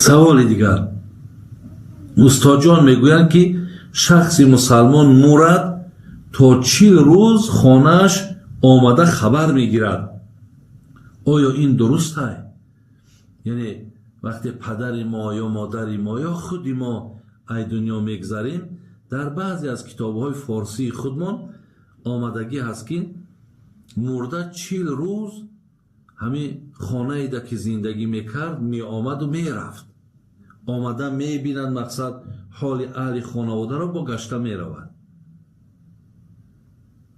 Саволи дигар. Устодҷон мегӯянд, ки шахси мусалмон мурад, то 40 рӯз хонааш омада хабар мегирад. Оё ин дурустай? Яъне вақте падари мо ё модари мо ё худи мо ай дунё мегзарем, дар баъзе аз китобҳои форсии худмон омадагӣ ҳаст, ки мурда 40 рӯз ҳамин хонаеда, ки зиндагӣ мекард, меомаду мерафт, омада мебинад, мақсад, ҳоли аҳли хонаводаро бо гашта меравад.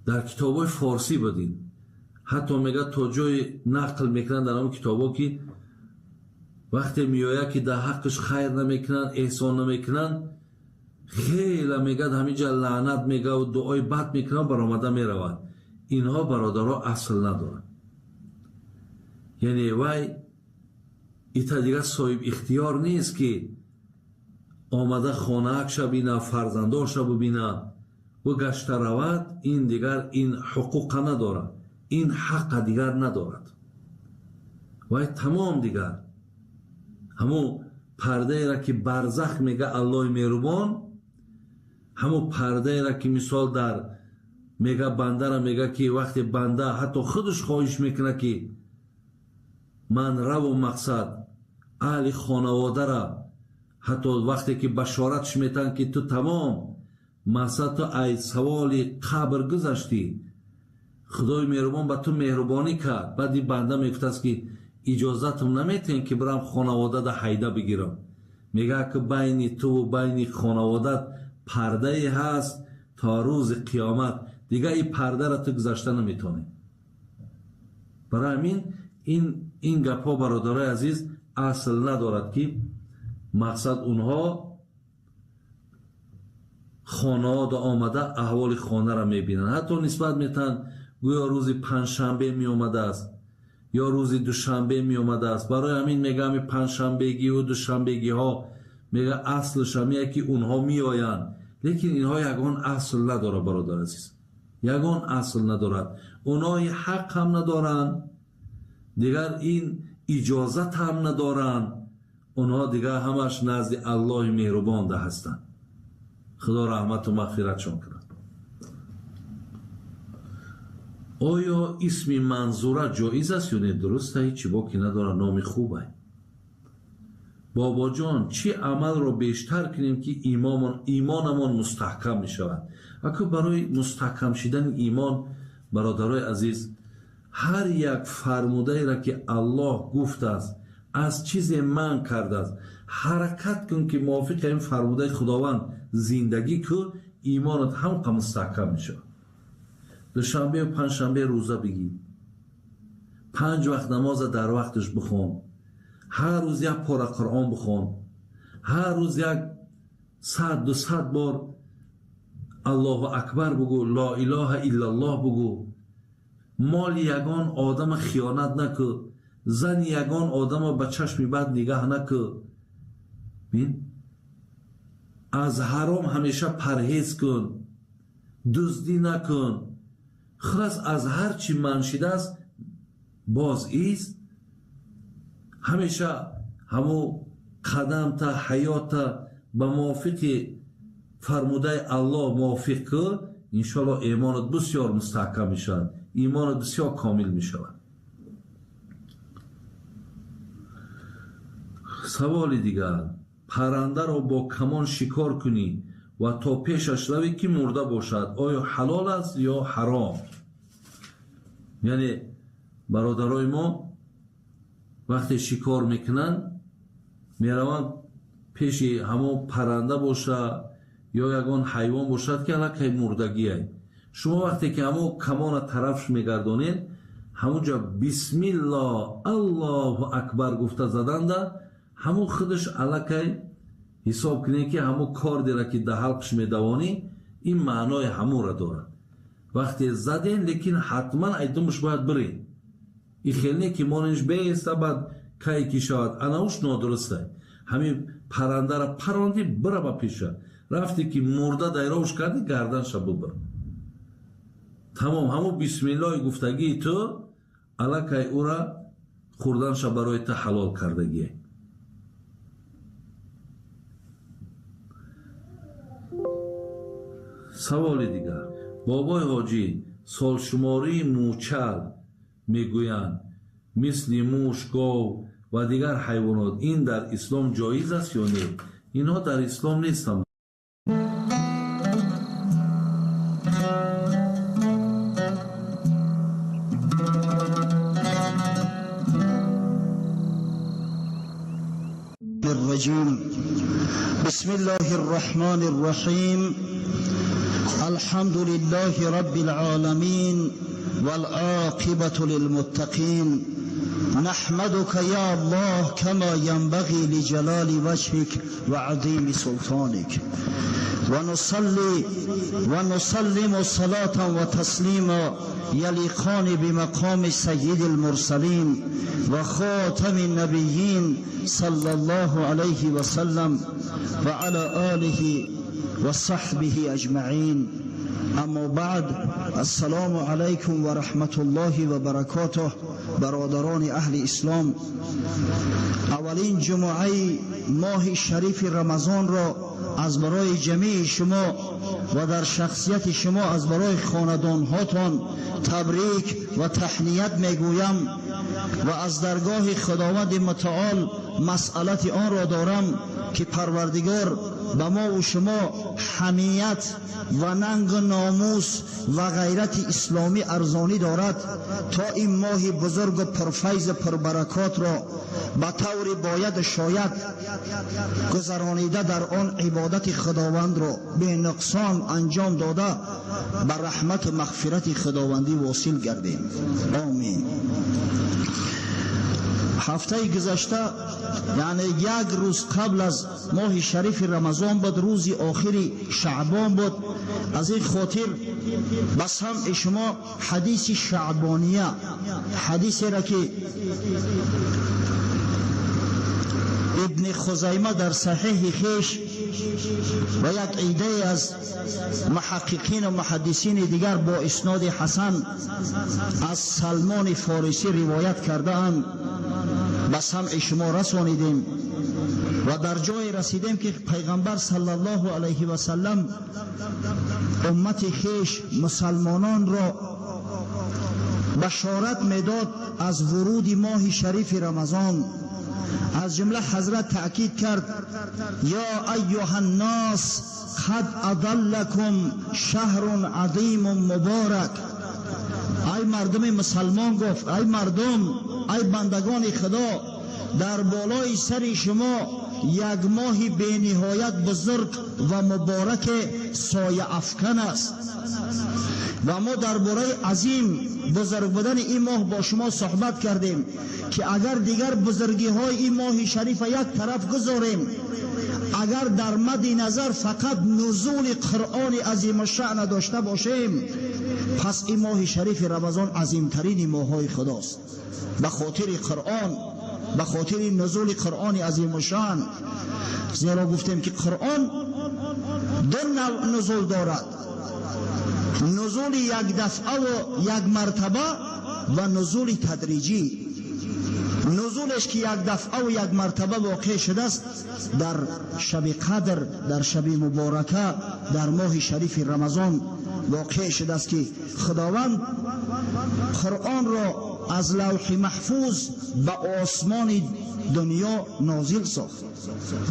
Дар китобҳои форсӣ будин. Ҳатто мегӯяд, то ҷое нақл мекунанд дар он китобҳо, ки вақте меояд, ки дар ҳаққаш хайр намекунанд, эҳсон намекунанд, хела мегӯяд, ҳаминҷа лаънат мегӯяд, дуои бад мекунанд, баромада меравад. Инҳо, бародаро, асл надорад. Яъне вай ита дигар соҳиб ихтиёр нест, ки омада хонаакша бина, фарзандоша бубина ва гашта равад. Ин дигар ин ҳуқуқа надорад, ин ҳаққа дигар надорад. Вай тамом дигар ҳамун пардаеро, ки барзах мега Аллоҳи меҳрубон, ҳамун пардаеро, ки мисол дар мега бандара мега, ки вақте банда ҳатто худаш хоҳиш мекунад, ки ман раву, мақсад, аҳли хонаводара, ҳатто вақте ки башоратш метаҳанд, ки ту тамом, мақсад, ту ай саволи қабр гузаштӣ, Худои меҳрубон ба ту меҳрубонӣ кард, баъд ин банда мегуфтааст, ки иҷозатам наметиҳем, ки бирам хонаводада ҳайда бигирам. Мегӯяд, ки байни туву байни хонаводат пардае ҳаст то рӯзи қиёмат, дигар ин пардара ту гузашта наметавонӣ. Барои ҳамин ин гапҳо, бародарои азиз, асл надорад, ки мақсад, онҳо хонаода омада аҳволи хонаро мебинанд. Ҳатто нисбат метаҳанд, гӯё рӯзи панҷшанбе меомадааст ё рӯзи душанбе меомадааст. Барои ҳамин мега, ҳами панҷшанбегиву душанбегиҳо, мега, аслш ҳамие, ки онҳо меоянд, лекин инҳо ягон асл надорад, бародар азиз, ягон асл надорад. Онҳои ҳақ ҳам надоранд, дигар ин иҷозат ҳам надоранд. Онҳо дигар ҳамаш назди Аллоҳи меҳрубонда ҳастанд. Худо раҳмату мағфиратшон кунад. Оё исми Манзура ҷоиз аст ё не? Дуруста, ҳечи боки надорад, номи хубай. Бобоҷон, чӣ амалро бештар кунем, ки имонамон мустаҳкам мешавад? Аку барои мустаҳкам шидани имон, бародарои азиз, ҳар як фармудаеро, ки Аллоҳ гуфтааст, аз чизе манъ кардааст, ҳаракат кун, ки мувофиқи ин фармудаи Худованд зиндагӣ кун, имонат ҳамқа мустаҳкам мешавад. Душанбеу панҷшанбе рӯза бигир, панҷ вақт намоза дар вақташ бихон, ҳар рӯз як пора Қуръон бихон, ҳар рӯз як сад дусад бор Аллоҳу акбар бугӯ, ло илоҳа иллаллоҳ бугӯ, моли ягон одама хиёнат накӯ, зани ягон одама ба чашми бад нигаҳ накӯ, бин, аз ҳаром ҳамеша парҳез кун, дуздӣ накун, хулас, аз ҳар чӣ манъ шидааст боз ист. Ҳамеша ҳамун қадамта, ҳаёта ба мувофиқи фармудаи Аллоҳ мувофиқ кӯ, иншоаллоҳ имонат бисёр мустаҳкам мешавад, имонат бисёр комил мешавад. Саволи дигар. Паррандаро бо камон шикор кунӣ ва то пешаш равӣ, ки мурда бошад, оё ҳалол аст ё ҳаром? Яъне бародарои мо вақте шикор мекунанд, мераванд пеши ҳамон парранда боша ё ягон ҳайвон бошад, ки аллакай мурдагиай. Шумо вақте ки ҳамон камона тарафш мегардонед, ҳамунҷа бисмилло, Аллоҳу акбар гуфта заданда, ҳамун худаш аллакай ҳисоб кунед, ки ҳамун кордера, ки дар ҳалқш медавонӣ, ин маънои ҳамонро дорад. Вақте заден, лекин ҳатман айдумаш бояд биред. Ин хел не, ки мониш бееста, баъд кай ки шавад, анауш нодурустай. Ҳамин паррандара паронди, бира ба пеша, рафте ки мурда дайровш кардӣ, гарданша бубир, тамом. Ҳамун бисмиллоҳи гуфтагии ту аллакай ура хӯрданша барои ту ҳалол кардагие. Саволи дигар. Бобои ҳоҷӣ, солшумории мӯчал мегӯянд, мисли муш, гов ва дигар ҳайвонот, ин дар ислом ҷоиз аст ё не? Инҳо дар ислом нестанд. الرجيم. بسم الله الرحمن الرحيم. الحمد لله رب العالمين والعاقبة للمتقين. نحمدك يا الله كما ينبغي لجلال وجهك وعظيم سلطانك، ونصلي ونسلم صلاة وتسليما يليقان بمقام سيد المرسلين وخاتم النبيين صلى الله عليه وسلم وعلى آله وصحبه أجمعين. أما بعد، السلام عليكم ورحمة الله وبركاته. برادران أهل إسلام، اولین جمعه ماه شریف رمضان را از برای جمیع شما و در شخصیت شما از برای خاندان هاتان تبریک و تهنیت میگویم و از درگاه خداوند متعال مسئلت آن را دارم که پروردگار به ما و شما حمیت و ننگ و ناموس و غیرت اسلامی ارزانی دارد تا این ماه بزرگ و پرفیض پربرکات را به طور باید شاید گذرانیده در آن عبادت خداوند را به نقصان انجام داده به رحمت و مغفرت خداوندی واصل گردیم. آمین. هفته گذشته، یعنی یک روز قبل از ماه شریف رمضان بود، روز آخری شعبان بود. از این خاطر به سمع شما حدیث شعبانیه، حدیثی را که ابن خزیمه در صحیح خیش و یک عده از محققین و محدثین دیگر با اسناد حسن از سلمان فارسی روایت کرده اند به سمع شما رسانیدیم و در جای رسیدیم که پیغمبر صلی الله علیه و سلم امت خیش مسلمانان را بشارت میداد از ورود ماه شریف رمضان. از جمله حضرت تأکید کرد: یا ایها الناس قد اضلکم شهر عظیم مبارک. ای مردم مسلمان، گفت ای مردم، ای بندگان خدا، در بالای سر شما یک ماه بی نهایت بزرگ و مبارک سایه افکن است. و ما درباره عظیم بزرگ بودن این ماه با شما صحبت کردیم که اگر دیگر بزرگی های این ماه شریف یک طرف گذاریم، اگر در مد نظر فقط نزول قرآن عظیم الشأن داشته باشیم، پس این ماه شریف رمضان عظیمترین ماه های خداست. به خاطر قرآن، به خاطر نزول قرآن عظیم الشأن. زیرا گفتیم که قرآن دو نوع نزول دارد: نزول یک دفعه و یک مرتبه و نزول تدریجی. نزولش که یک دفعه و یک مرتبه واقع شده است در شب قدر، در شب مبارکه، در ماه شریف رمضان واقع شده است که خداوند قرآن را از لوح محفوظ به آسمان دنیا نازل ساخت.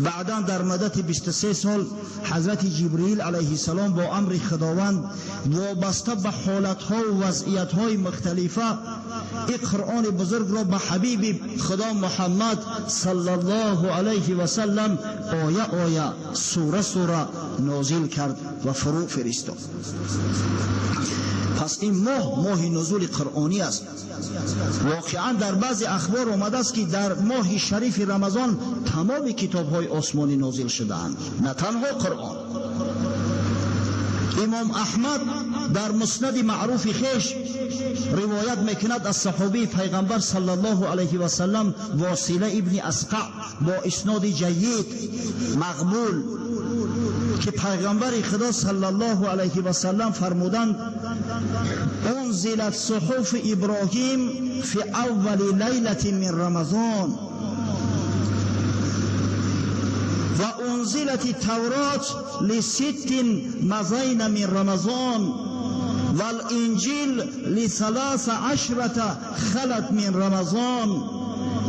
بعدا در مدت 23 سال حضرت جبرئیل علیه السلام با امر خداوند وابسته به حالتها و وضعیتهای مختلفه این قرآن بزرگ را به حبیب خدا محمد صلی الله علیه و سلم آیه آیه، سوره سوره نازل کرد و فرو فرستاد. پس این ماه، ماه نزول قرآنی است. واقعا در بعضی اخبار آمده است که در ماه شریف رمضان تمام کتاب های آسمانی نازل شده‌اند، نه تنها قرآن. امام احمد در مسند معروف خیش روایت میکند از صحابی پیغمبر صلی الله علیه و سلم واصله ابن اسقع با اسناد جید مقبول که پیغمبر خدا صلی الله علیه و سلم فرمودند: انزلت صحف ابراهیم فی اول لیلة من رمضان و انزلت التوراة لست مضين من رمضان والانجیل لثلاث عشرة خلت من رمضان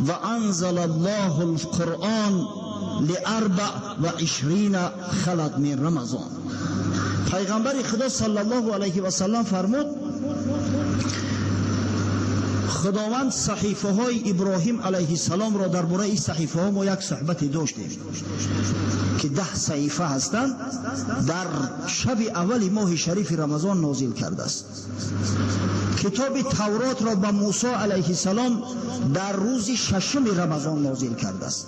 وانزل الله القرآن لأربع وعشرین خلت من رمضان. پیغمبر خدا صلی الله علیه و سلم فرمود خداوند صحیفه های ابراهیم علیه السلام را درباره این صحیفه ها ما یک صحبت داشتیم که 10 صحیفه هستند، در شب اول ماه شریف رمضان نازل کرده است. کتاب تورات را به موسی علیه السلام در روز ششم رمضان نازل کرده است.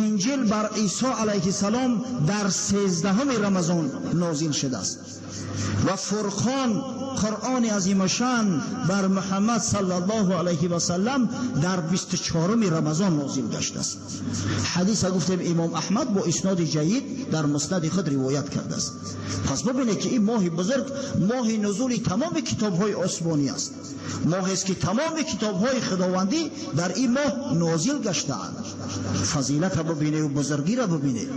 انجیل بر عیسی علیه السلام در 13 رمضان نازل شده است و فرقان قرآن عظیم شان بر محمد صلی الله علیه و سلم در 24 رمضان نازل گشته است. حدیث گفتیم امام احمد با اسناد جید در مسند خود روایت کرده است. پس ببینید که این ماه بزرگ ماه نزول تمام کتاب های آسمانی است، ماه است که تمام کتاب های خداوندی در این ماه نازل گشته‌اند. فضیلت را ببینید و بزرگی را ببینید.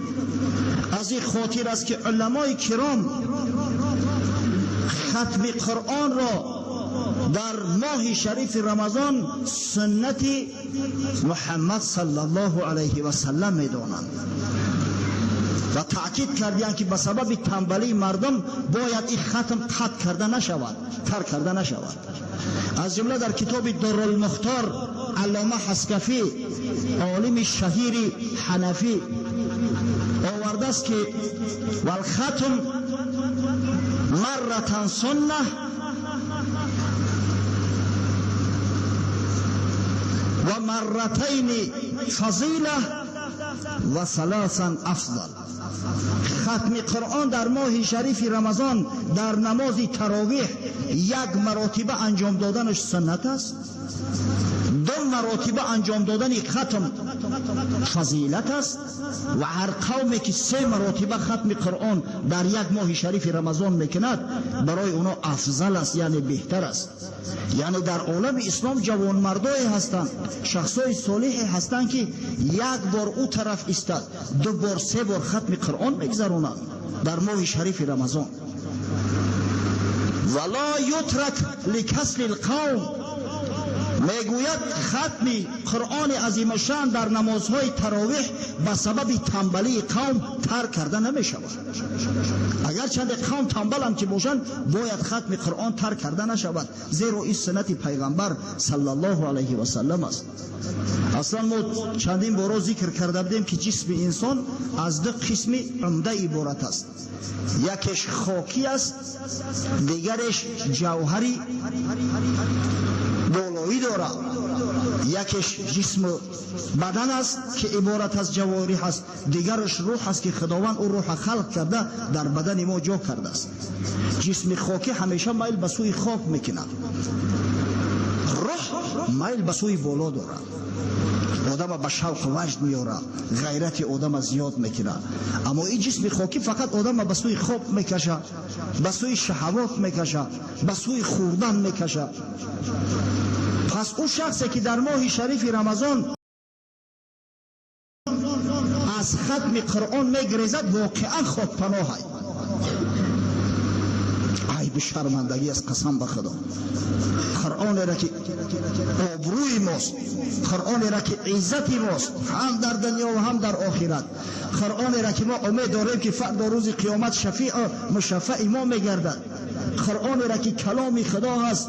از این خاطر است که علمای کرام ختم قرآن را در ماه شریف رمضان سنت محمد صلی الله علیه و سلم می‌دانند و تأکید کردند که به سبب تنبلی مردم باید این ختم قطع کرده نشود، ترک کرده نشود. از جمله در کتاب درالمختار علامه حسکفی عالم شهیر حنفی آورده است که والختم مرة سنة و مرتین فضیله و ثلاثا افضل. ختم قرآن در ماه شریف رمضان در نماز تراویح یک مراتبه انجام دادنش سنت است، 2 مراتبه انجام دادن ختم فضیلت است و هر قومی که 3 مراتبه ختم قرآن در یک ماه شریف رمضان میکند برای اونا افضل است، یعنی بهتر است. یعنی در عالم اسلام جوان مردایی هستند، شخصای صالحی هستند که یک بار او طرف ایستاد، 2 بار 3 بار ختم قرآن میگذرانند در ماه شریف رمضان. ولا یترک لکسل القوم، میگوید ختم قرآن عظیم شان در نمازهای تراویح به سبب تنبلی قوم ترک کرده نمی شود. اگر چند قوم تنبل هم که باشند باید ختم قرآن ترک کرده نشود، زیرا این سنت پیغمبر صلی الله علیه و سلم است. اصلا ما چندین بار ذکر کرده بودیم که جسم انسان از 2 قسم عمده عبارت است، یکیش خاکی است، دیگرش جوهری بالایی دارد. یکیش جسم بدن است که عبارت از جوارح است، دیگرش روح است که خداوند او روح خلق کرده در بدن ما جا کرده است. جسم خاکی همیشه میل به سوی خاک میکند، روح میل به سوی بالا دارد. آدم به شوق و وجد میاره، غیرت آدم زیاد میکنه. اما این جسم خاکی فقط آدم به سوی خواب میکشه، به سوی شهوات میکشه، به سوی خوردن میکشه. پس او شخصی که در ماه شریف رمضان از ختم قرآن میگریزد واقعا خاک پناه. عیب شرمندگی است، قسم به خدا. قرآن را که آبروی ماست، قرآن را که عزت ماست، هم در دنیا و هم در آخرت. قرآن را که ما امید داریم که فردا روز قیامت شفیع مشفع ما میگردد. قرآن را که کلام خدا هست،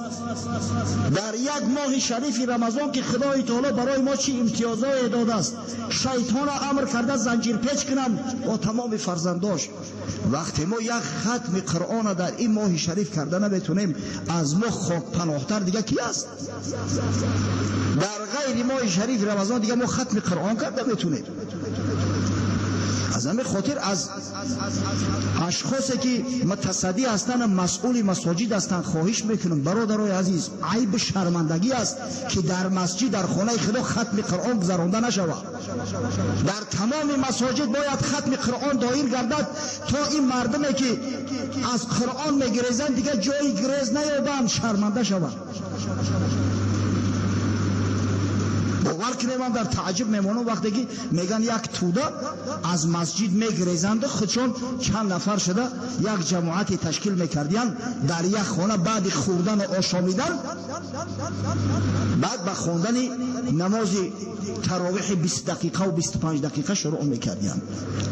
در یک ماه شریف رمضان که خدای تعالی برای ما چی امتیازهای داده است، شیطان را امر کرده زنجیر پیچ کنند با تمام فرزنداش. وقتی ما یک ختم قرآن در این ماه شریف کرده نمیتونیم، از ما خاک پناهتر دیگه کی است؟ در غیر ماه شریف رمضان دیگه ما ختم قرآن کرده میتونیم. از همین خاطر از اشخاصی که متصدی هستند و مسئول مساجد هستند خواهش میکنم برادرای عزیز، عیب شرمندگی است که در مسجد در خانه خدا ختم قرآن گذرانده نشود. در تمام مساجد باید ختم قرآن دایر گردد تا این مردمی که از قرآن میگریزند دیگه جای گریز نیابند، شرمنده شوند. Бовар кунед, ман дар таъҷуб мемонам вақте ки меган як туда аз масҷид мегрезанд, худшон чанд нафар шуда як ҷамоате ташкил мекардиянд дар як хона, баъди хӯрдан ва ошомидан, баъд ба хондани намози таровиҳи 20 дақиқа ва 25 дақиқа шурӯъ мекардиянд.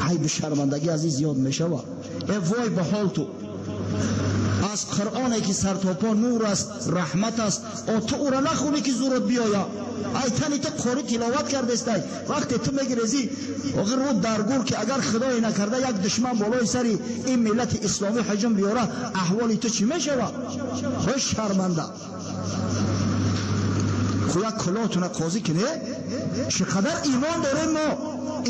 Айби шармандагӣ аз ин зиёд мешавад. Э вой ба ҳол ту! Аз Қуръоне ки сартопо нур аст, раҳмат аст, о ту ӯро нахонӣ ки зурот биёя. Ай тани ту қори тиловат кардестай. Вақте ту мегирезӣ охир рӯ дар гур ки агар худое накарда як душман болои сари ин миллати исломӣ ҳуҷум биёра, аҳволи ту чӣ мешавад? Хуш шарманда. Ху як кулоҳтуна қозӣ кине? Чӣ қадар имон дорем мо?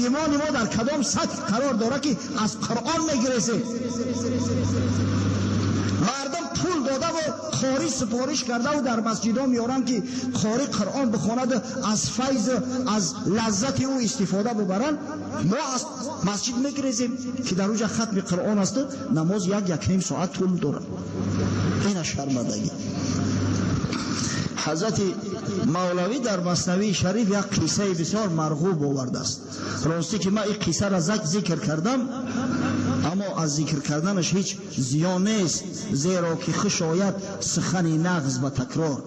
Имони мо дар кадом сатҳ қарор дорад ки аз Қуръон мегирезем? Мардум пул дода ва қори супориш карда ва дар масҷидҳо меоранд ки қори Қуръон бихонад, аз файз, аз лаззати ӯ истифода бибаранд. Мо аз масҷид мегирезем ки дар онҷа хатми Қуръон аст, намоз як ним соат тӯл дорад. Ина шармандагӣ. Ҳазрати Мавлавӣ дар Маснавии Шариф як қиссаи бисёр марғуб овардааст. Ростӣ ки ман ин қиссаро зикр кардам, аммо аз зикр карданаш ҳеҷ зиён нест, зеро ки хуш ояд сухани нағз ба такрор.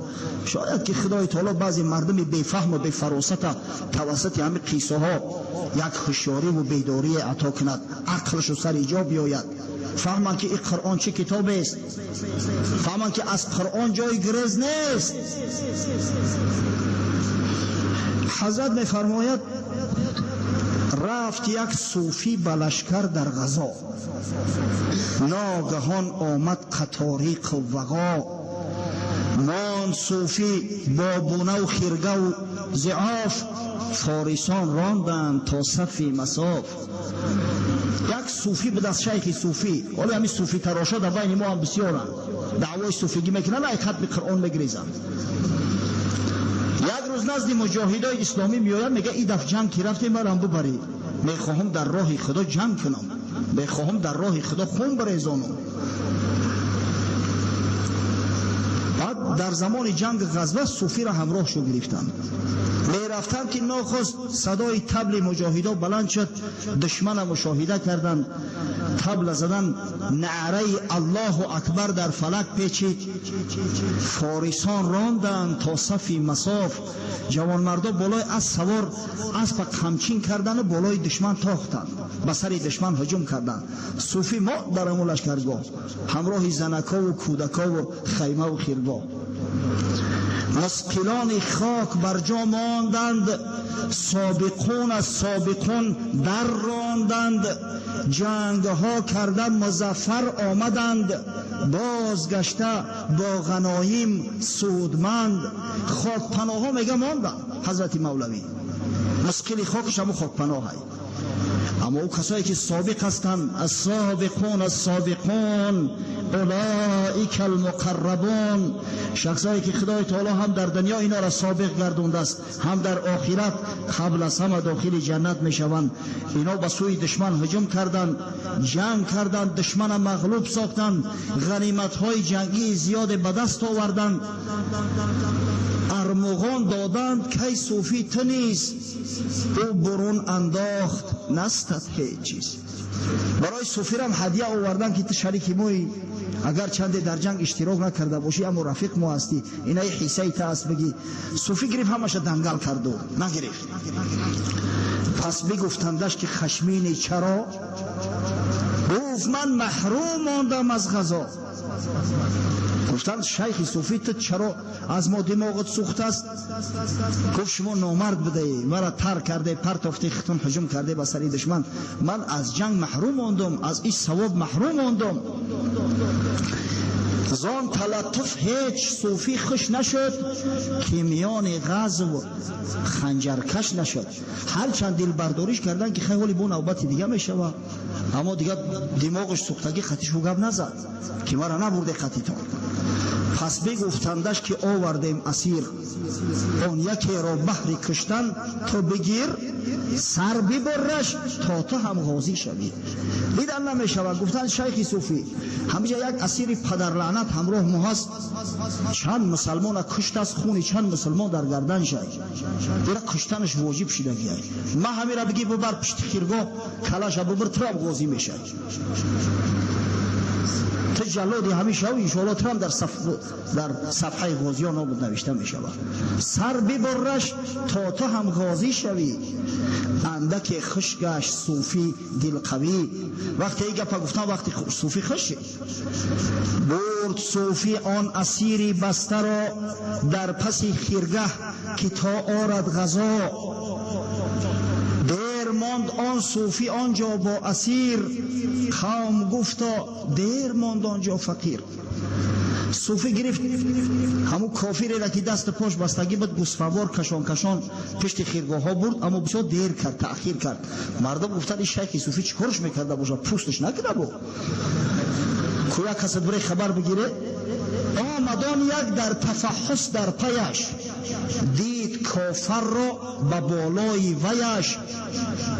Шояд ки Худои Таоло баъзе мардуми бефаҳму бефаросата тавассути ҳамин қиссаҳо як ҳушёриву бедорие ато кунад, ақлшу сари ҷо биёяд, фаҳманд ки ин Қуръон чӣ китобест, фаҳманд ки аз Қуръон ҷои гирез нест. Ҳазрат мефармояд: рафт як сӯфӣ ба лашкар дар ғазо, ногаҳон омад қатори қуввағо, монд сӯфӣ бо бунаву хиргаву зиоф, форисон ронданд то сафи масоф. Як сӯфӣ будаст, шайхи сӯфӣ. Ҳоло ҳамин сӯфӣ тарошо дар байни мо ҳам бисёранд, даъвои сӯфигӣ мекунанд, ай хатми Қуръон мегрезанд. Як рӯз назди муҷоҳидои исломӣ меояд, мегӯяд: ин дафъ ҷанг ки рафтем, марам бубарӣ, мехоҳам дар роҳи Худо ҷанг кунам, мехоҳам дар роҳи Худо хун барезонам. Баъд дар замони ҷанги ғазва сӯфиро ҳамроҳшо гирифтанд. Мерафтанд ки нохост садои табли муҷоҳидо баланд шуд, душмана мушоҳида карданд, табла задан, наъраи Аллоҳу акбар дар фалак печид, форисон ронданд то сафи масоф. Ҷавонмардо болои асп савор аспа қамчин кардану болои душман тохтанд, ба сари душман ҳуҷум карданд. Сӯфӣ мо дар ҳамун лашкаргоҳ ҳамроҳи занакову кӯдакову хаймаву хиргоҳ. Масқилони хок бар ҷо монданд, собиқун аз собиқун дар ронданд, ҷангҳо карда музаффар омаданд, бозгашта бо ғаноим судманд. Хокпаноҳҳо мега монданд. Ҳазрати Мавлавӣ масқили хокаш ҳамун хокпаноҳай. Аммо ӯ касое ки собиқ ҳастанд, ассобиқун ассобиқун улоика алмуқаррабун, шахсое ки Худои Таоло ҳам дар дунё инора собиқ гардондааст, ҳам дар охират қабл аз ҳама дохили ҷаннат мешаванд. Ино ба сӯи душман ҳуҷум карданд, ҷанг карданд, душмана мағлуб сохтанд, ғаниматҳои ҷангии зиёде ба даст оварданд, армуғон доданд. Кай сӯфӣ ту низ ӯ бурун андохт настад ҳеҷ чиз. Барои сӯфирам ҳадия овардан ки ту шарики моӣ, агар чанде дар ҷанг иштирок накарда бошӣ, аммо рафиқ мо ҳастӣ, инаи ҳиссаи та аст бигӣ. Сӯфӣ гирифт, ҳамаша дангал карду нагирифт. Пас бигуфтандаш ки хашмини чаро? Гуфт: ман маҳрум мондам аз ғазо. Гуфтанд: шайхи сӯфӣ, ту чаро аз мо димоғат сӯхтааст? Гуфт: шумо номард будаӣ, маро тар карде, партофте, хитун ҳуҷум карде ба сари душман, ман аз ҷанг маҳрум мондум, аз ин савоб маҳрум мондум. Зон талаттуф ҳеҷ сӯфӣ хуш нашуд, ки миёни ғазв ханҷаркаш нашуд. Ҳарчанд дилбардориш карданд ки хай ҳоли бо навбати дига мешавад, аммо дига димоғаш сӯхтагӣ қатишу гап назад ки маро набурде қатитон. Пас бигуфтандаш ки овардем асир, он якеро баҳри куштан ту бигир, Сар бибурраш то ту ҳам ғозӣ шавӣ. Дидан намешавад. Гуфтанд шайхи суфӣ ҳамиҷа як асири падарлаънат ҳамроҳ мо ҳаст, чанд мусалмона куштааст, хуни чанд мусалмон дар гардан шай, ира куштанаш воҷиб шидагиай. Ма ҳамира бигӣ бибар пишти хиргоҳ, калаша бибир, турам ғозӣ мешай. Ту ҷаллоди ҳамин шав, иншоалло турам дар сафҳаи ғозиён нобуд навишта мешавад. Сар бибурраш то ту ҳам ғозӣ шавӣ. Андаке хуш гашт суфӣ дилқавӣ. Вақте ин гапа гуфтам, вақти суфӣ хуш шид. Бурд суфӣ он асири бастаро дар паси хиргаҳ ки то орад ғазо. Дер монд он суфӣ онҷо бо асир, қавм гуфто дер монд онҷо фақир. Суфӣ гирифт ҳамун кофиреро ки даст пош бастагӣ буд, гусфавор кашон кашон пишти хиргоҳҳо бурд, аммо бисёр дер кард, таъхир кард. Мардум гуфтанд ин шайхи суфӣ чӣ корш мекарда бошад, пӯсташ накарда бо кӯя касад бире хабар бигире. Омадон як дар тафаҳҳус дар паяш, дид кофарро ба болои ваяш.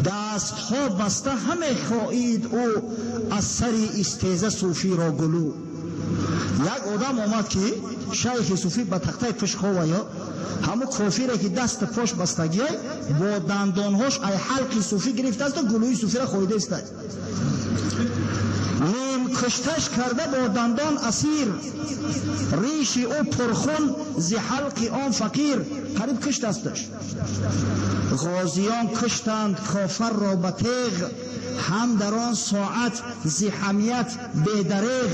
Дастҳо баста ҳаме хоҳид ӯ аз сари истеза суфиро гулӯ. Як одам омад ки шайхи суфӣ ба тахтаи пушт ховая, ҳамун кофире ки даст пош бастагиай бо дандонҳош ай ҳалқи суфӣ гирифтааст гулӯи суфиро хоҳида истад. Ним кушташ карда бо дандон асир, риши ӯ пурхун зи ҳалқи он фақир. Қариб куштасташ. Ғозиён куштанд кофарро ба теғ, ҳам дар он соат зи ҳамият бедареғ.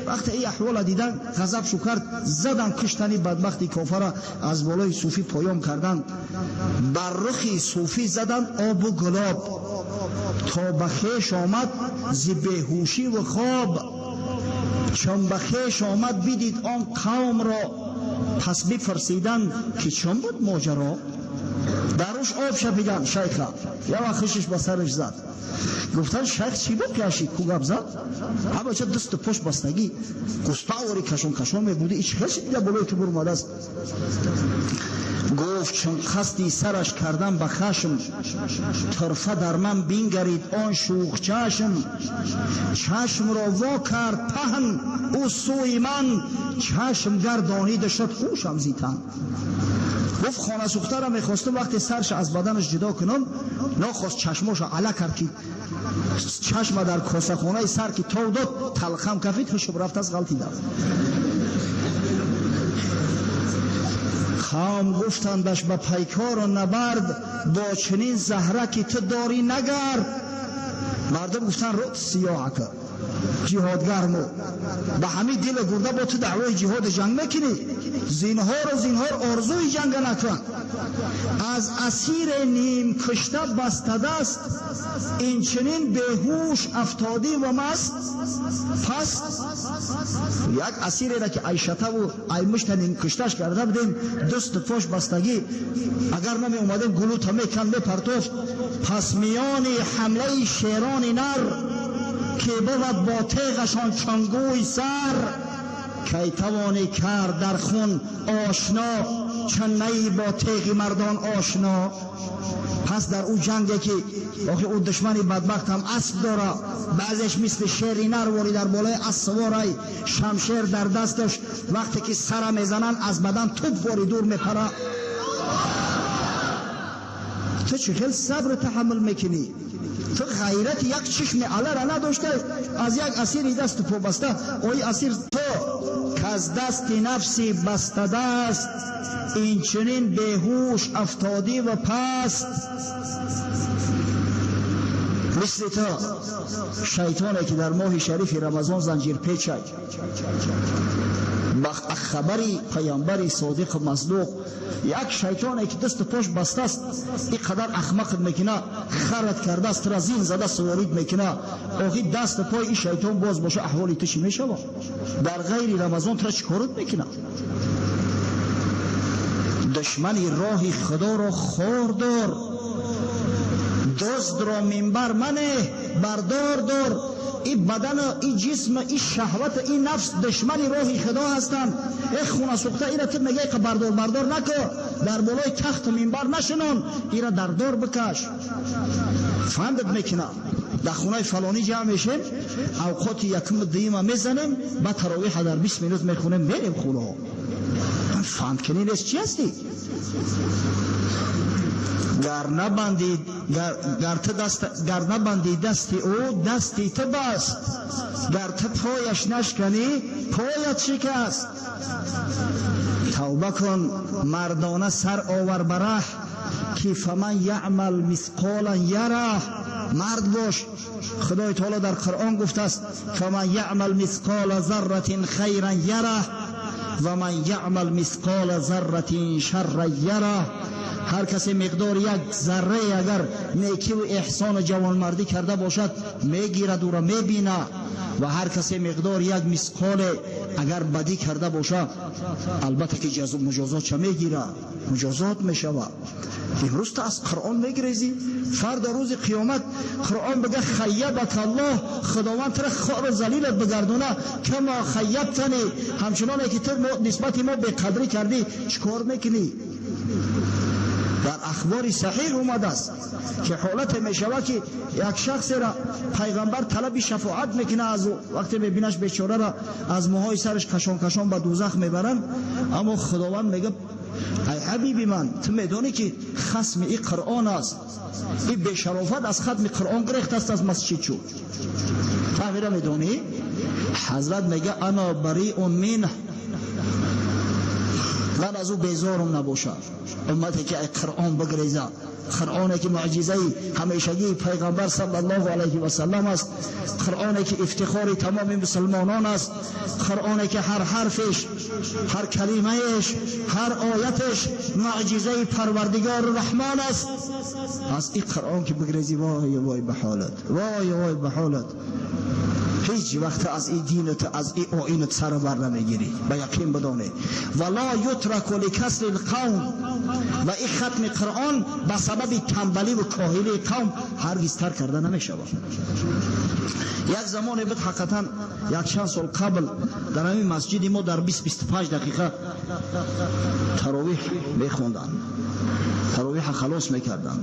Вақте ин аҳвола дидан ғазаб шу кард, задан куштани бадбахти кофара аз болои суфӣ поён кардан, бар рухи суфӣ задан обу гулоб, то ба хеш омад зи беҳушиву хоб. Чун ба хеш омад бидид он қавмро, пас бипурсиданд ки чун буд моҷаро. Дар рӯш об шапидан шайха, як вақт хушиш ба сараш зад. Гуфтанд шайх чӣ буд пяши ку гап зад? Ҳамача дасту пош бастагӣ гуспавори кашон кашон мебуди, ич хел шидида болои ту бурмадааст. Гуфт чун қасди сараш кардам ба хашм, турфа дар ман бингарид он шӯх чашм. Чашмро во кард паҳн ӯ сӯи ман, чашм гардонида шуд ҳушам зи тан. Гуфт хона сӯхтара мехостам вақте сарша аз баданаш ҷудо кунам, нохост чашмоша ала кард ки чашма дар косахонаи сар ки тов дод, талхам кафид, ҳушум рафт аз ғалтидам. Қавм гуфтандаш ба пайкору набард, бо чунин заҳра ки ту дорӣ нагард. Мардум гуфтанд рӯт сиёҳака, ҷиҳодгар мо ба ҳамин дила гурда бо ту даъвои ҷиҳоди ҷанг мекунӣ. Зинҳору зинҳор орзуи ҷанга накун. Аз асире нимкушта бастадаст, инчунин беҳуш афтодӣ ва маст. Пас як асиреро ки айшатаву аймушта нимкушташ карда будем, дасту пош бастагӣ, агар намеомадем гулута меканд мепартофт. Пас миёни ҳамлаи шерони нар, ки бувад бо теғашон чунгӯи сар, кай тавонӣ кард дар хун ошно, чун наӣ бо теғи мардон ошно. Пас дар ӯ ҷанге ки охи ӯ душмани бадбахт ҳам асп дора, баъзеш мисли шери нар вори дар болои асп саворай, шамшер дар дасташ, вақте ки сара мезананд аз бадан туп вори дур мепара. Ту чӣ хел сабру таҳаммул мекунӣ? Ту ғайрати як чишми алара надошта, аз як асири дасту побаста, ои асир то каз дасти нафси бастадаст, инчунин беҳуш афтодӣ ва паст. Мисли ту шайтоне ки дар моҳи шарифи Рамазон занҷирпечад, ба хабари паямбари содиқу масдуқ, як шайтоне ки дасту пош бастааст, ин қадар ахмақат мекуна, харат кардааст, тура зин зада суворид мекуна. Охи дасту пои ин шайтон боз боша, аҳволи ту чӣ мешавад? Дар ғайри Рамазон тура чӣ корат мекунад? Душмани роҳи Худоро хор дор, дуздро минбар манеҳ, бардор дор. Ин бадан, ин ҷисм, ин шаҳват, ин нафс душмани роҳи Худо ҳастанд. Эй хона сӯхта, ира ту мегӯӣ ки бардор бардор нако, дар болои тахт минбар нашинон, ира дар дор бикаш. Фандат мекунад. Дар хонаи фалонӣ ҷамъ мешем, авқоти якум дуюма мезанем, ба таровиҳ дар 20 минут мехонем, мерем хона. Фандкунӣ нест, чӣ ҳастӣ? Гар набандӣ дасти ӯ, дасти ту баст. Гар ту пояш нашканӣ, поят шикаст. Тавба кун, мардона сар овар ба раҳ, ки фаман яъмал мисқолан яраҳ. Мард бош. Худои таоло дар Қуръон гуфтааст: фаман яъмал мисқола зарратин хайран яраҳ ва ман яъмал мисқола зарратин шарран яраҳ. Ҳар касе миқдори як зарра агар некӣ ва эҳсону ҷавонмардӣ карда бошад, мегирад ӯро мебинад, ва ҳар касе миқдори як мисқоле агар бадӣ карда бошад, албатта ки муҷозот ча мегирад, муҷозот мешавад. Имрӯз ту аз Қуръон мегирезӣ, фарда рӯзи қиёмат Қуръон бигӯ хайябак Аллоҳ, Худованд туро хору залилат бигардона, кама хайябтани, ҳамчуноне ки ту нисбати мо беқадрӣ кардӣ, чӣ кор мекунӣ? Дар ахбори саҳиҳ омадааст ки ҳолате мешавад ки як шахсеро пайғамбар талаби шафоат мекунад аз ӯ. Вақте мебинаш бечораро аз мӯҳои сараш кашон кашон ба дӯзах мебаранд, аммо Худованд мегӯяд: ай ҳабиби ман, ту медонӣ ки хасми ин Қуръон аст, ин бешарофат аз хатми Қуръон гирехтааст аз масҷид шуд. Фаҳмида медонӣ? Ҳазрат мегӯяд: ана бариун минҳ, ман аз ӯ безорум набошам. Уммате ки ай Қуръон бигрезад, Қуръоне ки муъҷизаи ҳамешагии пайғамбар саллаллоҳу алайҳи васаллам аст, Қуръоне ки ифтихори тамоми мусулмонон аст, Қуръоне ки ҳар ҳарфеш, ҳар калимаеш, ҳар оятеш муъҷизаи Парвардигори Раҳмон аст. Аз ин Қуръон ки бигрезӣ, вой вой ба ҳолат, вой вой ба ҳолат. Ҳеҷ вақт аз ин динат, аз ин оинат сар бар намегирӣ, ба яқин бидонед. Вала ютраку ликасри лқавм, ва ин хатми Қуръон ба сабаби танбалӣ ва коҳилии қавм ҳаргиз тарк карда намешавад. Як замоне буд, ҳақиқатан як чанд сол қабл дар ҳамин масҷиди мо дар 20-25 дақиқа таровиҳ мехонданд, таровиҳ халос мекарданд.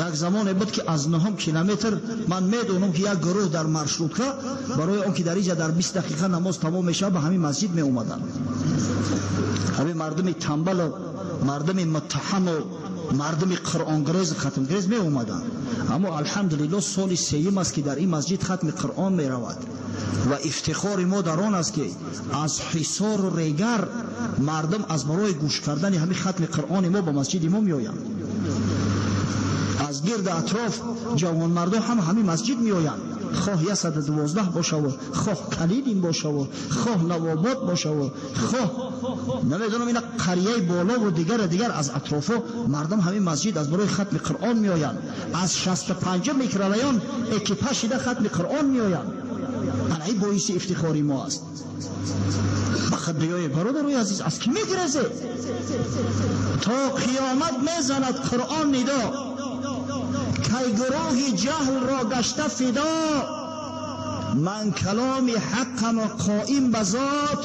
Як замоне буд ки аз 9 километр ман медонам ки як гурӯҳ дар маршрутка барои он ки дар инҷа дар 20 дақиқа намоз тамом мешавад, ба ҳамин масҷид меомаданд. Ҳамин мардуми танбалу мардуми муттаҳаму мардуми қуръонгирез, хатмгирез меомаданд. Аммо алҳамдулиллоҳ соли сеюм аст ки дар ин масҷид хатми Қуръон меравад ва ифтихори мо дар он аст ки аз ҳисору регар мардум аз барои гӯш кардани ҳамин хатми Қуръони мо ба масҷиди мо меоянд. Аз гирди атроф ҷавонмардон ҳам ҳамин масҷид меоянд, хоҳ 112 бошаву, хоҳ Калидин бошаву, хоҳ Навобод бошаву, хоҳ намедонам ина қарияи болову дигар дигар аз атрофо мардум ҳамин масҷид аз барои хатми Қуръон меоянд. Аз 65 микрорайон экипаж шида хатми Қуръон меоянд. Ана ин боиси ифтихори мо аст. Бахат биёед бародарои азиз, аз кӣ мегирезед? То қиёмат мезанад Қуръон нидо, кай гурӯҳи ҷаҳлро гашта фидо. Ман каломи ҳаққам қоим ба зот,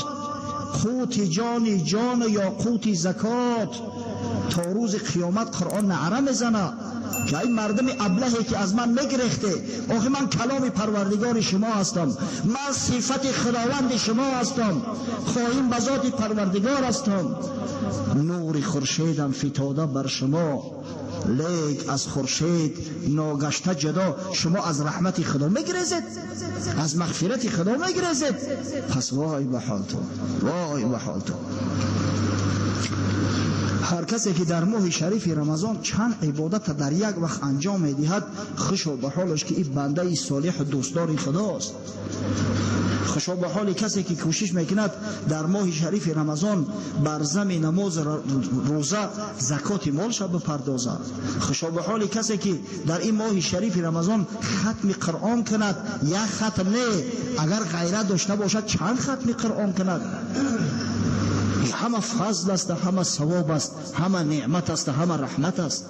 қути ҷони ҷону ёқути закот. То рӯзи қиёмат Қуръон наъра мезанад ки ай мардуми аблаҳе ки аз ман мегирехте, охи ман каломи Парвардигори шумо ҳастам, ман сифати Худованди шумо ҳастам, қоим ба зоти Парвардигор ҳастам. Нури хуршедам фитода бар шумо, лек аз хуршед ногашта ҷудо. Шумо аз раҳмати Худо мегирезед, аз мағфирати Худо мегирезед. Пас вой ба ҳолтон, вой ба ҳолтон. Ҳар касе ки дар моҳи шарифи Рамазон чанд ибодатро дар як вақт анҷом медиҳад, хушо ба ҳолаш ки ин бандаи солиҳу дӯстдори Худост. Хушо ба ҳоли касе ки кӯшиш мекунад дар моҳи шарифи Рамазон бар зами намоз, рӯза, закоти молша бипардозад. Хушо ба ҳоли касе ки дар ин моҳи шарифи Рамазон хатми Қуръон кунад, як хатм не, агар ғайрат дошта бошад чанд хатми Қуръон кунад. Ҳама фазл аст, ҳама савоб аст, ҳама неъмат аст, ҳама раҳмат аст.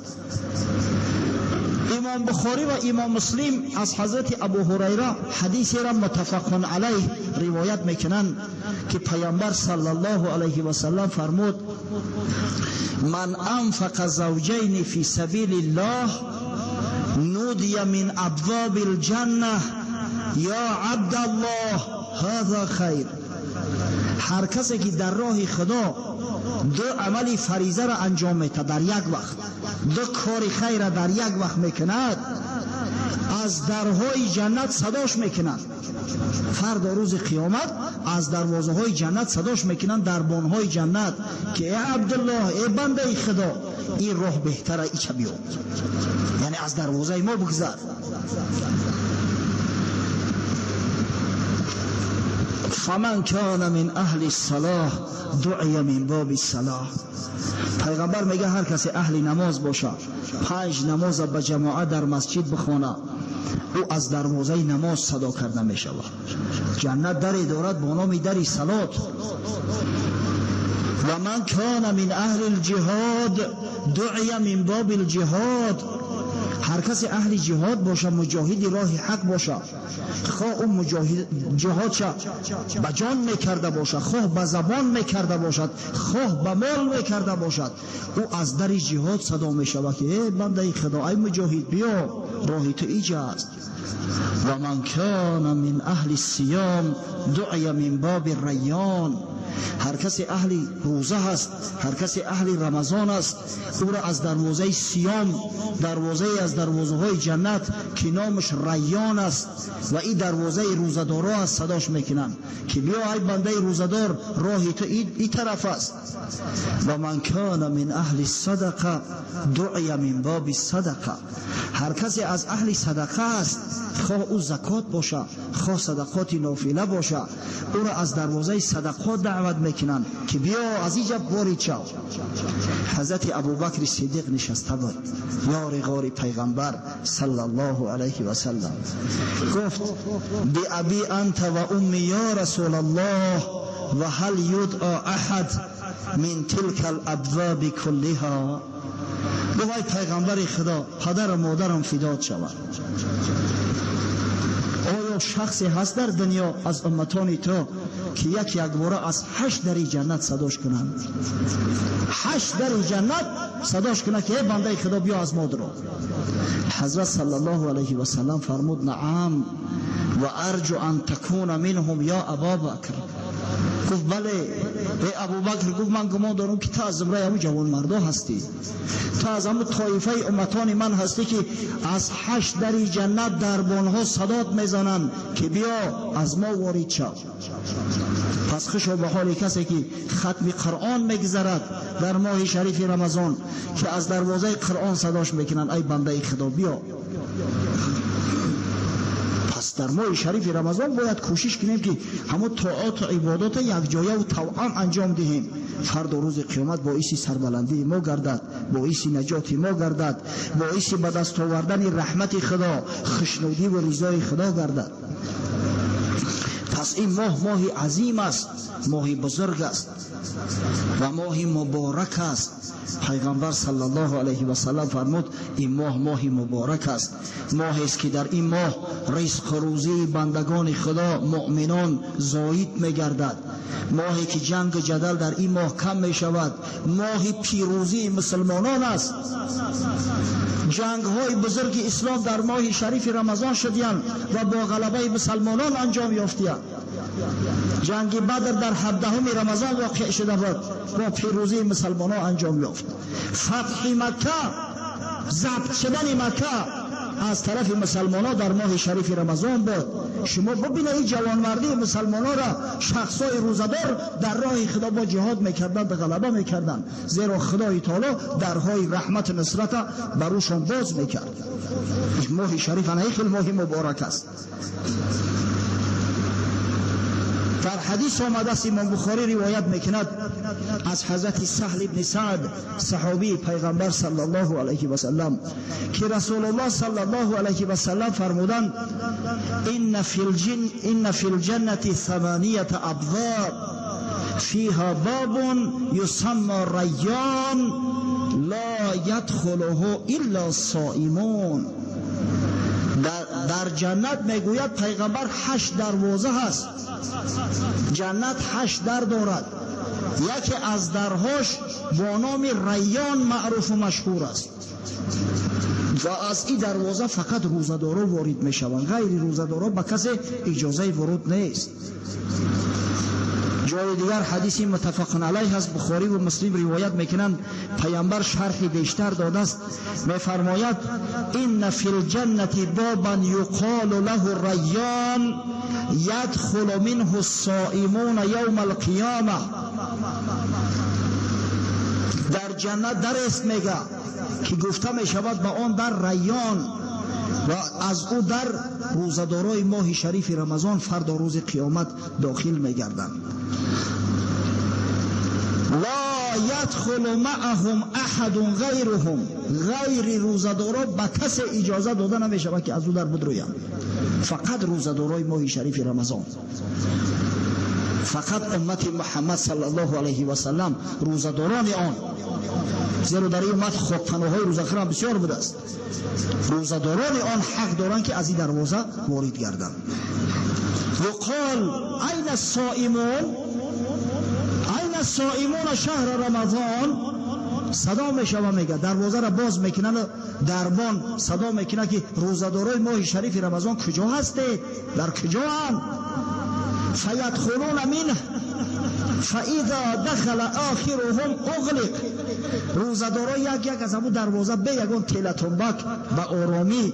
Имом Бухорӣ ва Имом Муслим аз ҳазрати Абу Ҳурайра ҳадисеро муттафақун алайҳ ривоят мекунанд ки Паёмбар саллаллоҳу алайҳи васаллам фармуд: ман анфақа завҷайни фи сабилиллоҳ нудия мин абвобил ҷанна ё абдаллоҳ ҳаза хайр. Ҳар касе ки дар роҳи Худо ду амали фаризаро анҷом медиҳад дар як вақт, ду кори хайра дар як вақт мекунад, аз дарҳои ҷаннат садош мекунанд. Фардо рӯзи қиёмат аз дарвозаҳои ҷаннат садош мекунанд дарбонҳои ҷаннат ки э Абдуллоҳ, э бандаи Худо, ин роҳ беҳтара, ича биё, яъне аз дарвозаи мо бигзар. فمن كان من اهل الصلاح دعی من باب الصلاح. پیغمبر میگه هر کسی اهل نماز باشه، 5 نماز به جماعت در مسجد بخونه، او از دروازه نماز صدا کرده می شود. جنت دری دارد با نام دری صلات. و من کان من اهل الجهاد دعی من باب الجهاد. هر کسی اهل جهاد باشه، مجاهد راه حق باشه، خواه او مجاهد جهاد به جان میکرده باشد، خواه به زبان میکرده باشد، خواه به مال میکرده باشد، او از در جهاد صدا میشود که ای بنده خدا، ای مجاهد، بیا، راه تو ایجا است. و من کان من اهل الصیام دعی من باب الریان. هر کسی اهل روزه هست، هر کسی اهل رمضان است، او را از دروازه صیام، دروازه از دروازه های جنت که نامش ریان است و این دروازه روزه‌دارا است صداش میکنند که بیا ای بنده روزه‌دار، راه تو این طرف است. و من کان من اهل الصدقه دعی من باب الصدقه. هر کسی از اهل صدقه است، خواه او زکات باشه، خواه صدقات نافله باشه، او را از دروازه صدقات دعوت میکنند که بیا از اینجا وارد شو. حضرت ابوبکر صدیق نشسته بود، یار غار پیغمبر صلی الله علیه و سلم. گفت: بی ابی انت و امی یا رسول الله و هل یدعا احد من تلك الابواب كلها. گفت: ای پیغمبر خدا، پدر و مادرم فدات شود، آیا شخصی هست در دنیا از امتان تو که یک یک باره از 8 دری جنت صداش کنند؟ 8 دری جنت صداش کنند که ای بنده خدا، بیا از ما درو. حضرت صلی الله علیه و سلم فرمود: نعم و ارجو ان تکون منهم یا ابابکر. گفت: بله ای ابوبکر. گفت: من گمان دارم که تا از زمره همون جوان مردا هستی، تا از همون طایفه امتان من هستی که از 8 دری جنت دربانها صدات میزنند که بیا از ما وارد شو. پس خوشا به حال کسی که ختم قرآن میگذرد در ماه شریف رمضان که از دروازه قرآن صداش میکنند ای بنده خدا بیا. پس در ماه شریف رمضان باید کوشش کنیم که همون طاعات و عبادات یک جایه و توأم انجام دهیم. فردا روز قیامت باعث سربلندی ما گردد، باعث نجات ما گردد، باعث به دست آوردن رحمت خدا، خوشنودی و رضای خدا گردد. پس این ماه ماه عظیم است، ماه بزرگ است و ماه مبارک است. پیغمبر صلی الله علیه و سلم فرمود این ماه ماه مبارک است، ماه است که در این ماه رزق و روزی بندگان خدا مؤمنان زاید میگردد، ماهی که جنگ و جدل در این ماه کم می شود، ماه پیروزی مسلمانان است. جنگ های بزرگ اسلام در ماه شریف رمضان شدیند و با غلبه مسلمانان انجام یافتیند. جنگ بدر در 17 رمضان واقع شده بود، با پیروزی مسلمانان انجام یافت. فتح مکه، ضبط شدن مکه از طرف مسلمانان در ماه شریف رمضان بود. شما ببینید این جوانمردی مسلمانان را، شخصای روزه‌دار در راه خدا با جهاد میکردند و غلبه میکردند، زیرا خدای تعالی درهای رحمت و نصرت بر روشان باز میکرد. ماه شریف خیلی ماه مبارک است. در حدیث آمده است، امام بخاری روایت میکند از حضرت سهل ابن سعد صحابی پیغمبر صلی الله علیه و سلم که رسول الله صلی الله علیه و سلم فرمودند: ان فی الجنة ثمانیة ابواب فیها باب یسمى ریان لا لا يدخله الا الصائمون. در جنت میگوید پیغمبر 8 دروازه هست، جنت 8 در دارد، یکی از درهاش با نام ریان معروف و مشهور است و از این دروازه فقط روزه‌دارا وارد میشوند، غیر روزه‌دارا به کسی اجازه ورود نیست. جای دیگر حدیث متفق علیه است، بخاری و مسلم روایت میکنند، پیامبر شرح بیشتر داده است، میفرماید ان فی الجنة بابا یقال له الریان یدخل منه الصائمون یوم القیامه. در جنت در است میگه که گفته میشود به آن در ریان و از او در روزه‌دارای ماه شریف رمضان فردا روز قیامت داخل میگردند. لا يدخل معهم احد غیرهم، غیر روزه‌دارا به کسی اجازه داده نمیشود که از او در بدرویند، فقط روزه‌دارای ماه شریف رمضان، فقط امت محمد صلی الله علیه و سلم روزه‌داران آن، زیرا در این امت خاکپناه‌های روزه‌خوار هم بسیار بوده است، روزه‌داران آن حق دارند که از این دروازه وارد گردند. وقال این الصائمون، این الصائمون شهر رمضان، صدا میشوه میگه دروازه را باز میکنن و دربان صدا میکنه که روزه‌دارای ماه شریف رمضان کجا هستید، در کجا هم؟ فیدخلون منه فاذا دخل آخرهم اغلق. روزه‌دارا یک یک از همون دروازه به یگان تیله تنبک به آرامی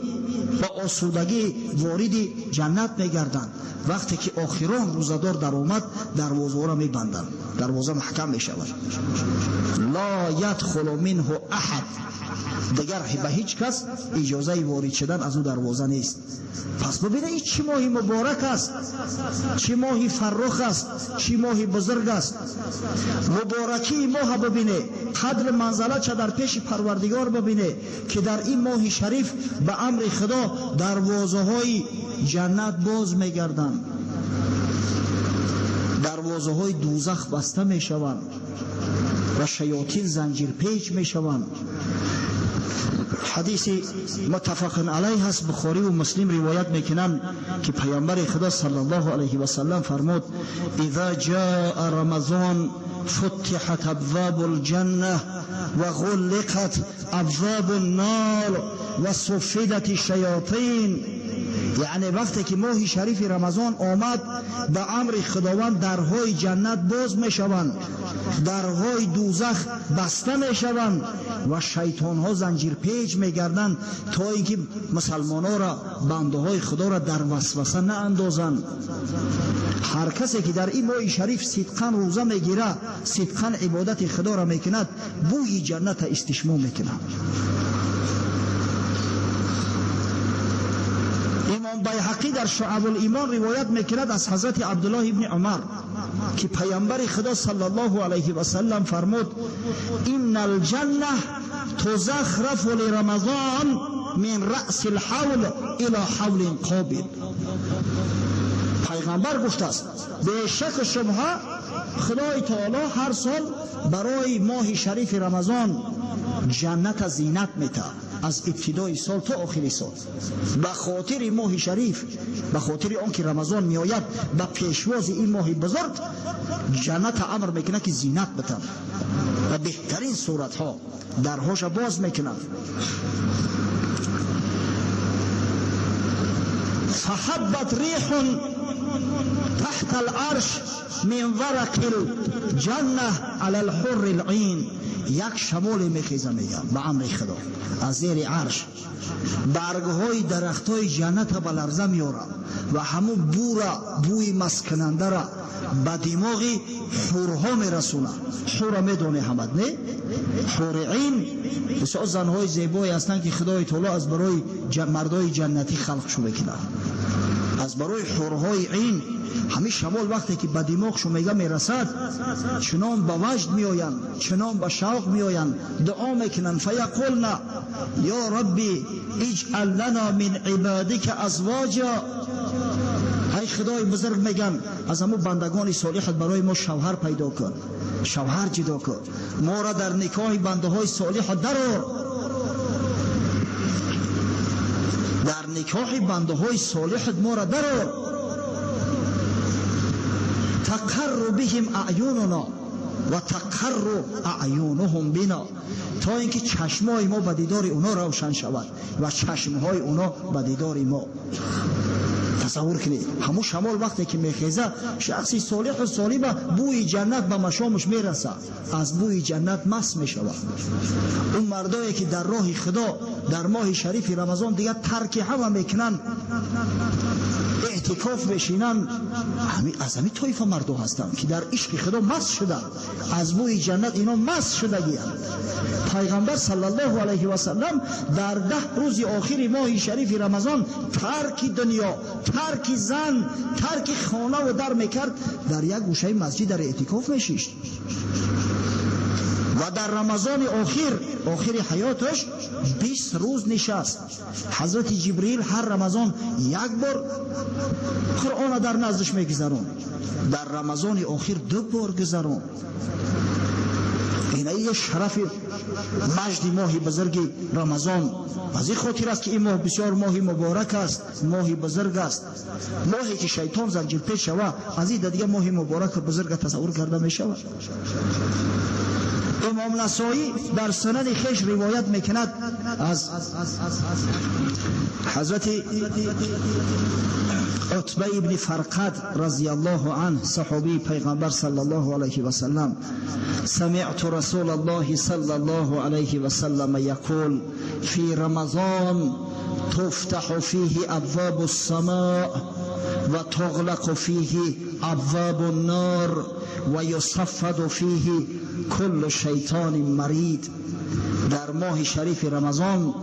و آسودگی وارد جنت میگردند. وقتی که آخران روزه‌دار در آمد دروازه را میبندند، دروازه محکم میشود. لا یدخل منه احد، دیگر به هیچ کس اجازه وارد شدن از او دروازه نیست. پس ببینید این چه ماهی مبارک است، چه ماهی فرخ است، چه ماهی بزرگ است. مبارکی ماه ببینه، قدر منزله چه در پیش پروردگار ببینه که در این ماه شریف به امر خدا دروازه های جنت باز میگردند، دروازه های دوزخ بسته میشوند و شیاطین زنجیر پیچ میشوند. حدیث متفق علیه است، بخاری و مسلم روایت میکنند که پیامبر خدا صلی الله علیه و سلم فرمود اذا جاء رمضان فتحت ابواب الجنه و غلقت ابواب النار و صفدت الشیاطین. یعنی وقتی که ماه شریف رمضان آمد به امر خداوند درهای جنت باز میشوند، درهای دوزخ بسته میشوند و شیطان ها زنجیر پیچ میگردند تا اینکه مسلمان ها را، بنده های خدا را در وسوسه ناندازند. هر کسی که در این ماه شریف صدقاً روزه میگیره، صدقاً عبادت خدا را میکند، بوی جنت استشمام میکند. امام بیهقی در شعب الایمان روایت میکند از حضرت عبدالله ابن عمر که پیامبر خدا صلی الله علیه و سلم فرمود ان الجنه تزخرف لرمضان من رأس الحول الى حول قابل. پیغمبر گفته است به شک و شبهه خدای تعالی هر سال برای ماه شریف رمضان جنت زینت میده، از ابتدای سال تا آخر سال، به خاطر ماه شریف، به خاطر آنکه رمضان میآید، به پیشواز این ماه بزرگ جنت امر میکنه که زینت بتن و بهترین صورت ها درهاش باز میکنن. فحبت ریح تحت العرش من ورق الجنه علی الحر العین. یک شمال میخیزه میگه به امر خدا از زیر عرش برگهای درختهای جنت به لرزه میاره و همون بو را، بوی مسکننده را به دماغ حورها میرسونه. حور میدونه همت نه؟ حور عین بسیار زنهای زیبایی هستند که خدای تعالی از برای مردای جنتی خلق شو میکنه، از برای حورهای عین. همین شمال وقتی که به دماغشون میگه میرسد، چنان به وجد میآیند، چنان به شوق میآیند، دعا میکنند فیقولن یا ربی اجعل لنا من عبادک ازواجا. Ай Худои бузург, меган, аз ҳамун бандагони солиҳат барои мо шавҳар пайдо кун, шавҳар ҷудо кун, моро дар никоҳи бандаҳои солиҳат дарор, дар никоҳи бандаҳои солиҳат моро дарор. Тақарру биҳим аъюнуна ва тақарру аъюнуҳум бина, то инки чашмҳои мо ба дидори уно равшан шавад ва чашмҳои уно ба дидори мо. Тасаввур кунед, ҳамун шамол вақте ки мехеза, шахси солиҳу солима бӯи ҷаннат ба машомаш мерасад, аз бӯи ҷаннат маст мешавад. Он мардое ки дар роҳи Худо дар моҳи шарифи Рамазон дигар тарки ҳама мекунанд, эътикоф мешинанд, аз ҳамин тоифа мардо ҳастанд ки дар ишқи Худо маст шуданд, аз бӯи ҷаннат ино маст шудагианд. Пайғамбар саллаллоҳу алайҳи васаллам дар 10 рӯзи охири моҳи шарифи Рамазон тарки дунё, тарки зан, тарки хонаву дар мекард, дар як гӯшаи масҷид дар эътикоф мешишт ва дар Рамазони охир, охири ҳаёташ 20 рӯз нишаст. Ҳазрати Ҷибрил ҳар Рамазон як бор Қуръонро дар наздаш мегузаронд, дар Рамазони охир 2 бор гузаронд. Ина шарафи маҷди моҳи бузурги Рамазон. Аз ин хотир аст ки ин моҳ бисёр моҳи муборак аст, моҳи бузург аст, моҳе ки шайтон занҷирпеч шава, аз ин дигар моҳи мубораку бузурга тасаввур карда мешавад. Имом Насоӣ дар сунани хеш ривоят мекунад аз ҳазрати Утба ибни Фарқад разияллоҳу анҳу, саҳобии пайғамбар саллаллоҳу алайҳи васаллам: سمعت رسول الله صلى الله عليه وسلم يقول في رمضان تفتح فيه أبواب السماء وتغلق فيه أبواب النار ويصفد فيه كل شيطان مريد. در ماه شریف رمضان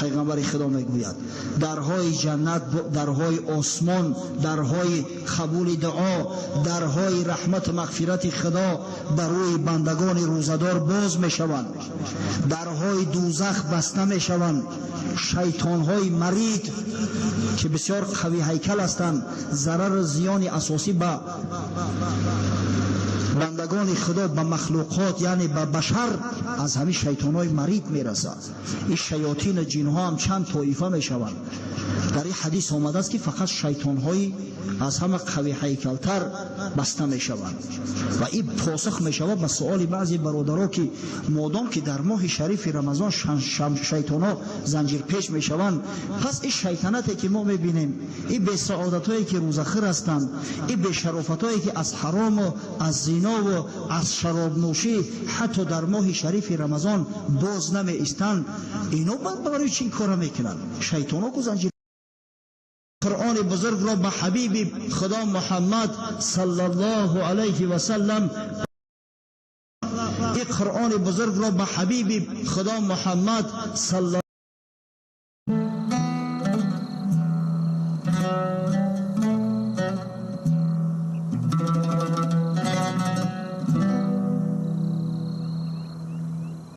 پیغمبر خدا میگوید درهای جنت، درهای آسمان، درهای قبول دعا، درهای رحمت و مغفرت خدا بر روی بندگان روزدار باز میشوند، درهای دوزخ بسته میشوند، شیطانهای مرید که بسیار قوی هیکل هستند، ضرر زیان اساسی به بندگان خدا، به مخلوقات، یعنی به بشر، از همین شیطانهای مرید میرسد. این شیاطین و جنها هم چند طایفه میشوند. در این حدیث آمده است که فقط شیطانهای از همه قوی هیکلتر بسته میشوند و این پاسخ میشود به سؤال بعضی برادرها که مادام که در ماه شریف رمضان شیطانها زنجیر پیش میشوند، پس این شیطنتی که ما میبینیم، این بی‌سعادتایی که روزخور هستند، این بی‌شرافتایی که از حرام و از زنا و از شراب نوشی حتی در ماه شریف رمضان باز نمی ایستند، اینا برای چی کار میکنند؟ شیطانها که زنجیر. قرآن بزرگ را به حبیب خدا محمد صلی الله علیه و سلم، این قرآن بزرگ را به حبیب خدا محمد صلی.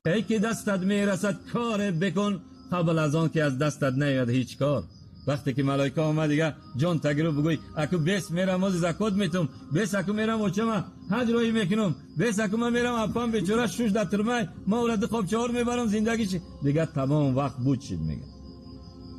ای که دستت میرسد کار بکن قبل از آن که از دستت نیاد هیچ کار. وقتی که ملائکه آمد دیگه جان تگرو بگوی اکو بس میرم از زکات میتم، بس اکو میرم اوچما حج روی میکنم، بس اکو من میرم اپام بیچاره شش در ترمای ما اولاد خواب چهار میبرم زندگی چی دیگه تمام وقت بود شد. میگه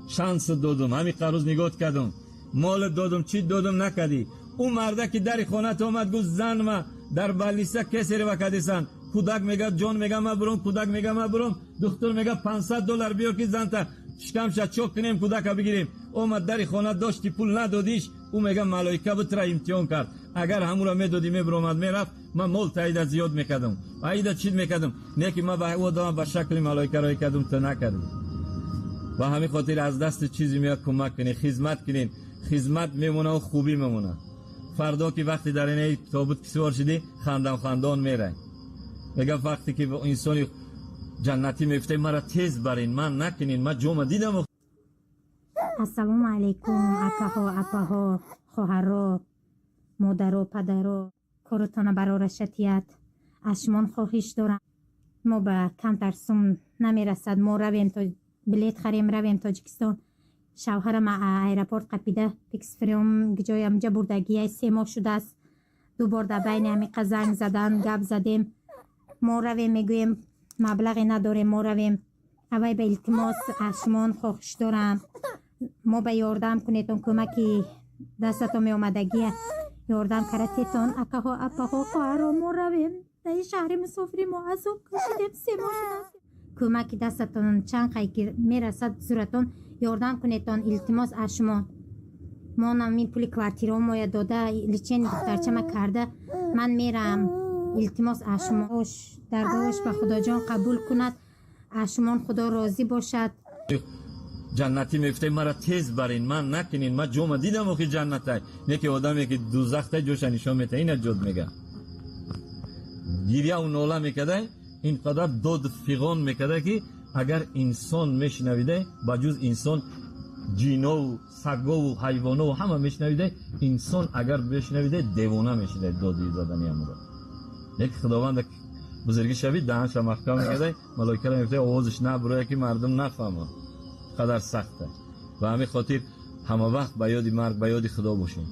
شانس دادم، همین قروز نگاه کردم، مال دادم، چی دادم نکردی. اون مرده که در خانه تو آمد گفت زن ما در بلیسه کسی رو وکدیسن، کودک میگه جان میگه ما برم، کودک میگه ما برم، دکتر میگه $500 بیار که زن تا شکمش چوک کنیم کودک بگیریم. اومد در خانه داشتی پول ندادیش، او میگه ملائکه بتره امتحان کرد، اگر همون را میدادی میبرآمد میرفت، من مال تایید زیاد میکردم، ایده چیز میکردم، نه که من به او دادم به شکل ملائکه رای کردم تو نکردم. و همین خاطر از دست چیزی میاد کمک کنی، خدمت کنین، خدمت میمونه و خوبی میمونه. فردا که وقتی در این تابوت سوار شدی خندان خندان میره. میگه وقتی که انسانی جنتی میفته مرا تیز برین، من نکنین، من جمعه دیدم. Ассалому алайкум, акаҳо, апаҳо, хоҳаро, модаро, падаро, коротона барора шатият. Аз шумон хоҳиш дорам, мо ба камтар сум намерасад, мо равем то билет харем, равем Тоҷикистон. Шавҳарам аэропорт қапида пиксфрём ҷои амҷа бурдагия, 3 моҳ шудааст. Ду бор дар байни ҳамиқа занг задан, гап задем. Мо равем, мегӯем, маблағе надорем, мо равем. Аввай ба илтимос аз шумон хоҳиш дорам, мо ба ёрдам кунетон, кӯмаки дастатон меомадагия ёрдам каратетон. Акаҳо, апаҳо, хоҳаро, мо равем. Дар ин шаҳри мусофири мо азоб кашидем, 3 моҳ шудааст. Кӯмаки дастатон чанд қай ки мерасад, зуратон ёрдам кунетон, илтимос аз шумо. Мо ин пули квартирао моя дода, лечение духтарчама карда, ман мерам. Илтимос аз шумо, даргоҳаш ба Худоҷон қабул кунад, аз шумон Худо розӣ бошад. Ҷаннатӣ мегуфта: «Мара тез барин, ман накунин, ман ҷома дидам, охи ҷаннатай». Не ки одаме ки дузахтай, ҷоша нишон мета, ина ҷод мега. Гирьяву нола мекардай, ин қадар доду фиғон мекарда, ки агар инсон мешунавидай, ба ҷуз инсон ҷинову сагову ҳайвонову ҳама мешунавидай. Инсон агар мешунавидай, девона мешидай доди задани амро. Леки Худованда бузургӣ шавид, даҳанша маҳкам мекардай, малоикара мегуфтай: «Овозиш набуроя, ки мардум нафаҳмад қадар сахта». Ба ҳамин хотир ҳама вақт ба ёди марг, ба ёди Худо бошем.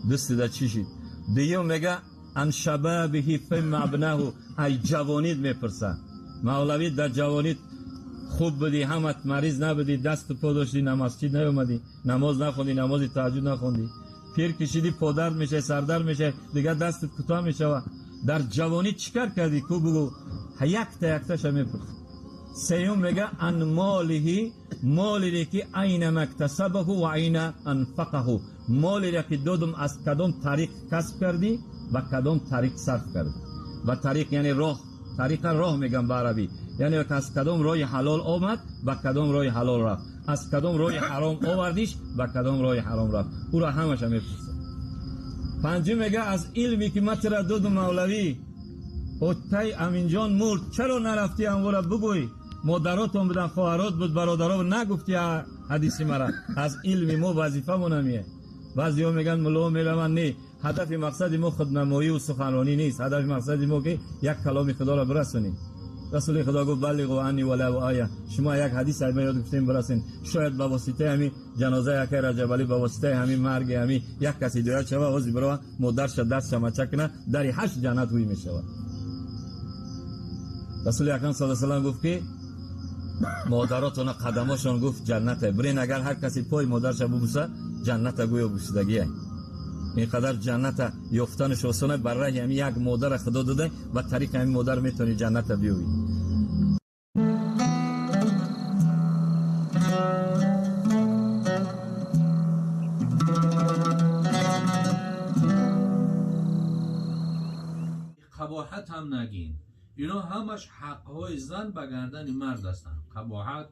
Дӯстида чӣ шид? Дуюм мега: عن شبابه فیم أبلاه. Ай ҷавонид мепурса, мавлавӣ, дар ҷавонид хуб будӣ, ҳамат мариз набудӣ, дасту по доштӣ, масҷид наёмадӣ, намоз нахондӣ, намози таҳаҷҷуд нахондӣ. Пир кишидӣ, подард мешавӣ, сардард мешавӣ, дигар дастат кӯтоҳ мешава. Дар ҷавонӣ чӣ кар кардӣ, ку бугӯ. Якта якташа мепурса. Сеюм мега: عن ماله, молере ки أين ما اكتسبه وأين أنفقه, молере ки додум, аз кадом тариқ касб кардӣ, ба кадом тариқ сарф кардӣ. Ба тариқ яъне роҳ, тариқа роҳ мегам ба арабӣ, яъне аз кадом роҳи ҳалол омад, ба кадом роҳи ҳалол рафт, аз кадом роҳи ҳаром овардиш, ба кадом роҳи ҳаром рафт. Ӯро ҳамаша мепурсад. Панҷум мега: аз илме ки ман тира додум, мавлавӣ, оттай Аминҷон мурд, чаро нарафтӣ амвора бугӯй? Модаротон будан, хоҳарот буд, бародаро, нагуфти ҳадиси мара. Аз илми мо вазифамон ҳамие. Баъзеҳо мегӯянд, муллоҳо мераванд. Не, ҳадафи мақсади мо худнамоию суханронӣ нест. Ҳадафи мақсади мо ки як каломи Худоро бирасонем. Расули Худо гуфт: بلغوا عني ولو آية. Шумо як ҳадис айма ёд гуфтем, бирасен. Шояд ба воситаи ҳами ҷанозаи акай Раҷабалӣ, ба воситаи ҳами марги ҳами як кас ҳидоят шава, ози бирова модарша дастша мача куна, дари ҳашт ҷаннат ҳуй мешавад. Расули акрам сал салам гуфт, ки модаротона қадамошон, гуфт, ҷаннате. Бирен, агар ҳар касе пои модарша бубуса, ҷанната гӯё бусидагия. Ин қадар ҷанната ёфтанаш осона. Бар раҳи ҳами як модара Худо дода, ба тариқи ҳами модар метавонӣ ҷанната биёвӣ. Қабоҳат ҳам нагин. Ино ҳамаш ҳақҳои зан ба гардани мард ҳастанд. Қабоҳат,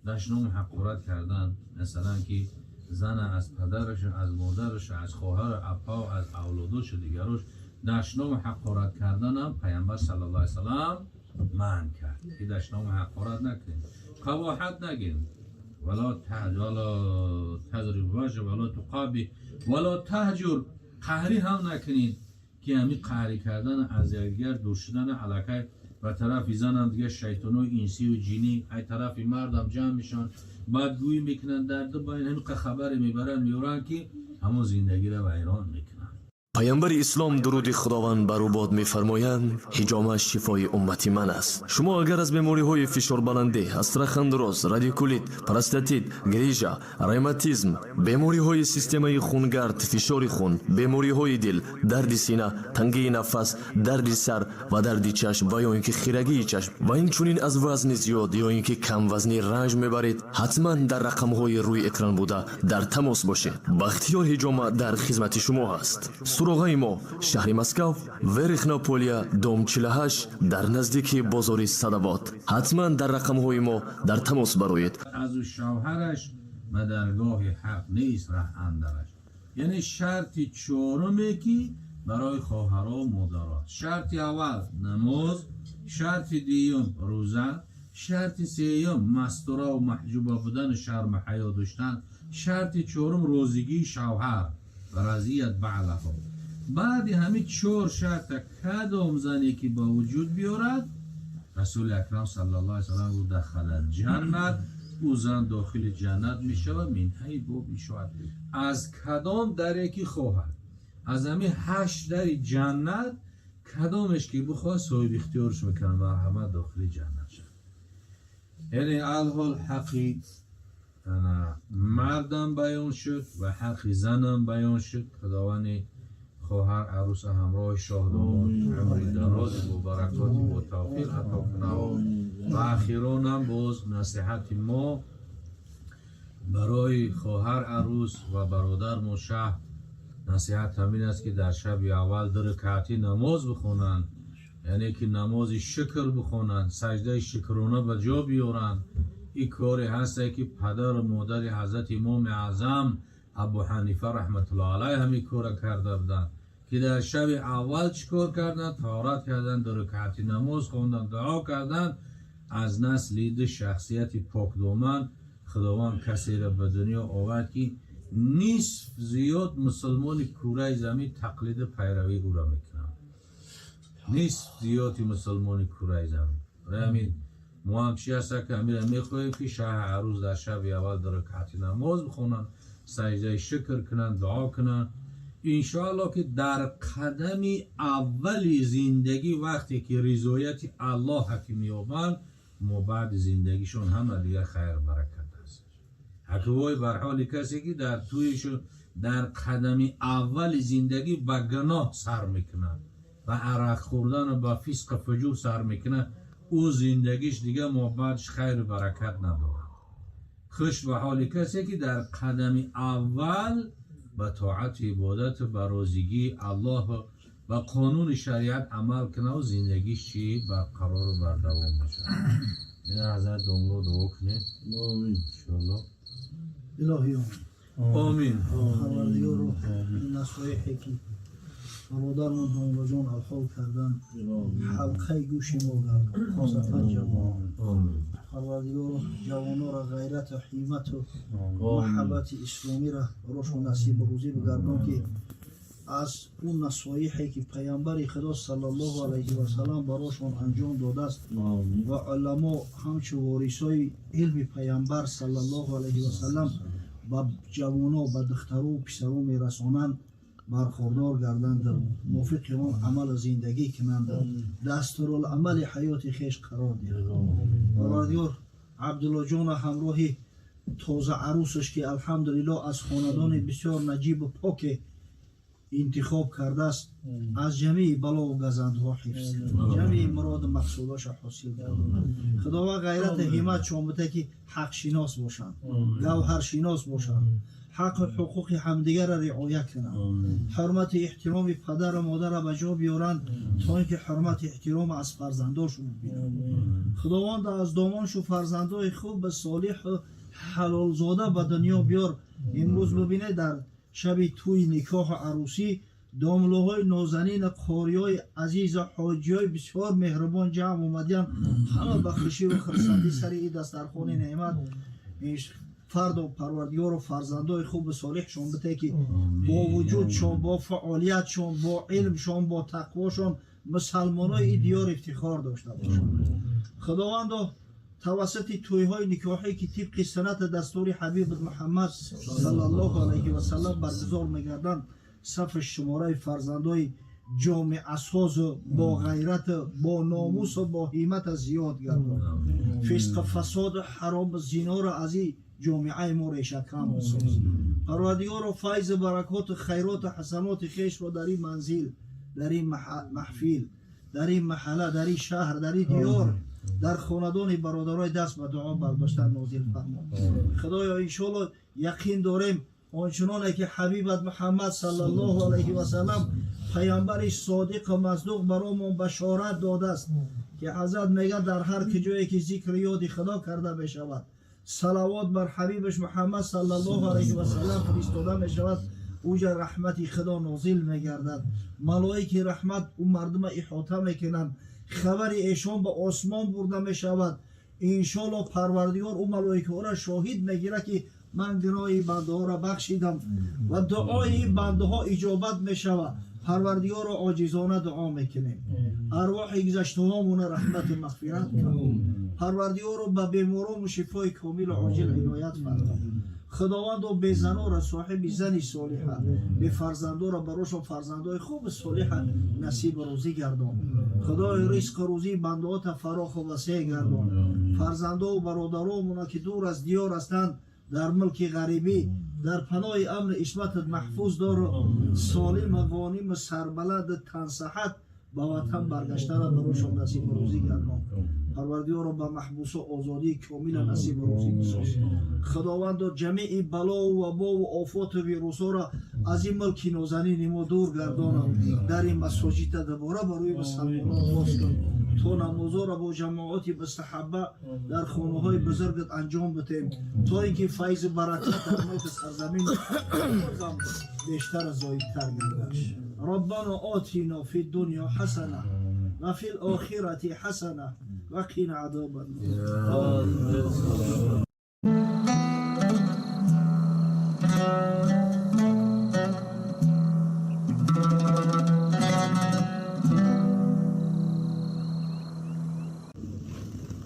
дашному ҳақорат кардан, масалан, ки зана аз падараш, аз модараш, аз хоҳару апау, аз авлодошу дигарош дашному ҳақорат карданам Пайғамбар саллаллоҳу алайҳи васалам манъ кард, ки дашному ҳақорат накунем, қабоҳат нагем. ولا تضرب الوجه ولا تقبح ولا تهجر. قهری هم نکنید که همین قهری کردن، از یکدیگر دور شدن علاقه و طرفی زنم دیگه شیطان و انسی و جینی ای طرفی مردم جمع میشن، بعد گویی میکنن، در دو باین همین خبر میبرن میورن که همون زندگی را ویران میکنن. Паямбари ислом, дуруди Худованд бар ӯ бод, мефармоянд: «Ҳиҷома шифои уммати ман аст». Шумо агар аз бемориҳои фишорбаландӣ, остеохондроз, радикулит, простатит, грижа, ревматизм, бемориҳои системаи хунгард, фишори хун, бемориҳои дил, дарди сина, тангии нафас, дарди сар ва дарди чашм ва ё ин ки хирагии чашм ва инчунин аз вазни зиёд ё ин ки камвазнӣ ранҷ мебаред, ҳатман дар рақамҳои рӯи экран буда дар тамос бошед. Бахтиёр Ҳиҷома дар хизмати шумо ҳаст. Суроғаи мо: шаҳри Москав, Верхнего Поля, дом 48, дар наздики бозори Садовод. Ҳатман дар рақамҳои мо дар тамос бароед. Аз шавҳараш ба даргоҳи ҳақ нест раҳ андараш. Яъне шарти чоруме ки барои хоҳаро, модаро: шарти аввал намоз, шарти дуюм рӯза, шарти сеюм мастураву маҳҷуба будану шарму ҳаё доштан, шарти чорум розигии шавҳар ва رضيت بعله. Баъди ҳамин чор шарта кадом зане ки ба вуҷуд биёрад, Расули Акрам саллаллоҳу алайҳи васаллам гуфт: دخل الجنة. ӯ зан дохили ҷаннат мешавад. Мин ай боб шоад, аз кадом даре ки хоҳад, аз ҳамин 8 дари ҷаннат кадомеш ки бихоҳад соҳиби ихтиёрш мекунад, марҳамат дохили ҷаннат шавад. Яъне алҳол ҳаққи мардам баён шуд ва ҳаққи занам баён шуд. Худованди хоҳар арӯса ҳамроҳи шоҳдомод умри дарози бо баракоти бо тавфиқ ато кунад. Ва ахиронам боз насиҳати мо барои хоҳар арӯс ва бародармо шаҳ насиҳат ҳамин аст, ки дар шаби аввал 2 ракъати намоз бихонанд, яъне ки намози шукр бихонанд, саҷдаи шукрона ба ҷо биёранд. Ин коре ҳасте ки падару модари ҳазрати имоми аъзам Абу Ҳанифа раҳматуллоҳ алайҳ ҳамин корро карда буданд, ки дар шаби аввал чӣ кор карданд? Таҳорат карданд, 2 ракъати намоз хонданд, дуо карданд. Аз насли ду шахсияти покдоман Худованд касеро ба дунё овард, ки нисф зиёд мусулмони кураи замин тақлиду пайравии ӯро мекунанд. Нисф зиёди мусулмони кураи замин. Барои ҳамин мо ҳам чӣ ҳаста, ки ҳаминро мехоҳем, ки шаҳи арӯз дар шаби аввал 2 ракъати намоз бихонанд, саҷдаи шукр кунанд, дуо кунанд. Иншоаллоҳ ки дар қадами аввали зиндагӣ вақте ки ризояти Аллоҳ ки меёбанд, мо баъди зиндагишон ҳама дигар хайр баракат аст. Ҳаквой бар ҳоли касе ки дар тӯйшон дар қадами аввали зиндагӣ ба гуноҳ сар мекунад, ба арақ хӯрдану ба фисқу фуҷур сар мекунад, ӯ зиндагиш дигар мо баъдш хайру баракат надорад. Хуш ба ҳоли касе ки дар қадами аввал ба тоату ибодату ба розигии Аллоҳ ба қонуни шариат амал кунад ва зиндагиш чӣ барқарору бардавом бошад. Ина ҳазрат домло дуо кунед. Омин. Иншоаллоҳ. Илоҳӣ омин. Парвардигоро, ин насоиҳе ки бародармон домлоҷон алҳол карданд, ҳалқаи гӯши мо гардон, хосатан ҷавонон. Парвардигоро, ҷавононро ғайрату ҳиммату маҳаббати исломиро барошон насибу рӯзӣ бигардон, ки аз он насоиҳе ки паямбари Худо саллаллоҳу алайҳи васаллам барошон анҷом додааст ва уламо ҳамчун ворисои илми паямбар саллаллоҳу алайҳи васаллам ба ҷавоно, ба духтару писаро мерасонанд, бархӯрдор гарданд, мувофиқи он амалу зиндагӣ кунанд, дастуруламали ҳаёти хеш қарор диҳанд. Парвардигор, Абдуллоҷона ҳамроҳи тоза арӯсаш, ки алҳамдулиллоҳ аз хонадони бисёр наҷибу поке интихоб кардааст, аз ҷамеи балову газандҳо ҳифз, ҷамеи муроду мақсудоша ҳосил гардонад. Худованд ғайрату ҳимматшон буда, ки ҳақшинос бошанд, гавҳаршинос бошанд, ҳаққу ҳуқуқи ҳамдигарро риоя кунанд, ҳурмати эҳтироми падару модарро ба ҷо биёранд, то ин ки ҳурмати эҳтиром аз фарзандошон бибинанд. Худованд аз домоншу фарзандои хуб, солиҳу ҳалолзода ба дунё биёр. Имрӯз бибинед, дар шаби тӯи никоҳу арӯсӣ домлоҳои нозанин, қориҳои азизу ҳоҷиҳои бисёр меҳрубон ҷамъ омадиянд, ҳама ба хушиву хурсандӣ сари ин дастархони неъмат. Фардо Парвардигору фарзандои хубу солиҳшон бите, ки бо вуҷудшон, бо фаъолиятшон, бо илмшон, бо тақвошон мусалмонои ин диёр ифтихор дошта бошанд. Худовандо, тавассути тӯйҳои никоҳӣ, ки тибқи суннати дастури ҳабиб Муҳаммад саллаллоҳу алайҳи васаллам баргузор мегарданд, сафи шумораи фарзандои ҷомеасозу бо ғайрату бо номусу бо ҳиммата зиёд гардон. Фисқу фасоду ҳарому зиноро аз ин ҷомеаи мо решакан бисоз. Парвардигоро, файзу баракоту хайроту ҳасаноти хешро дар ин манзил, дар ин маҳфил, дар ин маҳалла, дар ин шаҳр, дар ин диёр, дар хонадони бародарои даст ба дуо бардоштан нозил фармо. Худоё, иншоалло яқин дорем, ончуноне ки ҳабибат Муҳаммад саллаллоҳу алайҳи васаллам, паямбари содиқу масдуқ, баромон башорат додааст, ки ҳазрат мегӯяд: дар ҳар куҷое ки зикри ёди Худо карда мешавад, салавот бар ҳабибаш Муҳаммад саллаллоҳу алайҳи васаллам фиристода мешавад, уҷа раҳмати Худо нозил мегардад, малоики раҳмат ӯ мардума иҳота мекунанд, хабари эшон ба осмон бурда мешавад. Иншоалло Парвардигор ӯ малоикаҳоро шоҳид мегирад, ки ман гуноҳи бандаҳоро бахшидам, ва дуои ин бандаҳо иҷобат мешавад. Парвардигоро оҷизона дуо мекунем, арвоҳи гузаштаҳомона раҳмату мағфират кун. Парвардигоро ба беморому шифои комилу оҷил иноят фармо. Худовандо безанора соҳиби зани солиҳа, бефарзандора барошон фарзандои хубу солиҳа насибу рӯзӣ гардон. Худои ризқу рӯзии бандаота фароху васеъ гардон. Фарзандову бародаромона ки дур аз диёр ҳастанд, дар мулки ғарибӣ дар паноҳи амни исматат маҳфуз дору солима ғониму сарбаланду тансаҳат ба ватан баргаштана барошон насибу рӯзӣ гардон. Парвардигоро ба маҳбусо озодии комила насибу рӯзӣ бисоз. Худовандо ҷамеи балову вабову офоту вирусҳоро аз ин мулки нозанини мо дур гардонам. Дар ин масоҷида дубора барои мусалмонон боз кун, то намозҳоро бо ҷамоати мустаҳабба дар хонаҳои бузургат анҷом бидем, то ин ки файзу баракат дар мулки сарзамин бозам бештар зоидтар гардад. Раббано отино фи дунё ҳасана ва фи лохирати ҳасана ва қина азоба ннор.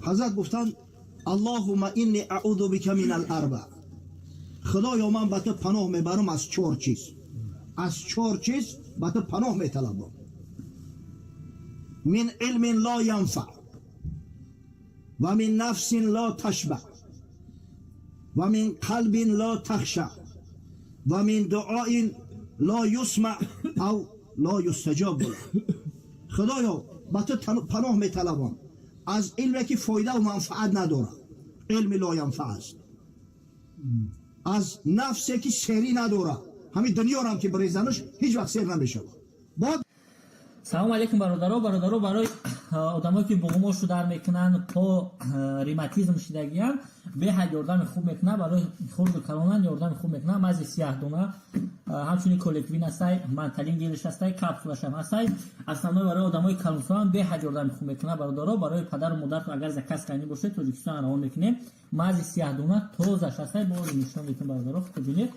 Ҳазрат гуфтанд: Аллоҳумма инни аъузу бика мин аларба. Худоё, ман ба ту паноҳ мебарам аз чор чиз, аз чор чиз ба ту паноҳ металабам. Мин илмин ло янфаъ ва мин нафсин ло ташбаъ ва мин қалбин ло тахшаъ ва мин дуоин ло юсмаъ ав ло юстаҷобу лаҳ. Худоё, ба ту паноҳ металабам аз илме ки фоидаву манфаат надорад, илми ло янфаъ аст, аз нафсе ки серӣ надорад, ҳамин дунёрам ки бирезанаш ҳеҷ вақт сер намешавад. Салому алейкум, бародаро. Бародаро, барои одамое ки буғумошу дар мекунанд, по ревматизм шидагиянд, беҳад ёрдами хуб мекунад. Барои хурду калонан ёрдами хуб мекунад. Мази сияҳдона, ҳамчунин колеквин ҳастай, манталин гелш ҳастай, капсулашам ҳастай. Основной барои одамои калонсолан беҳад ёрдами хуб мекунад. Бародаро, барои падару модаратон агар заказ кардани бошед, Тоҷикистон равон мекунем. Мази сияҳдона тозаш ҳастай, бо нишон метун, бародаро, хуб бинед.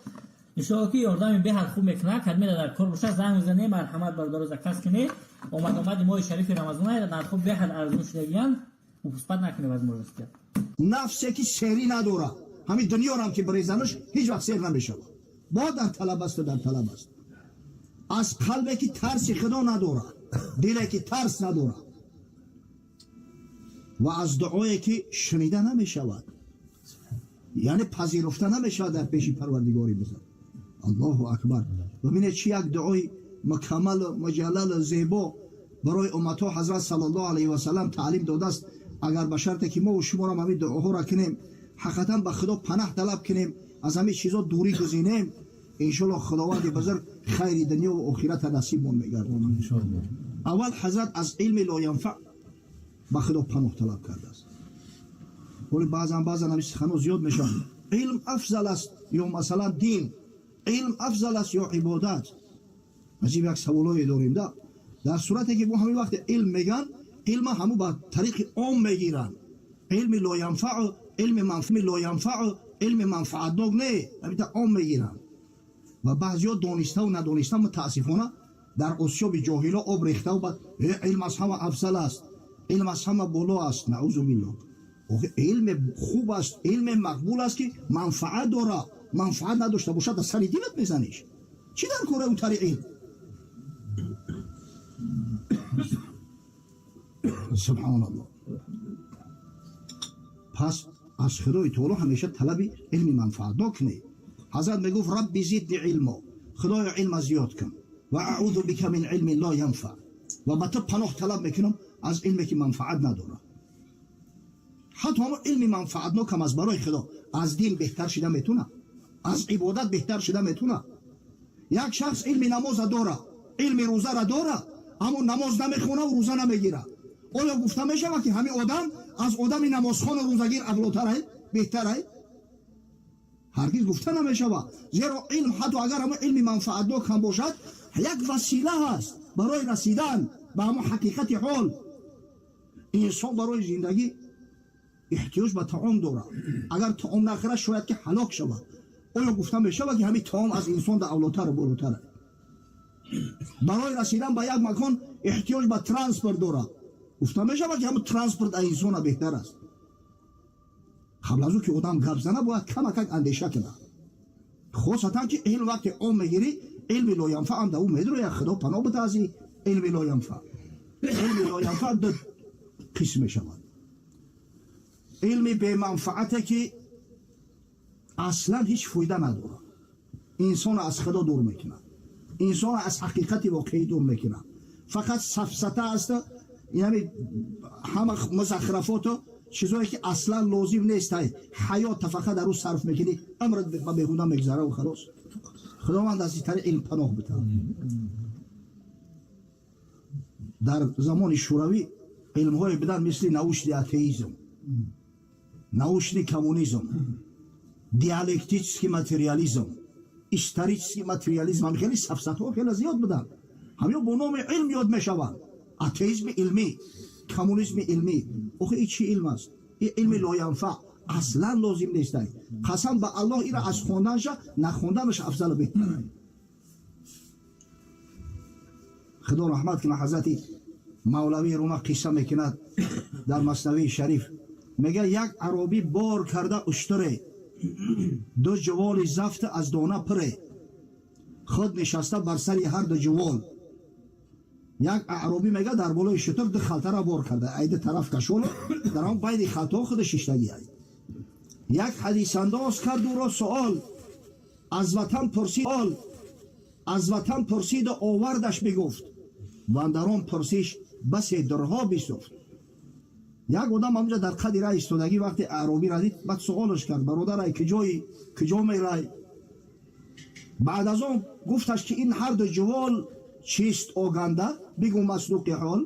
Иншоалло ки ёрдами беҳад хуб мекунад. Кадмеда дар кор бошад, занг мезанем. Марҳамат, бародаро, заказ кунед. Омад омади моҳи шарифи Рамазона, нархҳо беҳад арзон шудагиянд. Упускать накунед возможности. Нафсе ки серӣ надорад, ҳамин дунёрам ки бирезанаш ҳеҷ вақт сер намешавад, бо дар талаб асту дар талаб аст. Аз қалбе ки тарси худо надорад, диле ки тарс надорад, ва аз дуое ки шунида намешавад, яъне пазируфта намешавад дар пеши Парвардигори бузург. Аллоҳу акбар! Бибинед, чӣ як дуои мукаммалу муҷаллалу зебо барои умматҳо ҳазрат саллаллоҳу алайҳи васаллам таълим додааст. Агар ба шарте ки мо шуморо ҳамин дуоҳоро кунем, ҳақиқатан ба худо панаҳ талаб кунем, аз ҳамин чизо дурӣ гузинем, иншоалло худованди бузург хайри дунё ва охирата насибмон мегардонад. Аввал ҳазрат аз илми лоянфаъ ба худо паноҳ талаб кардааст. Вале баъзан баъзан ҳамин суханҳо зиёд мешаванд: илм афзал аст ё масалан дин, илм афзал аст ё ибодат? Аҷиб як саволое дорем да. Дар сурате ки мо ҳамин вақте илм меган, илма ҳаму ба тариқи ом мегиранд, илми лоянфаъу илми лоянфаъу илми манфаатнок не, ҳамита ом мегиранд. Ва баъзиҳо дониставу надониста, мутаассифона, дар осиёби ҷоҳило об рехтаву баъд илм аз ҳама афзал аст, илм аз ҳама боло аст. Наузу биллоҳ! Илме хуб аст, илме мақбул аст ки манфаат дорад. Манфаат надошта бошад, дар сари динат мезаниш. Чӣ дар кора утари илм? Субҳоналлоҳ! Пас аз худои таоло ҳамеша талаби илми манфаатнок кунед. Ҳазрат мегуфт: рабби зидни илмо, худоё, илма зиёд кун, ва аъузу бика мин илмин ло янфаъ, ва ба ту паноҳ талаб мекунам аз илме ки манфаат надорад. Ҳатто ҳамон илми манфаатнокам аз барои худо аз дин беҳтар шида метунад, аз ибодат беҳтар шида метунад? Як шахс илми намоза дорад, илми рӯзара дорад, аммо намоз намехонаву рӯза намегирад. Оё гуфта мешавад ки ҳамин одам аз одами намозхону рӯзагир авлотарай, беҳтарай? Ҳаргиз гуфта намешавад. Зеро илм, ҳатто агар ҳамон илми манфаатнок ҳам бошад, як васила ҳаст барои расидан ба ҳамон ҳақиқати ҳол. Инсон барои зиндагӣ эҳтиёҷ ба таом дорад. Агар таом нахӯрад, шояд ки ҳалок шавад. Оё гуфта мешавад ки ҳамин таом аз инсон да авлотару болотар? Барои расидан ба як макон эҳтиёҷ ба транспорт дорад. Гуфта мешавад, ки ҳамн транспорт аз инсона беҳтар аст. Қабл аз ӯ ки одам гап зана, бояд камакак андеша кунад, хосатан ки илм вақте ом мегирӣ, илми лоянфаъ ам да ӯ медрояд. Худо паноҳ бида аз илми лоянфаъ. Илми лоянфаъ ду қисм мешавад: илми беманфаате, ки аслан ҳеҷ фоида надорад, инсонро аз Худо дур мекунад, инсонро аз ҳақиқати воқеӣ дур мекунад, фақат сафсата аст, яъне ҳама музахрафоту чизое, ки аслан лозим нест, ҳаёта фақат дар ӯ сарф мекунӣ, умрат ба беҳуда мегзараву халос. Худованд аз итари илм паноҳ битавад. Дар замони Шӯравӣ илмҳое буданд, мисли научный атеизм, научный коммунизм, диалектический материализм, исторический материализм. Ҳам хеле сафсатҳо хеле зиёд буданд. Ҳамё бо номи илм ёд мешаванд: атеизми илмӣ, коммунизми илмӣ. Охи, и чӣ илм аст? И илми лоянфаъ аслан лозим нестай. Қасам ба Аллоҳ, ира аз хонданша нахонданаш афзалу беҳтар. Худо раҳмат кунад ҳазрати Мавлавии Рума, қисса мекунад дар Маснавии Шариф. Мега, як аробӣ бор карда уштуре, ду ҷуволи зафт аз дона пуре, худ нишаста бар сари ҳар ду ҷувол. Як аъробӣ, мега, дар болои шутур ду халтара бор карда, айди тараф кашолу дар он байни халтаҳо худа шиштагӣ. Ай як ҳадисандоз кард ӯро суол, аз ватан пурсид, аз ватан пурсиду овардаш бигуфт, ва андар он пурсиш басе дурҳо бисӯфт. Як одам ҳамҷа дар қади рай истодагӣ, вақте аъробиро дид, баъд суолаш кард: «Бародар, ай куҷои, куҷо мерай?» Баъд аз он гуфташ, ки ин ҳарду ҷувол чист оганда, бигӯ масдуқи ҳол.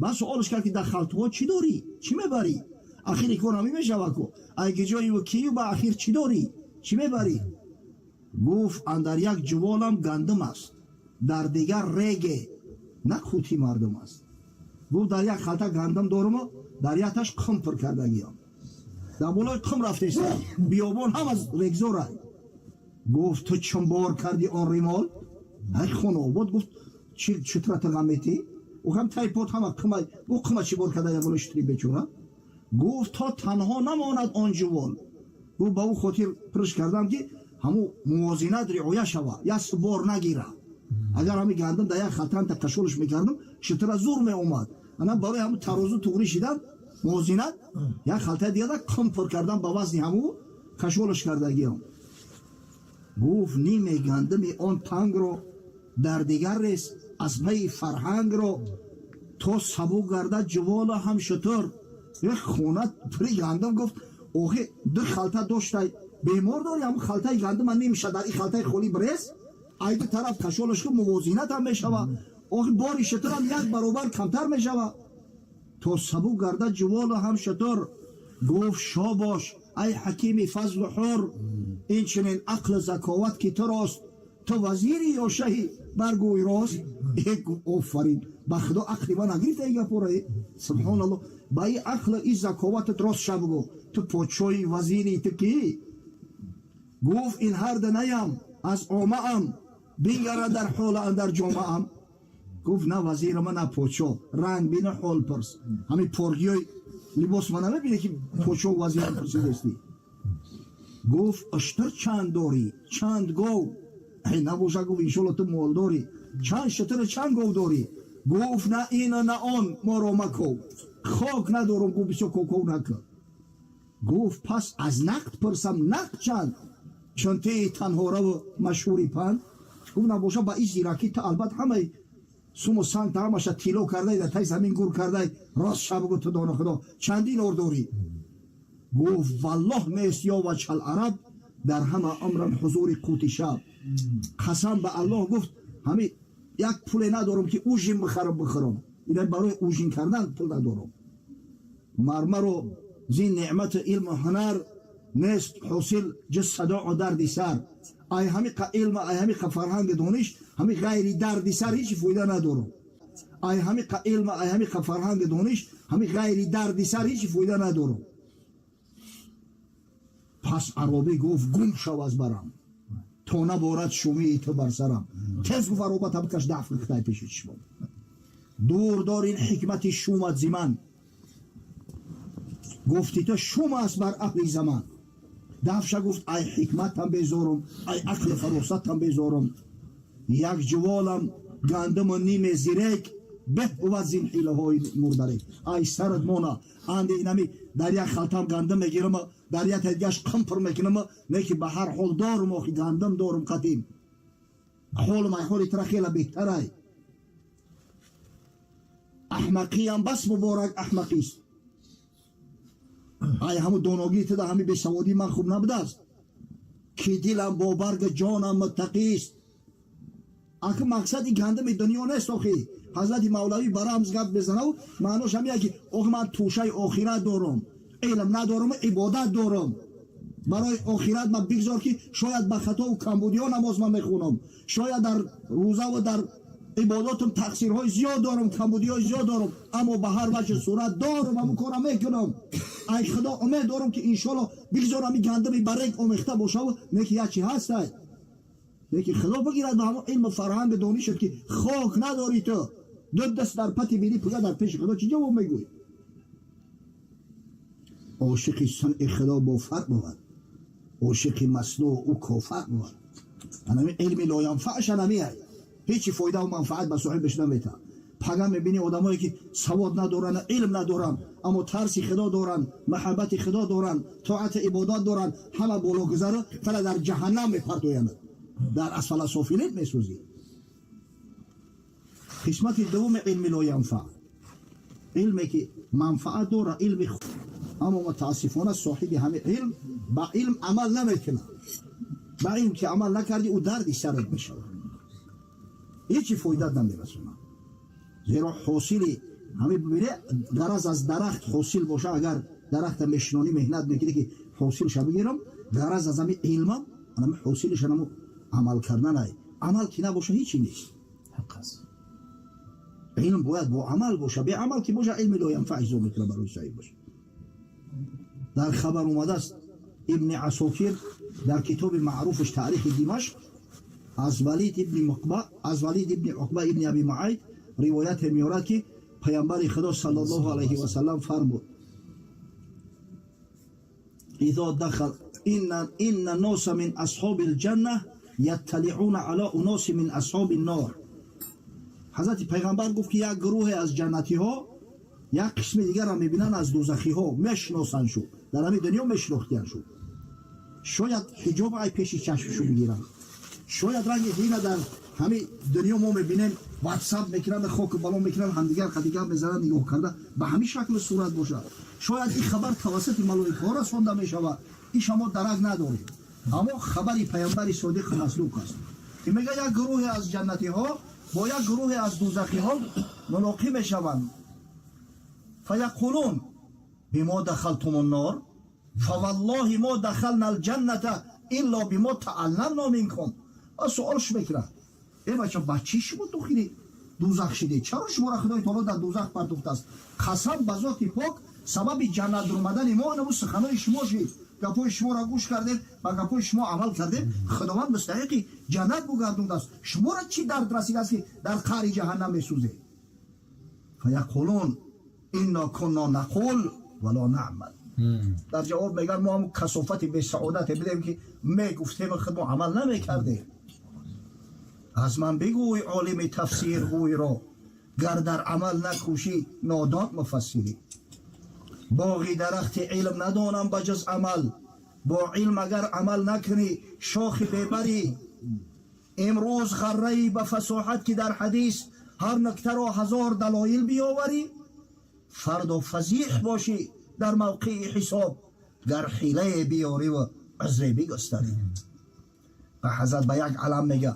Баъд суолаш кард, ки дар халтуҳо чӣ дорӣ, чӣ мебарӣ? Ахири кор ҳамин мешавад ку: ай куҷои, кию, ба ахир чӣ дорӣ, чӣ мебарӣ? Гуфт: «Андар як ҷуволам гандум аст, дар дигар реге, на қути мардум аст». Гуфт: «Дар як халта гандум доруму дар якташ қум пур кардагиам, дар болои қум рафтеста, биёбон ҳама регзора». Гуфт: «Ту чун бор кардӣ он римол, ай хонаобод?» Гуфт: «Чутрата ғам метӣ, ӯ тай пот ҳама қума». Гуфт: «Қума чӣ бор карда болои шутри бечора?» Гуфт: «То танҳо намонад он ҷувол». Гуфт: «Ба ӯ хотир пурш кардам, ки ҳамун мувозинат риоя шава, як бор нагира. Агар ҳами гандум дар як халтанта кашолш мекардам, шутра зур меомад. Ана барои ҳамун тарозу туғрӣ шидан, мувозинат, як халтаи дигара қум пур кардам, ба вазни ҳаму кашолаш кардагиам». Гуфт: «Ниме гандуми он тангро дар дигар рес, аз пайи фарҳангро, то сабук гардад ҷувола ҳам шутур». Як хона пури гандум. Гуфт: «Охи, ду халта доштай, бемор дори, ҳамун халтаи гандума нимша дар ин халтаи холӣ бирес, ай ду тараф кашолаш ку, мувозинат ҳам мешава, охи бори шутурам як баробар камтар мешава, то сабук гардад ҷувола ҳам шутур». Гуфт: «Шобош, ай ҳакими фазлу ҳур, инчунин ақлу заковат ки турост, ту вазири ё шаҳи, баргӯй рост?» Офарин ба Худо, ақли ман нагирифта и гапора. Субҳоналло, ба и ақлу и заковатат рост ша бугӯ, ту подшоҳи, вазири, ту кӣ? Гуфт: «Ин ҳарда наям, аз омаам, бингара дар ҳола андар ҷомаам». Гуфт: «На вазирама, на подшоҳ, ранг бина, ҳол пурс. Ҳамин поргиёи либос ма намебинӣ, ки подшоҳ, вазирам пурсидестӣ?» Гуфт: «Уштур чанд дорӣ, чанд гов?» Набоша, гуфт, иншолло ту молдорӣ. «Чанд шутур, чанд гов дорӣ?» Гуфт: «На ина, на он, моро маков, хок надорум». Гуфт: «Бисёр коков накун». Гуфт: «Пас аз нақд пурсам, нақд чанд, чун тии танҳораву машҳури панд?» Гуфт: «Набоша, ба ин зиракӣ ту албат ҳамаи суму санг ҳамаша тилло кардай, дар таи замин гур кардай. Рост ша бугӯ, ту доно Худо, чандин ор дорӣ?» Гуфт: «Валлоҳ, нест ё вачҳал араб дар ҳама умрам ҳузури қути шаб». Қасам ба Аллоҳ, гуфт, ҳами як пуле надорам, ки ужин бихарам, бихӯрам. Ина барои ужин кардан пул надорам. Мармаро зин неъмату илму ҳунар нест ҳосил ҷуз садоу дарди сар. Ай ҳамиқа илма, ай ҳамиқа фарҳанги дониш, ҳами ғайри дарди сар ҳеҷ фоида надорам. Ай ҳамиқа илма, ай ҳамиқа фарҳанги дониш, ҳами ғайри дарди сар ҳеҷ фоида надорам. Пас аробӣ гуфт: «Гум шав аз барам, то наборад шумии ту бар сарам». Тез гуфт аробата бикаш, даф кихтай пеши чишмон. Дур дор ин ҳикмати шумат зи ман. Гуфти ту шум аст бар аҳли заман. Дафша гуфт ай ҳикматам безорум, ай ақли фаросатам безорум. Як ҷуволам гандуму ниме зирек, беҳ бувад зин ҳилаҳои мурдарек. Ай сарат мона, анди инами дар як халтам гандум мегирам, дар як тадгаш қим пур мекунам, не ки ба ҳар ҳол дорум, охи гандум дорум қатим. Ҳолум ай ҳоли тра хела беҳтарай. Аҳмақиям бас муборак аҳмақист. Ай ҳаму доногии туда ҳами бесаводии ман хуб набудааст. Ки дилам бо барги ҷонам муттақист. Аки мақсади гандуми дунё нест охи. Ҳазрати Мавлавӣ ба рамз гап мезанав, маънош ҳамия ки охи ман тӯшаи охират дорум, илм надорум, ибодат дорум. Барои охират ман бигзор ки шояд ба хатову камбудиҳо намоз ман мехонам, шояд дар рӯзаву дар ибодатам тақсирҳои зиёд дорум, камбудиҳои зиёд дорум, аммо ба ҳар ваҷҳи сурат дорум, ҳамун кора мекунам. Ай худо умед дорум ки иншоалло бигзор ҳамин гандуми барек омехта бошаву не ки як чи ҳастай. Лекин худо бигирад ба ҳамон илму фарҳанги донишат ки хок надорӣ ту. Ду даст дар пати бинӣ пуга дар пеши худо чӣ ҷавоб мегӯӣ? Ошиқи сунъи худо бо фарқ бувад, ошиқи маснӯъ ӯ кофар бувад. Анами илми лоянфаъш анамиай. Ҳечи фоидаву манфаат ба соҳибаш наметаҳад. Пага мебинӣ одамое ки савод надоранд, илм надоранд, аммо тарси худо доранд, маҳаббати худо доранд, тоати ибодат доранд, ҳама бологузаро фала дар ҷаҳаннам мепартоянд, дар асфала софилин месӯзӣ. Қисмати дуввуми илми лоянфаъ, илме ки манфаат дорад, илми аммо мутаассифона соҳиби ҳамин илм ба илм амал намекунад. Ба илм ки амал накардӣ, ӯ дарди сарат мешавад, ҳечи фоидат намерасонад. Зеро ҳосили ҳамин бибине, ғараз аз дарахт ҳосил боша, агар дарахта мешинонӣ, меҳнат мекунӣ ки ҳосилша бигирам, ғараз аз ҳамин илмам ҳамин ҳосилиша намо амал карданай. Амал ки набоша ҳечи нест. Ҳақ аст. Илм бояд бо амал боша. Беамал ки боша, илми лоянфаъ ҳисоб мекунад барои соҳибаш. Дар хабар омадааст, Ибни Асокир дар китоби маъруфаш Таърихи Димашқ аз Валид ибни Муқба, аз Валид ибни Уқба ибни Аби Муайд ривояте меорад ки паямбари Худо саллаллоҳу алайҳи васаллам фармуд: изо дахал инна носа мин асҳоби лҷанна ятталиъуна ала уноси мин асҳоби нор. Ҳазрати пайғамбар гуфт ки як гурӯҳе аз ҷаннатиҳо як қисми дигарро мебинанд аз дӯзахиҳо, мешиносанд шу, дар ҳамин дунё мешинохтиянд шу. Шояд ҳиҷоб ай пеши чашмшу бигиранд, шояд ранги дина дар ҳамин дунё мо мебинем, ватсап мекунанд, хоку бало мекунанд, ҳамдигар қади гап мезананд, нигоҳ карда ба ҳамин шаклу сурат бошад. Шояд ин хабар тавассути малоикаҳо расонда мешавад, иша мо дарак надорем, аммо хабари паямбари содиқу маслук аст ки мега як гурӯҳе аз ҷаннатиҳо бо як гурӯҳе аз дӯзахиҳо мулоқӣ мешаванд. Фаяқулун бимо дахалтум ннор фаваллоҳи мо дахална алҷанната илло бимо таалламно минкум. Суолш мекунад: э бача, ба чӣ шумо дохили дӯзах шидед? Чаро шуморо Худои таоло дар дӯзах партофтааст? Қасам ба зоти пок, сабаби ҷаннат омадани мо инабу суханои шумо шид. Гапҳои шуморо гӯш кардем, ба гапҳои шумо амал кардем, Худованд мустаҳиқи ҷаннат бугардондааст. Шуморо чӣ дард расидааст ки дар қаъри ҷаҳаннам месӯзед? Фаяқулун инно кунно нақул вало наъмал. Дар ҷавоб мегӯянд мо ҳам касофати бесаодате бидем ки мегуфтем, худ мо амал намекардем. Аз ман бигӯй олими тафсир гӯйро, гар дар амал накӯшӣ, нодон муфассирӣ. Боғи дарахти илм надонам ба ҷуз амал, бо илм агар амал накунӣ, шохи бебарӣ. Имрӯз ғарраи ба фасоҳат ки дар ҳадис ҳар нуктаро ҳазор далоил биёварӣ, фардо фазиҳ бошӣ дар мавқеи ҳисоб, гар ҳилае биёриву узре бигустарӣ. Ба ҳазрат ба як алам мега: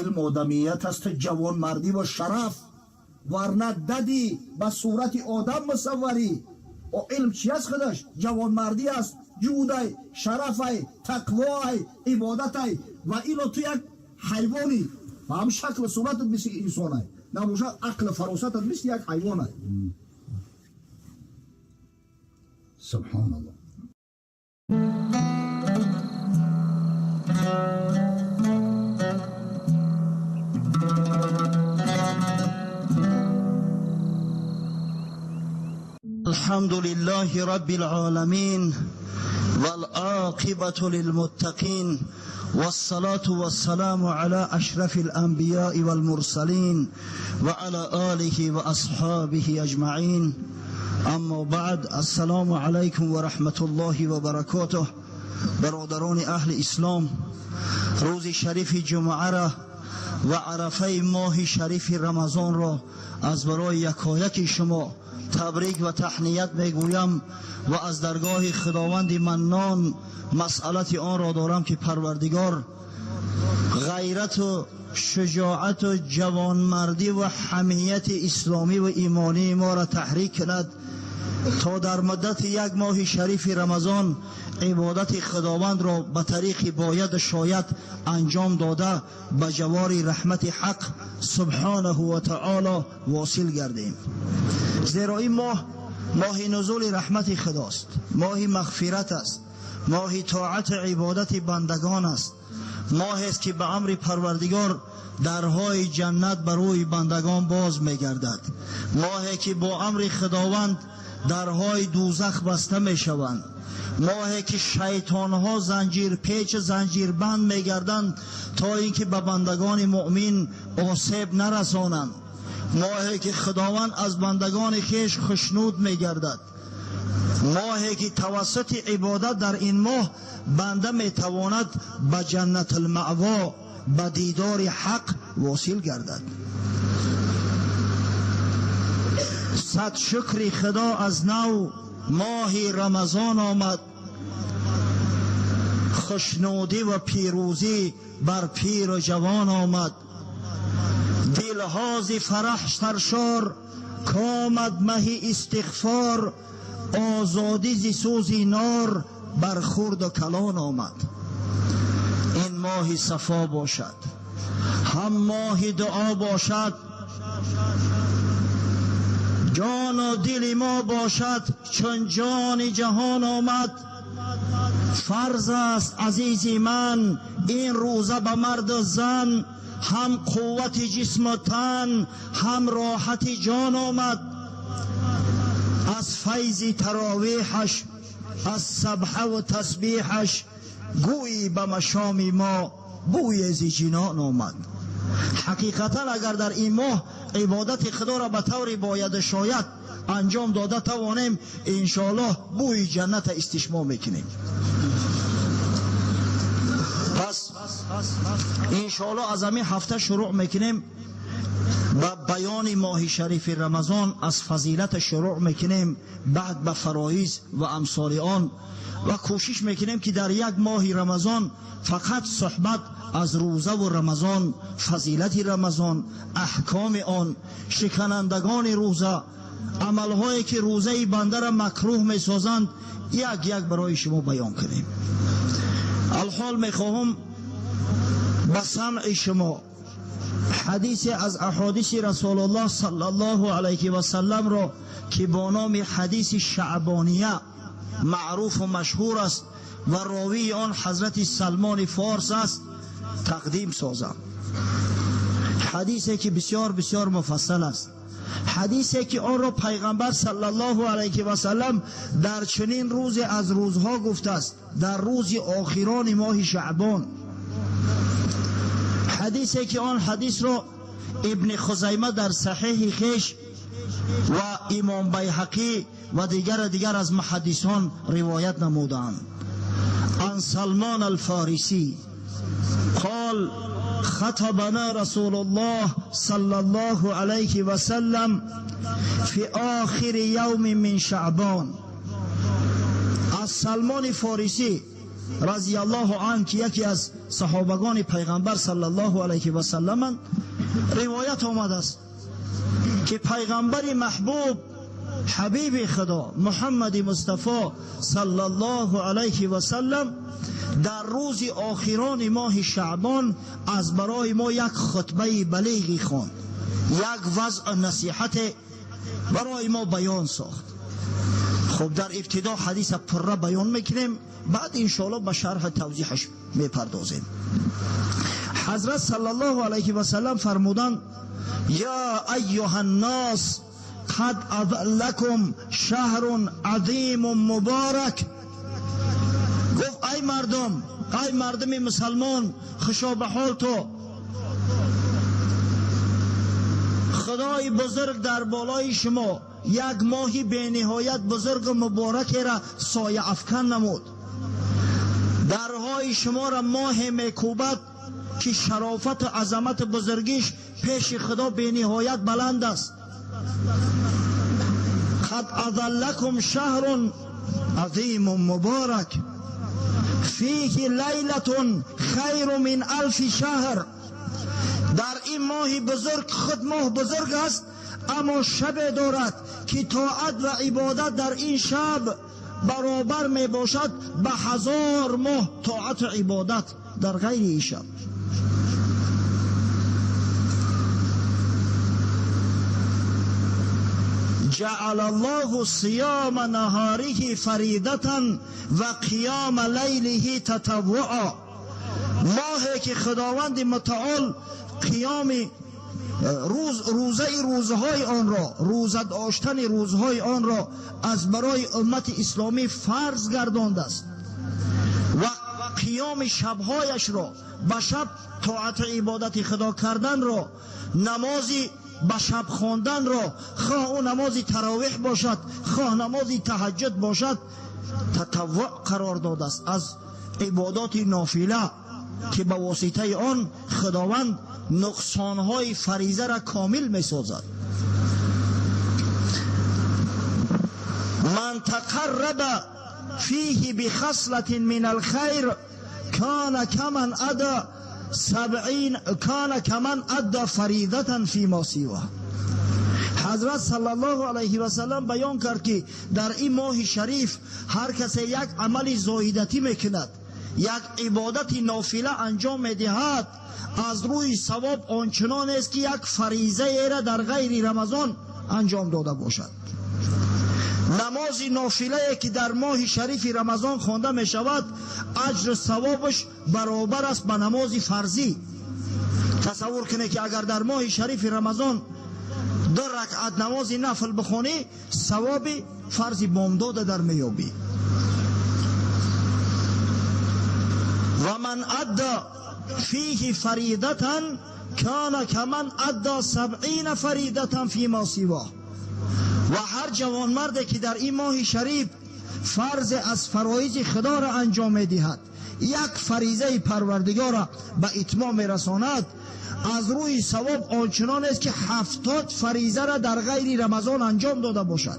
илм одамият аст, ҷавонмардиву шараф, варна дадӣ ба сурати одам мусавварӣ. О илм чи аст? Худаш ҷавонмардӣ аст, ҷудай, шарафай, тақвоай, ибодатай. Ва ило ту як ҳайвонӣ, ба ҳам шаклу суратат мисли инсонай набошад, ақлу фаросатат мисли як ҳайвонай. Субҳоналлоҳ. الحمد لله رب العالمين والعاقبة للمتقين والصلاة والسلام على أشرف الأنبياء والمرسلين وعلى آله وأصحابه أجمعين أما بعد السلام عليكم ورحمة الله وبركاته. برادران أهل إسلام، روز شریف جمعه را و عرفه ماه شریف رمضان را از برای یکایک شما تبریک و تهنیت میگویم و از درگاه خداوند منان مسئلت آن را دارم که پروردگار غیرت و شجاعت و جوانمردی و حمیت اسلامی و ایمانی ما را تحریک کند تا در مدت یک ماه شریف رمضان عبادت خداوند را به طریق باید شاید انجام داده به جوار رحمت حق سبحانه و تعالی واصل گردیم. زیرا این ماه ماه نزول رحمت خداست، ماه مغفرت است، ماه طاعت عبادت بندگان است، ماه است که به امر پروردگار درهای جنت بر روی بندگان باز میگردد، ماهی که با امر خداوند درهای دوزخ بسته میشوند، ماهی که شیطانها زنجیر پیچ زنجیر بند میگردند تا اینکه به بندگان مؤمن آسیب نرسانند، ماهی که خداوند از بندگان خویش خشنود میگردد، ماهی که توسط عبادت در این ماه بنده میتواند به جنت المأوا، به دیدار حق واصل گردد. صد شکر خدا از نو ماه رمضان آمد، خوشنودی و پیروزی بر پیر و جوان آمد، دلها ز فرح سرشار کامد مه استغفار، آزادی ز سوز نار بر خرد و کلان آمد. این ماه صفا باشد، هم ماه دعا باشد، جان و دل ما باشد چون جان جهان آمد. فرض است عزیز من این روزه به مرد و زن، هم قوت جسم و تن هم راحت جان آمد. از فیض تراویحش، از سبحه و تسبیحش، گویی به مشام ما بوی ز جنان آمد. حقیقتا اگر در این ماه عبادت خدا را به طور باید شاید انجام داده توانیم، انشاءالله بوی جنت استشمام میکنیم. پس انشاءالله از همین هفته شروع میکنیم به بیان ماه شریف رمضان، از فضیلت شروع میکنیم، بعد به فرایض و امثال آن، و کوشش میکنیم که در یک ماه رمضان فقط صحبت از روزه و رمضان، فضیلت رمضان، احکام آن، شکنندگان روزه، عملهایی که روزه بنده را مکروه میسازند، یک یک برای شما بیان کنیم. الحال میخواهم به سمع شما حدیث از احادیث رسول الله صلی الله علیه و سلم را که با نام حدیث شعبانیه معروف و مشهور است و راوی آن حضرت سلمان فارس است تقدیم سازم. حدیثی که بسیار بسیار مفصل است، حدیثی که آن را پیغمبر صلی الله علیه و سلم در چنین روز از روزها گفته است، در روز آخران ماه شعبان. حدیثی که آن حدیث را ابن خزیمه در صحیح خویش و امام بیهقی و دیگر از محدثان روایت نمودند. عن سلمان الفارسی قال خطبنا رسول الله صلى الله عليه وسلم في آخر يوم من شعبان. از سلمان فارسی رضی الله عنه که یکی از صحابگان پیغمبر صلی الله علیه و سلم روایت آمده است که پیغمبر محبوب حبیب خدا محمد مصطفی صلی الله علیه و سلم در روز آخران ماه شعبان از برای ما یک خطبه بلیغی خواند، یک وضع نصیحت برای ما بیان ساخت. خب در ابتدا حدیث پره بیان میکنیم، بعد انشاءالله به شرح توضیحش میپردازیم. حضرت صلی الله علیه و سلم فرمودند: یا ایها الناس قد اضلکم شهر عظیم مبارک. گفت ای مردم، ای مردم مسلمان، خوشا به حال تو، خدای بزرگ در بالای شما یک ماهی به نهایت بزرگ و مبارک را سایه افکن نمود. درهای شما را ماه میکوبد که شرافت و عظمت بزرگیش پیش خدا به نهایت بلند است. قد اضلکم شهر عظیم مبارک فیه لیلة خیر من الف شهر. در این ماه بزرگ، خود ماه بزرگ است، اما شب دارد که طاعت و عبادت در این شب برابر می باشد به 1000 ماه طاعت و عبادت در غیر این شب. جعل الله صیام نهاره فریدة و قیام لیله تطوعا. ماهی که خداوند متعال قیام روزه روزهای آن را، روزه داشتن روزهای آن را از برای امت اسلامی فرض گردانده است و قیام شبهایش را، به شب طاعت عبادت خدا کردن را، نمازی به شب خواندن را، خواه او نماز تراویح باشد خواه نماز تهجد باشد، تطوع قرار داده است از عبادات نافله که به واسطه آن خداوند نقصانهای فریضه را کامل می سازد. من تقرب فیه بخصلة من الخیر کان کمن ادا 70 کان کمن ادا فریضة فیما سواه. حضرت صلی الله علیه و سلم بیان کرد که در این ماه شریف هر کسی یک عمل زایدتی میکند، یک عبادت نافله انجام میدهد، از روی ثواب آنچنان است که یک فریضه را در غیر رمضان انجام داده باشد. نماز نافله که در ماه شریف رمضان خوانده می شود، اجر ثوابش برابر است به نماز فرضی. تصور کنید که اگر در ماه شریف رمضان 2 رکعت نماز نفل بخوانی، ثواب فرض بامداد در میابی. و من ادى فیه فریضة کان کمن ادى 70 فریضة فیما سواه. و هر جوانمردی که در این ماه شریف فرض از فرایض خدا را انجام میدهد، یک فریضه پروردگار را به اتمام میرساند، از روی ثواب آنچنان است که 70 فریضه را در غیر رمضان انجام داده باشد.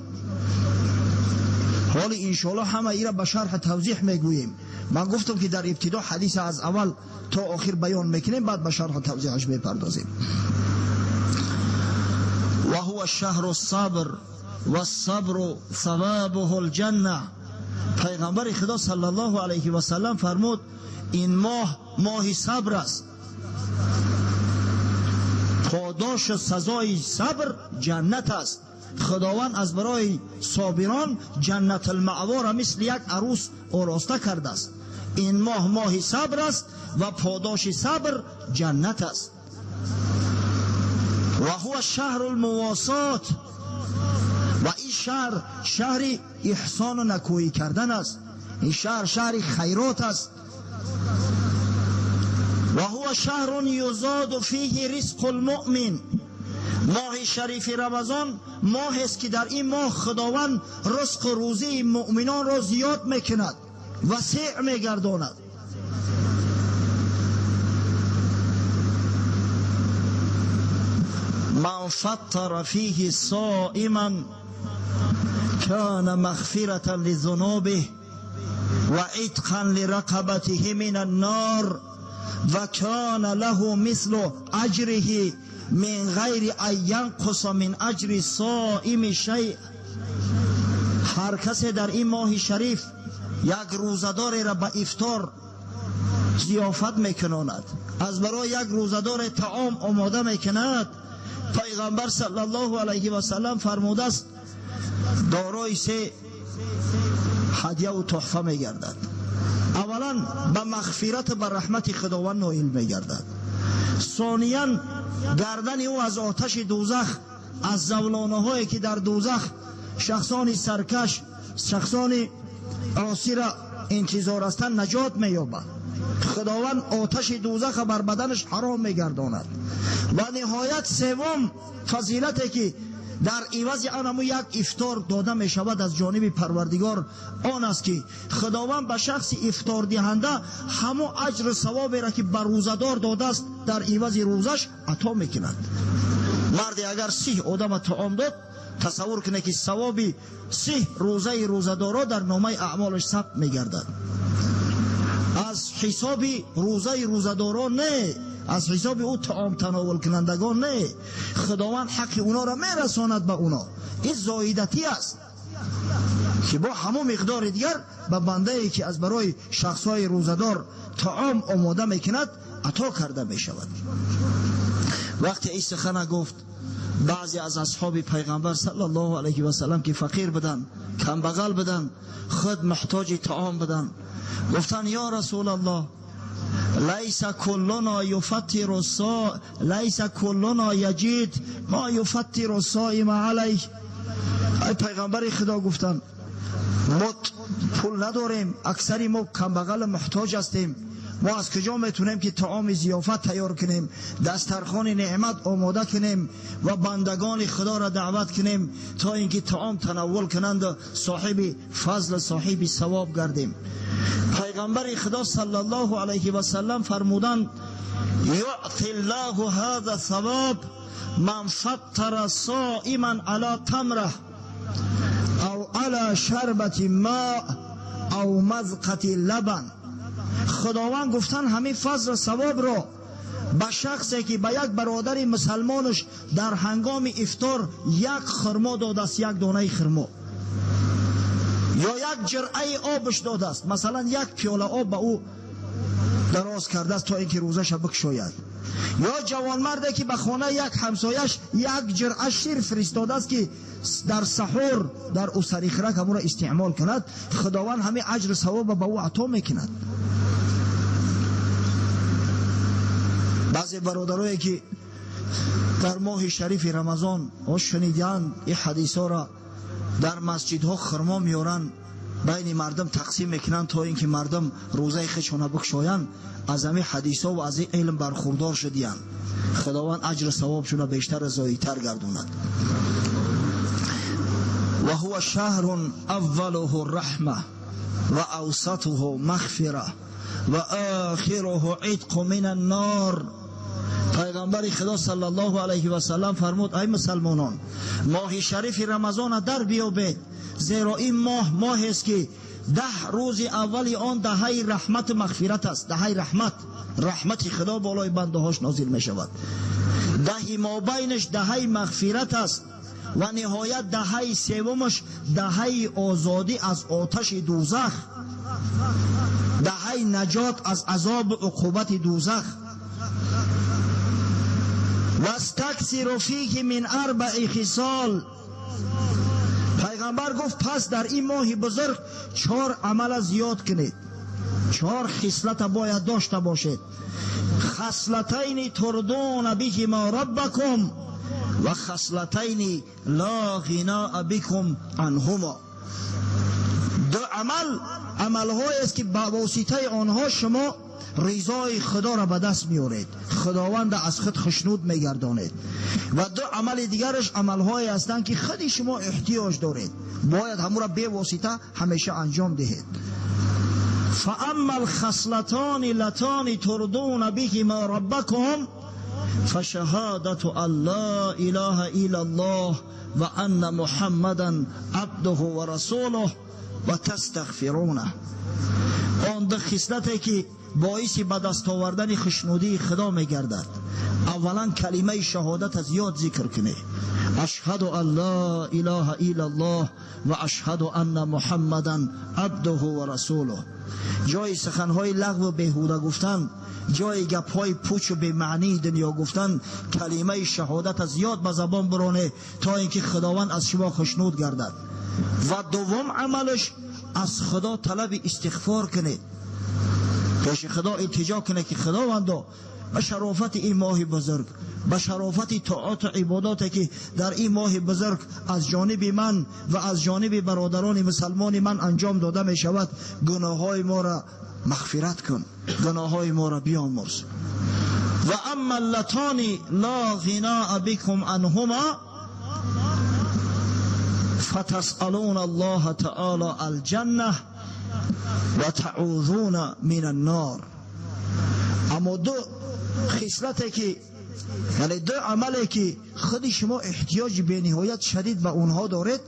حال انشاءالله همه ای را به شرح توضیح میگوییم. من گفتم که در ابتدا حدیث از اول تا آخر بیان میکنیم، بعد به شرح توضیحش میپردازیم. و هو شهر الصبر والصبر ثوابه الجنه. پیغمبر خدا صلی الله علیه و سلم فرمود این ماه ماه صبر است، پاداش سزای صبر جنت است. خداوند از برای صابران جنت المأوا را مثل یک عروس آراسته کرده است. این ماه ماه صبر است و پاداش صبر جنت است. و هو شهر المواسات. و این شهر شهر احسان و نکویی کردن است، این شهر شهر خیرات است. و هو شهر یزاد فیه رزق المؤمن. ماه شریف رمضان ماه است که در این ماه خداوند رزق و روزی مؤمنان را زیاد میکند، وسیع میگرداند. من فطر فیه صائما کان مغفرة لذنوبه و عتقا لرقبته من النار و کان له مثل اجره من غیر ان ینقص من اجر صائم شیء. هر کسی در این ماه شریف یک روزه‌دار را به افطار ضیافت میکناند، از برای یک روزه‌دار طعام آماده میکند، پیغمبر صلی الله علیه و سلم فرموده است دارای 3 هدیه و تحفه میگردد. اولا به مغفرت به رحمت خداوند نائل میگردد. ثانیا گردن او از آتش دوزخ аз завлонаҳое ки дар дӯзах шахсони саркаш, шахсони осира интизор ҳастанд, наҷот меёбад. Худованд оташи дӯзах бар баданаш ҳаром мегардонад. Ва ниҳоят севум фазилате ки дар ивази он ҳамун як ифтор дода мешавад аз ҷониби Парвардигор, он аст ки Худованд ба шахси ифтордиҳанда ҳамон аҷру савоберо ки ба рӯзадор додааст дар ивази рӯзаш ато мекунад. Марде агар 30 одама таом дод, тасаввур кунед ки савоби 30 рӯзаи рӯзадоро дар номаи аъмолаш сабт мегардад. Аз ҳисоби рӯзаи рӯзадорон не, аз ҳисоби ӯ таом тановулкунандагон не, Худованд ҳаққи онҳоро мерасонад ба онҳо. Ин зоидатӣ аст ки бо ҳамон миқдори дигар ба бандае ки аз барои шахсҳои рӯзадор таом омода мекунад ато карда мешавад. Вақте ин сухана гуфт, баъзе аз асҳоби пайғамбар саллаллоҳу алайҳи васаллам ки фақир буданд, камбағал буданд, худ муҳтоҷи таом буданд, гуфтанд: ё расулаллоҳ, лайса куллуна юфаттиру лайса куллуна яҷид ма юфаттиру соима алайҳ. Ай пайғамбари Худо, гуфтанд, мо пул надорем, аксари мо камбағал муҳтоҷ ҳастем, мо аз куҷо метавонем ки таоми зиёфат тайёр кунем, дастархони неъмат омода кунем ва бандагони Худоро даъват кунем то инки таом танаввул кунанд, соҳиби фазл, соҳиби савоб гардем. Пайғамбари Худо саллаллоҳу алайҳи васаллам фармуданд: юъти ллоҳу ҳаза савоб ман фаттара соиман ала тамра ав ала шарбати ма ав мазқати лабан. Худованд гуфтанд ҳамин фазлу савобро ба шахсе ки ба як бародари мусалмонаш дар ҳангоми ифтор як хурмо додааст, як донаи хурмо ё як ҷиръаи обаш додааст, масалан як пиёла об ба ӯ дароз кардааст то инки рӯзаша бикушояд, ё ҷавонмарде ки ба хонаи як ҳамсояш як ҷиръа шир фиристодааст ки дар саҳур дар усарихрак ҳамонро истеъмол кунад, Худованд ҳамин аҷру савобро ба ӯ ато мекунад. Баъзе бародарое ки дар моҳи шарифи Рамазон шуниданд ин ҳадисҳоро, дар масҷидҳо хурмо меоранд, байни мардум тақсим мекунанд то инки мардум рӯзаи худшонро бикушоянд, аз ҳамин ҳадисҳо ва аз ин илм бархурдор шудиянд. Худованд аҷру савобшонро бештар зоидтар гардонад. Ва ҳува шаҳрун аввалуҳу раҳма ва авсатуҳу мағфира ва охируҳу итқу мин аннор. Пайғамбари Худо саллаллоҳу алайҳи васаллам фармуд: ай мусалмонон, моҳи шарифи Рамазонро дар биёбед, зеро ин моҳ моҳест ки 10 рӯзи аввали он даҳаи раҳмату мағфират аст. Даҳаи раҳмат, раҳмати Худо болои бандаҳош нозил мешавад. Даҳи мобайнаш даҳаи мағфират аст ва ниҳоят даҳаи севумаш даҳаи озодӣ аз оташи дӯзах, даҳаи наҷот аз азобу уқубати дӯзах. Вастаксиру фиҳи мин арбаи хисол. Пайғамбар гуфт: пас дар ин моҳи бузург 4 амала зиёд кунед, 4 хислата бояд дошта бошед. Хаслатайни турдуна биҳима раббакум ва хаслатайни ла ғинаа бикум анҳума. 2 амал амалҳоест ки ба воситаи онҳо шумо ризои Худоро ба даст меоред, Худованд аз худ хушнуд мегардонед. Ва 2 амали дигараш амалҳое ҳастанд ки худи шумо эҳтиёҷ доред, бояд ҳамонро бевосита ҳамеша анҷом диҳед. فأما الخصلتان اللتان ترضون بهما ربكم فشهادة أن لا إله إلا الله وأن محمدا عبده ورسوله وتستغفرونه. Он 2 хислате ки боиси ба даст овардани хушнудии Худо мегардад, аввалан калимаи шаҳодат аз ёд зикр кунед: ашҳаду ан ла илаҳа иллаллоҳ ва ашҳаду анна муҳаммадан абдуҳу ва расулуҳ. Ҷои суханҳои лағву беҳуда гуфтан, ҷои гапҳои пучу бемаънии дунё гуфтан, калимаи шаҳодат аз ёд ба забон бироне то инки Худованд аз шумо хушнуд гардад. Ва дуввум амалаш аз Худо талаби истиғфор кунед, пеши Худо илтиҷо кунед ки Худовандо ба шарофати ин моҳи бузург به شرافت طاعات و عباداتی که در این ماه بزرگ از جانب من و از جانب برادران مسلمان من انجام داده می شود، گناه های ما را مغفرت کن، گناه های ما را بیامرز. و اما اللتان لا غناء بكم عنهما فتسألون الله تعالی الجنه و تعوذون من النار. اما دو خصلتی که، یعنی دو عملی که خود شما احتیاج به نهایت شدید به اونها دارید،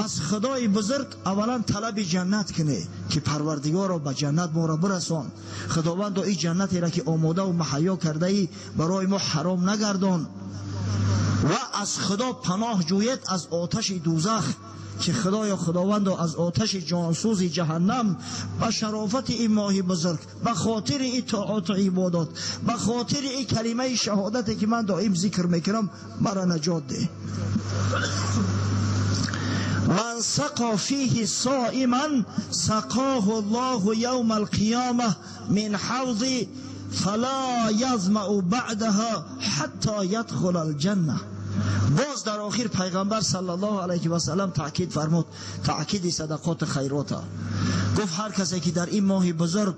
از خدای بزرگ اولا طلب جنت کنه که پروردگار را به جنت ما را برسان. خداوند این جنتی را که آماده و مهیا کرده ای برای ما حرام نگردان. و از خدا پناه جوید از آتش دوزخ که خدایا خداوند از آتش جانسوز جهنم به شرافت این ماه بزرگ، به خاطر این طاعات و عبادات، به خاطر این کلمه شهادتی که من دائم ذکر میکنم، مرا نجات ده. من سقى فيه صائما سقاه الله يوم القيامة من حوض فلا يظمأ بعدها حتى يدخل الجنة. باز در آخر پیغمبر صلی الله علیه و سلم تأکید فرمود، تأکید صدقات خیرات. گفت هر کسی که در این ماه بزرگ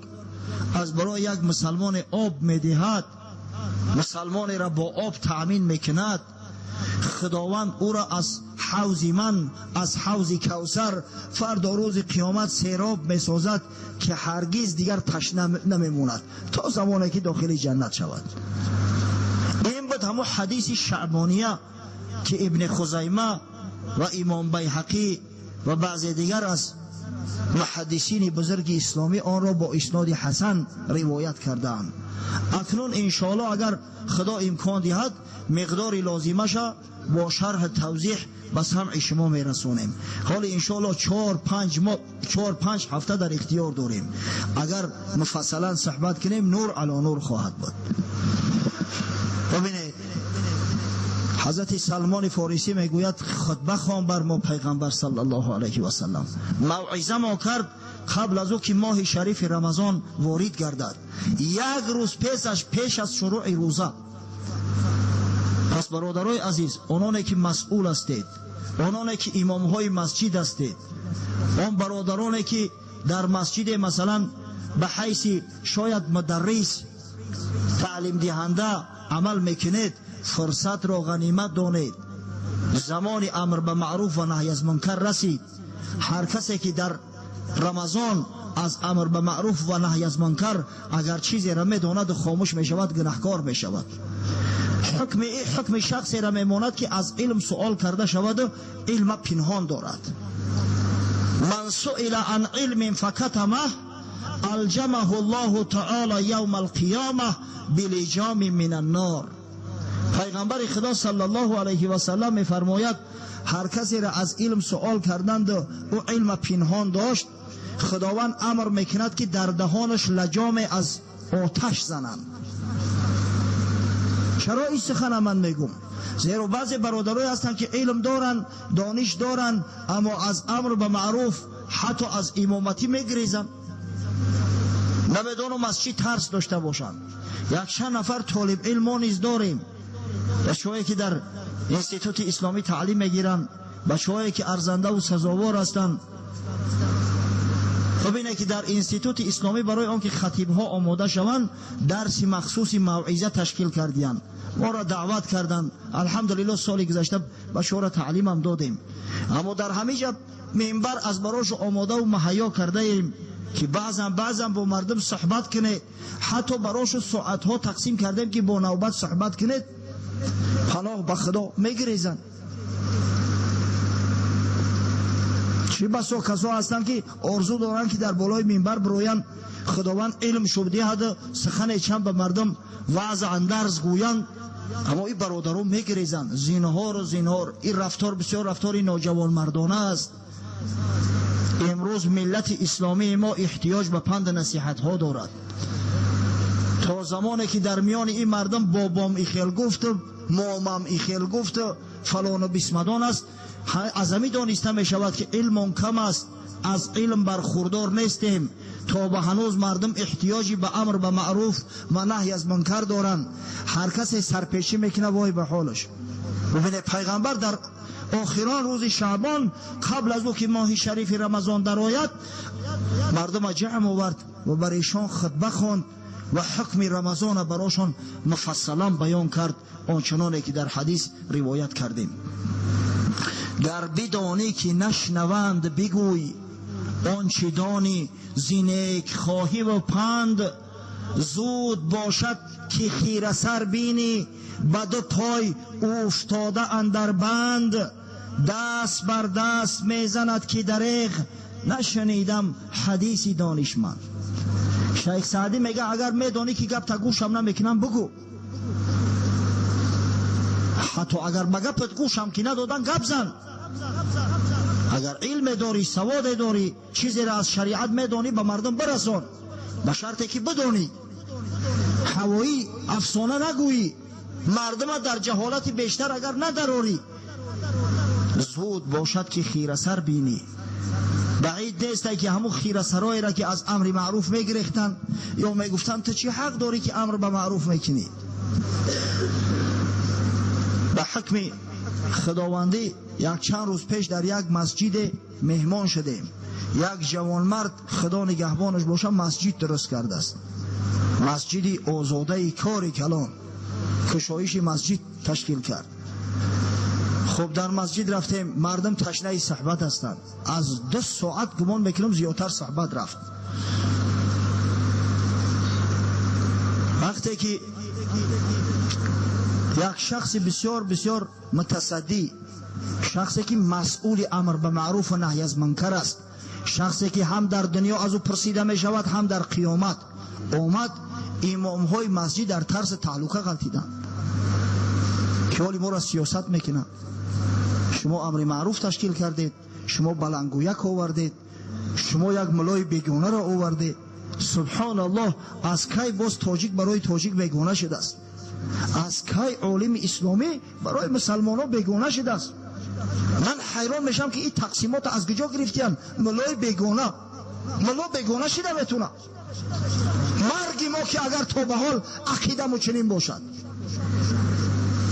از برای یک مسلمان آب میدهد، مسلمان را با آب تأمین میکند، خداوند او را از حوض من، از حوض کوثر فردا روز قیامت سیراب میسازد که هرگز دیگر تشنه نمیموند تا زمانی که داخل جنت شود. این بود همون حدیث شعبانیه که ابن خزیمه و امام بیهقی و بعضی دیگر از محدثین بزرگ اسلامی آن را با اسناد حسن روایت کردند. اکنون انشاءالله اگر خدا امکان دهد مقدار لازمش با شرح توضیح به سمع شما میرسونیم. حالا انشاءالله 4-5 هفته در اختیار داریم. اگر مفصلا صحبت کنیم نور علی نور خواهد بود. ببینید حضرت سلمان فارسی میگوید خطبه خوان بر ما پیغمبر صلی الله علیه و سلم، موعظه ما کرد قبل از او که ماه شریف رمضان وارد گردد، یک روز پیش از شروع روزه. پس برادرای عزیز، آنانی که مسئول هستید، آنانی که امامهای مسجد هستید، آن برادرانی که در مسجد مثلا به حیث شاید مدرس تعلیم دهنده عمل میکنید، فرصت را غنیمت دانید. زمان امر به معروف و نهی از منکر رسید. هر کسی که در رمضان از امر به معروف و نهی از منکر اگر چیزی را میداند و خاموش میشود، گناهکار میشود. حکم شخصی را میماند که از علم سوال کرده شود و علم پنهان دارد. من سئل عن علم فکتمه الجمه الله تعالی یوم القیامه بلجام من النار. پیغمبر خدا صلی الله علیه و سلم میفرماید هر کسی را از علم سوال کردند و او علم پنهان داشت، خداوند امر میکند که در دهانش لجام از آتش زنند. چرا این سخن من میگم؟ زیرا بعضی برادرای هستند که علم دارن، دانش دارن، اما از امر به معروف حتی از امامتی میگریزن. نمیدونم از چی ترس داشته باشند. یک چند نفر طالب علم ما نیز داریم، بچه‌هایی که در انستیتوت اسلامی تعلیم میگیرن، بچه‌هایی که ارزنده و سزاوار هستند. خب اینه که در انستیتوت اسلامی برای آنکه خطیب‌ها آماده شوند درس مخصوص موعظه تشکیل کردند، ما را دعوت کردند. الحمدلله سال گذشته بچه‌ها را تعلیم هم دادیم، اما در همه جا منبر از براش آماده و مهیا کرده ایم که بعضا با مردم صحبت کنه، حتی براش ساعت‌ها تقسیم کردیم که با نوبت صحبت کنید. پناه به خدا میگریزن. چی بسا کسا هستند که آرزو دارند که در بالای منبر برویند، خداوند علم شو بدهد، سخن چند به مردم وعظ اندرز گویند، اما این برادران میگریزند. زینهار و زینهار. این رفتار بسیار رفتار ناجوان مردانه است. امروز ملت اسلامی ما احتیاج به پند نصیحت ها دارد. تا زمانی که در میان این مردم بابام ایخیل گفت، مامام ایخیل گفت، فلان و بسمدان است، از همی دانسته می شود که علم کم است، از علم برخوردار نیستیم، تا به هنوز مردم احتیاجی به امر به معروف و نهی از منکر دارند. هر کسی سرپیچی میکنه وای به حالش. ببینید پیغمبر در آخران روز شعبان قبل از او که ماه شریف رمضان درآید مردم جمع آورد و بر ایشان خطبه خواند و حکم رمضان براشان مفصلا بیان کرد، آنچنانه که در حدیث روایت کردیم. گر بدانی که نشنوند بگوی، آنچه دانی ز نیک خواهی و پند. زود باشد که خیره سر بینی، به دو پای افتاده اندر بند. دست بر دست میزند که دریغ، نشنیدم حدیث دانشمند. شیخ سعدی میگه اگر میدانی که گپ تا گوشم نمیکنم بگو، حتی اگر به گپت گوشم که ندادن گپ زن. اگر علم داری، سواد داری، چیزی را از شریعت میدانی به مردم برسان، به شرطی که بدانی، هوایی افسانه نگویی، مردم در جهالت بیشتر اگر ندراری. زود باشد که خیره سر بینی. بعید نیست که همون خیره سرایی را که از امر معروف میگرفتن یا میگفتن تو چی حق داری که امر به معروف میکنی. به حکم خداوندی یک چند روز پیش در یک مسجد مهمان شدیم. یک جوانمرد خدا نگهبانش باشه مسجد درست کرده است، مسجد آزاده کار کلان، کشایش مسجد تشکیل کرد. خب در مسجد رفتیم، مردم تشنه صحبت هستند. از 2 ساعت گمان میکنم زیادتر صحبت رفت. وقتی که یک شخص بسیار بسیار متصدی، شخصی که مسئول امر به معروف و نهی از منکر است، شخصی که هم در دنیا از او پرسیده می شود هم در قیامت، اومد امام های مسجد در ترس تعلقه غلطیدند که حالی ما را سیاست میکنند. شما امر معروف تشکیل کردید، شما بلنگویک آوردید، شما یک ملای بیگانه را آوردید. سبحان الله، از کی باز تاجیک برای تاجیک بیگانه شده است؟ از کی عالم اسلامی برای مسلمان ها بیگانه شده است؟ من حیران میشم که این تقسیمات از کجا گرفتن؟ ملای بیگانه، ملا بیگانه شده میتونه. مرگ ما که اگر تا به حال عقیده چنین باشد.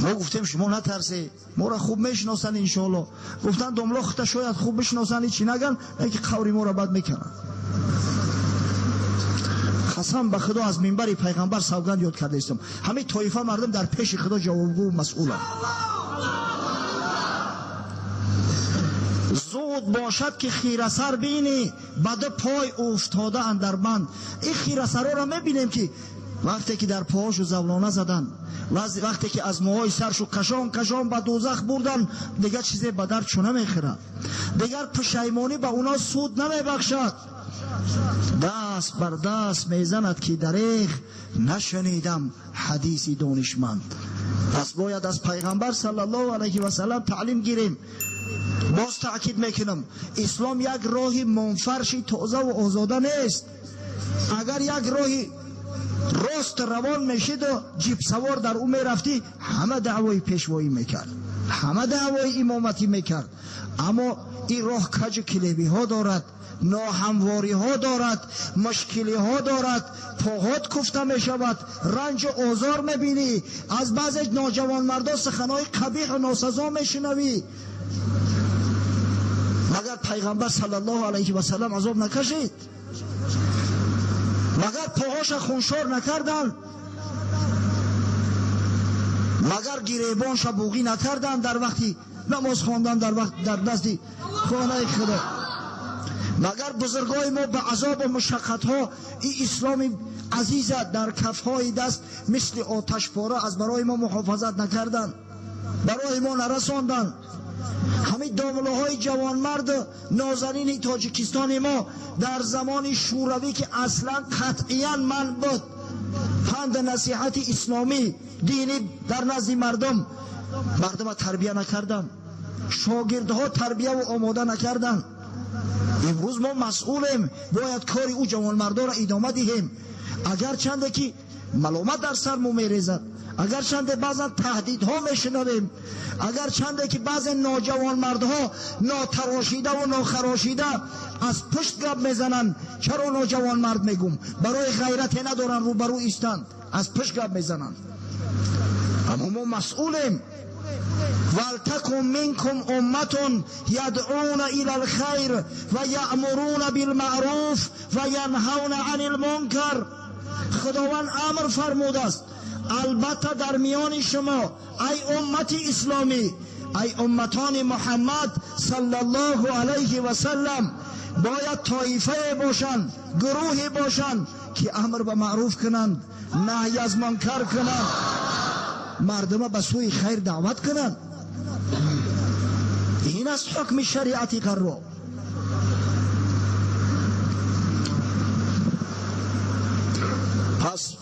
ما گفتیم شما نترسید، ما را خوب میشناسن انشاءالله. گفتن دملا خودت شاید خوب بشناسن، چی نگن که قوری ما را بد میکنن. قسم به خدا از منبر پیغمبر سوگند یاد کرده استم، همه طایفه مردم در پیش خدا جوابگو و مسئولند. زود باشد که خیره سر بینی، به دو پای افتاده اندر بند. این خیره سرها را میبینیم که وقتی که در پاهاشو زولانه زدن، وقتی که از موهای سرشو کشان کشان به دوزخ بردن، دیگر چیزی به درد چونه میخورد، دیگر پشیمانی به اونا سود نمیبخشد. دست بر دست میزند که دریغ، نشنیدم حدیث دانشمند. پس باید از پیغمبر صلی الله علیه و سلم تعلیم گیریم. باز تاکید میکنم اسلام یک راه منفرش تازه و آزاده نیست. اگر یک راه راست روان میشید و جیب سوار در او میرفتی، همه دعوای پیشوایی میکرد، همه دعوای امامتی میکرد. اما این راه کج کلیبی ها دارد، ناهمواری ها دارد، مشکلی ها دارد، پاهات کفته می شود، رنج و آزار می بینی، از بعض ناجوان مردا سخنهای قبیح و ناسزا می شنوی. مگر پیغمبر صلی الله علیه و سلم عذاب نکشید؟ مگر پاهاش خونشار نکردن؟ مگر گریبانش بوغی نکردن در وقتی نماز خواندن در وقت در نزد خانه خدا؟ مگر بزرگای ما به عذاب و مشقت ها این اسلام عزیز در کفهای دست مثل آتش پاره از برای ما محافظت نکردن، برای ما نرساندن؟ همین داملاهای جوانمرد نازنین تاجیکستان ما در زمان شوروی که اصلا قطعیا من بود پند نصیحت اسلامی دینی در نزد مردم، مردم تربیه نکردن، شاگردها تربیه و آماده نکردن. امروز ما مسئولیم، باید کار او جوانمردا را ادامه دهیم. اگر چنده که ملامت در سر ما میریزد، Агарчанде баъзан таҳдидҳо мешунавем, агарчанде ки баъзе ноҷавонмардҳо нотарошида ва нохарошида аз пушт гап мезананд. Чаро ноҷавонмард мегум? Барои ғайрате надоранд рӯбарӯ истанд, аз пушт гап мезананд. Аммо мо масъулем. ولتكن منكم أمة يدعون إلى الخير ويأمرون بالمعروف وینهون عن المنکر. خداوند امر فرموده است البته در میان شما ای امت اسلامی، ای امتان محمد صلی الله علیه و سلم، باید طایفه باشند، گروهی باشند که امر به معروف کنند، نهی از منکر کنند، مردم به سوی خیر دعوت کنند. این است حکم شریعت غرا. پس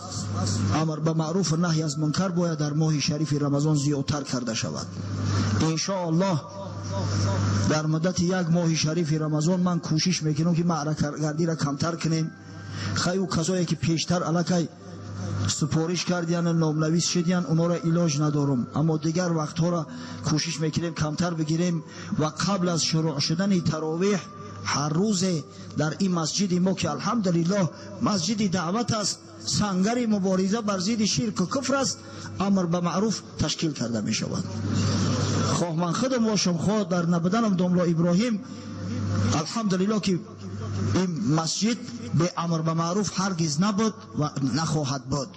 امر به معروف و نهی از منکر باید در ماه شریف رمضان زیادتر کرده شود. ان شاء الله در مدت یک ماه شریف رمضان من کوشش میکنم که معرکه گردی را کمتر کنیم. خیلی کسایی که پیشتر الکی سپارش کردین و نامنویس شدین اونا را علاج ندارم، اما دیگر وقتها را کوشش میکنیم کمتر بگیریم و قبل از شروع شدن تراویح هر روز در این مسجد ما که الحمدلله مسجد دعوت است، سنگر مبارزه بر ضد شرک و کفر است، امر به معروف تشکیل کرده می شود. خواه من خودم باشم، خواه در نبودنم داملا ابراهیم، الحمدلله که این مسجد به امر به معروف هرگز نبود و نخواهد بود.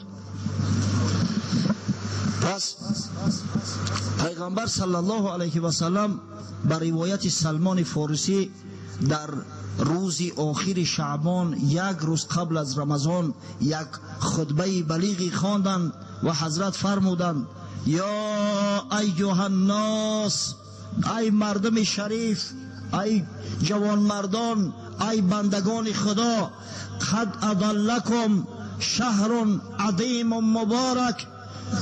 پس پیغمبر صلی الله علیه و سلم بر روایت سلمان فارسی در روز آخر شعبان، یک روز قبل از رمضان، یک خطبه بلیغی خواندند و حضرت فرمودند یا ایها الناس، ای مردم شریف، ای جوانمردان، ای بندگان خدا، قد اضلکم شهر عظیم مبارک.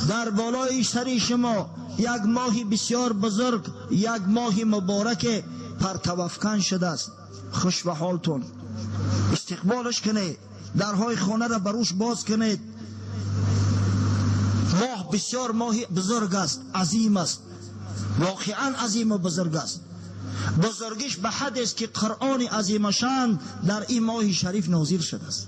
در بالای سر شما یک ماه بسیار بزرگ، یک ماه مبارک پرتوافکن شده است. خوش به حالتون، استقبالش کنید، درهای خانه را بروش باز کنید. ماه بسیار ماه بزرگ است، عظیم است، واقعا عظیم و بزرگ است. بزرگیش به حد است که قرآن عظیم شان در این ماه شریف نازل شده است.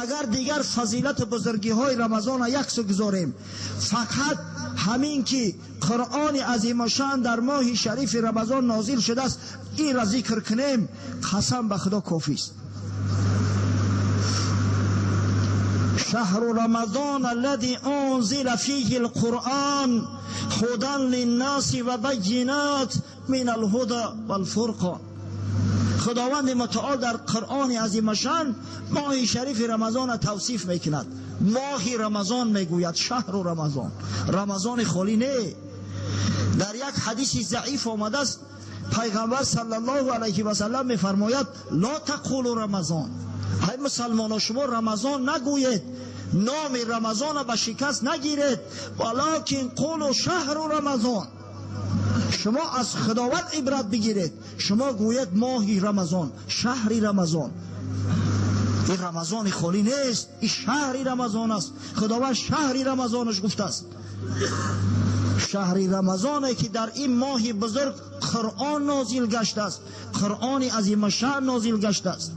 اگر دیگر فضیلت بزرگی های رمضان یک سو گذاریم، فقط همین که قرآن عظیم شان در ماه شریف رمضان نازل شده است، این را ذکر کنیم، قسم به خدا کافی است. شهر رمضان الذي انزل فيه القرآن هدى للناس وبينات من الهدى والفرقان. خداوند متعال در قرآن عظیم شان ماه شریف رمضان توصیف میکند. ماه رمضان میگوید، شهر رمضان، رمضان خالی نه. در یک حدیث ضعیف آمده است، پیغمبر صلی الله علیه و سلم میفرماید لا تقولوا رمضان، ای مسلمانان شما رمضان نگویید، نام رمضان به شکست نگیرید، ولکن قولوا شهر رمضان. شما از خداوند عبرت بگیرید، شما گوید ماه رمضان، شهر رمضان. این رمضان خالی نیست، این شهر رمضان است. خداوند شهر رمضانش گفته است. شهر رمضانه که در این ماه بزرگ قرآن نازل گشته است، قرآن عظیم شأن نازل گشته است،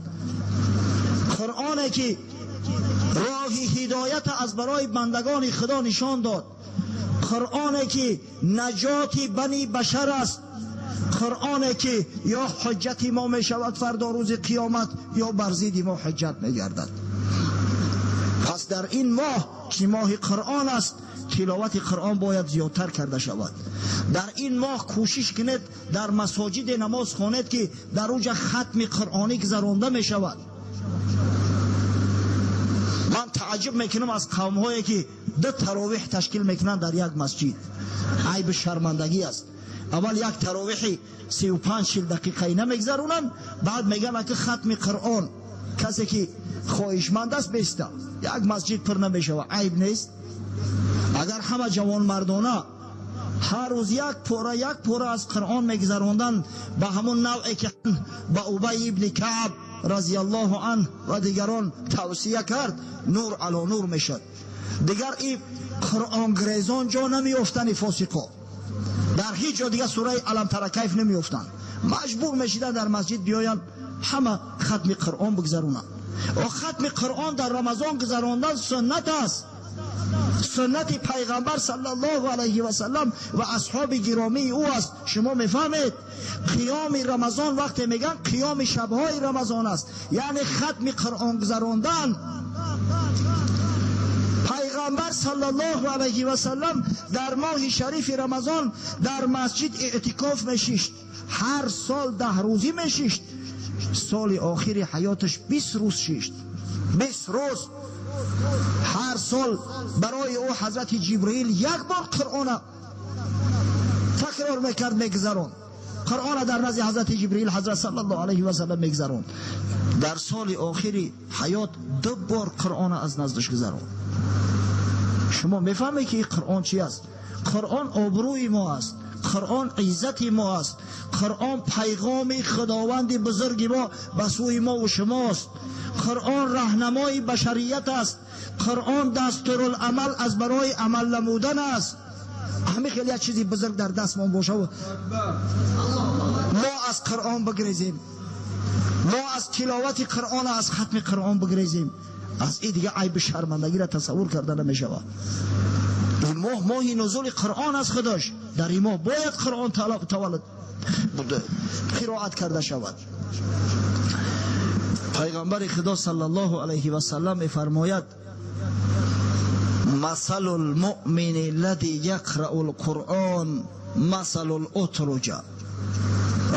قرآنی که راه هدایت از برای بندگان خدا نشان داد، قرآنی که نجات بنی بشر است، قرآنی که یا حجت ما می شود فردا روز قیامت یا بر ضد ما حجت می گردد. پس در این ماه که ماه قرآن است، تلاوت قرآن باید زیادتر کرده شود. در این ماه کوشش کنید در مساجد نماز خوانید که در اوج ختم قرآنی گذرانده می شود. من تعجب میکنم از قوم هایی که دو تراویح تشکیل میکنند در یک مسجد. عیب شرمندگی است. اول یک تراویح 35 دقیقه نمیگذرونند، بعد میگن که ختم قرآن، کسی که خواهشمند است بیسته. یک مسجد پر نمیشود، عیب نیست؟ اگر همه جوان مردانه هر روز یک پوره یک پوره از قرآن میگذروندند، به همون نوعی که به ابی ابن کعب رضی الله عنه و دیگران توصیه کرد، نور علی نور میشد. دیگر این Қуръонгирезон ҷо намеёфтанд фосиқо. Дар ҳеҷ ҷо дигар сураи алам тара кайф намеёфтанд. Маҷбур мешиданд дар масҷид биёянд ҳама хатми Қуръон бигзаронанд. Хатми Қуръон дар Рамазон гузарондан суннат аст. Суннати пайғамбар саллаллоҳу алайҳи васаллам ва асҳоби гиромии ӯ аст. Шумо мефаҳмед, қиёми Рамазон вақте мегӯянд қиёми шабҳои Рамазон аст, яъне хатми Қуръон гузарондан. Пайғамбар саллаллоҳу алайҳи васаллам дар моҳи шарифи Рамазон дар масҷид эътикоф мешишт. Ҳар сол 10 рӯзӣ мешишт. Соли охири ҳаёташ 20 рӯз шишт. 20 рӯз. Ҳар сол барои ӯ ҳазрати Ҷибраил як бор Қуръона такрор мекард, мегузаронд. Қуръона дар назди ҳазрати Ҷибраил ҳазрат саллаллоҳу алайҳи васаллам мегузаронд. Дар соли охири ҳаёт 2 бор Қуръона аз наздаш гузаронд. Шумо мефаҳмед ки Қуръон чи аст? Қуръон обрӯи мо аст. Қуръон иззати мо аст. Қуръон пайғоми худованди бузурги мо ба сӯи мо ва шумост. Қуръон раҳнамои башарият аст. Қуръон дастурулъамал аз барои амал намудан аст. Ҳамин хеле як чизи бузург дар дастмон боша, мо аз Қуръон бигрезем, мо аз тиловати Қуръон, аз хатми Қуръон бигрезем. Аз ин дига айби шармандагиро тасаввур карда намешавад. Ин моҳ моҳи нузули Қуръон аст. Худош дар ин моҳ бояд Қуръон таваллуд қироат карда шавад. Пайғамбари Худо саллаллоҳу алайҳи васаллам мефармояд: масалу лмуъмини аллади яқрау лқуръон масалу лутруҷа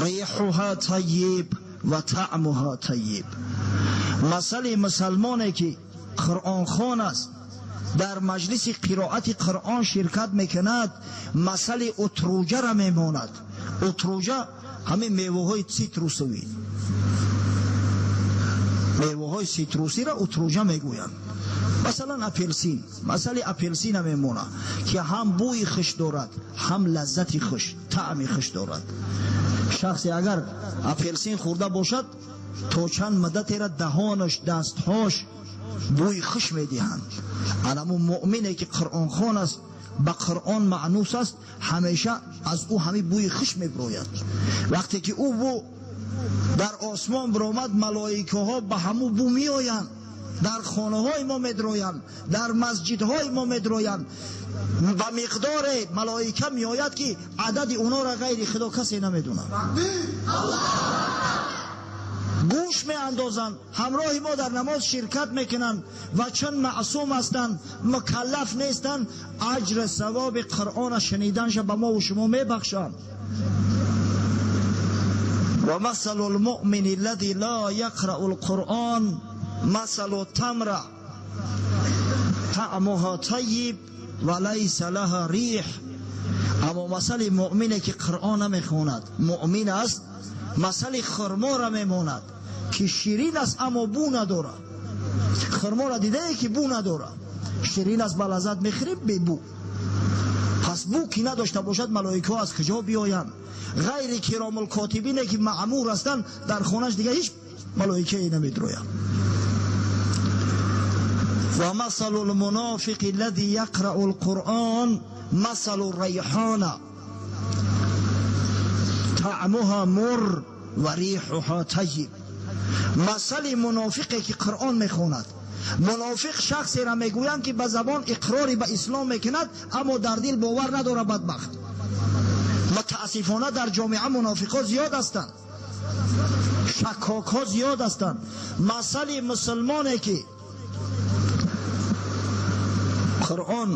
риҳуҳа тайиб ва таъмуҳа тайиб. Масали мусалмоне ки қуръонхон аст, дар маҷлиси қироати Қуръон ширкат мекунад, масали утруҷаро мемонад. Утруҷа ҳамин меваҳои цитрусовӣ, меваҳои цитрусиро утруҷа мегӯянд. Масалан апелсин, масали апелсина мемонад ки ҳам бӯи хуш дорад, ҳам лаззати хуш, таъми хуш дорад. Шахсе агар апелсин хӯрда бошад, то чанд муддатеро даҳонаш, дастҳош бӯи хуш медиҳанд. Анаму муъмине ки қуръонхон аст, ба Қуръон маънус аст, ҳамеша аз ӯ ҳамин бӯи хуш мебирояд. Вақте ки ӯ бӯ дар осмон биромад, малоикаҳо ба ҳамун бӯ меоянд, дар хонаҳои мо медроянд, дар масҷидҳои мо медроянд. Ба миқдоре малоика меояд ки адади онҳоро ғайри Худо касе намедонад. Гӯш меандозанд, ҳамроҳи мо дар намоз ширкат мекунанд ва чун маъсум ҳастанд, мукаллаф нестанд, аҷр савоби Қуръона шуниданша ба мо ва шумо мебахшанд. Ва масалу лмуъмини аллади ла яқрау лқуръон масалу тамра таъмуҳа тайиб ва лайса лаҳа риҳ. Аммо масали муъмине ки Қуръон намехонад, муъмин аст, масали хурморо мемонад ки ширин аст, аммо бӯ надорад. Хурморо дидае ки бӯ надорад, ширин аст, ба лаззат мехӯрем, бебӯ. Пас бӯ ки надошта бошад, малоикаҳо аз куҷо биёянд? Ғайри киромулкотибине ки маъмур ҳастанд, дар хонаш дига ҳеҷ малоикае намедрояд. Ва масалу лмунофиқи аллади яқрау лқуръон масалу райҳона таъмуҳа мур ва риҳуҳа тайиб. Масали мунофиқе ки Қуръон мехонад. Мунофиқ шахсеро мегӯянд ки ба забон иқрори ба ислом мекунад, аммо дар дил бовар надорад, бадбахт. Мутаассифона дар ҷомеа мунофиқҳо зиёд ҳастанд, шаккокҳо зиёд ҳастанд. Масали мусулмоне ки Қуръон,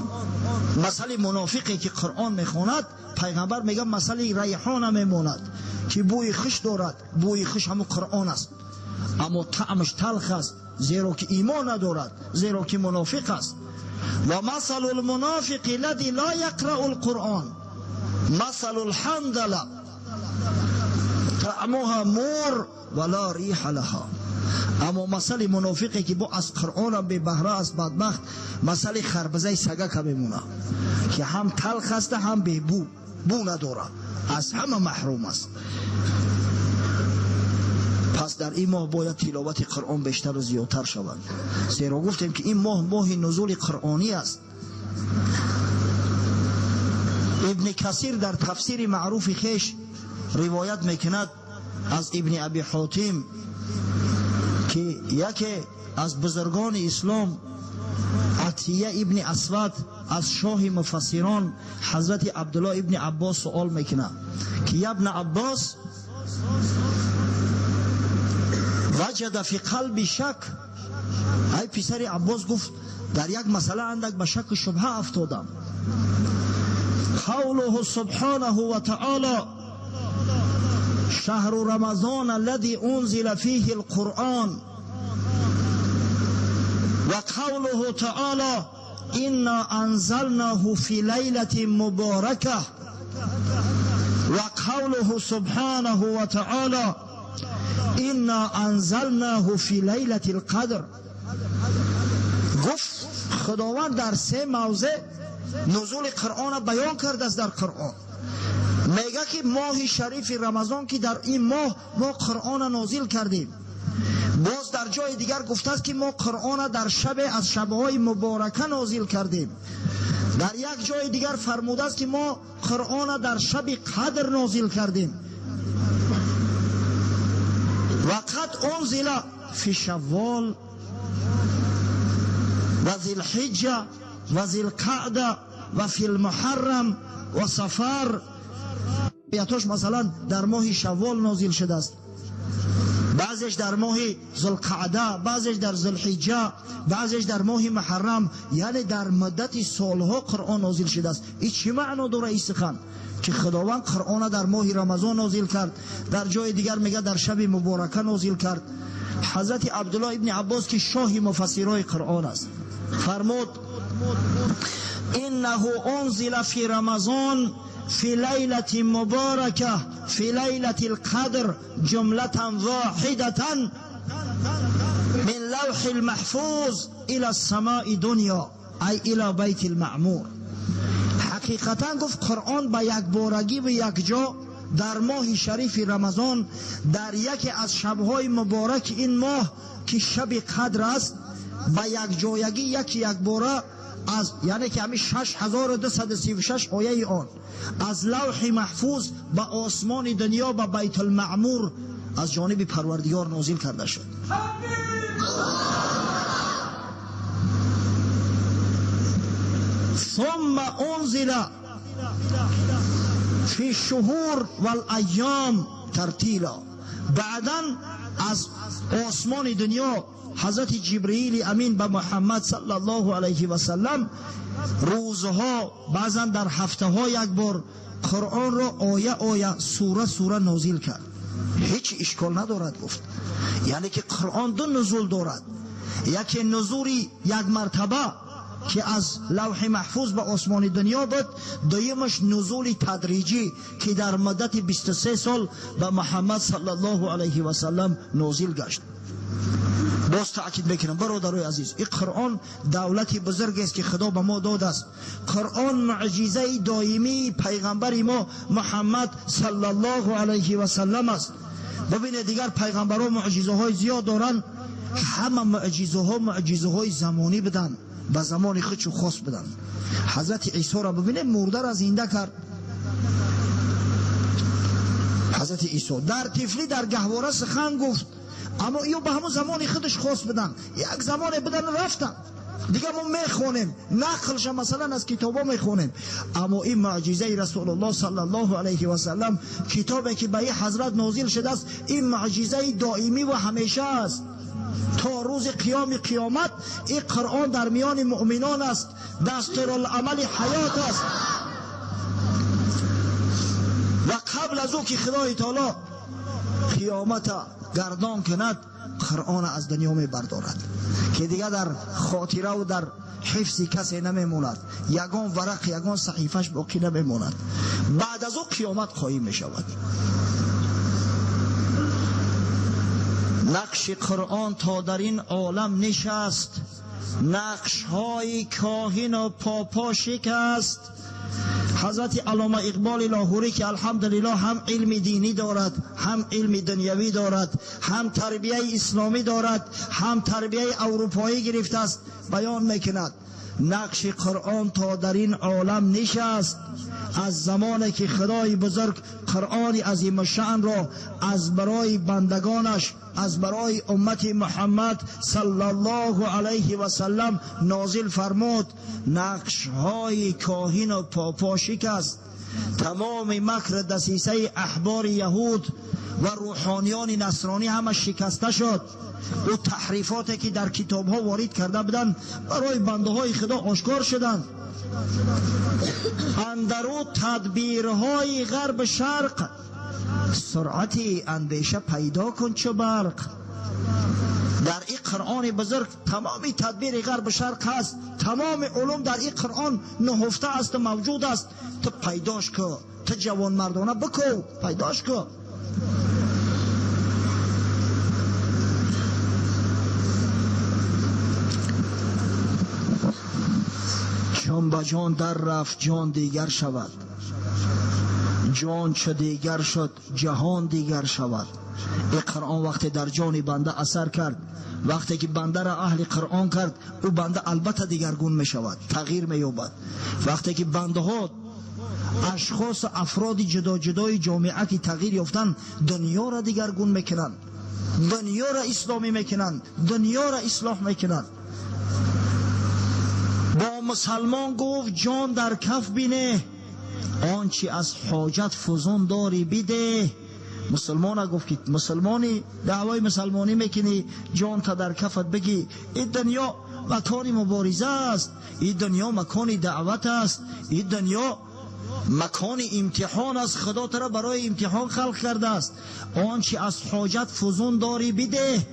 масали мунофиқе ки Қуръон мехонад, пайғамбар мегӯяд масали райҳона мемонад ки бӯи хуш дорад. Бӯи хуш ҳамун Қуръон аст, аммо таъмаш талх аст, зеро ки имон надорад, зеро ки мунофиқ аст. Ва масалу лмунофиқи аллади ла яқрау лқуръон масалу лҳандала таъмуҳа мур ва ла риҳа лаҳа. Аммо масали мунофиқе ки бо аз Қуръонам бебаҳра аст, бадбахт, масали харбизаи сагака мемонад ки ҳам талх аст, ҳам бебӯ, бӯ надорад, аз ҳама маҳрум аст. Пас дар ин моҳ бояд тиловати Қуръон бештару зиёдтар шавад, зеро гуфтем ки ин моҳ моҳи нузули қуръонӣ аст. Ибн Касир дар тафсири маъруфи хеш ривоят мекунад аз Ибн Аби Ҳотим ки яке аз бузургони ислом Атия ибн Асвад аз шоҳи муфассирон ҳазрати Абдуллоҳ ибн Аббос суол мекунад ки ябн Аббос ваҷада фи қалби шак. Ай писари Аббос гуфт дар як масъала андак ба шаку шубҳа афтодам. قوله سبحانه وتعالى شهر رمضان الذي أنزل فيه القرآن وقوله تعالى إنا أنزلناه في ليلة مباركة وقوله سبحانه وتعالى إنا أنزلناه في ليلة القدر. گفت خداوند در سه موضع نزول قرآن بیان کرده است. در قرآن میگه که ماه شریف رمضان که در این ماه ما قرآن نازل کردیم. باز در جای دیگر گفته است که ما قرآن در شب از شبهای مبارکه نازل کردیم. در یک جای دیگر فرموده است که ما قرآن در شب قدر نازل کردیم. وقد انزل فی شوال و ذی الحجه و ذی القعده و فی المحرم و صفر. یاتوش مثلا در ماه شوال نازل شده است، بعضیش در ماه ذوالقعده، بعضیش در ذوالحجه، بعضیش در ماه محرم. یعنی در مدت سالها قرآن نازل شده است. این چه معنا داره این سخن که خداوند قرآن در ماه رمضان نازل کرد، در جای دیگر میگه در شب مبارکه نازل کرد. حضرت عبدالله ابن عباس که شاه مفسرای قرآن است فرمود انه انزل فی رمضان فی لیلة مبارکه فی لیلة القدر جملة واحدة من لوح المحفوظ الى السماء دنیا ای الى بیت المعمور. حقیقتا گفت قرآن به یک بارگی و یک جا در ماه شریف رمضان در یکی از شبهای مبارک این ماه که شب قدر است به یک جایگی یک باره از یعنی که همین 6236 آیه آن از لوح محفوظ به آسمان دنیا به بیت المعمور از جانب پروردگار نازل کرده شد. ثم انزل فی الشهور والایام ترتیلا. بعدا از آسمان دنیا حضرت جبرئیل امین به محمد صلی الله علیه و سلم روزها بعضا در هفته ها یک بار قرآن را آیه آیه سوره سوره نازل کرد. هیچ اشکال ندارد گفت. یعنی که قرآن دو نزول دارد، یکی نزولی یک مرتبه که از لوح محفوظ به آسمان دنیا بود، دویمش نزول تدریجی که در مدت 23 سال به محمد صلی الله علیه و سلم نازل گشت. باز تأکید میکنم برادرای عزیز، این قرآن دولت بزرگ است که خدا به ما داده است. قرآن معجزه دائمی پیغمبر ما محمد صلی الله علیه و سلم است. ببینید دیگر پیغمبرها معجزه های زیاد دارن، همه معجزه ها معجزه های زمانی بدن، به زمان خودشو خاص بدن. حضرت عیسی را ببینید، مرده را زنده کرد. حضرت عیسی در طفلی در گهواره سخن گفت، اما ایو به همون زمان خودش خاص بدن، یک زمان بدن رفتن دیگه. ما میخونیم نقلش مثلا از کتابا میخونیم، اما این معجزه رسول الله صلی الله علیه و سلم، کتابی که به این حضرت نازل شده است، این معجزه دائمی و همیشه است تا روز قیام قیامت. این قرآن در میان مؤمنان است، دستورالعمل حیات است. و قبل از او که خدای تعالی قیامت گردان کند، قرآن از دنیا می بردارد که دیگه در خاطره و در حفظ کسی نمیموند، یگان ورق یگان صحیفش باقی نمیموند. بعد از او قیامت قایم می شود. نقش قرآن تا در این عالم نشست، نقش های کاهن و پاپا شکست. حضرت علامه اقبال لاهوری که الحمدلله هم علم دینی دارد، هم علم دنیوی دارد، هم تربیه اسلامی دارد، هم تربیه اروپایی گرفته است، بیان میکند نقش قرآن تا در این عالم نشست. از زمانی که خدای بزرگ قرآن عظیم الشأن را از برای بندگانش، از برای امت محمد صلی الله علیه و سلم نازل فرمود، نقش های کاهن و پاپا شکست. تمام مکر دسیسه احبار یهود و روحانیان نصرانی همه شکسته شد. او تحریفاتی که در کتاب ها وارد کرده بودند برای بنده های خدا آشکار شدند. اندرو تدبیرهای غرب شرق، سرعت اندیشه پیدا کن چو برق. در این قرآن بزرگ تمام تدبیر غرب شرق هست، تمام علوم در این قرآن نهفته است و موجود است. تو پیداش کو، تو جوان مردانه بکو، پیداش کو. چون به جان در رفت جان دیگر شود، جان چه دیگر شد جهان دیگر شود. این قرآن وقتی در جان بنده اثر کرد، وقتی که بنده را اهل قرآن کرد، او بنده البته دیگرگون می شود، تغییر می یابد. وقتی که بنده ها اشخاص افراد جدا جدای جامعه که تغییر یافتن، دنیا را دیگرگون میکنند، دنیا را اسلامی میکنند، دنیا را اصلاح میکنند. با مسلمان گفت جان در کف بینه، آنچه از حاجت فزون داری بده. مسلمان گفت که مسلمانی دعوای مسلمانی میکنی، جان تا در کفت بگی. این دنیا مکان مبارزه است، این دنیا مکان دعوت است، این دنیا مکان امتحان است. خدا ترا برای امتحان خلق کرده است. آنچه از حاجت فزون داری بده،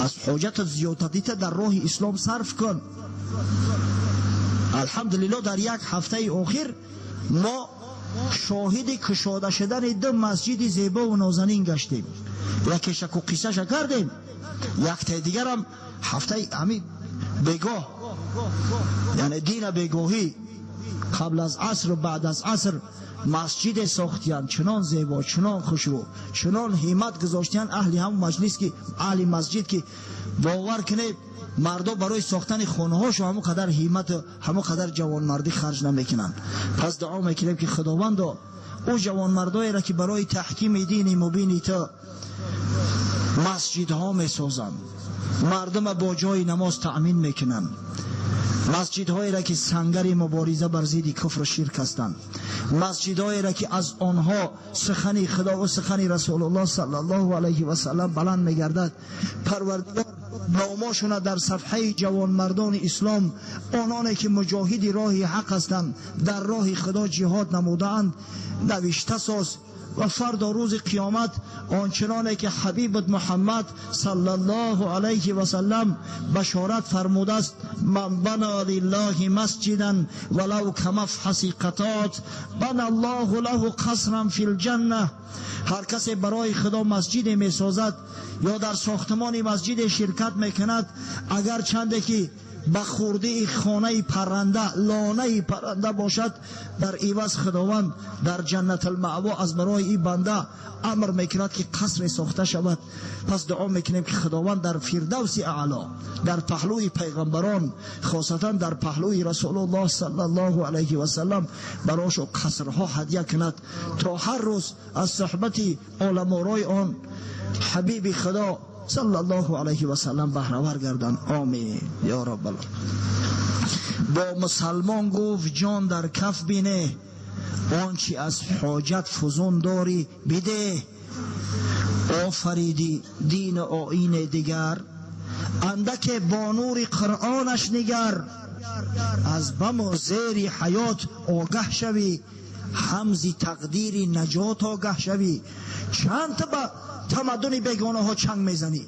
از حاجت زیادتیت در راه اسلام صرف کن. الحمدلله در یک هفته اخیر ما شاهد کشاده شدن دو مسجد زیبا و نازنین گشتیم. یکیش کو قصه‌ش کردیم، یک تا دیگر هم هفته همین بگاه، یعنی دین بگاهی قبل از عصر و بعد از عصر مسجد ساختیان، چنان زیبا، چنان خوشرو، چنان همت گذاشتیان اهل هم مجلس که اهل مسجد که باور کنه مردم برای ساختن خانه هاشو همون قدر همت و همون قدر جوانمردی خرج نمیکنن. پس دعا میکنیم که خداوند او جوانمردایی را که برای تحکیم دین مبین تا مسجدها میسازند، مردم با جای نماز تأمین میکنن، مسجدهایی را که سنگر مبارزه بر ضد کفر و شرک هستند، مسجدهایی را که از آنها سخن خدا و سخن رسول الله صلی الله علیه و سلم بلند میگردد، پروردگار ناماشون در صفحه جوانمردان اسلام، آنانی که مجاهد راه حق هستند، در راه خدا جهاد نمودند، نوشته ساز و فردا روز قیامت آنچنانه که حبیب محمد صلی الله علیه و سلم بشارت فرموده است، من بنا لله مسجدا ولو کمفحص قطات بنا الله له قصرا فی الجنه. هر کسی برای خدا مسجد می سازد یا در ساختمان مسجد شرکت میکند، اگر چنده که به خورده خانه پرنده، لانه پرنده باشد، در عوض خداوند در جنت المأوا از برای این بنده امر میکند که قصر ساخته شود. پس دعا میکنیم که خداوند در فردوس اعلی، در پهلوی پیغمبران، خاصتا در پهلوی رسول الله صلی الله علیه و سلم، براش قصرها هدیه کند تا هر روز از صحبت عالم آرای آن حبیب خدا صلی الله علیه و سلم بهره گردن. آمین یا رب العالمین. با مسلمان گفت جان در کف بینه، آنچه از حاجت فزون داری بده. آفریدی دین آیین دیگر، اندک با نور قرآنش نگر. از بم و زیر حیات آگه شوی، همزی تقدیر نجات آگه شوی. چند تا با تمدن بیگانه ها چنگ میزنی؟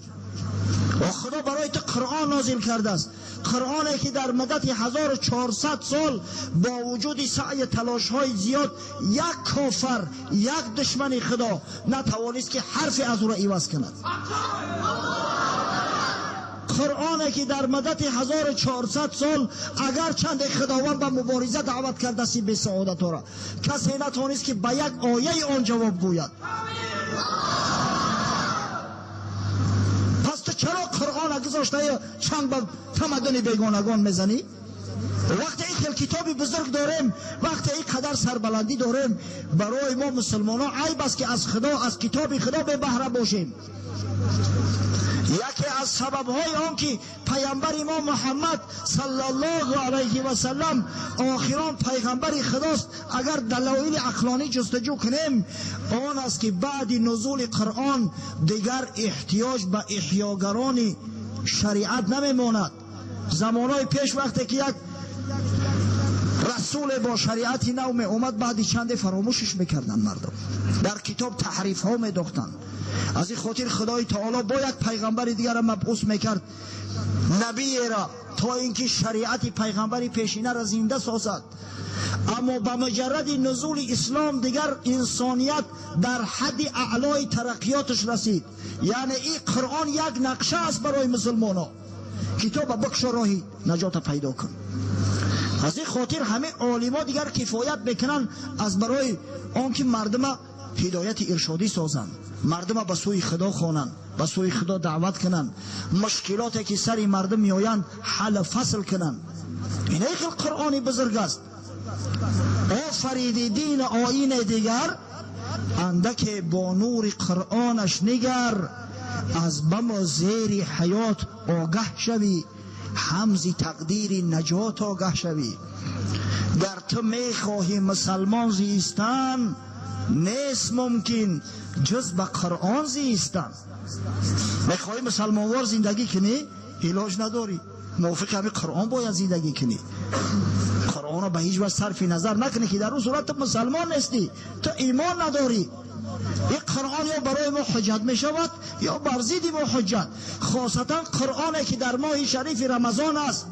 و خدا برای تو قرآن نازل کرده است، قرآنی که در مدت 1400 سال با وجود سعی تلاش های زیاد یک کافر، یک دشمن خدا نتوانست که حرف از او را عوض کند. قرآنی که در مدت 1400 سال اگر چند خداوند به مبارزه دعوت کرده است به سعادت را، کسی نتوانست که به یک آیه آن جواب گوید. پس تو چرا قرآن гузошта чанг ба тамаддуни бегонагон мезанӣ? Вақте ин хел китоби бузург дорем, вақте ин қадар сарбаландӣ дорем, барои мо мусулмонон айб аст ки аз Худо, аз китоби Худо бебаҳра бошем. Яке аз сабабҳои он ки паёмбари мо Муҳаммад саллаллоҳу алайҳи васаллам охирон пайғамбари Худост, агар далоили ақлонӣ ҷустуҷӯ кунем, он аст ки баъди нузули Қуръон дигар эҳтиёҷ ба эҳёгарони шариат намемонад. Замонҳои пеш вақте ки як расуле бо шариати нав меомад, баъди чанде фаромӯшиш мекарданд мардум, дар китоб таҳрифҳо медохтанд. Аз ин хотир Худои Таоло бо як пайғамбари дигарро мабъус мекард, набиеро, то ин ки шариати пайғамбари пешинаро зинда созад. Аммо ба муҷарради нузули ислом дигар инсоният дар ҳадди аълои тараққиёташ расид. Яъне ин Қуръон як нақша аст барои мусулмонҳо. Китоба бикшо, роҳи наҷота пайдо кун. Аз ин хотир ҳамаи олимо дигар кифоят мекунанд аз барои он ки мардума ҳидояти иршодӣ созанд, мардума ба сӯи Худо хонанд, ба сӯи Худо даъват кунанд, мушкилоте ки сари мардум меоянд ҳал фасл кунанд. Ин хел Қуръони бузург аст. Офариди дин оини дигар, андаке бо нури Қуръонаш нигар, аз баму зери ҳаёт огаҳ шавӣ, ҳамзи тақдири наҷот огаҳ шавӣ. Гар ту мехоҳӣ мусалмон зистан, нест мумкин ҷуз ба Қуръон зистан. Мехоҳӣ мусалмонвор зиндагӣ кунӣ, илоҷ надорӣ, мувофиқи ҳамин Қуръон бояд зиндагӣ кунӣ. Қуръонро ба ҳеҷ ваҷҳ сарфи назар накунӣ ки дар он сурат ту мусалмон нестӣ, ту имон надорӣ. Ин Қуръон ё барои мо ҳуҷҷат мешавад ё бар зидди мо ҳуҷҷат. Хосатан Қуръоне ки дар моҳи шарифи Рамазон аст.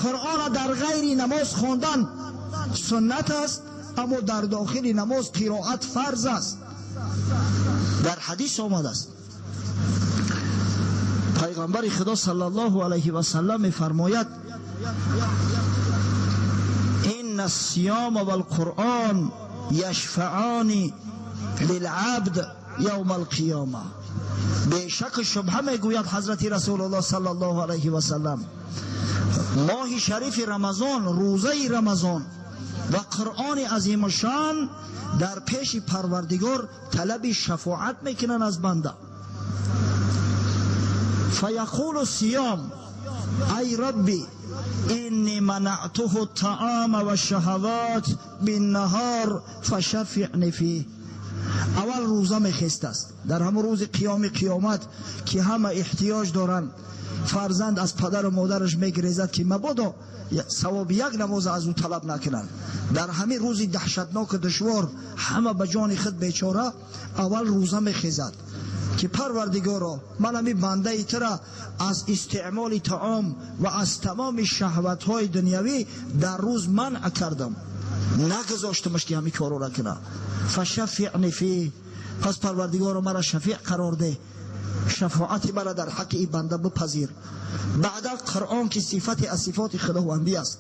Қуръонро дар ғайри намоз хондан суннат аст, аммо дар дохили намоз қироат фарз аст. Дар ҳадис омадааст, пайғамбари Худо саллаллоҳу алайҳи васаллам мефармояд: инна ассиёма валқуръон яшфаъони лилабд явма алқиёма. Бешак шубҳа мегӯяд ҳазрати Расулуллоҳ саллаллоҳу алайҳи васаллам, моҳи шарифи Рамазон, рӯзаи Рамазон ва Қуръони азимушшон дар пеши Парвардигор талаби шафоат мекунанд аз банда. Фаяқулу сиём ай рабби инни манаътуху ттаама вашшаҳават биннаҳор фашаффиъни фих. Аввал рӯза мехестааст дар ҳамон рӯзи қиёми қиёмат ки ҳама эҳтиёҷ доранд. Фарзанд аз падару модараш мегирезад ки мабодо савоби як намоз аз ӯ талаб накунанд. Дар ҳамин рӯзи даҳшатноку душвор ҳама ба ҷони худ бечора, аввал рӯза мехезад ки Парвардигоро, ман ҳамин бандаи тура аз истеъмоли таом ва аз тамоми шаҳватҳои дунявӣ дар рӯз манъ кардам, нагузоштамаш ки ҳамин корро накунад. Фашаффиъни фих. Пас Парвардигоро, мара шафиъ қарор деҳ, шафоати мара дар ҳаққи ин банда бипазир. Баъдан Қуръон ки сифате аз сифоти Худовандӣ аст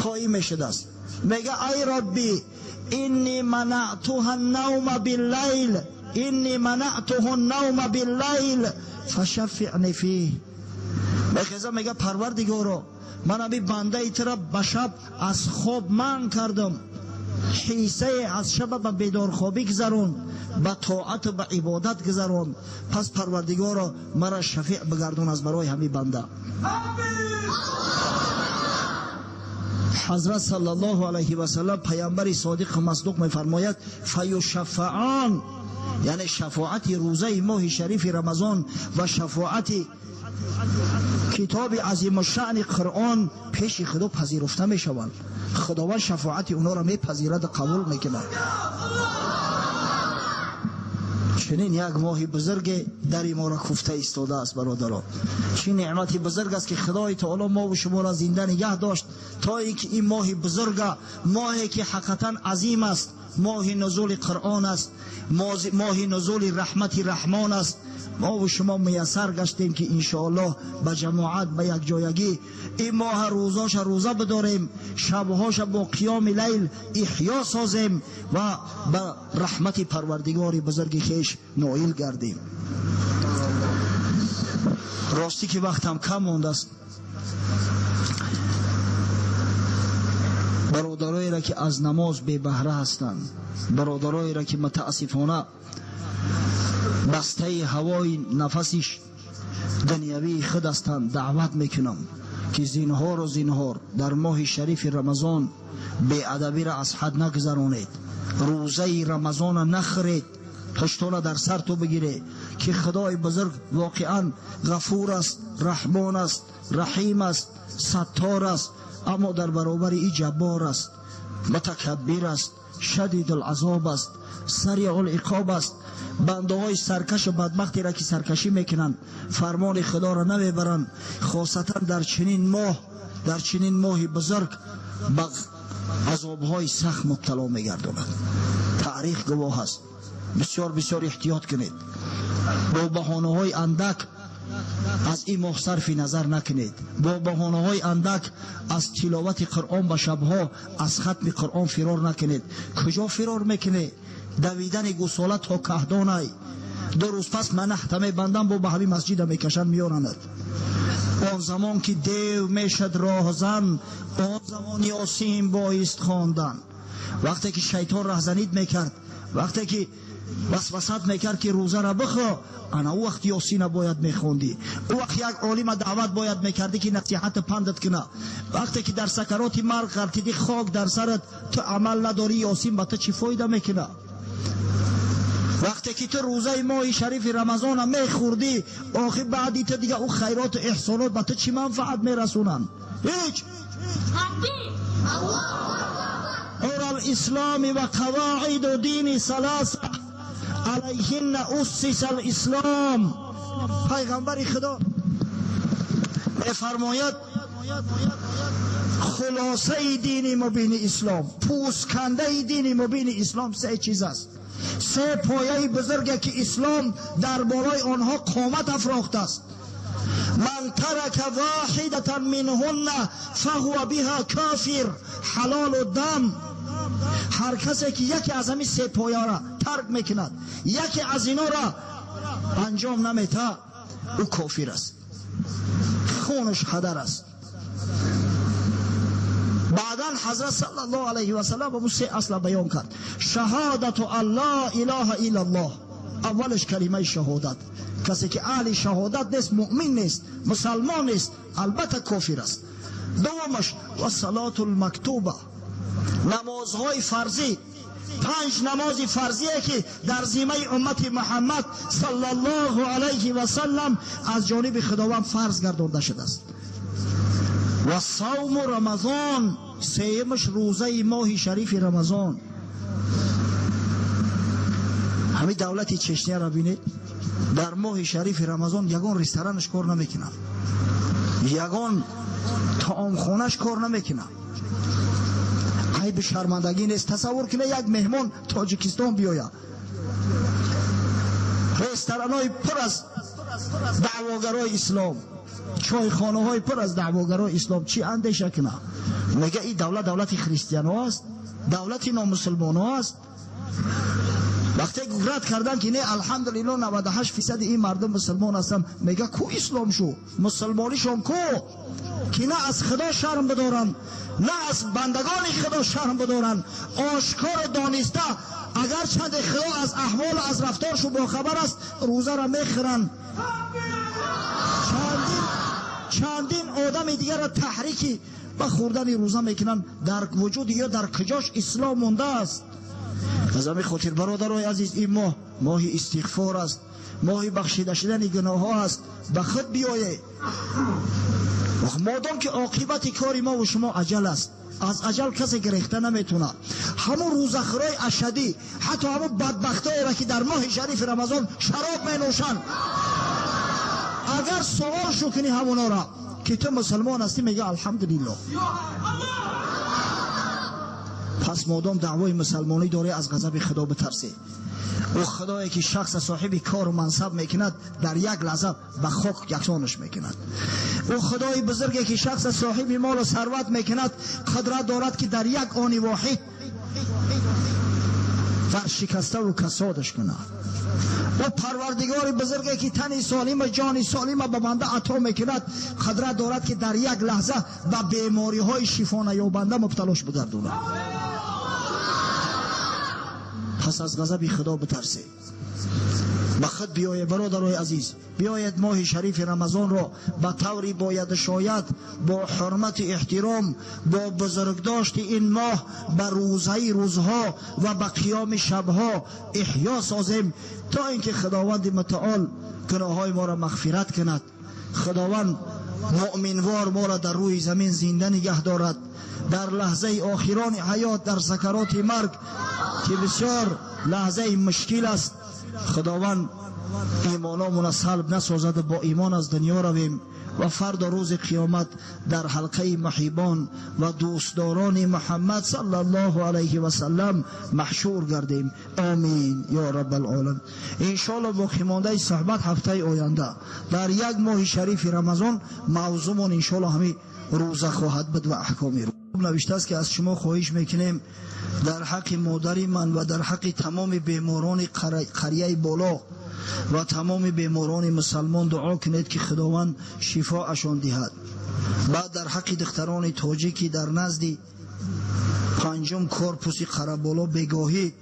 қоим мешудааст, мега: ай рабби инни манаътуҳа навма биллайл, инни манаътуҳу навма биллайл фашаффиъни фих. Мехеза мега: Парвардигоро, ман ҳамин бандаи тура ба шаб аз хоб манъ кардам, ҳиссае аз шаба ба бедорхобӣ гузаронд, ба тоату ба ибодат гузаронд. Пас Парвардигоро, мара шафиъ бигардон аз барои ҳамин банда. Ҳазрат саллаллоҳу алайҳи васаллам паёмбари содиқу масдуқ мефармояд: фаюшаффаъон, яъне шафоати рӯзаи моҳи шарифи Рамазон ва шафоати китоби азимушшаъни Қуръон пеши Худо пазируфта мешаванд. Худованд шафоати онҳоро мепазираду қабул мекунад. Чунин як моҳи бузурге дари моро куфта истодааст. Бародарон, чӣ неъмати бузург аст ки Худои Таоло мову шуморо зинда нигаҳ дошт то ин ки ин моҳи бузурга, моҳе ки ҳақиқатан азим аст, моҳи нузули Қуръон аст, моҳи нузули раҳмати Раҳмон аст, мову шумо муяссар гаштем ки иншоаллоҳ ба ҷамоат, ба якҷоягӣ ин моҳа рӯзоша рӯза бидорем, шабҳоша бо қиёми лайл иҳё созем ва ба раҳмати Парвардигори бузурги хеш ноил гардем. Ростӣ ки вақтам кам мондааст, бародароеро ки аз намоз бебаҳра ҳастанд, бародароеро ки мутаассифона бастаи ҳавои нафаси дунявии худ ҳастанд, даъват мекунам ки зинҳору зинҳор дар моҳи шарифи Рамазон беадабиро аз ҳад нагузаронед, рӯзаи Рамазона нахӯред, пуштона дар сар ту бигире ки Худои бузург воқеан ғафур аст, раҳмон аст, раҳим аст, саттор аст, аммо дар баробари ин ҷаббор аст, мутакаббир аст, шадидулазоб аст, сариъулиқоб аст. Бандаҳои саркашу бадбахтеро ки саркашӣ мекунанд, фармони Худоро намебаранд, хосатан дар чунин моҳ, дар чунин моҳи бузург ба азобҳои сахт мубтало мегардонад. Таърих гувоҳ аст. Бисёр бисёр эҳтиёт кунед, бо баҳонаҳои андак аз ин моҳ сарфи назар накунед, бо баҳонаҳои андак аз тиловати Қуръон ба шабҳо, аз хатми Қуръон фирор накунед. Куҷо фирор мекунед? Давидани гусола то каҳдонай. Ду рӯз пас манахта мебандам, бо ба ҳамин масҷида мекашанд, меёранад. Он замон ки дев мешад роҳзан, он замон Ёсин боист хондан. Вақте ки шайтон раҳзанид мекард, вақте ки васвасат мекард ки рӯзаро бихо, ана ӯ вақт Ёсина бояд мехондӣ. Ӯ вақт як олима даъват бояд мекардӣ ки насиҳат пандат куна. Вақте ки дар сакароти марг ғалтидӣ, хок дар сарат, ту амал надорӣ, Ёсин ба ту чӣ фоида мекуна? Вақте ки ту рӯзаи моҳи шарифи Рамазона мехӯрдӣ, охир баъди ту дига ӯ хайроту эҳсонот ба ту чӣ манфаат мерасонанд? Ҳеҷ. عرى الإسلام وقواعد دين ثلاثة علیهن اسس الاسلام. پیغمبر خدا میفرماید خلاصه دین مبین اسلام، پوستکنده دین مبین اسلام سه چیز است، سه پایه بزرگ که اسلام در بالای آنها قامت افراخته است. من ترک واحدة منهن فهو بها کافر، حلال الدم. هر کسی که یکی از همین سه پایه را ترک میکند، یکی از اینا را انجام نمیده، او کافر است، خونش هدر است. بعدا حضرت صلی الله علیه و سلم او سه اصل بیان کرد. شهادت ان لا اله الا الله، اولش کلمه شهادت. کسی که اهل شهادت نیست، مؤمن نیست، مسلمان نیست، البته کافر است. دومش و صلات المکتوبه، نمازهای فرضی، 5 نماز فرضیه که در ذمه امت محمد صلی الله علیه و سلم از جانب خداوند فرض گردانده شده است. و صوم رمضان، سیمش روزه ماه شریف رمضان. همین دولت چشنیا را بینید، در ماه شریف رمضان یگان رستورانش کار نمیکنه، یگان طعامخانه‌اش کار نمیکنه. عیب شرمندگی نیست. تصور کنه یک مهمان تاجیکستان بیاید، رستوران‌های پر از دعواگرای اسلام، چایخانه‌های پر از دعواگرای اسلام، چی اندیشه کنه؟ میگه این دولت دولت خریستیان است، دولت نامسلمان است. وقتی رد کردن که نه الحمدلله 98% این مردم مسلمان هستن، میگه کو اسلام شو، مسلمانیشون کو، که نه از خدا شرم بدارن، نه از بندگان خدا شرم بدارن. آشکار دانسته اگر چند خدا از احوال از رفتارشون باخبر است، روزه را میخورن. چندین آدم دیگر را تحریکی به خوردن روزه میکنن، در وجود یا در کجاش اسلام مونده است. از همین خاطر برادرای عزیز، این ماه ماه استغفار است، ماه بخشیده شدن گناه ها است. به خود بیایه. مادام که عاقبت کار ما و شما عجل است، از عجل کسی گرفته نمیتونه. همون روزخورای اشدی، حتی همون بدبختایی را که در ماه شریف رمضان شراب می نوشند، اگر سوال شو کنی همونا را که تو مسلمان هستی، میگه الحمدلله. پس مادام دعوای مسلمانی داره، از غضب خدا بترسی. او خدایی که شخص صاحب کار و منصب میکند، در یک لحظه به خاک یکسانش میکند. او خدای بزرگی که شخص صاحب مال و ثروت میکند، قدرت دارد که در یک آن واحد ورشکسته و کسادش کند. او پروردگار بزرگی که تن سالم جان سالم به بنده عطا میکند، قدرت دارد که در یک لحظه به بیماری های شفا نیابنده مبتلاش بگرداند. پس از غضب خدا بترسید، به خود بیایید برادرای عزیز، بیایید ماه شریف رمضان را به طوری باید شاید با حرمت احترام، با بزرگداشت این ماه، به روزهای روزها و به قیام شبها احیا سازیم تا اینکه خداوند متعال گناههای ما را مغفرت کند، خداوند مؤمنوار ما را در روی زمین زنده نگه دارد، در لحظه آخران حیات، در سکرات مرگ که بسیار لحظه مشکل است، خداوند ایمانامون سلب نسازد، با ایمان از دنیا رویم و فردا روز قیامت در حلقه محیبان و دوستداران محمد صلی الله علیه و سلم محشور گردیم. آمین یا رب العالم. انشاءالله باقی مانده صحبت هفته آینده در یک ماه شریف رمضان موضوعمون انشاءالله همین روزه خواهد بود و احکام روزه. نوشته است که از شما خواهش میکنیم در حق مادری من و در حق تمام بیماران قریه بالا و تمام بیماران مسلمان دعا کنید که خداوند شفاعشان دهد. بعد در حق دختران تاجیکی در نزد پنجم корпуси قره بگاهی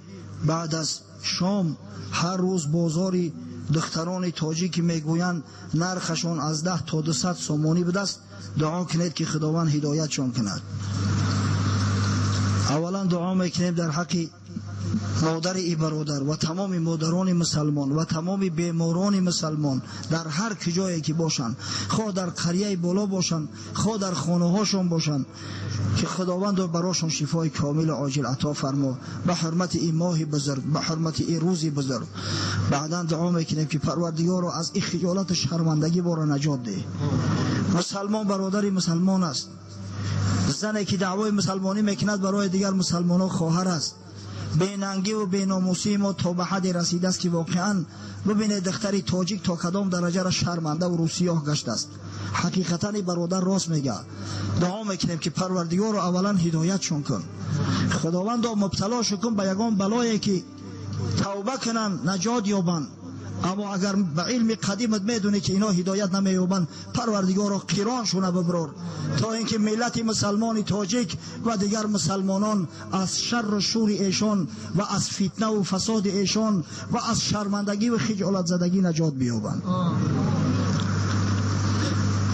بعد از شام هر روز بازاری دختران تاجیکی میگویند نرخشان از 10 تا 200 سومانی بوده است، دعا کنید که خداوند هدایتشان کند. اولا دعا میکنیم در حق مادر ای برادر و تمام مادران مسلمان و تمام بیماران مسلمان در هر کجایی که باشند، خواه در قریه بالا باشند، خواه در خانه هاشون باشند، که خداوند براشون شفای کامل عاجل عطا فرما، به حرمت این ماه بزرگ، به حرمت این روز بزرگ. بعدا دعا میکنیم که پروردگار رو از این خجالت شرمندگی بارا نجات ده. مسلمان برادر مسلمان است، زنی که دعوای مسلمانی میکند برای دیگر مسلمان ها خواهر است. بیننگی و بیناموسی ما تا به حدی رسیده است که واقعا ببینید دختری تاجیک تا کدام درجه را شرمنده و روسیاه گشته است. حقیقتا این برادر راست میگه. دعا میکنیم که پروردگار رو اولا هدایتشون کن، خداوند مبتلا کن به یگان بلایی که توبه کنن نجات یابن. اما اگر به علم قدیمت میدونی که اینا هدایت نمییابند، پروردگارا قیرانشون ببرار تا اینکه ملت مسلمان تاجیک و دیگر مسلمانان از شر و شور ایشان و از فتنه و فساد ایشان و از شرمندگی و خجالت زدگی نجات بیابند.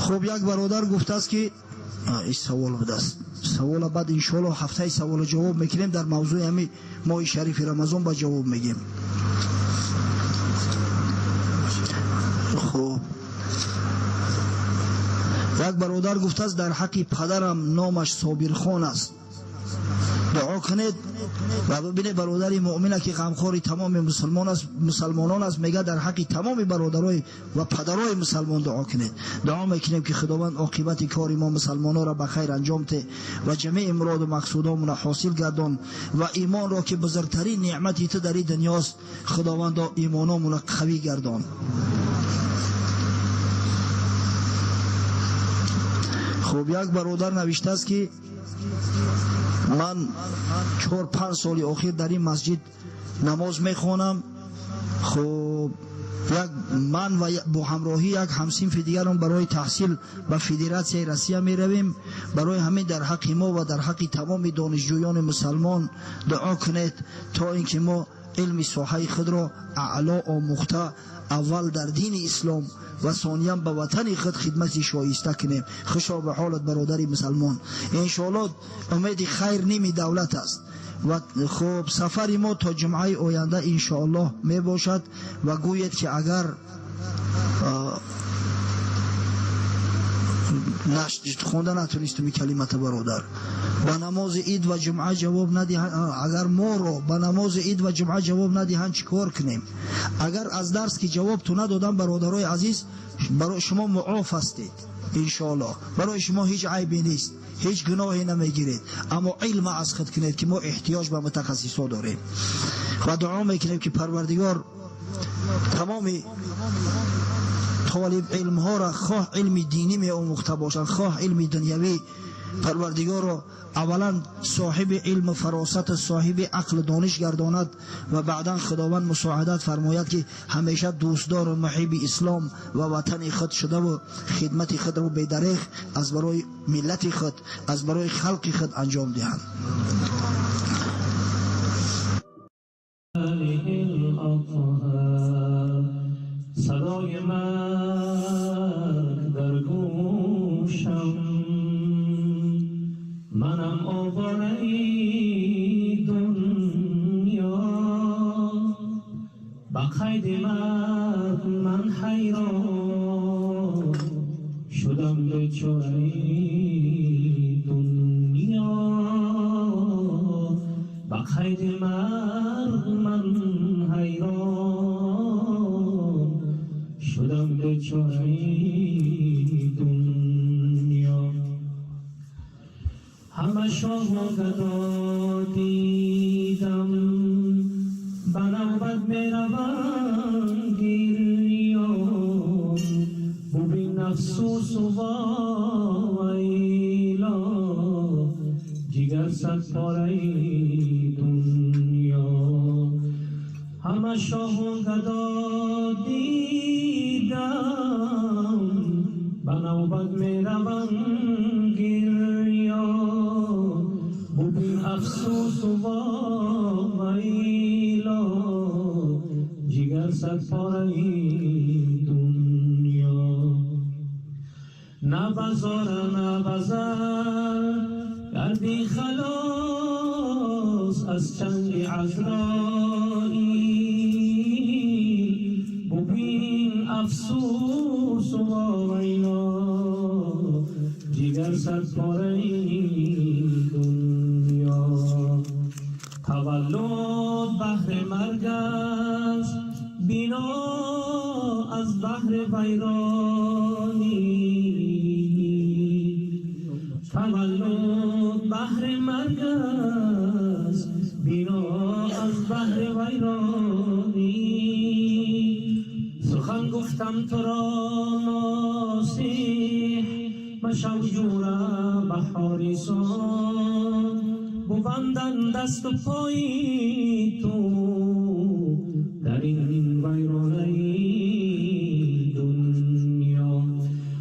خب یک برادر گفته است که این سوال بوده است، سوال بعد انشاءالله هفته سوال جواب میکنیم در موضوع همین ماه شریف رمضان با جواب میگیم. خب یک برادر گفته است در حق پدرم نامش صابر خان است، دعا کنید. و ببینید برادر مؤمنه که غمخوار تمام مسلمان است، مسلمانان است، میگه در حق تمام برادرای و پدرای مسلمان دعا کنید. دعا میکنیم که خداوند عاقبت کار ما مسلمانان را به خیر انجام ده و جمیع مراد و مقصودامون را حاصل گردان و ایمان را که بزرگترین نعمتی تو در این دنیاست خداوند ایمانامون را قوی گردان. خب یک برادر نوشته است که من 4-5 سال اخیر در این مسجد نماز میخوانم. خب یک من و با همراهی یک همصنف دیگرم برای تحصیل به فدراسیون روسیه می رویم. برای همین در حق ما و در حق تمام دانشجویان مسلمان دعا کنید تا اینکه ما علم ساحه خود را اعلا آموخته اول در دین اسلام و ثانیا به وطن خود خدمت شایسته کنیم. خوشا به حالت برادر مسلمان. انشاءالله امید خیر نیمی دولت است و خب سفر ما تا جمعه آینده انشاءالله می باشد و گوید که اگر خونده نتونستم کلمت برادر به نماز عید و جمعه جواب ندهند، اگر ما رو به نماز عید و جمعه جواب ندهند چیکار کنیم؟ اگر از درس که جواب تو ندادم برادرای عزیز، برای شما معاف هستید انشاءالله، برای شما هیچ عیبی نیست، هیچ گناهی نمیگیرید، اما علم از خود کنید که ما احتیاج به متخصصا داریم و دعا میکنیم که پروردگار تمام طالب علم ها را خواه علم دینی می آموخته باشند خواه علم دنیوی Парвардигоро, аввалан соҳиби илму фаросат, соҳиби ақлу дониш гардонад ва баъдан Худованд мусоидат фармояд, ки ҳамеша дӯстдору муҳибби ислом ва ватани худ шудаву хидмати худро бедареғ аз барои миллати худ, аз барои халқи худ анҷом диҳанд. صدای مرگ در گوشم، منم آواره دنیا، به قید مرگ من حیران شدم بیچاره دنیا، به قید مرگ من حیران شدم بیچاره دنیا. همه شاه و گدا دیدم، به نوبت میروند گریان، ببین افسوس و واویلا، جگر صد پاره دنیا. همه شاه و گدا دیدم، به نوبت میروند گریان، ببین افسوس و واویلا، جگر صد پاره دنیا. نه بازار نه بازار گردی خلاص از چنگ عزرائیل، ببین افسوس و واویلا، جگر صد پاره دنیا. تولد بهر مرگ است، بینا از بهر ویرانی، تولد بهر مرگ است، بینا از بهر ویرانی. سخن گفتم تو را ناصح، مشو جوره به حارسان، ببندن دست و پای تو در این ویرانه دنیا.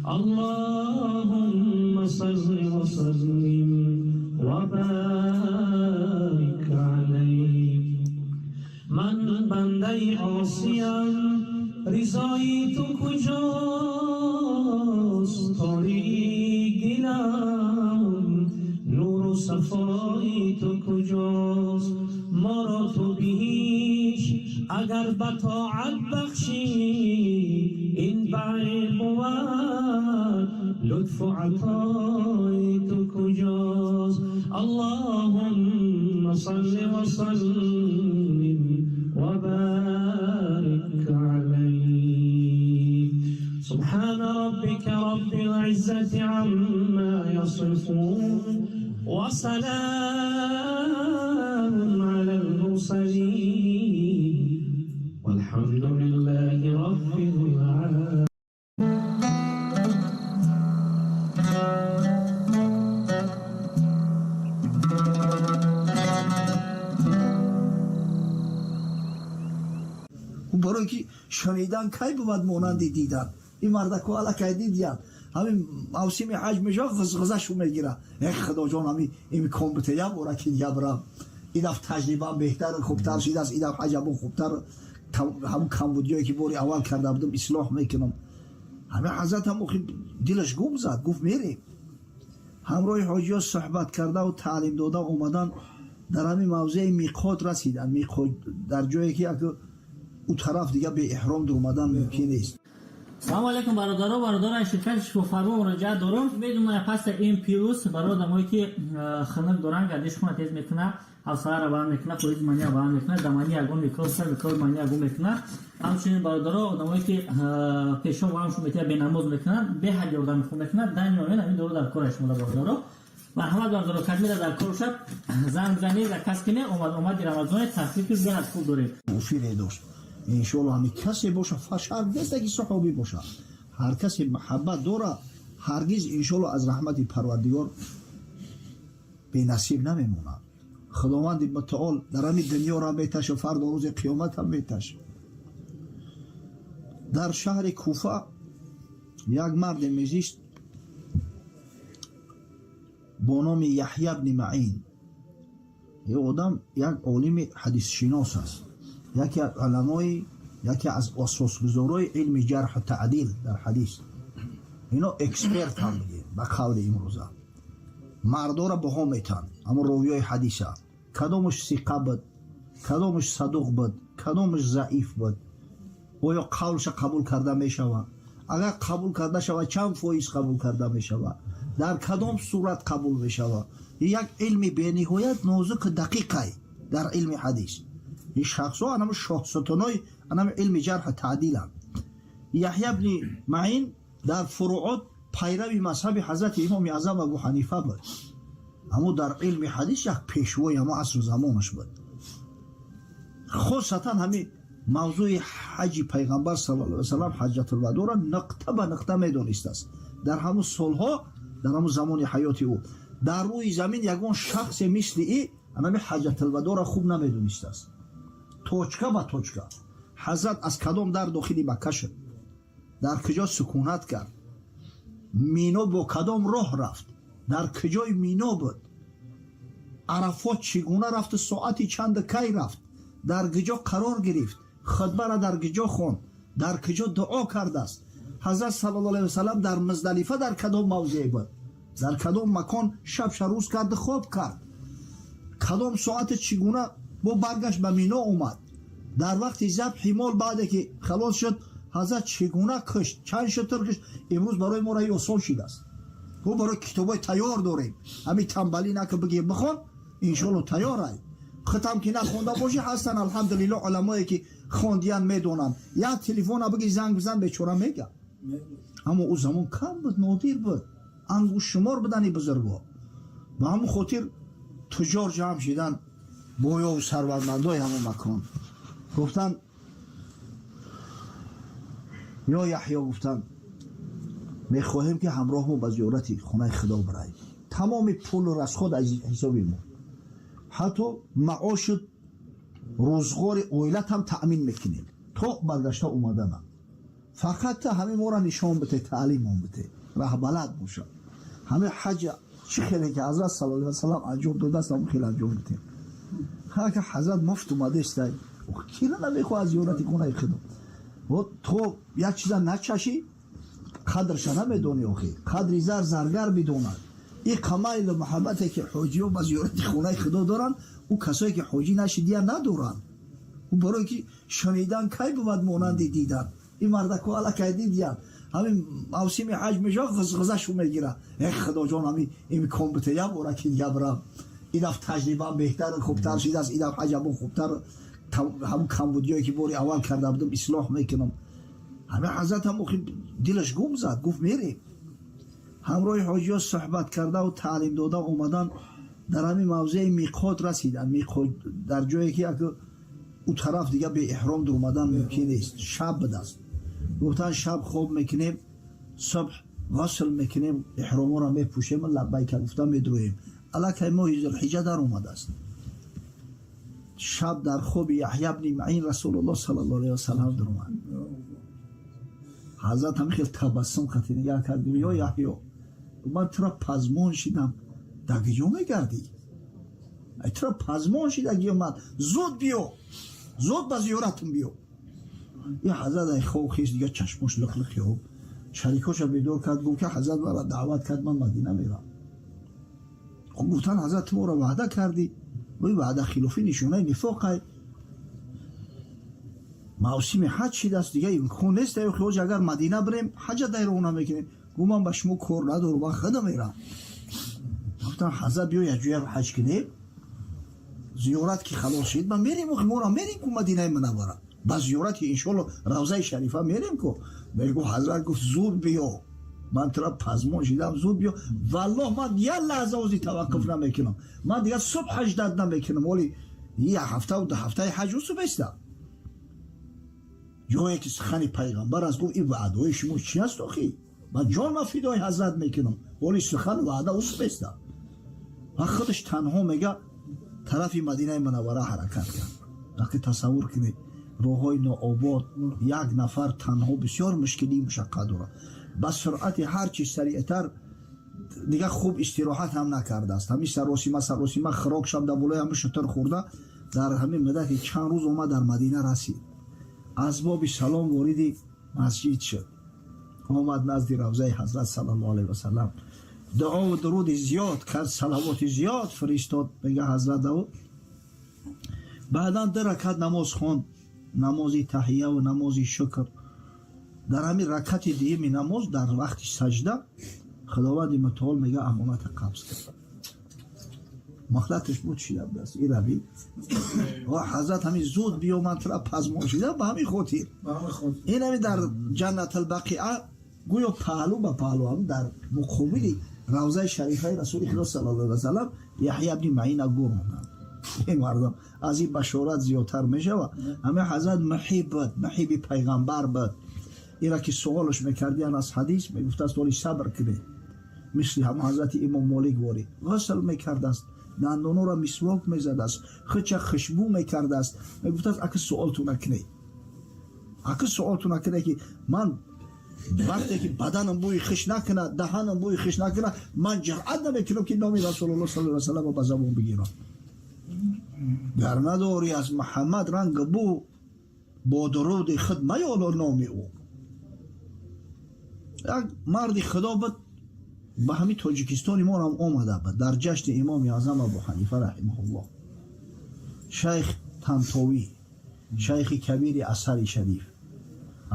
اللهم صل وسلم وبارك عليه. من بنده عاصیم، رضای تو کجاست؟ تاریک دلم، نور و صفای تو کجاست؟ ما را تو بیش اگر به طاعت بخشی، این بعید بود لطف و عطای تو کجاست؟ اللهم صل وسلم وبارك عليه. سبحان ربك رب العزة عما يصفون، وسلام على المرسلين، والحمد لله رب العالمين. برای که شنیدن کی بود مانند دیدن. این مردکو الکی دیدن همین موسم حج میشه غزغزشو میگیره، ای خدا جان همین امکان بده یه باره که دیگه برم، این دفعه تجربه بهتر خوبتر شده است، این دفعه حج هم خوبتر، همون کمبودیایی که باری اول کرده بودم اصلاح میکنم. همه حضرت هم دلش گم زد، گفت میریم. همراه حاجی ها صحبت کرده و تعلیم داده اومدن در همین موضع میقات رسیدن. میقات در جایی که او طرف دیگه به احرام در اومدن ممکن نیست. سلام علیکم برادرها، برادران شرکت شفافرما مراجعه دارم. میدونم پس این پیروز برای آدمایی که خنک دارن گردش خون تیز میکنه، حوصله رو بند میکنه، پولیس منی رو بند میکنه، دمانی یگان میکروب سر میکروب منی یگان میکنه. همچنین برادرها آدمایی که پیشاب همشون میتونه به نماز میکنن، به حد یاردم خون میکنن، دن میان همین دورو در کارش مونده برادرها. مرحمت برادرها کدمی در کار شد زنگ زنی در کس کنه اومد رمضان تخفیف به حد خوب داره. مفید داشت. انشالله همین کسی باشه، شرط نیست که صحابی باشه، هر کسی محبت داره هرگز انشالله از رحمت پروردگار Бенасиб намемонад. Худованди мутаол дар ҳамин дунёро меташа, фардо рӯзи қиёмат ҳам меташа. Дар шаҳри Куфа як марде мезист бо номи Яҳья бни Маин. Ин одам як олими ҳадисшинос аст, яке аз уламои, яке аз асосгузорои илми ҷарҳу таъдил дар ҳадис. Ино эксперт ҳам бигем, ба қавли имрӯза мардора баҳо метан, ҳамон ровиёи ҳадиса, кадомаш сиқа буд, кадомаш садуқ буд, кадомаш заиф буд, оё қавлша қабул карда мешавад, агар қабул карда шавад, чанд фоиз қабул карда мешавад, дар кадом сурат қабул мешавад. Як илми бениҳоят нозуку дақиқай дар илми ҳадис. Ин шахсҳо анам шоҳсутунои анам илми ҷарҳу таъдиланд. Яҳья бни Маин дар фуруот пайрави мазҳаби ҳазрати имоми аъзам Абу Ҳанифа буд, аммо дар илми ҳадис як пешвои ҳамо асру замонаш буд. Хосатан ҳамин мавзӯи ҳаҷи пайғамбар саллаллоҳу алайҳи васаллам, ҳаҷҷатулвадоро нуқта ба нуқта медонистааст. Дар ҳамун солҳо, дар ҳамун замони ҳаёти ӯ, дар рӯи замин ягон шахсе мисли и анами ҳаҷҷатулвадоро хуб намедонистааст, точка ба точка. Ҳазрат аз кадом дар дохили Макка шуд, дар куҷо сукунат кард, Мино бо кадом роҳ рафт, дар куҷои Мино буд, Арафот чӣ гуна рафту соати чанду кай рафт, дар куҷо қарор гирифт, хутбара дар куҷо хонд, дар куҷо дуо кардааст, ҳазрат саллаллоҳу алайҳи васаллам дар Муздалифа дар кадом мавзеъ буд, дар кадом макон шабша рӯз карду хоб кард, кадом соати чӣ гуна бо баргашт ба Мино омад, дар вақти забҳи мол баъде ки халос шуд, ҳазрат чӣ гуна кушт, чанд шутур кушт. Имрӯз барои мо раи осон шидааст, мо барои китобҳои тайёр дорем. Ҳамин тамбалӣ нака, бигир, бихон, иншоалло тайёрай. Хитам ки нахонда бошӣ, ҳастан, алҳамдулилло, уламое ки хондиян, медонанд. Як телефона бигир, занг бизан, бечора мега. Аммо ӯ замон кам буд, нодир буд, ангушшумор будани бузургҳо. Ба ҳамон хотир туҷор ҷамъ шидан, боёву сарватмандои ҳамон макон. Гуфтанд: «Ё Яҳё», гуфтанд, «мехоҳем, ки ҳамроҳ мо ба зиёрати хонаи Худо бираем. Тамоми пулу расход аз ҳисоби мо, ҳатто маошу рӯзғори оилатам таъмин мекунем то баргашта омаданам. Фақат та ҳамин моро нишон бите, таълимон бите, раҳбалад боша. Ҳамин ҳаҷа чӣ хеле ки ҳазрат саллаллоҳу алайҳи васаллам анҷом додааст, ҳамон хеле анҷом битем». Ҳака ҳазрат муфт омадестай, кира намехоҳад зиёрати хонаи Худо? То як чиза начашӣ, қадрша намедонӣ. Охи, қадри зар заргар бидонад. Ин қамайлу муҳаббате ки ҳоҷиҳо ба зиёрати хонаи Худо доранд, ӯ касое ки ҳоҷӣ нашидия надоранд. Ӯ барое ки шунидан кай бувад монанди дидан? Ин мардако аллакай дидиянд. Ҳамин мавсими ҳаҷ мешавад, ғизғизашу мегирад: «Э, Худоҷон, ҳамин имкон бите, як бора ки дига бирам. Ин даф таҷрибаам беҳтар, хубтар шидааст, ин даф ҳаҷабо хубтар, ҳамун камбудиое ки бори аввал карда будам, ислоҳ мекунам». Ҳамин ҳазрат ҳам охи дилаш гум зад, гуфт: «Мерем». Ҳамроҳи ҳоҷиҳо суҳбат кардаву таълим дода омадан, дар ҳамин мавзеи миқот расиданд. Миқот дар ҷое ки ӯ тараф дига беэҳром дуромадан мумкин нест. Шаб будааст. Гуфтанд: «Шаб хоб мекунем, субҳ ғусл мекунем, эҳроморо мепӯшем, лаббайка гуфта медроем». Аллакай моҳи Зулҳиҷа дар омадааст. Шаб дар хоби Яҳья бни Маин Расулуллоҳ саллаллоҳу алайҳи васаллам дуромад. Ҳазрат ҳамин хел табассум хати нигаҳ кард, гуфт: «Ё Яҳё, ман тура пазмон шидам, дар куҷо мегардӣ? Ай, тура пазмон шидагиё ман, зуд биё, зуд ба зиёратум биё». Ин ҳазрат ай хоб хис, дига чашмош лиқлиқ ёб. Шарикоша бедор кард, гуфт ки ҳазрат мара даъват кард, ман Мадина мерам. Гуфтан: «Ҳазрат, ту моро ваъда кардӣ, ой, ваъда хилофӣ нишонаи нифоқай. Мавсими ҳаҷ шидааст, дига имкон нест. Ҳоҷ, агар Мадина бирем, ҳаҷа дайрона мекунем». Гуфт: «Ман ба шумо кор надорам, ман худам мерам». Гуфтан: «Ҳазрат, биё, якҷоя ҳаҷ кунем, зиёрат ки халос шид, ман мерем, моро мерем ку Мадинаи Мунаввара ба зиёрати, иншоалло, равзаи шарифа мерем ку». Мегу ҳазрат гуфт: «Зуд биё, ман тура пазмон шидам, зуд биё. Валлоҳ, ман як лаҳза ози таваққуф намекунам, ман дигар субҳ ҳаҷдат намекунам». Оли як ҳафтаву 2 ҳафтаи ҳаҷ усуб эстам, ҷое ки сухани пайғамбар аст. Гуфт: «Ин ваъдаҳои шумо чи аст охи? Ман ҷонма фидои ҳазрат мекунам, оли сухан ваъда усуб эстам». Ва худаш танҳо мега тарафи Мадинаи Мунаввара ҳаракат кард. Вақте тасаввур кунед, роҳҳои нообод, як нафар танҳо бисёр мушкилии мушаққат дорад. Ба суръати ҳарчи сариътар, дигар хуб истироҳат ҳам накардааст, ҳамин саросима саросима хӯрокшам дар болои ҳамин шутур хӯрда, дар ҳамин муддати чанд рӯз омад, дар Мадина расид. Аз боби салом вориди масҷид шуд, омад назди равзаи ҳазрат саллаллоҳу алайҳи васаллам, дуову дуруди зиёд кард, салавоти зиёд фиристод. Мега ҳазрат Давуд баъдан ду ракат намоз хонд, намози таҳияву намози шукр. Дар ҳамин ракати дуюми намоз, дар вақти саҷда, Худованди мутаол мега амоната қабз кард. Муҳлаташ буд, шида будааст ираби ва ҳазрат ҳамин зуд биё, ман тура пазмон шида. Ба ҳамин хотир ин ҳамин дар Ҷаннатулбақиа гӯё паҳлӯ ба паҳлӯ ҳам дар муқобили равзаи шарифаи Расули Худо саллаллоҳу алайҳи васаллам Яҳя ибни Маина гӯр монданд. Ин мардум аз ин башорат зиёдтар мешавад? Ҳамин ҳазрат муҳиб буд, муҳиби пайғамбар буд. Ира ки суолаш мекардиян, аз ҳадис мегуфтааст: «Оли сабр кунед». Мисли ҳамон ҳазрати имом Молик ворид ғусл мекардааст, дандонора мисвок мезадааст, худча хушбӯ мекардааст. Мегуфтааст: «Ака, суолту накунед, ака, суолту накунед, ки ман вақте ки баданам бӯи хиш накунад, даҳанам бӯи хиш накунад, ман ҷуръат намекунам, ки номи Расулулло саллаллоҳу алайҳи васаллам ба забон бигирам. Гар надорӣ аз Муҳаммад ранг бу, бо дуруди худ маёло номи ӯ». Як марди Худо буд, ба ҳамин Тоҷикистони мо ҳам омада буд дар ҷашни имоми аъзам Абу Ҳанифа раҳимаҳуллоҳ, шайх Тантовӣ, шайхи кабири Азҳари Шариф,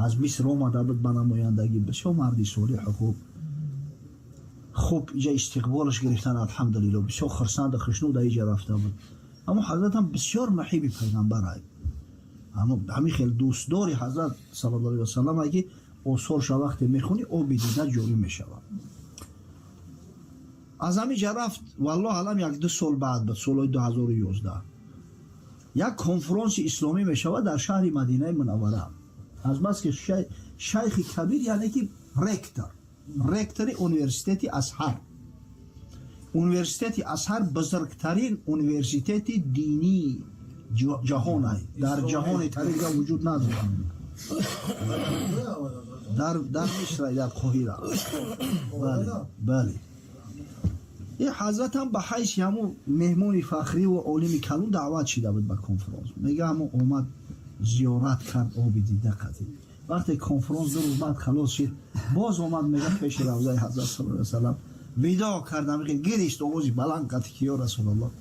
аз Миср омада буд ба намояндагӣ. Бисёр марди солиҳу хуб, хуб иҷа истиқболаш гирифтан, алҳамдулилло, бисёр хурсанду хушнуд иҷа рафта буд. Аммо ҳазратам бисёр муҳиби пайғамбар ай, ҳамин хел дӯстдори ҳазрат саллаллоҳу алайҳи васаллам ай, ки осорша вақте мехонӣ, оби дида ҷорӣ мешавад. Аз ҳамин ҷа рафт, валлоҳ алам, як ду сол баъд буд, солҳои 2011, як конфронси исломӣ мешавад дар шаҳри Мадинаи Мунаввара. Азбаски шайхи кабир, яъне ки ректор, ректори университети Азҳар. Университети Азҳар бузургтарин университети динии ҷаҳон ай, дар ҷаҳони тариқа вуҷуд надорад, дар Миср, дар Қоҳира. Бале, ин ҳазратам ба ҳайси ҳамун меҳмони фахриву олими калон даъват шида буд ба конфронс. Мега ҳамун омад, зиёрат кард, оби дида қатид. Вақте конфронс 2 рӯз баъд халос шид, боз омад, мега пеши равзаи ҳазрат саллаллоҳу алайҳи васаллам видоъ кардам, гирист овози баланд қатӣ, ки ё Расулаллоҳ,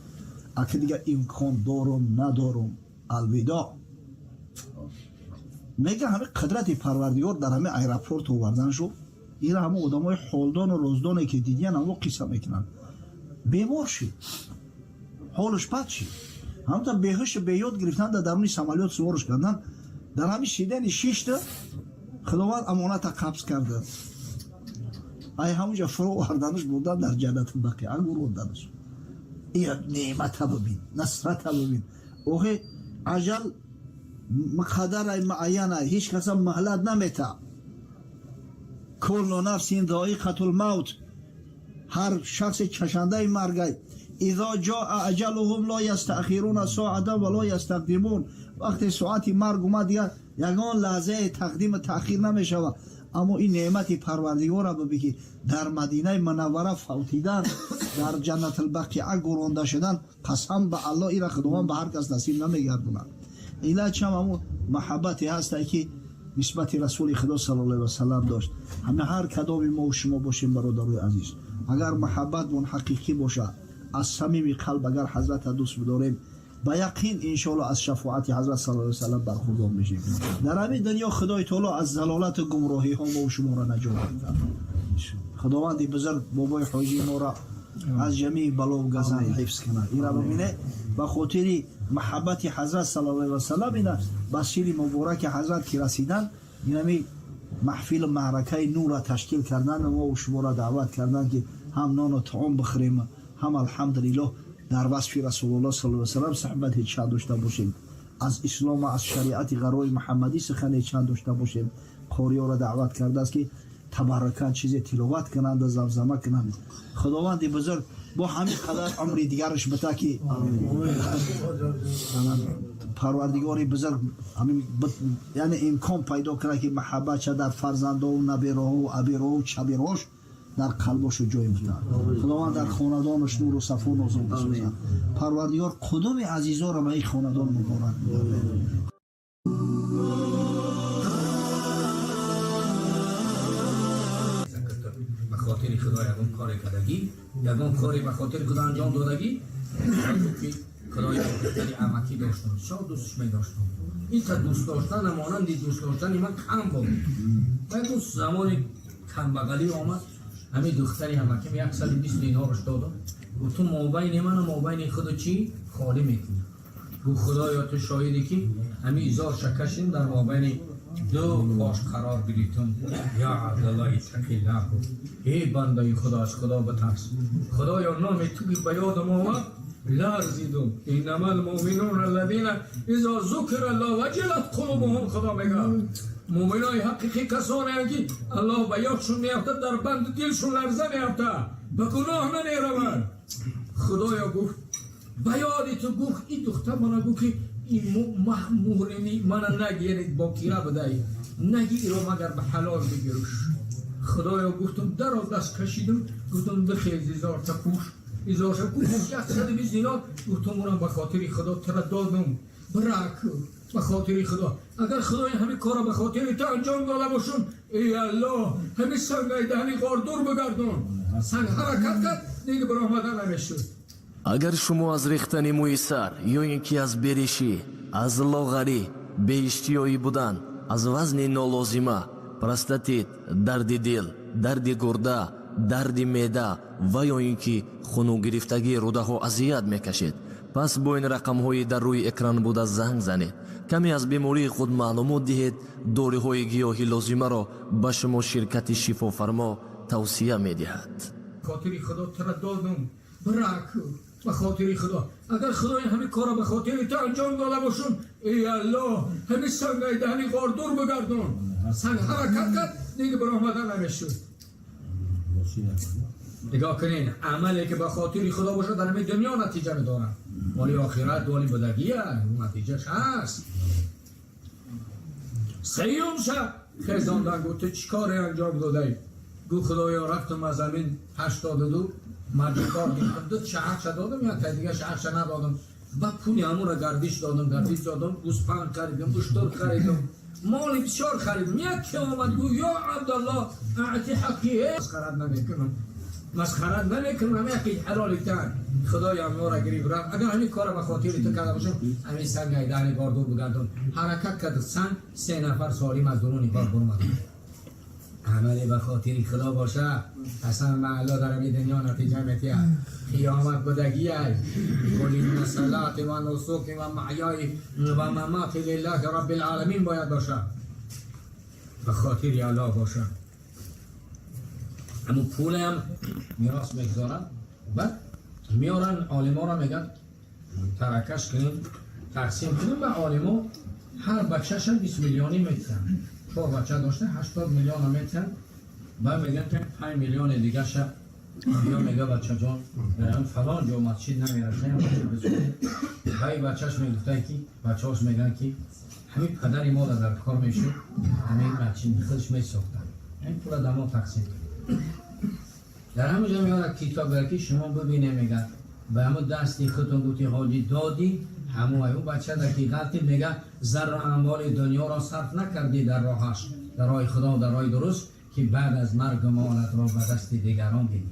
ака, дигар имкон дорум надорум, алвидоъ. Мега ҳамин қудрати Парвардигор дар ҳамин аэропорт овардан шуд. Ира ҳамон одамои ҳолдону роздоне ки дидиян, ҳамо қисса мекунанд. Бемор шид, ҳолаш бад шид, ҳамта беҳушу беёд гирифтан, дар даруни самолёт суворш кардан. Дар ҳамин шидани шишта Худованд амоната қабз карда, ай ҳамунҷа фуро оварданаш, бурдан, дар Ҷаннатул Бақиа гуронданаш. Ия неъмата бибин, насрата бибин. Охе, аҷал муқаддарай, муайянай, ҳеҷ каса муҳлат намета. Куллу нафсин зоиқатул мавт, ҳар шахсе чашандаи маргай. Изо ҷоа аҷалуҳум ло ястаъхируна соатан ва ло ястақдимун. Вақте соати марг омад, дигар ягон лаҳзае тақдиму таъхир намешавад. Аммо ин неъмати Парвардигора бибӣ, ки дар Мадинаи Мунаввара фавтидан, дар Ҷаннатулбақиа гуронда шудан, қасам ба Аллоҳ, ира Худованд ба ҳар кас насиб намегардонад. Илачам ҳамун маҳаббате ҳастай, ки нисбати Расули Худо саллаллоҳу алайҳи васаллам дошт. Ҳама ҳар кадоми мо шумо бошем, бародарои азиз, агар маҳаббатмон ҳақиқӣ бошад, аз самими қалб агар ҳазрата дӯст бидорем, ба яқин, иншоалло, аз шафоати ҳазрат саллаллоҳу алайҳи васаллам бархурдор мешем дар ҳамин дунё. Худои таоло аз залолату гумроҳиҳо мо шуморо наҷот медиҳад. Худованди бузург бобои ҳоҷии моро аз ҷамии балову газанд ҳифз кунад. Ира бибине, ба хотири маҳаббати ҳазрат саллаллоҳу алайҳи васаллам ина ба сири мубораки ҳазрат ки расидан, инами маҳфилу маъракаи нурра ташкил кардан, мо шуморо даъват кардан, ки ҳам нону таом бихӯрем, ҳам, алҳамдулиллоҳ, дар васфи Расулуллоҳ саллаллоҳу алайҳи васаллам суҳбате чанд дошта бошем, аз ислому аз шариати ғаррои муҳаммадӣ сухане чанд дошта бошем. Қориёро даъват кардааст, ки табаррукан чизе тиловат кунанд, замзама кунанд. Худованди бузург Бо ҳамин қадар умри дигараш бита ки Парвардигори бузург яъне имкон пайдо кунад, ки маҳаббатша дар фарзандову набераҳову абераҳову чабераҳош дар қалбошу ҷой битад. Худованд дар хонадонаш нуру сафо нозил бисозад. Парвардигор қудуми азизоро ба ин хонадон муборак бигардонад. Ба хотири Худо ягон коре кардагӣ, ягон коре ба хотири Худо анҷом додагӣ, ки Худои духтари амакӣ доштам, бисёр дӯстш медоштам. Инта дӯст доштан монанди дӯст доштани ман кам буд. Ягон замони камбағалӣ омад, ҳамин духтари амаким 120 динораш додам. Гуфт: ту мобайни ману мобайни худу чӣ холӣ мекунӣ? Гуфт: Худоё, ту шоҳиде, ки ҳамин изорша кашидем, дар мобайни ду пош қарор гирифтум. Я Абдалло, иттақиллаҳ, гуфт: эй бандаи Худо, аз Худо битарс. Худоё, номи ту ки ба ёдам омад, ларзидум. Иннама алмуъминуна аллазина изо зукира Аллоҳ ваҷилат қулубуҳум. Худо мегӯяд: муъминои ҳақиқӣ касонеанд, ки Аллоҳ ба ёдшон меафтад, дар банди дилшон ларза меафтад, ба гуноҳ намераванд. Худоё, гуфт, ба ёди ту, гуфт, ин духтар мана гуфт, ки ин муҳрими мана наги, яъне бокира будай, наги иро, магар ба ҳалол бигируш. Худоё, гуфтум, даро даст кашидум, гуфтум: бихез, изорта пӯш. Изорша гуфтум: 120 динор, гуфтум, урам ба хотири Худо тура додум, брак ба хотири Худо. Агар Худои ҳамин корро ба хотири ту анҷом дода бошум, эй Аллоҳ, ҳамин сангаи даҳни ғор дур бигардон. Санг ҳаракат кард, дига баромада намешуд. Агар шумо аз рехтани мӯи сар ё ин ки аз беришӣ, аз лоғарӣ, беиштиёӣ будан, аз вазни нолозима, простатит, дарди дил, дарди гурда, дарди меъда ва ё ин ки хунугирифтагии рӯдаҳо азият мекашед, пас бо ин рақамҳои дар рӯи экран буда занг занед, каме аз бемории худ маълумот диҳед. Доруҳои гиёҳӣ лозимаро ба шумо ширкати Шифофармо тавсия медиҳад. Хотири Худо тура додум, брак ба хотири Худо. Агар Худои ҳамин корро ба хотири ту анҷом дода бошум, эй Аллоҳ, ҳамин сангаи даҳни ғор дур бигардон. Санг ҳаракат кард, дига баромада намешуд. Нигоҳ кунед, амале ки ба хотири Худо бошад, дар ҳамин дунё натиҷа медорад, вале охират доли будагия, натиҷаш ҳаст. Сеюм шаб хезондан, гуфт: ту чӣ коре анҷом додаӣ? Гуфт: Худоё, рафтам, аз ҳамин 82 марҷукор гирифтам, ду шаҳрша додам, як дига шаҳрша надодам, ба пули ҳамура гардиш додам, гардиш додам, гӯспанд харидам, уштур харидам, моли бисёр харидам. Яке омад, гуфт: ё Абдалло, аъти ҳаққи. Масхарат намекунам, масхарат намекунам, ҳама яке ҳалолитан. Худоё, амнора гирифт, рафт. Агар ҳамин кора ба хотири ту карда бошам, ҳамин сангаи даҳни ғор дур бигардон. Ҳаракат кард санг, се нафар солим аз дуруни ғор баромаданд. Амале ба хотири Худо боша, қасам ба Аллоҳ, дар ҳамин дунё натиҷа метиҳад, қиёмат будагиай. Қул инна салати ва нусуки ва маҳёи ва мамати лиллаҳи роббил оламин. Бояд боша, ба хотири Аллоҳ боша. Ҳамун пулам мерос мегузоранд, баъд меоранд, олиморо мегӯянд: таракаш кунем, тақсим кунем. Ба олимо ҳар бачаша 20 миллионӣ метиҳанд. Чор бача дошта, 80 миллиона метиҳанд. Баъд мегӯянд, ки 5 миллиони дигаша ё мега: бачаҷон, фалон ҷо масҷид намерасем, масҷид бисозем. Вай бачаш мегуфта, ки бачаҳош мегӯянд, ки ҳамин падари мо дар кор мешуд, ҳамин масҷид худаш месохтанд, ҳамин пула дар мо тақсим кунем. Дар ҳамин ҷо меорад китоб, ки шумо бибине, мега, ба ҳамун дасти худтон гуфти ҳоҷи додӣ, ҳамун ӯ бача дар ки ғалти, мега, зарра амволи дунёро сарф накардӣ дар роҳаш, дар роҳи Худо, дар роҳи дуруст, ки баъд аз марг молатро ба дасти дигарон бидӣ.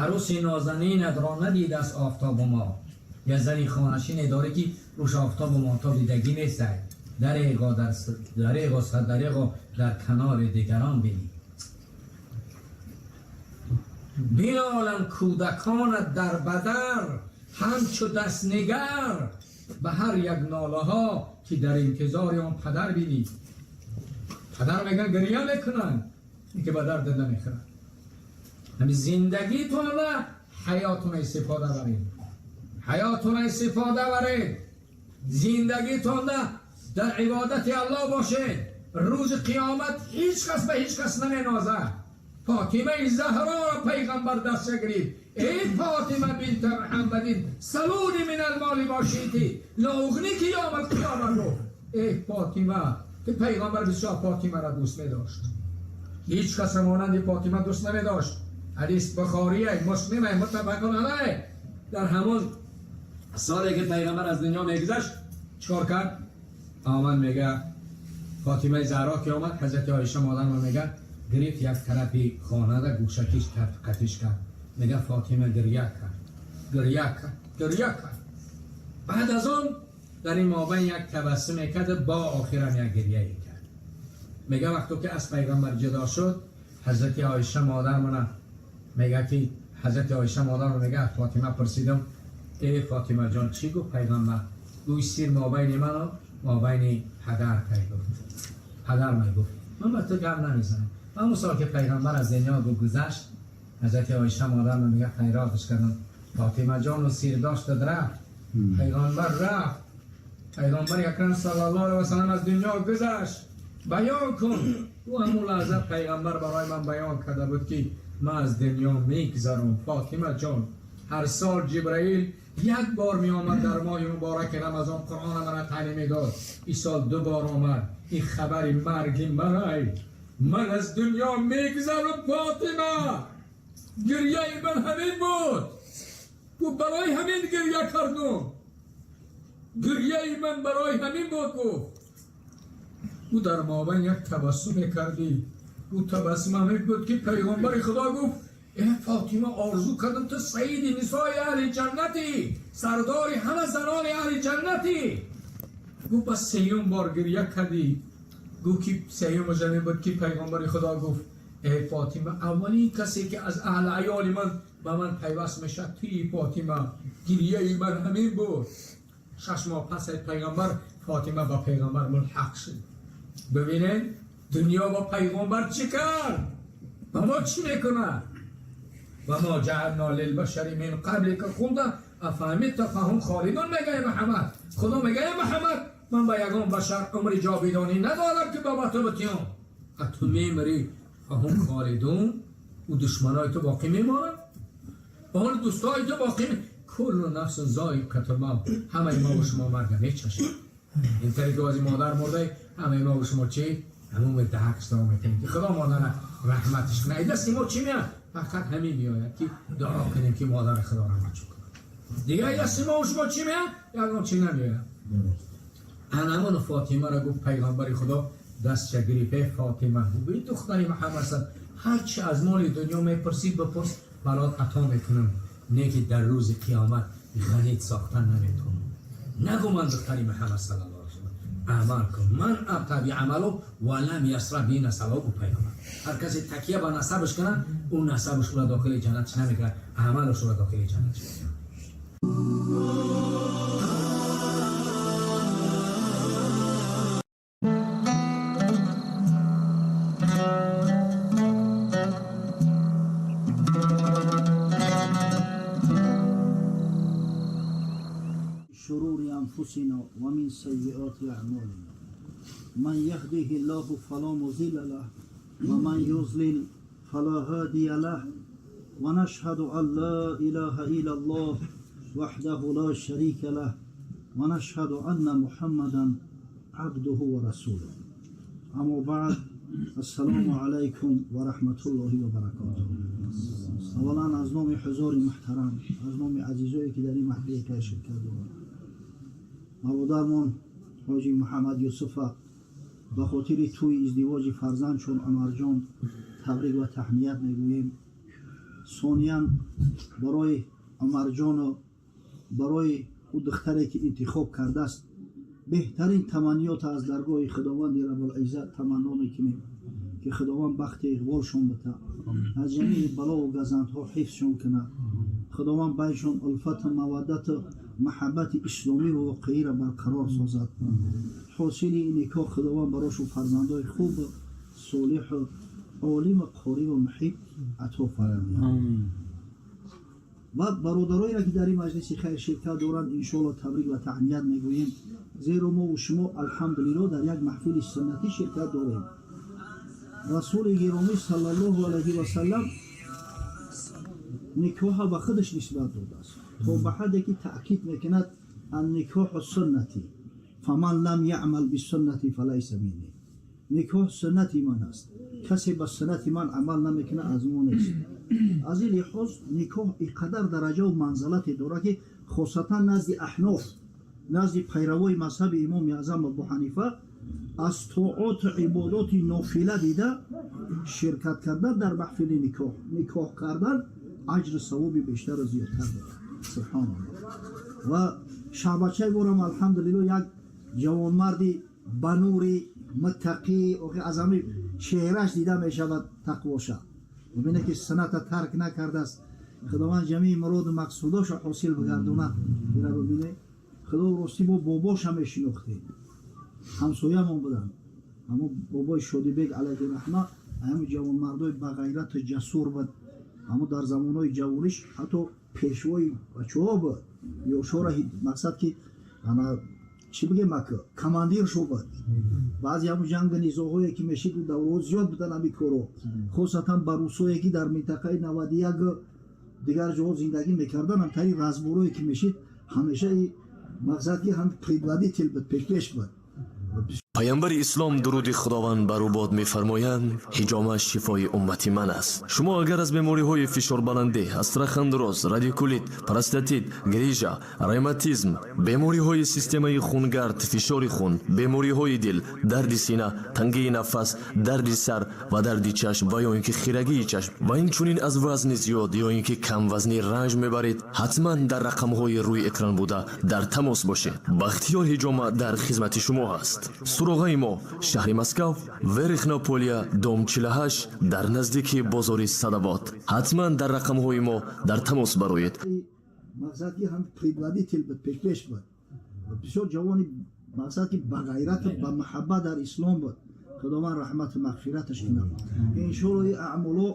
Арӯси нозанинатро надидааст офтобу моҳ. Я зани хонашине дорӣ, ки рӯш офтобу моҳтоб дидагӣ нестай. Дареғо, дареғо, дареғо, дар канори дигарон бинӣ. Биноланд кӯдаконат дар бадар ҳамчу дастнигар, ба ҳар як нолаҳо, ки дар интизори он падар бинӣ. Падар меган, гиря мекунанд, ки ба дард намехӯранд. Ҳами зиндагитона ҳаётона истифода баред, ҳаётона истифода баред, зиндагитонда дар ибодати Аллоҳ бошед. Рӯзи қиёмат ҳеҷ кас ба ҳеҷ кас наменозад. فاطمه زهرا را پیغمبر دست گرفت. ای فاطمه بنت محمد سلونی من المال ما شئتی لا اغنیک یوم القیامه. گفت ای فاطمه، که پیغمبر بسیار فاطمه را دوست می داشت، هیچ کس مانند فاطمه دوست نمی داشت. حدیث بخاری، مسلم، متفق علیه. در همون سالی که پیغمبر از دنیا میگذشت چیکار کرد؟ آمد میگه فاطمه زهرا که آمد، حضرت عایشه مادر من میگه گرفت یک طرفی خانه را گوشکیش قطیش کرد. میگه فاطمه گریه کرد، گریه کرد، گریه کرد. بعد از آن در این مابین یک تبسم کرد، با آخرم یک گریه کرد. میگه وقتی که از پیغمبر جدا شد، حضرت عایشه مادر من میگه که حضرت عایشه مادر من میگه فاطمه پرسیدم ای فاطمه جان چی گفت پیغمبر؟ گوی سیر مابین من و مابین پدر گفت. پدر من گفت من با تو گپ نمیزنم. من اون سال که پیغمبر از دنیا گذشت، حضرت عایشه مادر من میگه خیراتش کردم. فاطمه جان و سیر داشت رفت، پیغمبر رفت، پیغمبر اکرم صلی الله علیه و سلم از دنیا گذشت. بیان کن. او همون لحظه پیغمبر برای من بیان کرده بود که من از دنیا میگذرم. فاطمه جان هر سال جبرئیل یک بار می آمد در ماه مبارک رمضان قرآن من تعلیم میداد. این سال دو بار آمد. این خبر مرگ من، من از دنیا میگذرم فاطمه. گریه من همین بود، گفت برای همین گریه کردم، گریه من برای همین بود. گفت او در مابین یک تبسم کردی، او تبسم همین بود که پیغمبر خدا گفت ای فاطمه آرزو کردم تو سید نسای اهل جنتی، سردار همه زنان اهل جنتی. گفت بس سیوم بار گریه کردی. گفت که سیوم جمعی بود که پیغمبر خدا گفت ای فاطمه اولی کسی که از اهل عیال من به من پیوست میشه توی فاطمه. گریه من همین بود. 6 ماه پس از پیغمبر فاطمه با پیغمبر ملحق شد. ببینید دنیا با پیغمبر چی کرد و ما چی میکنه؟ و ما جعلنا للبشر من قبلک خلدا افامت فهم خالدون. میگه محمد، خدا میگه محمد من با یگان بشر عمر جاویدانی ندارم که بابا تو بتیام. تو میمری فهم خالدون، او دشمنای تو باقی میمانند، اون دوستای تو باقی می... کل نفس ذائقه الموت. همه ما و شما مرگ میچشیم. این طریق از مادر مرده همه ما و شما چی؟ همون دهک استعمال میکنیم که خدا مادر رحمتش کنه. دست ما چی میاد؟ فقط همین میآید که دعا کنیم که مادر خدا رحمتش کنه. دیگه دست ما و شما چی میاد؟ یکم چی نمیاد. انمون فاطمه را گفت پیغمبر خدا دست گرفت فاطمه گفت دختری محمد صلی هر چی از مال دنیا میپرسی بپرس برات عطا میکنم، نه که در روز قیامت غنیت ساختن نمیتونم. نگو من دختری محمد صلی الله علیه و عمل کن، من ابتدی عملو ولم یسر بی نسبه. پیغمبر هر کسی تکیه به نسبش کنه اون نسبش رو داخل جنت نمیکنه، عملش رو داخل جنت میکنه. شرور أنفسنا ومن سيئات أعمالنا من يهده الله فلا مضل له ومن يضلل فلا هادي له ونشهد أن لا إله إلا الله وحده لا شريك له ونشهد أن محمدا عبده ورسوله. أما بعد، السلام عليكم ورحمة الله وبركاته. اولا از نام حضور محترم، از نام عزیزایی که در این محفل شرکت دارند، برادرمون حاجی محمد یوسف به خاطر توی ازدواج فرزندشون عمرجان تبریک و تهنیت میگوییم. ثانیا برای عمرجان و برای او دختری که انتخاب کرده است بهترین تمنیات از درگاه خداوند رب العزت تمنا میکنیم که خداوند بخت اقبالشون بده، از جمیع بلا و گزندها حفظشون کنه، خداوند بینشون الفت و مودت و محبت اسلامی و واقعی را برقرار سازد. حاصل این نکاح خداوند براشون فرزندای خوب، صالح و عالم و قاری و محب عطا فرماید. و برادرایی را که در این مجلس خیر شرکت دارند انشاءالله تبریک و تهنیت میگوییم، زیرا ما و شما الحمدلله در یک محفل سنتی شرکت داریم. Расули гиромӣ саллаллоҳу алайҳи васаллам никоҳа ба худаш нисбат додааст, то ба ҳадде ки таъкид мекунад: анникоҳу суннати фаман лам яъмал бисуннати фалайса минни. Никоҳ суннати ман аст, касе ба суннати ман амал намекунад, аз мо нест. Аз ин лиҳоз никоҳ ин қадар дараҷаву манзалате дорад, ки хосатан назди аҳноф, назди пайравои мазҳаби имоми аъзам Абу Ҳанифа, аз тооту ибодоти нофила дида ширкат кардан дар маҳфили никоҳ, никоҳ кардан аҷру савоби бештару зиёдтар дорад. Субҳоналлоҳ. Ва шаҳбачаи борам, алҳамдулилло, як ҷавонмарди ба нури муттақӣ, аз ҳамин чеҳраш дида мешавад тақвоша. Бубине ки сунната тарк накардааст. Худованд ҷамии муроду мақсудошо ҳосил бигардонад. Ира бубине, худо ростӣ мо бобоша мешинохтем, ҳамсоямон буданд. Ҳамо бобои Шодибек алайҳи раҳма ҳамин ҷавонмардои бағайрату ҷасур буд. Ҳамо дар замонҳои ҷавониш ҳатто пешвои бачаҳо буд, ёшора мақсад ки ана чӣ бигем, ака командир шо буд. Баъзе ҳамун ҷангу низоҳое ки мешид, давраҳо зиёд будан ҳамин корҳо, хосатан ба русое ки дар минтақаи 91 дигар ҷоҳо зиндагӣ мекардан, ҳамтари разборое ки мешид, ҳамеша мақсад ки ҳам предводитель буд, пешпеш буд. Паямбари ислом, дуруди Худованд бар ӯ бод, мефармоянд: ҳиҷома шифои уммати ман аст. Шумо агар аз бемориҳои фишорбаландӣ, астрахандроз, радикулит, простатит, грижа, ревматизм, бемориҳои системаи хунгард, фишори хун, бемориҳои дил, дарди сина, тангии нафас, дарди сар ва дарди чашм ва ё ин ки хирагии чашм ва инчунин аз вазни зиёд ё ин ки камвазнӣ ранҷ мебаред, ҳатман дар рақамҳои рӯи экран буда дар тамос бошед. Бахтиёр Ҳиҷома дар хизмати шумо ҳаст. Суроғаи мо: шаҳри Москав, Верхнеполя, дом 48, дар наздики бозори Садовод. Ҳатман дар рақамҳои мо дар тамос бароед. Мақсад ки ҳам предводитель буд, пешпеш буд. Бисёр ҷавони мақсад ки ба ғайрату ба маҳаббат дар ислом буд. Худованд раҳмату мағфираташ кунад. Иншоалло, ин аъмоло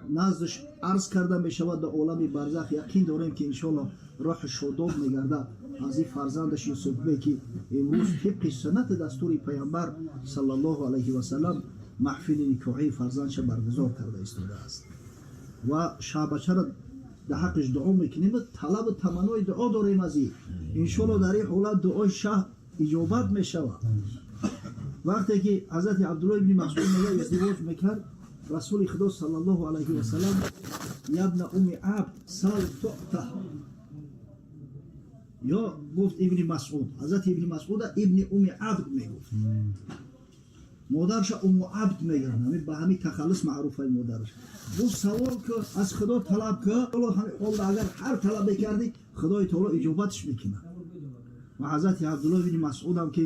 наздаш арз карда мешавад дар олами барзах. Яқин дорем, ки иншоалло роҳи шодоб мегардад аз ин фарзандаш Юсуфбек, ки имрӯз тибқи суннати дастури паямбар саллаллоҳу алайҳи васаллам маҳфили никоҳии фарзандша баргузор карда истодааст. Ва шаҳбачаро дар ҳаққиш дуо мекунем, талабу таманнои дуо дорем аз ин. Иншоалло, дар ин ҳолат дуои шаҳ иҷобат мешавад. Вақте ки ҳазрати Абдулло ибни Масъуд мега, издивоҷ мекард, расули худо саллаллоҳу алайҳи васаллам: ябна уми абд, сал туъта. Ё гуфт ибни Масъуд, ҳазрати ибни Масъуда ибни уми абд мегуфт, модарша Уму Абд мегӯянд, ба ҳамин тахаллус маъруфаи модараш. Гуфт: савол ки, аз худо талаб ки. Агар ҳар талабе кардӣ, худои таоло иҷобатш мекунад. Ва ҳазрати Абдулло ибни Масъудам, ки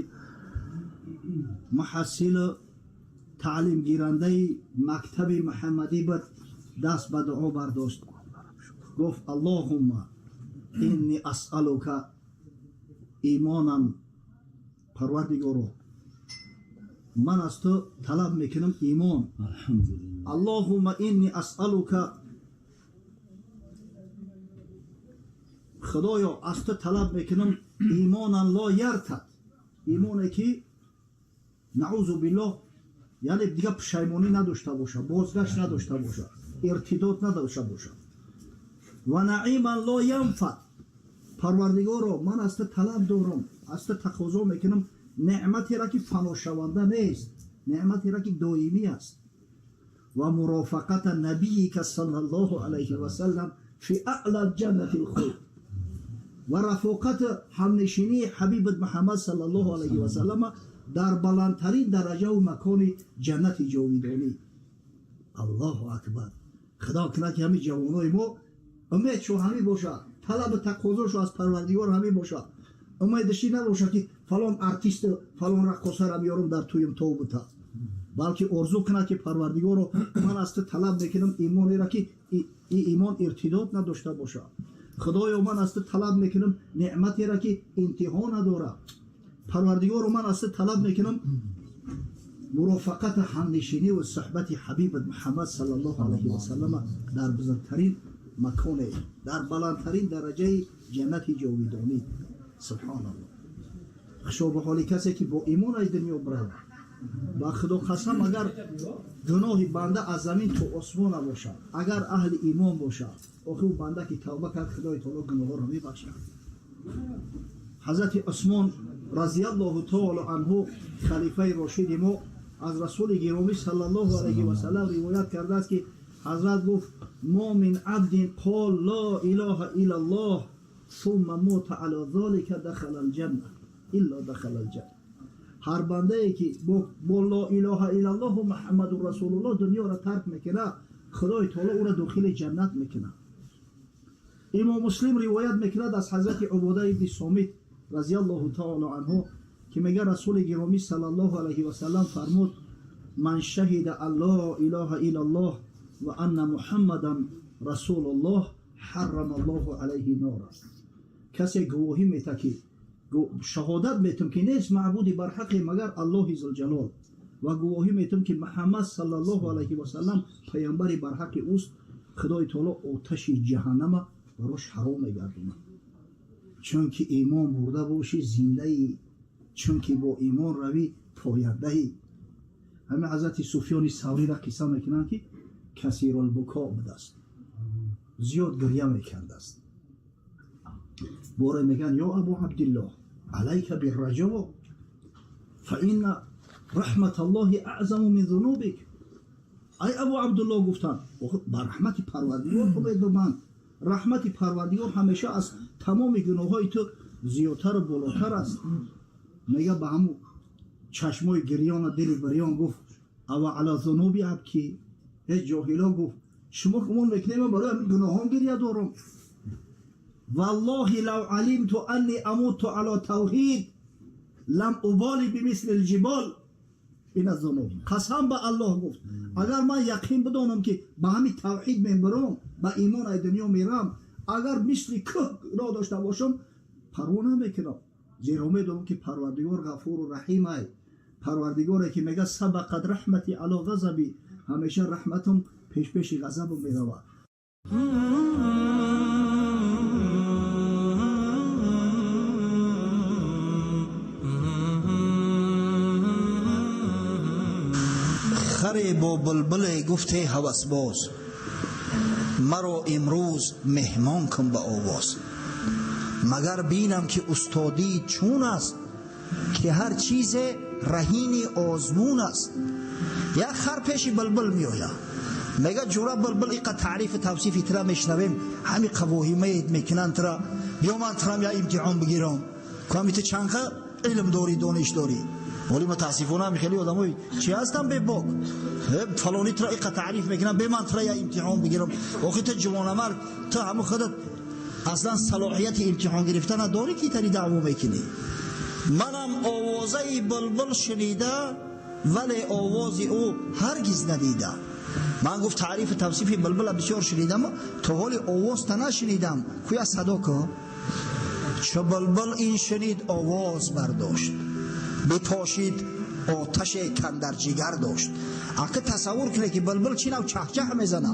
муҳассилу таълимгирандаи мактаби муҳаммадӣ буд, даст ба дуо бардошт, гуфт: аллоҳумма инни асъалука имонан, парвардигоро, ман аз ту талаб мекунам имон. Аллоҳумма инни асъалука, худоё, аз ту талаб мекунам имонан ло яртад, имоне ки наузу биллоҳ, яъне дигар пушаймонӣ надошта боша, бозгашт надошта боша, иртидод надошта боша. Ва наиман ло янфад, парвардигоро, ман аз ту талаб дорам, аз ту тақозо мекунам неъматеро ки фаношаванда нест, неъматеро ки доимӣ аст. Ва мурофақата набиика саллаллоҳу алайҳи васаллам фи аъла ҷаннати лхулд, ва рафоқати ҳамнишинии ҳабибат Муҳаммад саллаллоҳу алайҳи васаллама дар баландтарин дараҷаву макони ҷаннати ҷовидонӣ. Аллоҳу акбар! Худо кунад, ки ҳамин ҷавонои мо умедшо ҳамин бошад, талабу тақозошо аз парвардигор ҳамин бошад, умедаши набошад, ки фалон артисту фалон раққосаро биёрам дар туюм тобута, балки орзу кунад, ки парвардигоро, ман аз ту талаб мекунам имонеро, ки имон иртидод надошта бошад. Худоё, ман аз ту талаб мекунам неъматеро, ки интиҳо надорад. Парвардигоро, ман аз ту талаб мекунам мурофақати ҳамнишинӣ ва суҳбати ҳабибат Муҳаммад саллаллоҳу алайҳи васаллама дар бузургтарин маконе, дар баландтарин дараҷаи ҷаннати ҷовидонӣ. Субҳоналлоҳ! Хушо ба ҳоли касе, ки бо имон аз дунё биравад. Ба Худо қасам, агар гуноҳи банда аз замин то осмона бошад, агар аҳли имон бошад, охир ӯ банда ки тавба кард, Худои таоло гуноҳҳоро мебахшад. Ҳазрати Усмон разияллоҳу таоло анҳу, халифаи рошиди мо, аз Расули гиромӣ саллаллоҳу алайҳи васаллам ривоят кардааст, ки ҳазрат гуфт: мо мин абдин қол ло илоҳа иллаллоҳ сумма мота ала золика дахала алҷанна илла дахала алҷанна. Ҳар бандае ки бо ло илоҳа иллаллоҳу Муҳаммадун расулуллоҳ дунёро тарк мекунад, Худои таоло ӯро дохили ҷаннат мекунад. Имом Муслим ривоят мекунад аз ҳазрати Убода ибни Сомит разияллоҳу таоло анҳу, ки мега Расули гиромӣ саллаллоҳу алайҳи васаллам фармуд: ман шаҳида ан ло илоҳа иллаллоҳ ва анна Муҳаммадан расулуллоҳ ҳаррама аллоҳу алайҳи нора. Касе гувоҳӣ мета, ки шаҳодат метум, ки нест маъбуди барҳақе магар Аллоҳи зулҷалол, ва гувоҳӣ метум, ки Муҳаммад саллаллоҳу алайҳи васаллам паямбари барҳақи ӯст, Худои таоло оташи ҷаҳаннама барош ҳаром мегардонад. Чунки имон бурда бошӣ, зиндаӣ, чунки бо имон равӣ, пояндаӣ. Ҳамин ҳазрати Суфёни Савриро қисса мекунанд, ки касирулбуко будааст, зиёд гирья мекардааст. Боре мегӯянд: ё Абу Абдиллоҳ, алайка бирраҷо, фа инна раҳматаллоҳи аъзаму мин зунубик. Ай Абу Абдуллоҳ, гуфтанд, ба раҳмати Парвардигор умед бибанд, раҳмати Парвардигор ҳамеша аз тамоми гуноҳҳои ту зиёдтару болотар аст. Мега, ба ҳамун чашмои гирёна, дили бирён гуфт: ава ала зунуби абки? Ҳеҷ ҷоҳило, гуфт, шумо гумон мекунед, ман барои ҳамин гуноҳон гирья дорам? Валлоҳи лав алимту анни амуту ала тавҳид лам убали бимисли лҷибол мин аззунуб. Қасам ба Аллоҳ, гуфт, агар ман яқин бидонам, ки ба ҳамин тавҳид мебарам, ба имон ай дунё мерам, агар мисли кӯҳ гуноҳ дошта бошам, парво намекунам, зеро медонам, ки Парвардигор ғафуру раҳим ай, Парвардигоре ки мега: сабақат раҳмати ало ғазаби, ҳамеша раҳматам пешпеши ғазабам меравад. Харе бо булбуле гуфте ҳавасбоз: маро имрӯз меҳмон кун ба овоз, магар бинам, ки устодӣ чун аст, ки ҳар чизе раҳини озмун аст. Як хар пеши булбул меояд, мега: ҷура булбул, иқа таърифу тавсифи тира мешунавем, ҳами қавоҳимает мекунанд тира, биё ман тирам я имтиҳон бигирам, ками ту чанқа илм дорӣ, дониш дорӣ. Вале мутаассифона ҳами хеле одамои чи ҳастам, бебок, фалони тира иқа таъриф мекунам, бе ман тира я имтиҳон бигирам. Охи ту ҷавонамард, ту ҳаму худат аслан салоҳияти имтиҳон гирифтана дорӣ, ки тари даъво мекунӣ? Манам овозаи булбул шунида, вале овози ӯ ҳаргиз надида. Ман, гуфт, таърифу тавсифи булбула бисёр шунидам, то ҳоли овозта нашунидам, куя садо ку. Чу булбул ин шунид, овоз бардошт, бипошид оташе кандар ҷигар дошт. Ака, тасаввур кунед, ки булбул чӣ нав чаҳчаҳ мезана,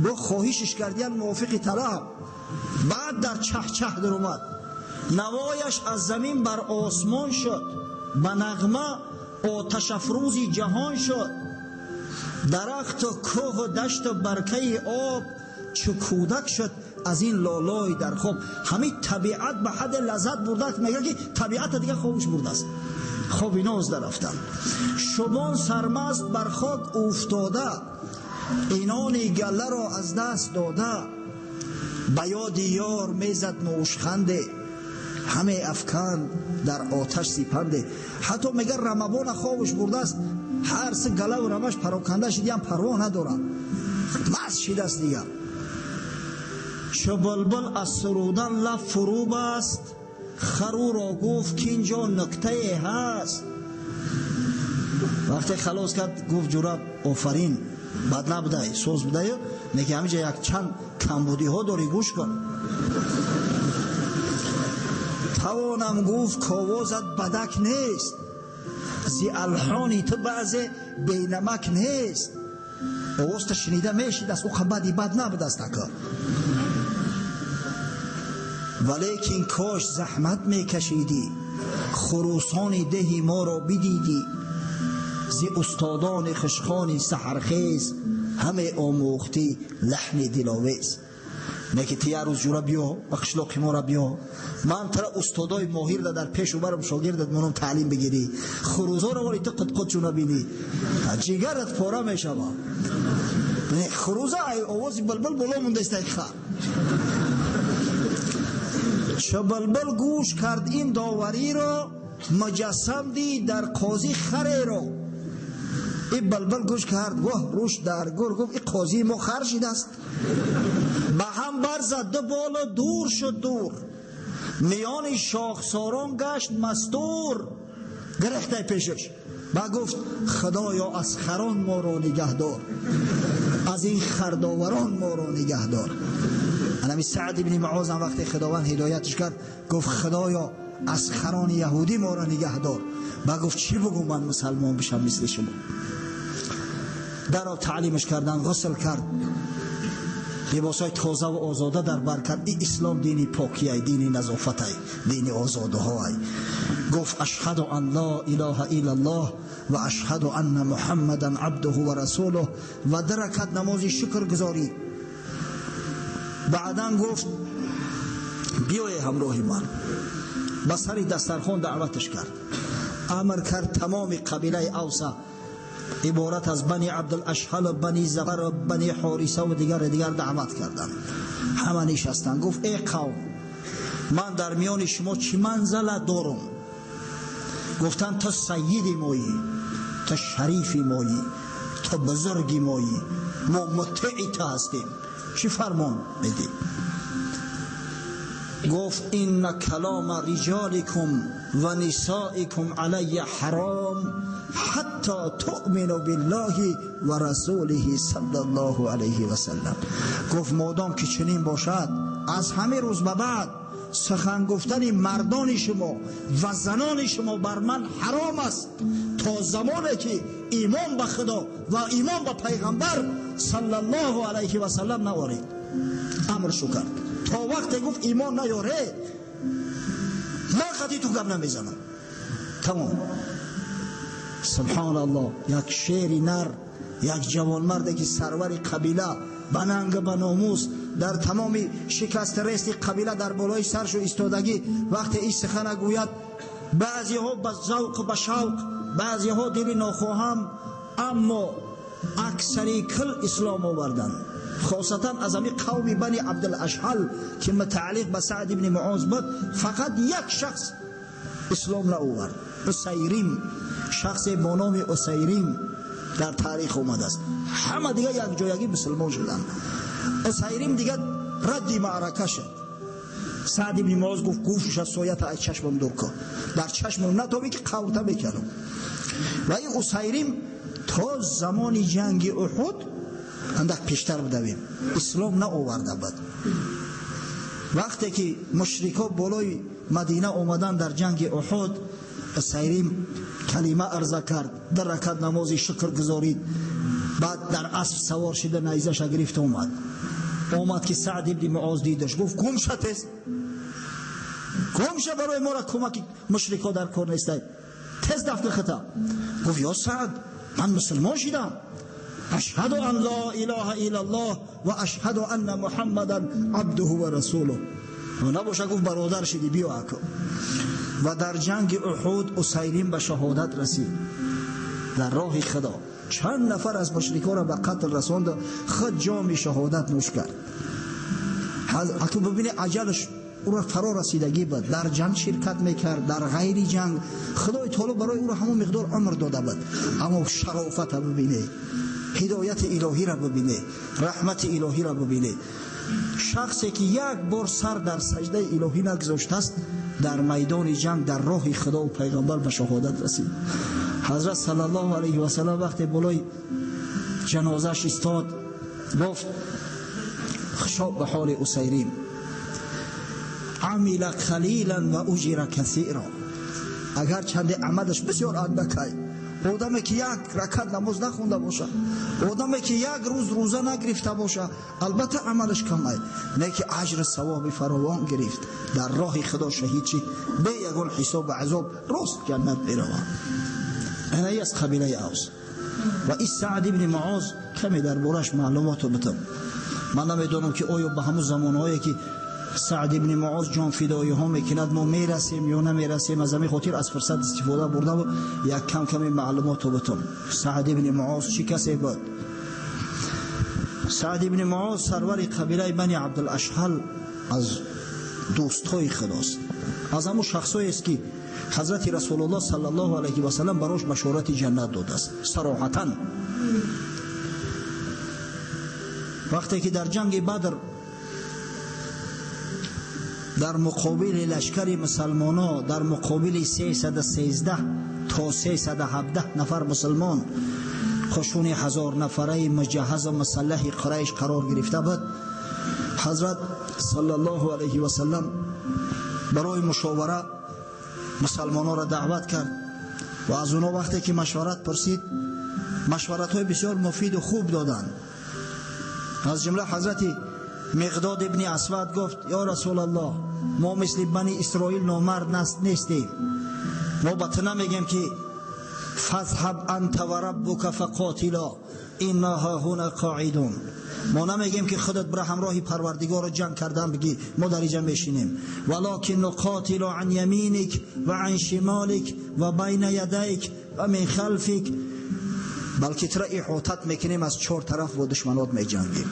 бо хоҳишиш кардиян мувофиқи талаб, баъд дар чаҳчаҳ даромад, навояш аз замин бар осмон шуд, ба нағма оташафрӯзи ҷаҳон шуд. Дарахту кӯҳу дашту баркаи об чу кӯдак шуд аз ин лолой дар хоб. Ҳамин табиат ба ҳадде лаззат бурдааст, мега, ки табиата дига хобш бурдааст, хоби ноз дарафтан. Шубон сармаст бар хок уфтода, инони галларо аз даст дода, ба ёди ёр мезад нӯшханде, ҳаме афканд дар оташ сипанде. Ҳатто мега, рамабона хобш бурдааст, ҳар се галаву рамаш пароканда шидиам, парво надорад, маст шидааст дига. Чу булбул аз сурудан лаб фурӯ баст, хар ӯро гуфт, ки ин ҷо нуктае ҳаст. Вақте халос кард, гуфт: ҷура, офарин, бад набудай, соз будаю, неки ҳаминҷа якчанд камбудиҳо дорӣ, гӯш кун. Тавонам гуфт, ковозат бадак нест, зи алҳони ту баъзе бенамак нест. Овозта шунида мешидааст, ӯ бади бад набудааст ака, валекин кош заҳмат мекашидӣ, хурӯсони деҳи моро бидидӣ. зи устодони хушхони саҳархез, ҳаме омӯхтӣ лаҳни диловез. Не ки ту як рӯз ҷура биё ба қишлоқи мора биё, ман тара устодои моҳирда дар пешу барам шогирдат монам таълим бигирӣ, хурӯзоро вали ту қутқутчу набинӣ, ҷигарат пора мешава. Хурӯза ай овози булбул боло мондаист ай хар. Чу булбул гӯш кард ин довариро, муҷассам дид дар қозӣ хареро. Ин булбул гӯш кард, воҳ рӯш дар гур, гуфт ин қозии мо хар шидааст. Ба ҳам барзад ду болу дур шуд дур, миёни шохсорон гашт мастур. Гирехтай пешаш ба гуфт худоё аз харон моро нигаҳдор, аз ин хардоварон моро нигаҳдор. Анами Саъд ибни Муоз ҳам вақте Худованд ҳидоятш кард гуфт худоё аз харони яҳудӣ моро нигаҳдор. Ба гуфт чӣ бугум ман мусалмон бишам мисли шумо. Даро таълимаш кардан, ғусл кард, либосҳои тоза ва озода дар бар кард. Ин ислом дини покиай, дини назофатай, дини озодаҳоай. Гуфт ашҳаду ан ла илаҳа иллаллоҳ ва ашҳаду анна муҳаммадан абдуҳу ва расулуҳ, ва ду ракат намози шукр гузорӣ. Баъдан гуфт биёе ҳамроҳи ман. Ба сари дастархон даъваташ кард, амр кард тамоми қабилаи Авса иборат аз Бани Абдулашҳал, Бани Зафар, Бани Ҳориса ва дигар дигар даъват карданд. Ҳама нишастанд. Гуфт эй қавм, ман дар миёни шумо чӣ манзалат дорам? Гуфтанд ту сайиди моӣ, ту шарифи моӣ, ту бузурги моӣ, мо мутеи ту ҳастем, чӣ фармон медӣ? Гуфт инна калома риҷоликум ва нисоикум алайя ҳаром ҳатто туъмину биллаҳи ва расулиҳи саллаллоҳу алайҳи васаллам. Гуфт модом ки чунин бошад, аз ҳамин рӯз ба баъд сухан гуфтани мардони шумо ва занони шумо бар ман ҳаром аст то замоне ки имон ба Худо ва имон ба пайғамбар саллаллоҳу алайҳи васаллам наоред. Амршу кард то вақте гуфт имон наёре ман хати ту гап намезанам. Тамом. Субҳаналлоҳ, як шери нар, як ҷавонмарде ки сарвари қабила, ба нанг ба номус, дар тамоми шикасти рести қабила дар болои саршу истодагӣ, вақте ин сухана гӯяд, баъзеҳо ба завқ ба шавқ, баъзеҳо дили нохоҳам, аммо аксари кул ислом оварданд. Хосатан аз ҳамин қавми Бани Абдулашҳал ки мутааллиқ ба Саъд ибни Муоз буд, фақат як шахс ислом наовард, Усайрим. Шахсе бо номи Усайрим дар таърих омадааст. Ҳама дига якҷоягӣ мусулмон шуданд. Усайрим дига радди маърака шуд. Саъд ибни Муоз гуфт гӯшуша соята аз чашмам дур кун, дар чашмам натобӣ ки қаврта мекардам. Ва ин Усайрим то замони ҷанги Уҳуд андак пештар будавем, ислом наоварда буд. Вақте ки мушрико болои Мадина омадан дар ҷанги Уҳуд, Усайрим калима арза кард, ду ракат намози шукр гузорид, баъд дар асп савор шида найзаша гирифт омад. Омад ки Саъд ибни Муоз дидаш, гуфт гум ша тез, гум ша, барои мора кӯмаки мушрико дар кор нестай, тез дафт хита. Гуфт ё Саъд, ман мусулмон шидам, ашҳаду ан ла илаҳа иллаллоҳ ва ашҳаду анна муҳаммадан абдуҳу ва расулуҳ. Набоша гуфт бародар шидӣ, биё ако. Ва дар ҷанги Уҳуд Усайрим ба шаҳодат расид дар роҳи Худо. Чанд нафар аз мушриконро ба қатл расонд, худ ҷоми шаҳодат нӯш кард. Аку бибинед аҷалаш ӯро фаро расидагӣ буд, дар ҷанг ширкат мекард, дар ғайри ҷанг. Худои таоло барои ӯро ҳамон миқдор умр дода буд, аммо шарофата бибинед, ҳидояти илоҳиро бибинед, раҳмати илоҳиро бибинед. Шахсе ки як бор сар дар саҷдаи илоҳӣ нагузоштааст, дар майдони ҷанг дар роҳи Худо ва пайғамбар ба шаҳодат расид. Ҳазрат саллаллоҳу алайҳи васаллам вақте болои ҷанозааш истод, гуфт хушоб ба ҳоли Усайрим, амила қалилан ва уҷира касира. Агар чанде амалаш бисёр андакай, одаме ки як ракат намоз нахонда боша, одаме ки як рӯз рӯза нагирифта боша, албатта амалаш камай, не ки аҷру савоби фаровон гирифт, дар роҳи Худо шаҳид шид, бе ягон ҳисобу азоб рост ҷаннат меравад. Ана аз қабилаи Авс. Ва ин Саъд ибни Муоз каме дар бораш маълумотро битам. Ман намедонам ки оё ба ҳамон замонҳое ки Саъд ибни Муоз ҷонфидоиҳо мекунад мо мерасем ё намерасем. Аз ҳамин хотир аз фурсат истифода бурдам ва як кам каме маълумотро битам. Саъд ибни Муоз чӣ касе буд? Саъд ибни Муоз сарвари қабилаи Бани Абдулашҳал аз дӯстҳои худост. Аз ҳамон шахсҳоест ки ҳазрати Расулуллоҳ саллаллоҳу алайҳи васаллам барош башорати ҷаннат додааст сароҳатан. Вақте ки дар ҷанги Бадр дар муқобили лашкари мусалмоно дар муқобили 313 то 317 нафар мусалмон қушуни 1000 нафараи муҷаҳҳазу мусаллаҳи Қурайш қарор гирифта буд, ҳазрат саллаллоҳу алайҳи васаллам барои мушовара мусалмононро даъват кард ва аз онҳо вақте ки машварат пурсид, машваратҳои бисёр муфиду хуб доданд. Аз ҷумла ҳазрати Миқдод ибни Асвад гуфт: ё Расулаллоҳ, мо мисли Бани Исроил номард нестем. Мо ба ту намегем ки фазҳаб анта ва раббука фақотила инна ҳаҳуна қоидун. Мо намегем ки худат бира ҳамроҳи Парвардигорро ҷанг кардан бигӣ, мо дар инҷа мешинем. Валокин нуқотилу ан яминик ва ан шимолик ва байна ядайк ва мин халфик, балки тура иҳотат мекунем, аз чор тараф бо душманот меҷангем.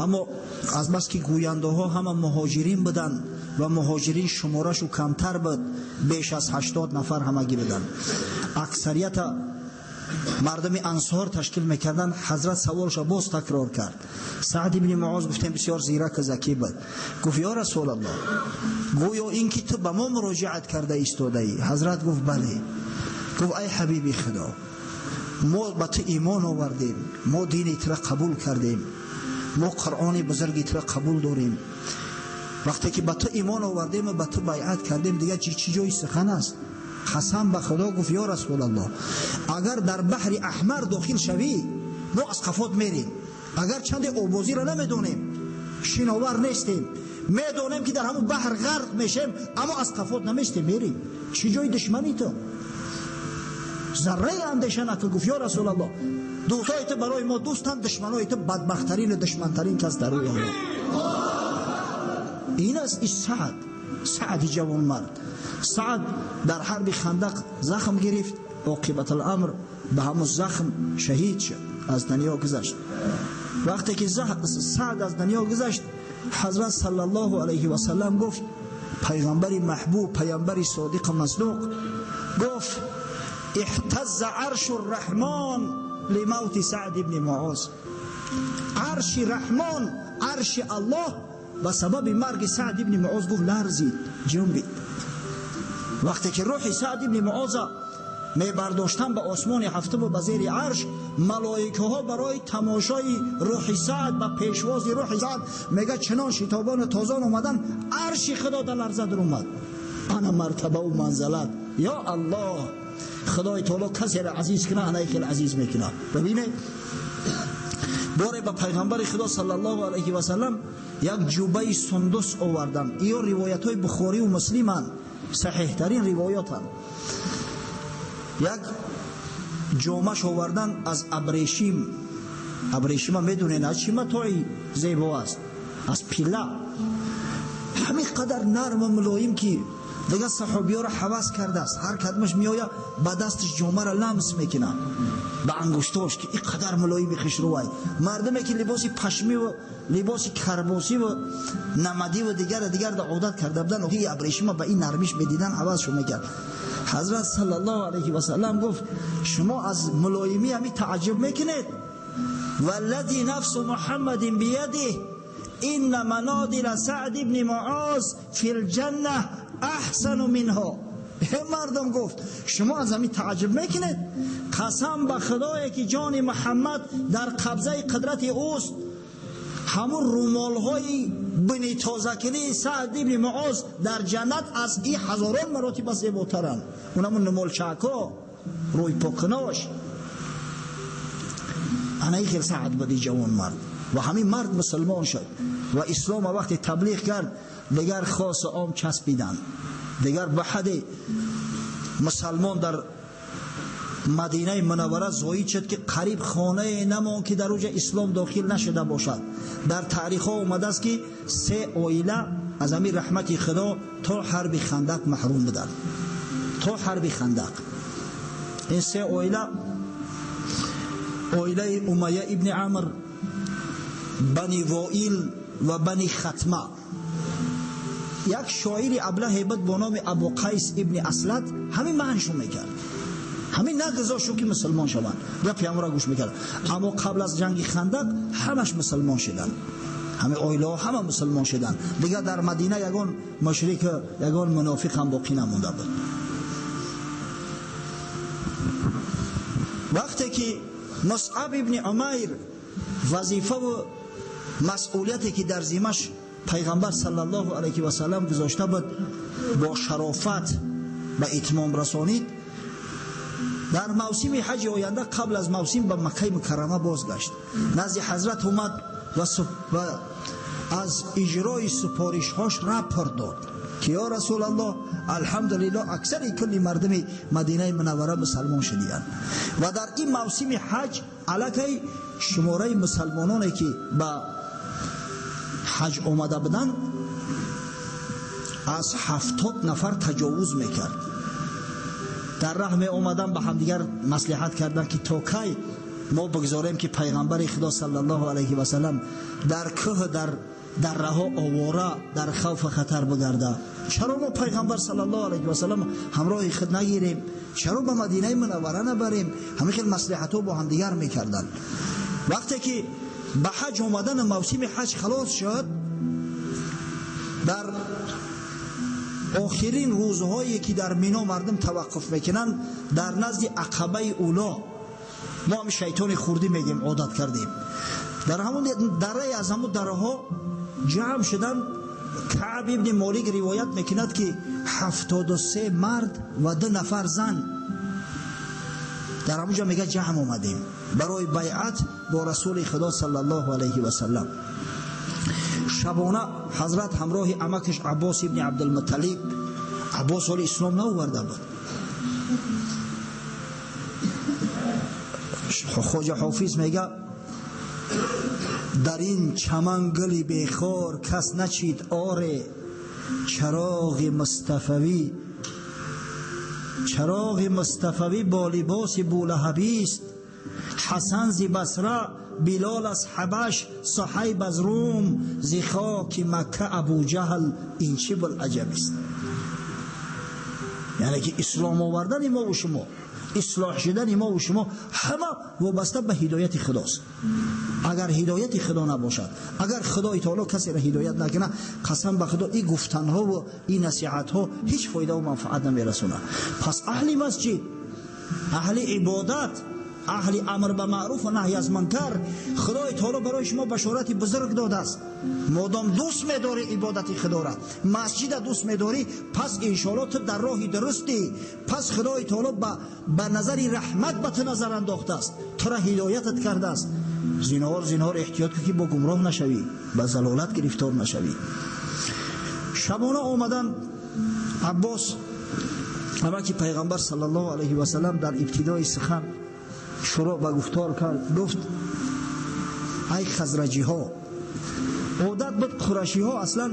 Аммо аз бас ки гӯяндаҳо ҳама муҳоҷирин буданд ва муҳоҷирин шуморашу камтар буд, беш аз 80 нафар ҳамагӣ буданд, аксарията мардуми ансор ташкил мекарданд. Ҳазрат саволша боз такрор кард. Саъд ибни Муоз гуфтем бисёр зираку закӣ буд. Гуфт: ё Расулаллоҳ, гӯё ин ки ту ба мо муроҷиат карда истодаӣ. Ҳазрат гуфт: бале. Гуфт: ай ҳабиби Худо, мо ба ту имон овардем, мо дини тура қабул кардем, мо Қуръони бузурги тура қабул дорем. Вақте ки ба ту имон овардем ва ба ту байъат кардем, дигар чӣ ҷои сухан аст? Қасам ба Худо гуфт: ё Расулаллоҳ, агар дар баҳри Аҳмар дохил шавӣ, мо аз қафот мерем. Агар чанде обозиро намедонем, шиновар нестем, медонем ки дар ҳамон баҳр ғарқ мешем, аммо аз қафот наместем, мерем. Чӣ ҷои душманӣ ту? Зарраи андеша накун. Гуфт: ё Расулаллоҳ, дӯстои ту барои мо дӯстанд, душманои ту бадбахттарину душмантарин кас дар рӯи олам. Ин аст ин Саъд, Саъди ҷавонмард. Саъд дар ҳарби Хандақ захм гирифт, оқибатуламр ба ҳамон захм шаҳид шуд, аз дунё гузашт. Вақте ки Саъд аз дунё гузашт, ҳазрат саллаллоҳу алайҳи васаллам гуфт, пайғамбари маҳбуб, пайғамбари содиқу масдуқ гуфт: احتز عرش الرحمن لموت سعد بن معاذ. عرش رحمان، عرش الله به سبب مرگ سعد بن معاذ گفت لرزید، جنبید. وقتی که روح سعد بن معاذ میبرداشتن به آسمان هفتم و به زیر عرش، ملائکه ها برای تماشای روح سعد و پیشواز روح سعد میگه چنان شتابان و تازان اومدن، عرش خدا در لرزه در اومد. انا مرتبه و منزلت، یا الله، خدای تعالی کسی را عزیز کنه، انا خیلی عزیز میکنه. ببینه باره به پیغمبر خدا صلی الله علیه و سلم یک جوبه سندس آوردن. اینا روایت های بخاری و مسلمان، صحیح ترین روایات هن. یک جامش آوردن از ابریشم. ابریشم میدونین از چی متاعی زیبا است؟ از پیله. همین قدر نرم و ملایم که دیگه صحابی ها را حواس کرده است. هر کدمش میآید با دستش جامه را لمس میکنه به انگشتاش که اینقدر ملایم خشروای. مردمی که لباس پشمی و لباس کرباسی و نمدی و دیگر در عادت کرده بودن، این ابریشم به این نرمیش میدیدن حواسشو میکرد. حضرت صلی الله علیه و سلم گفت شما از ملایمی همی تعجب میکنید؟ والذی نفس محمد بیده ان منادل سعد بن معاذ فی الجنه احسن منها. مردم گفت شما از همین تعجب میکنید؟ قسم به خدایی که جان محمد در قبضه قدرت اوست، همون رومال های بنی تازکنی سعد بن معاذ در جنت از این هزاران مراتب زیباترند. اونمون نمالچکا روی پاکناش. انا این خیلی سعد بودی جوان مرد و همین مرد مسلمان شد و اسلام وقتی تبلیغ کرد دیگر خاص عام چسبیدند. دیگر به حد مسلمان در Мадинаи Мунаввара зоид шуд, ки қариб хонае намонд, ки дар оҷа ислом дохил нашуда бошад. Дар таърихҳо омадааст, ки се оила аз ҳамин раҳмати Худо то ҳарби Хандақ маҳрум буданд. То ҳарби Хандақ. Ин се оила оилаи Умайя ибни Амр, Бани Воил ва Бани Хатма. Як шоири аблаҳе буд бо номи Абу Қайс ибни Аслад, ҳамин маъншо мекард. Ҳамин нагузошт, ки мусулмон шаванд. Гапи ҳамонро гӯш мекард. Аммо қабл аз ҷанги Хандақ ҳамаш мусулмон шуданд. Ҳамин оилаҳо ҳама мусулмон шуданд. Дигар дар Мадина ягон мушрик, ягон мунофиқ ҳам боқӣ намонда буд. Вақте ки Мусъаб ибни Умайр вазифаву масъулияте, ки дар зимаш пайғамбар саллаллоҳу алайҳи васаллам гузошта буд, бо шарофат ба итмом расонид, дар мавсими ҳаҷи оянда қабл аз мавсим ба Маккаи Мукаррама бозгашт. Назди ҳазрат омад ва аз иҷрои супоришҳош рапорт дод, ки ё Расулаллоҳ, алҳамдулиллоҳ, аксари кулли мардуми Мадинаи Мунаввара мусалмон шудиянд. Ва дар ин мавсими ҳаҷ аллакай шумораи мусалмононе, ки ба ҳаҷ омада буданд, аз 70 нафар таҷовуз мекард. Дар раҳ меомадан ба ҳамдигар маслиҳат карданд, ки то кай мо бигзорем, ки пайғамбари Худо саллаллоҳу алайҳи васаллам дар кӯҳ, дар дарраҳо овора, дар хавфу хатар бигарда. Чаро мо пайғамбар саллаллоҳу алайҳи васаллам ҳамроҳи худ нагирем? Чаро ба Мадинаи Мунаввара набарем? Ҳамин хел маслиҳатҳо бо ҳамдигар мекарданд. Вақте ки ба ҳаҷ омадан мавсими ҳаҷ халос шуд, дар охирин рӯзҳое, ки дар Мино мардум таваққуф мекунанд, дар назди Ақабаи Уло, мо ҳам шайтони хурдӣ мегем, одат кардем, дар ҳамон дарае аз ҳамон дараҳо ҷамъ шуданд. Каъб ибни Молик ривоят мекунад, ки 73 мард ва 2 нафар зан дар ҳамон ҷо мега ҷамъ омадем барои байъат бо Расули Худо саллаллоҳу алайҳи васаллам. Шабона ҳазрат ҳамроҳи амакаш Аббос ибни Абдулмутталиб, Аббос ҳоли ислом наоварда буд, Хоҷа Ҳофиз мега: дар ин чаман гули бехор кас начид, оре чароғи мустафавӣ, чароғи мустафавӣ бо либоси булаҳабист. Ҳасан зи Басра, Билол аз Ҳабаш, Суҳайб аз Рум, зи хоки Макка Абуҷаҳл, ин чӣ булаҷабист. Яъне ки ислом овардани мо ва шумо, ислоҳ шудани мо ва шумо ҳама вобаста ба ҳидояти Худост. Агар ҳидояти Худо набошад, агар Худои Таоло касеро ҳидоят накунад, қасам ба Худо, ин гуфтанҳо ва ин насиҳатҳо ҳеҷ фоидаву манфаат намерасонад. Пас аҳли масҷид, аҳли ибодат, аҳли амр ба маъруф ва наҳй аз мункар, Худои Таоло барои шумо башорати бузург додааст. Модом дӯст медорӣ ибодати Худоро, масҷида дӯст медорӣ, пас иншоалло ту дар роҳи дурустӣ. Пас Худои Таоло ба назари раҳмат ба ту назар андохтааст, тура ҳидоятат кардааст. Зинҳор зинҳор эҳтиёт кун, ки бо гумроҳ нашавӣ, ба залолат гирифтор нашавӣ. Шабона омадан Аббос амаки пайғамбар саллаллоҳу алайҳи васаллам дар ибтидои сухан шурӯъ ба гуфтор кард, гуфт: ай хазраҷиҳо, одат буд қурашиҳо аслан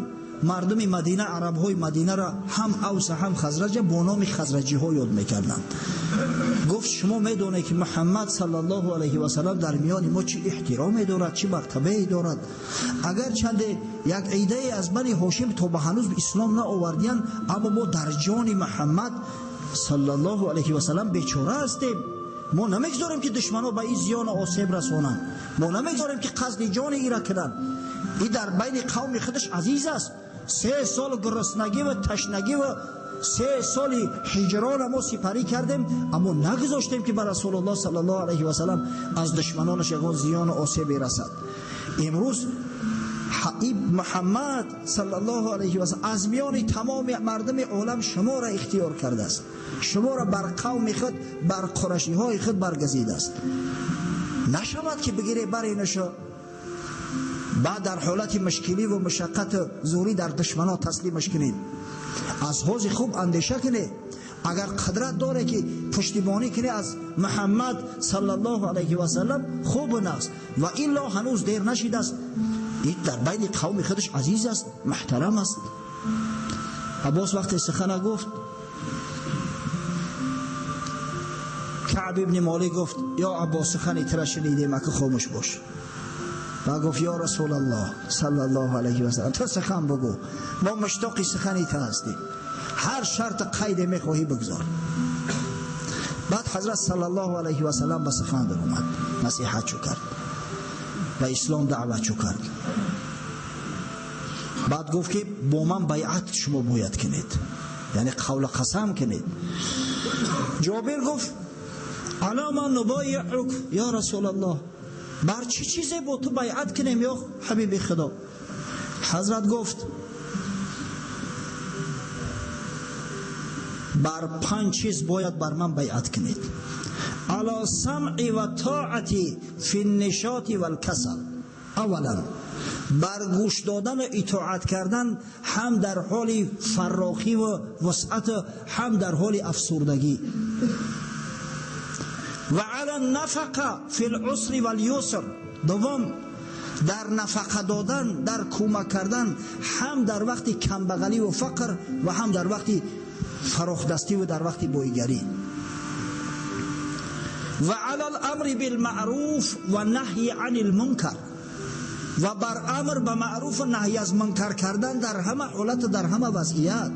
мардуми Мадина, арабҳои Мадинаро ҳам Авса ҳам Хазраҷа бо номи хазраҷиҳо ёд мекарданд. Гуфт: шумо медонед, ки Муҳаммад саллаллоҳу алайҳи васаллам дар миёни мо чӣ эҳтироме дорад, чӣ мартабае дорад. Агарчанде як идае аз Бани Ҳошим то ба ҳанӯз ислом наовардиянд, аммо мо дар ҷони Муҳаммад саллаллоҳу алайҳи васаллам бечора ҳастем. Мо намегузорем, ки душманҳо ба ин зиёну осеб расонанд. Мо намегузорем, ки қасди ҷони ира кунанд. Ин дар байни қавми худаш азиз аст. 3 сол гуруснагӣ ва ташнагӣ ва 3 соли ҳиҷрона мо сипарӣ кардем, аммо нагузоштем, ки ба Расулуллоҳ саллаллоҳу алайҳи васаллам аз душманонаш ягон зиёну осебе расад. Имрӯз Муҳаммад саллаллоҳу алайҳи васаллам аз миёни тамоми мардуми олам шуморо ихтиёр кардааст, шуморо бар қавми худ, бар қурашиҳои худ баргазидааст. Нашавад, ки бигире баренашу баъд дар ҳолати мушкилӣ ва мушаққату зӯрӣ дар душманон таслимаш кунед. Аз ҳози хуб андеша кунед, Агар қудрат доре ки пуштибонӣ кунӣ аз Муҳаммад саллаллоҳу алайҳи васаллам, хуб аст, ва илло ҳанӯз дер нашидааст. Ин дар байни қавми худаш азиз аст, муҳтарам аст. Аббос вақте сухана гуфт, Каъб ибни Молик гуфт: ё Аббос, сухани тура шунидем, ака хомӯш бош. Ва гуфт: ё Расулаллоҳ саллаллоҳу алайҳи васаллам, ту сухан бигӯ, мо муштоқи сухани ту ҳастем, ҳар шарт қайде мехоҳӣ бигзор. Баъд ҳазрат саллаллоҳу алайҳи васаллам ба сухан даромад, насиҳат чу кард, ба ислом даъват чу кард. Баъд гуфт ки бо ман байъат шумо бояд кунед, яъне қавлу қасам кунед. Ҷобир гуфт: ала ма нубайиук ё Расулаллоҳ, бар чӣ чизе бо ту байъат кунем ё ҳабиби Худо? Ҳазрат гуфт: бар 5 чиз бояд бар ман байъат кунед. ала самъи ва тоати фи нишоти валкасал. Аввалан бар гӯш додан ва итоат кардан ҳам дар ҳоли фаррохӣ ва вусъат, ҳам дар ҳоли афсурдагӣ. Ва ала нафақа фи лусри валюср. Дуввум, дар нафақа додан, дар кӯмак кардан ҳам дар вақти камбағалӣ ва фақр ва ҳам дар вақти фарохдастӣ ва дар вақти бойгарӣ. Ва ала ламри билмаъруф ва наҳйи ани лмункар. Ва бар амр ба маъруф ва наҳй аз мункар кардан дар ҳама ҳолат ва дар ҳама вазъият.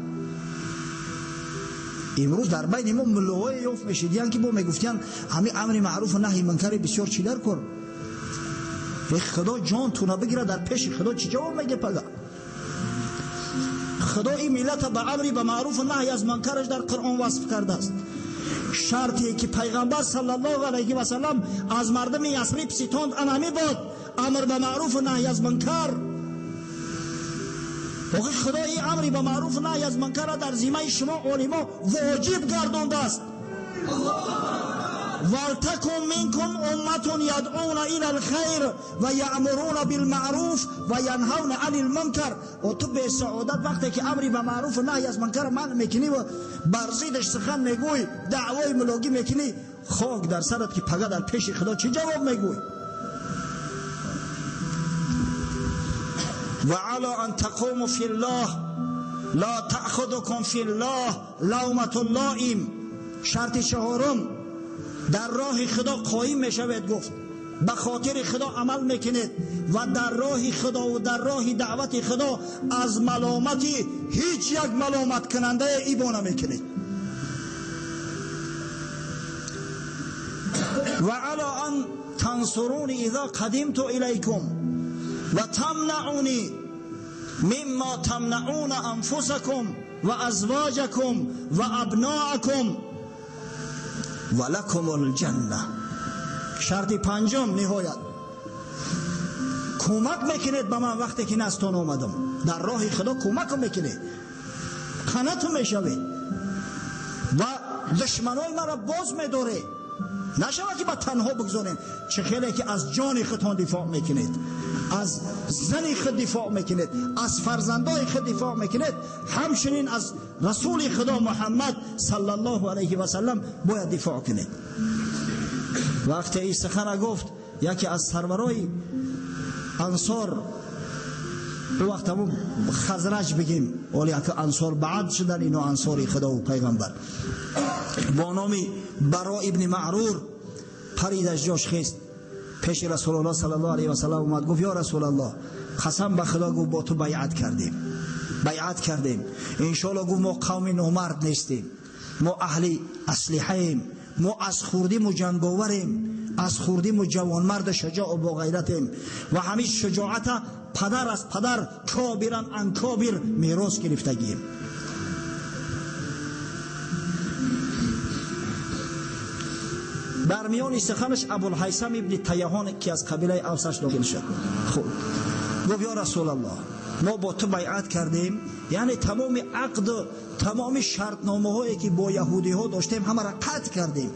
Имрӯз дар байни мо муллоҳое ёфт мешидиянд ки бо мегуфтиянд ҳамин амри маъруф ва наҳйи мункаре бисёр чӣ дар кор. Э Худо ҷон туна бигирад, дар пеши Худо чӣ ҷавоб меге пага? Худо ин миллата ба амри ба маъруф ва наҳй аз мункараш дар Қуръон васф кардааст. Шарте ки пайғамбар саллаллоҳу алайҳи васаллам аз мардуми Ясриб ситонд анами буд: амр ба маъруф ва наҳй аз мункар. Охи Худо ин амри ба маъруф ва наҳй аз мункарро дар зиммаи шумо олимо воҷиб гардондааст. ولتكن منكم أمة يدعون إلى الخير ويأمرون بالمعروف وينهون عن المنكر. و تو به سعادت وقتی که امری به معروف و نهی از منکر منع میکنی و بر ضدش سخن میگوی، دعوای ملاگی میکنی، خاک در سرت که پگه در پیش خدا چی جواب میگوی؟ و علی ان تقوموا فی الله لا تأخذكم فی الله لومة لائم. شرط چهارم، در راه خدا قایم میشوید. گفت به خاطر خدا عمل میکنید و در راه خدا و در راه دعوت خدا از ملامتی هیچ یک ملامت کننده ایبا نمیکنید. و علی ان تنصرونی اذا قدمت الیکم و تمنعونی مما تمنعون انفسکم و ازواجکم و ابناءکم ولکم الجنه. شرط پنجم، نهایت کمک میکنید به من وقتی که نستان آمدم. در راه خدا کمک میکنید، قنات میشوید و دشمنای مرا باز میداره. نشود که با تنها بگذارین. چه خیلی که از جان خودتان دفاع میکنید، از زن خود دفاع میکنید، از فرزندای خود دفاع میکنید، همچنین از رسول خدا محمد صلی الله علیه و سلم باید دفاع کنید. وقتی این سخن گفت، یکی از سرورای انصار، او وقت همون خزرج بگیم، ولی که انصار بعد شدن، اینو انصاری خدا و پیغمبر، با نام برا ابن معرور پرید از جاش خیست پیش رسول الله صلی الله علیه و سلم اومد، گفت یا رسول الله، قسم به خدا، گفت با تو بیعت کردیم، بیعت کردیم، انشالله. گفت ما قوم نامرد نیستیم، ما اهل اسلحه ایم، ما از خوردیم و جنگاوریم، از خوردیم و جوانمرد شجاع و با غیرتیم و همین شجاعت پدر از پدر کابرن ان کابر میراث گرفتگیم. در میان سخنش ابوالهیثم ابن تیهان که از قبیله اوسش داخل شد، خب گفت یا رسول الله، ما با تو بیعت کردیم، یعنی تمام عقد، تمام شرطنامه هایی که با یهودی ها داشتیم همه را قطع کردیم.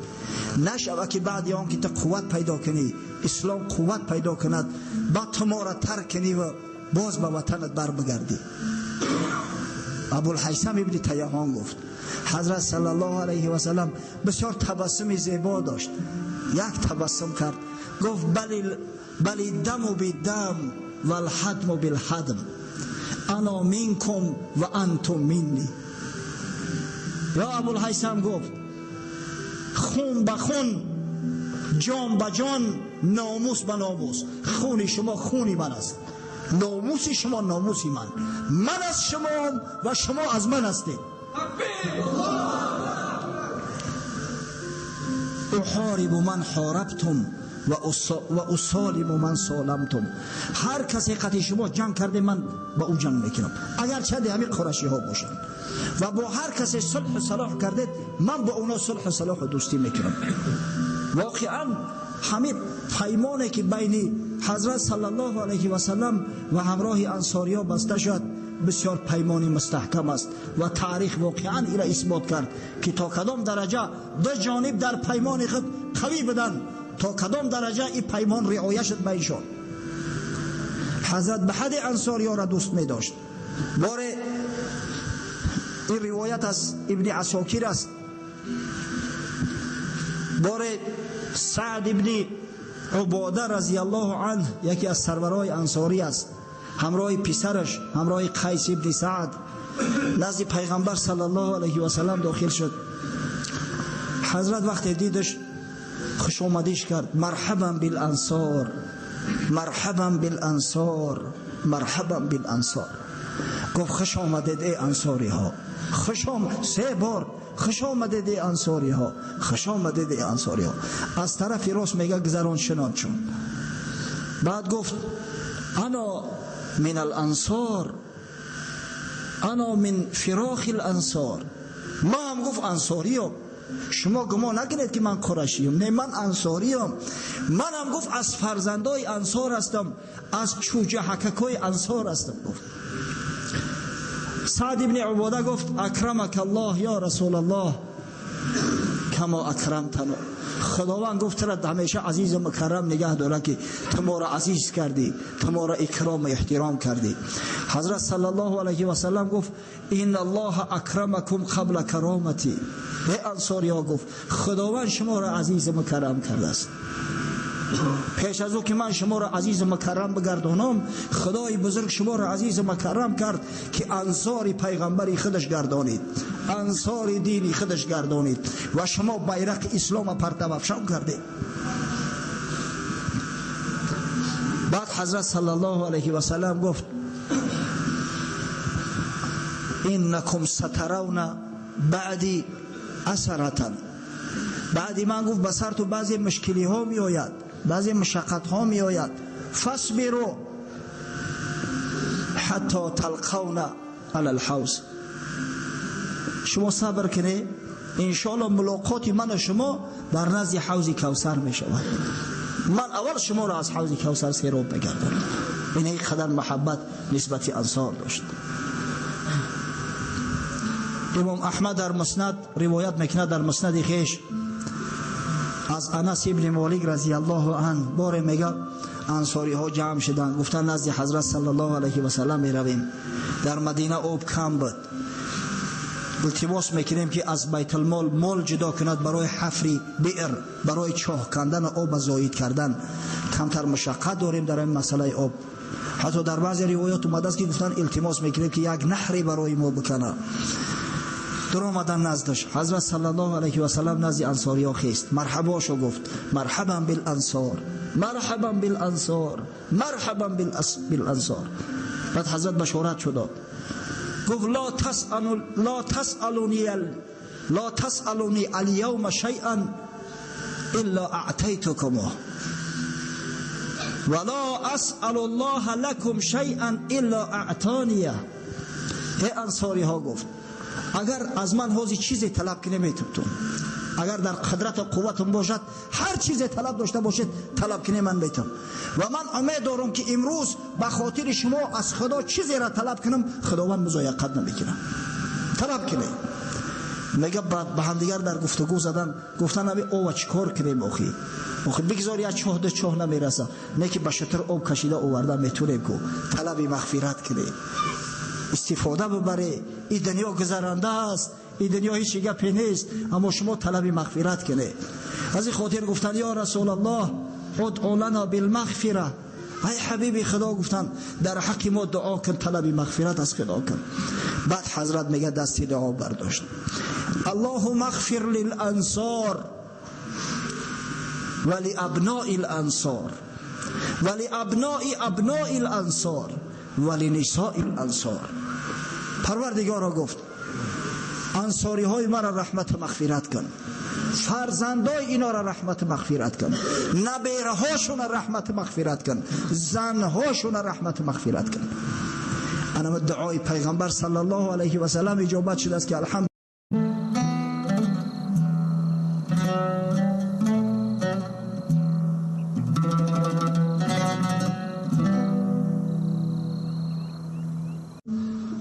نشود که بعد آن که تو قوت پیدا کنی، اسلام قوت پیدا کند، بعد تو ما را ترک کنی و باز به وطنت بر بگردی. Абулҳайсам ибни Тайҳон гуфт. Ҳазрат саллаллоҳу алайҳи васаллам бисёр табассуми зебо дошт. Як табассум кард, гуфт: бали даму бидам валҳадму билҳадм, ана минкум ва антум минни. Ё Абулҳайсам гуфт: хун ба хун, ҷон ба ҷон, номус ба номус. Хуни шумо хуни ман аст, номуси шумо номуси ман. Ман аз шумоам ва шумо аз ман ҳастед. Уҳорибу ман ҳорабтум ва усолиму ман соламтум. Ҳар касе қати шумо ҷанг карде, ман ба ӯ ҷанг мекунам, агарчанде ҳамин қурашиҳо бошанд. Ва бо ҳар касе сулҳу салоҳ кардед, ман бо онҳо сулҳу салоҳу дӯстӣ мекунам. Воқеан ҳамин паймоне ки байни ҳазрат саллаллоҳу алайҳи васаллам ва ҳамроҳи ансориҳо баста шуд, бисёр паймони мустаҳкам аст ва таърих воқеан инро исбот кард, ки то кадом дараҷа ду ҷониб дар паймони худ қавӣ буданд, то кадом дараҷа ин паймон риоя шуд байншон. Ҳазрат ба ҳадди ансориҳоро дӯст медошт. Боре ин ривоят аз ибни Асокир аст. Боре Саъд ибни Убода разияллоҳу анҳ, яке аз сарварои ансорӣ аст, ҳамроҳи писараш, ҳамроҳи Қайс ибни Саъд назди пайғамбар саллаллоҳу алайҳи васаллам дохил шуд. Ҳазрат вақте дидаш хушомадиш кард: марҳабан билансор, марҳабан билансор, марҳабан билансор. Гуфт: хуш омадед эй ансориҳо, хуш омад. Се бор хуш омадед эй ансориҳо, хуш омадед эй ансориҳо. Аз тарафи рост мега гузарон шинон чун. Баъд гуфт: ана мин алансор, ана мин фирохи алансор. Ма ҳам гуфт ансориям. Шумо гумон накунед ки ман қурашиям, не, ман ансориям. Манам гуфт аз фарзандои ансор ҳастам, аз чӯҷаҳакакҳои ансор ҳастам. Гуфт Саъд ибни Убода гуфт: акрамак аллоҳ ё расулаллоҳ кама акрамтана. Худованд гуфт туро ҳамеша азизу мукаррам нигаҳ дорад, ки ту моро азиз кардӣ, ту моро икрому эҳтиром кардӣ. Ҳазрат саллаллоҳу алайҳи васаллам гуфт: инна аллоҳа акрамакум қабла каромати. Эй ансориҳо, гуфт, худованд шуморо азизу мукаррам кардааст. Пеш аз ӯ ки ман шуморо азизу мукаррам бигардонам, худои бузург шуморо азизу мукаррам кард, ки ансори пайғамбари худаш гардонид, ансори дини худаш гардонид ва шумо байрақи ислома партавафшон кардед. Баъд ҳазрат саллаллоҳу алайҳи васаллам гуфт: иннакум сатаравна баъди асаратан. Баъди ман гуфт ба сарту баъзе мушкилиҳо меояд, баъзе мушаққатҳо меояд. фасбиру ҳатто талқавна алал ҳавз. Шумо сабр кунед, иншоалло мулоқоти ману шумо дар назди ҳавзи Кавсар мешавад. Ман аввал шуморо аз ҳавзи Кавсар сероб мегардонам. Ин ин қадар муҳаббат нисбати ансор дошт. Имом Аҳмад дар Муснад ривоят мекунад, дар Муснади хеш аз Анас ибни Молик разияллоҳу анҳ, боре мега ансориҳо ҷамъ шуданд, гуфтанд назди ҳазрат саллаллоҳу алайҳи васаллам меравем. Дар Мадина об кам буд, илтимос мекунем ки аз байтулмол мол ҷудо кунад барои ҳафри биър, барои чоҳ кандан ва об зоид кардан. Камтар мушаққат дорем дар ин масъалаи об. Ҳатто дар баъзе ривоят омадааст ки гуфтанд илтимос мекунем ки як наҳре барои мо бикана. Дар омадан наздаш ҳазрат саллаллоҳу алайҳи васаллам назди ансориҳо хест, марҳабошо гуфт: марҳабан билансор, марҳабан билансор, марҳабан билансор. Баъд ҳазрат башорат шуд дод, гуфт: ла тасалуни аlyawma шайъан илла аътайтукумуҳ ва ла асъалу аллоҳа лакум шайъан илла аътония. Эй ансориҳо, гуфт, агар аз ман ҳозир чизе талаб кунед метубтум, агар дар қудрату қувватум бошад ҳар чизе талаб дошта бошед талаб кунед ман метам. Ва ман умед дорам ки имрӯз ба хотири шумо аз худо чизеро талаб кунам, худованд музояқат намекунад. Талаб кунед. Мега ба ҳамдигар дар гуфтугӯ задан, гуфтан аби ова чӣ кор кунем охи? Охи бигзор як чоҳ ду чоҳ намераса, не ки ба шутур об кашида оварда метунем ку, талаби мағфират кунем. Истифода бибаред. Ин дунё гузаранда аст, ин дунё ҳеҷ гапе нест, аммо шумо талаби мағфират кунед. Аз ин хотир гуфтанд: ё Расулаллоҳ, ادع لنا بالمغفرة. ای حبیبی خدا، گفتن در حق ما دعا کن، طلب مغفرت از خدا کن. بعد حضرت میگه دستی دعا برداشت: اللهم اغفر للانصار ولابناء الانصار ولابناء ابناء الانصار ولنساء الانصار. پروردگارا گفت انصاری های مرا رحمت و مغفرت کن، فرزندای اینا را رحمت مغفرت کن، نبیره هاشون رحمت مغفرت کن، زنهاشون رحمت مغفرت کن. انا دعای پیغمبر صلی الله علیه و سلم اجابت شده است که الحمد.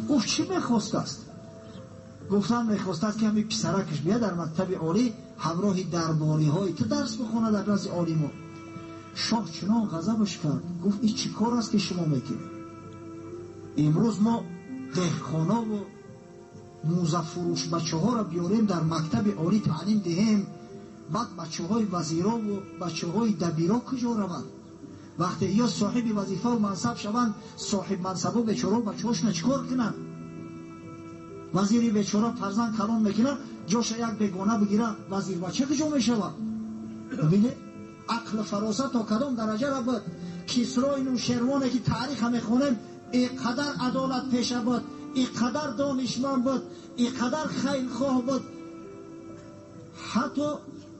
گفت چی میخواست است؟ گفتن میخواست است که همین پسرکش بیاد در مکتب عالی همراه درباری های تو درس بخونه در نزد عالما. شاه چنان غضبش کرد، گفت این چی کار است که شما میکنید؟ امروز ما دهقانا و موزه فروش بچه ها را بیاریم در مکتب عالی تعلیم دهیم، بعد بچه های وزیرا و بچه های دبیرا کجا روند؟ وقتی یا صاحب وظیفه و منصب شوند، صاحب منصب و بیچاره بچه هاشون چیکار کنند؟ وزیری بیچاره فرزند کلان میکنه، جاش یک بیگانه بگیره، وزیر بچه کجا میشود؟ ببینید عقل فراست تا کدام درجه را بود. کسرای نوشیروانه که تاریخ میخونیم اینقدر عدالت پیشه بود، اینقدر دانشمند بود، اینقدر خیرخواه بود، حتی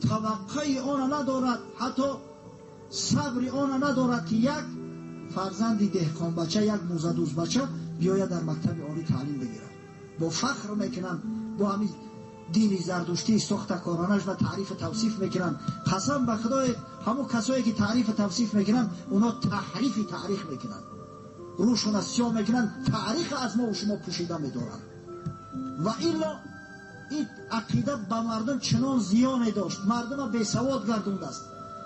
توقع آن ندارد، حتی صبر آن ندارد که یک فرزند دهقان بچه، یک موزدوز بچه بیاید در مکتب عالی تعلیم بگیرد. با فخر میکنن، با همین دین زردشتی ساختکارانش و تعریف توصیف میکنن. قسم به خدای همون کسایی که تعریف توصیف میکنن اونا تحریف تاریخ میکنن، روشون از سیاه میکنن، تاریخ از ما و شما پوشیده میدارن. و الا این عقیده به مردم چنان زیانی داشت، مردم بی سواد گردوند است.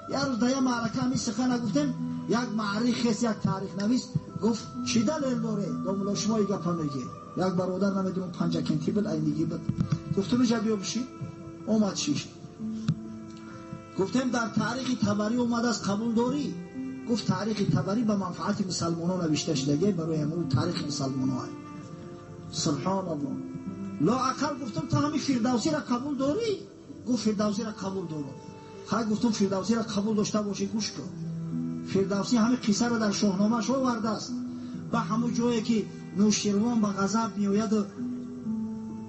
یک روز در یک معرکه همین سخن گفتیم، یک معرخ است، یک تاریخ نویس گفت چی دلیل داره داملا شما این گپ میگی؟ یک برادر نمیدونم پنجکنتی بود اینگی بود، گفتم اینجا بیا بشین. اومد شیش. گفتم در تاریخ طبری اومده است، قبول داری؟ گفت تاریخ طبری به منفعت مسلمانان نوشته شده، برای همون تاریخ مسلمانان. سبحان الله. لا اقل گفتم تو همین فردوسی را قبول داری؟ گفت فردوسی را قبول دارم. خیلی گفتم فردوسی را قبول داشته باشی گوش کن. فردوسی همین قصه را در شاهنامه‌اش آورده است. به همون جایی که نوشیروان به غضب میآید و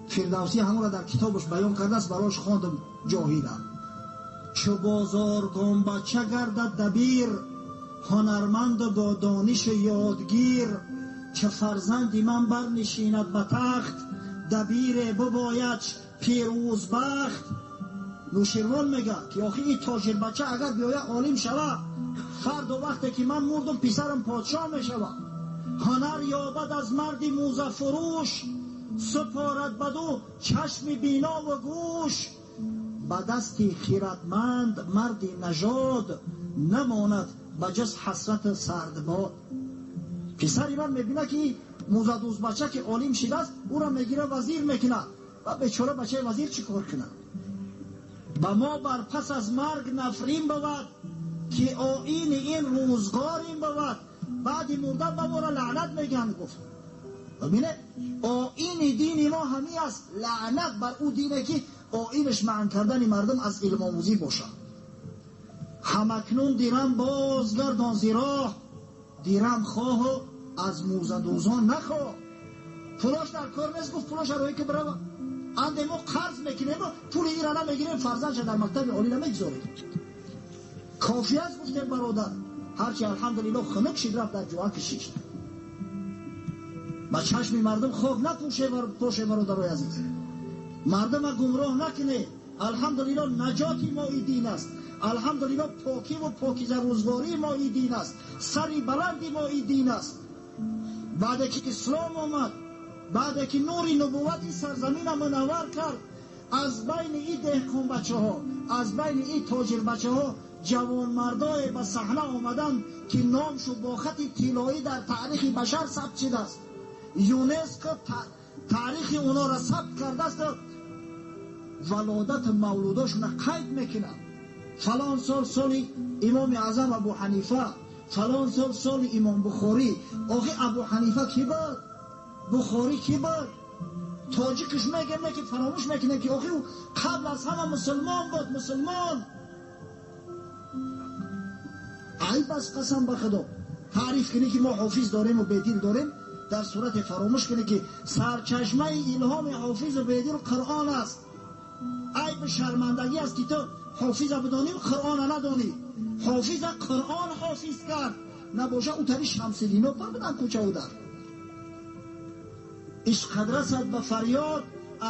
فردوسی همون را در کتابش بیان کرده است، براش خواندم جاهیدم. چو بازارگان بچه گردد دبیر، هنرمند با دانش یادگیر، چه فرزندی من برنشیند به تخت، دبیر بباید پیروز بخت. نوشیروان میگه که آخه این تاجر بچه اگر بیاید عالم شود، فردا وقتی که من مردم پسرم پادشاه میشود. هنر یابد از مردی موزه فروش، سپارد بدو چشم بینا و گوش. به دستی خیرتمند مردی نژاد، نماند بجز حسرت سرد باد. پسری من میبینه که موزه دوز بچه که عالم شده است، او را میگیره وزیر میکنه و بیچاره بچه وزیر چی کار کنه؟ به ما بر پس از مرگ نفرین بود، که آیین این روزگار این بود. بعد مردن به ما را لعنت میگن. گفت ببینه آیین دین ما همی است، لعنت بر او دینه که آیینش منع کردن مردم از علم آموزی باشد. همکنون دیرم بازگردان زیرا، دیرم خواه و از موزدوزان نخواه. پولاش در کار نیست، گفت پولاش روی که برو انده ما قرض میکنیم و پول ایران نمیگیریم، فرزندش در مکتب عالی نمیگذاریم. کافی است گفتیم برادر، هرچی الحمدلله خنک شد رفت در جوان کشید. با چشم مردم خاک نپوشه پوشه برادرای عزیز، مردم گمراه نکنه. الحمدلله نجات ما این دین است، الحمدلله پاکی و پاکیزه روزگاری ما این دین است، سری بلندی ما این دین است. بعد که اسلام آمد، بعد که نور نبوت سرزمین منور کرد، از بین این دهقان بچه ها، از بین این تاجر بچه ها جوان مردای به صحنه آمدند که نامشو با خط طلایی در تاریخ بشر ثبت شده است. ЮНЕСКО таърихи онҳоро сабт кардааст, валодат мавлудошона қайд мекунад. Фалон сол соли имоми аъзам Абу Ҳанифа, фалон сол соли имом Бухорӣ. Охи Абу Ҳанифа ки буд? Бухорӣ ки буд? Тоҷикш мегӯям, ки фаромӯш мекунем, ки охи ӯ қабл аз ҳама мусулмон буд, мусулмон. Айб аст, қасам ба Худо, таъриф кунӣ ки мо ҳофиз дорем ва бедил дорем, дар сурате фаромӯш кунӣ ки сарчашмаи илҳоми ҳофизу бедил Қуръон аст. Айб шармандагӣ аст ки ту ҳофиза бидонӣ, Қуръона надонӣ. Ҳофиза Қуръон ҳофиз кард, набоша ӯ тари Шамсиддино пар будан кӯчаву дар. Ишқад расад ба фарёд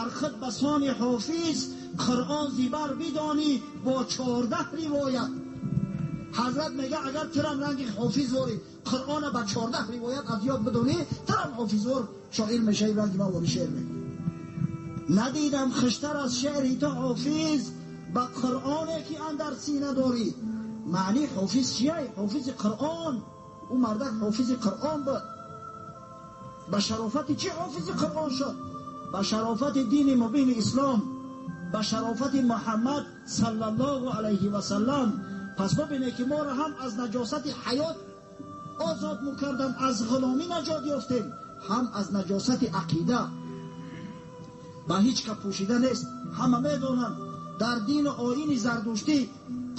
архид ба сони ҳофиз, Қуръон зибар бидонӣ бо 14 ривоят. Ҳазрат мега агар турам ранги ҳофиз ворӣ, Қуръона ба 14 ривоят аз ёд бидонӣ, турам ҳофизвор шоир мешавӣ, ранги ман вори шеър мегӯ. Надидам хуштар аз шеъри ту ҳофиз, ба Қуръоне ки андар сина дорӣ. Маъни ҳофиз чия? Ҳофизи Қуръон. Ӯ мардак ҳофизи Қуръон буд. Ба шарофати чӣ ҳофизи Қуръон шуд? Ба шарофати дини мубини ислом, ба шарофати Муҳаммад саллаллоҳу алайҳи васаллам. Пас бибинед ки моро ҳам аз наҷосати ҳаёт озод мекарданд, аз ғуломӣ наҷот ёфтем, ҳам аз наҷосати ақида. Ба ҳеҷ ка пӯшида нест, ҳама медонанд дар дину оини зардуштӣ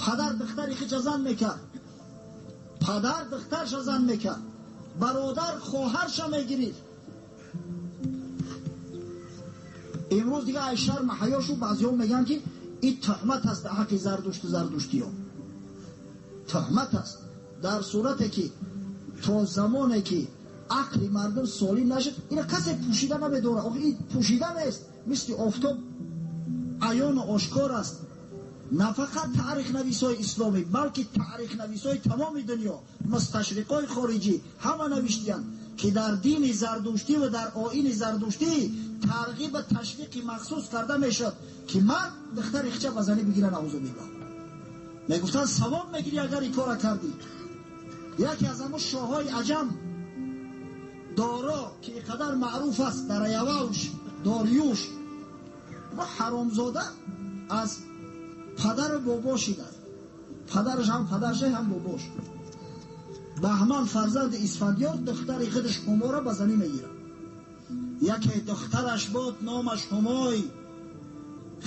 падар духтари хича зан мекард, падар духтарша зан мекард, бародар хоҳарша мегирифт. Имрӯз дига ай шарм ҳаё шу, баъзеҳо мегӯянд ки ин туҳмат аст дар ҳаққи зардушту зардуштиё. Туҳмат аст дар сурате ки то замоне ки ақли мардум солим нашуд, ина касе пӯшида намедорад. Охи ин пӯшида нест, мисли офтоб аёну ошкор аст. На фақат таърихнависҳои исломӣ, балки таърихнависҳои тамоми дунё, мусташриқҳои хориҷӣ ҳама навиштиянд ки дар дини зардуштӣ ва дар оини зардуштӣ тарғиб ташвиқи махсус карда мешуд ки мард духтари хича ба занӣ бигира, наъузу биллоҳ. Мегуфтанд савоб мегирӣ агар ин кора кардӣ. Яке аз ҳамон шоҳҳои аҷам Доро ки инқадар маъруф аст дар Аявуш, Дориюш, ва ҳаромзода аз падару бобо шидааст. Падараш ҳам падарша ҳам бобош. Баҳман фарзанди Исфандиёр духтари худаш Ҳуморо ба занӣ мегирад. Яке духтараш буд номаш Ҳумой,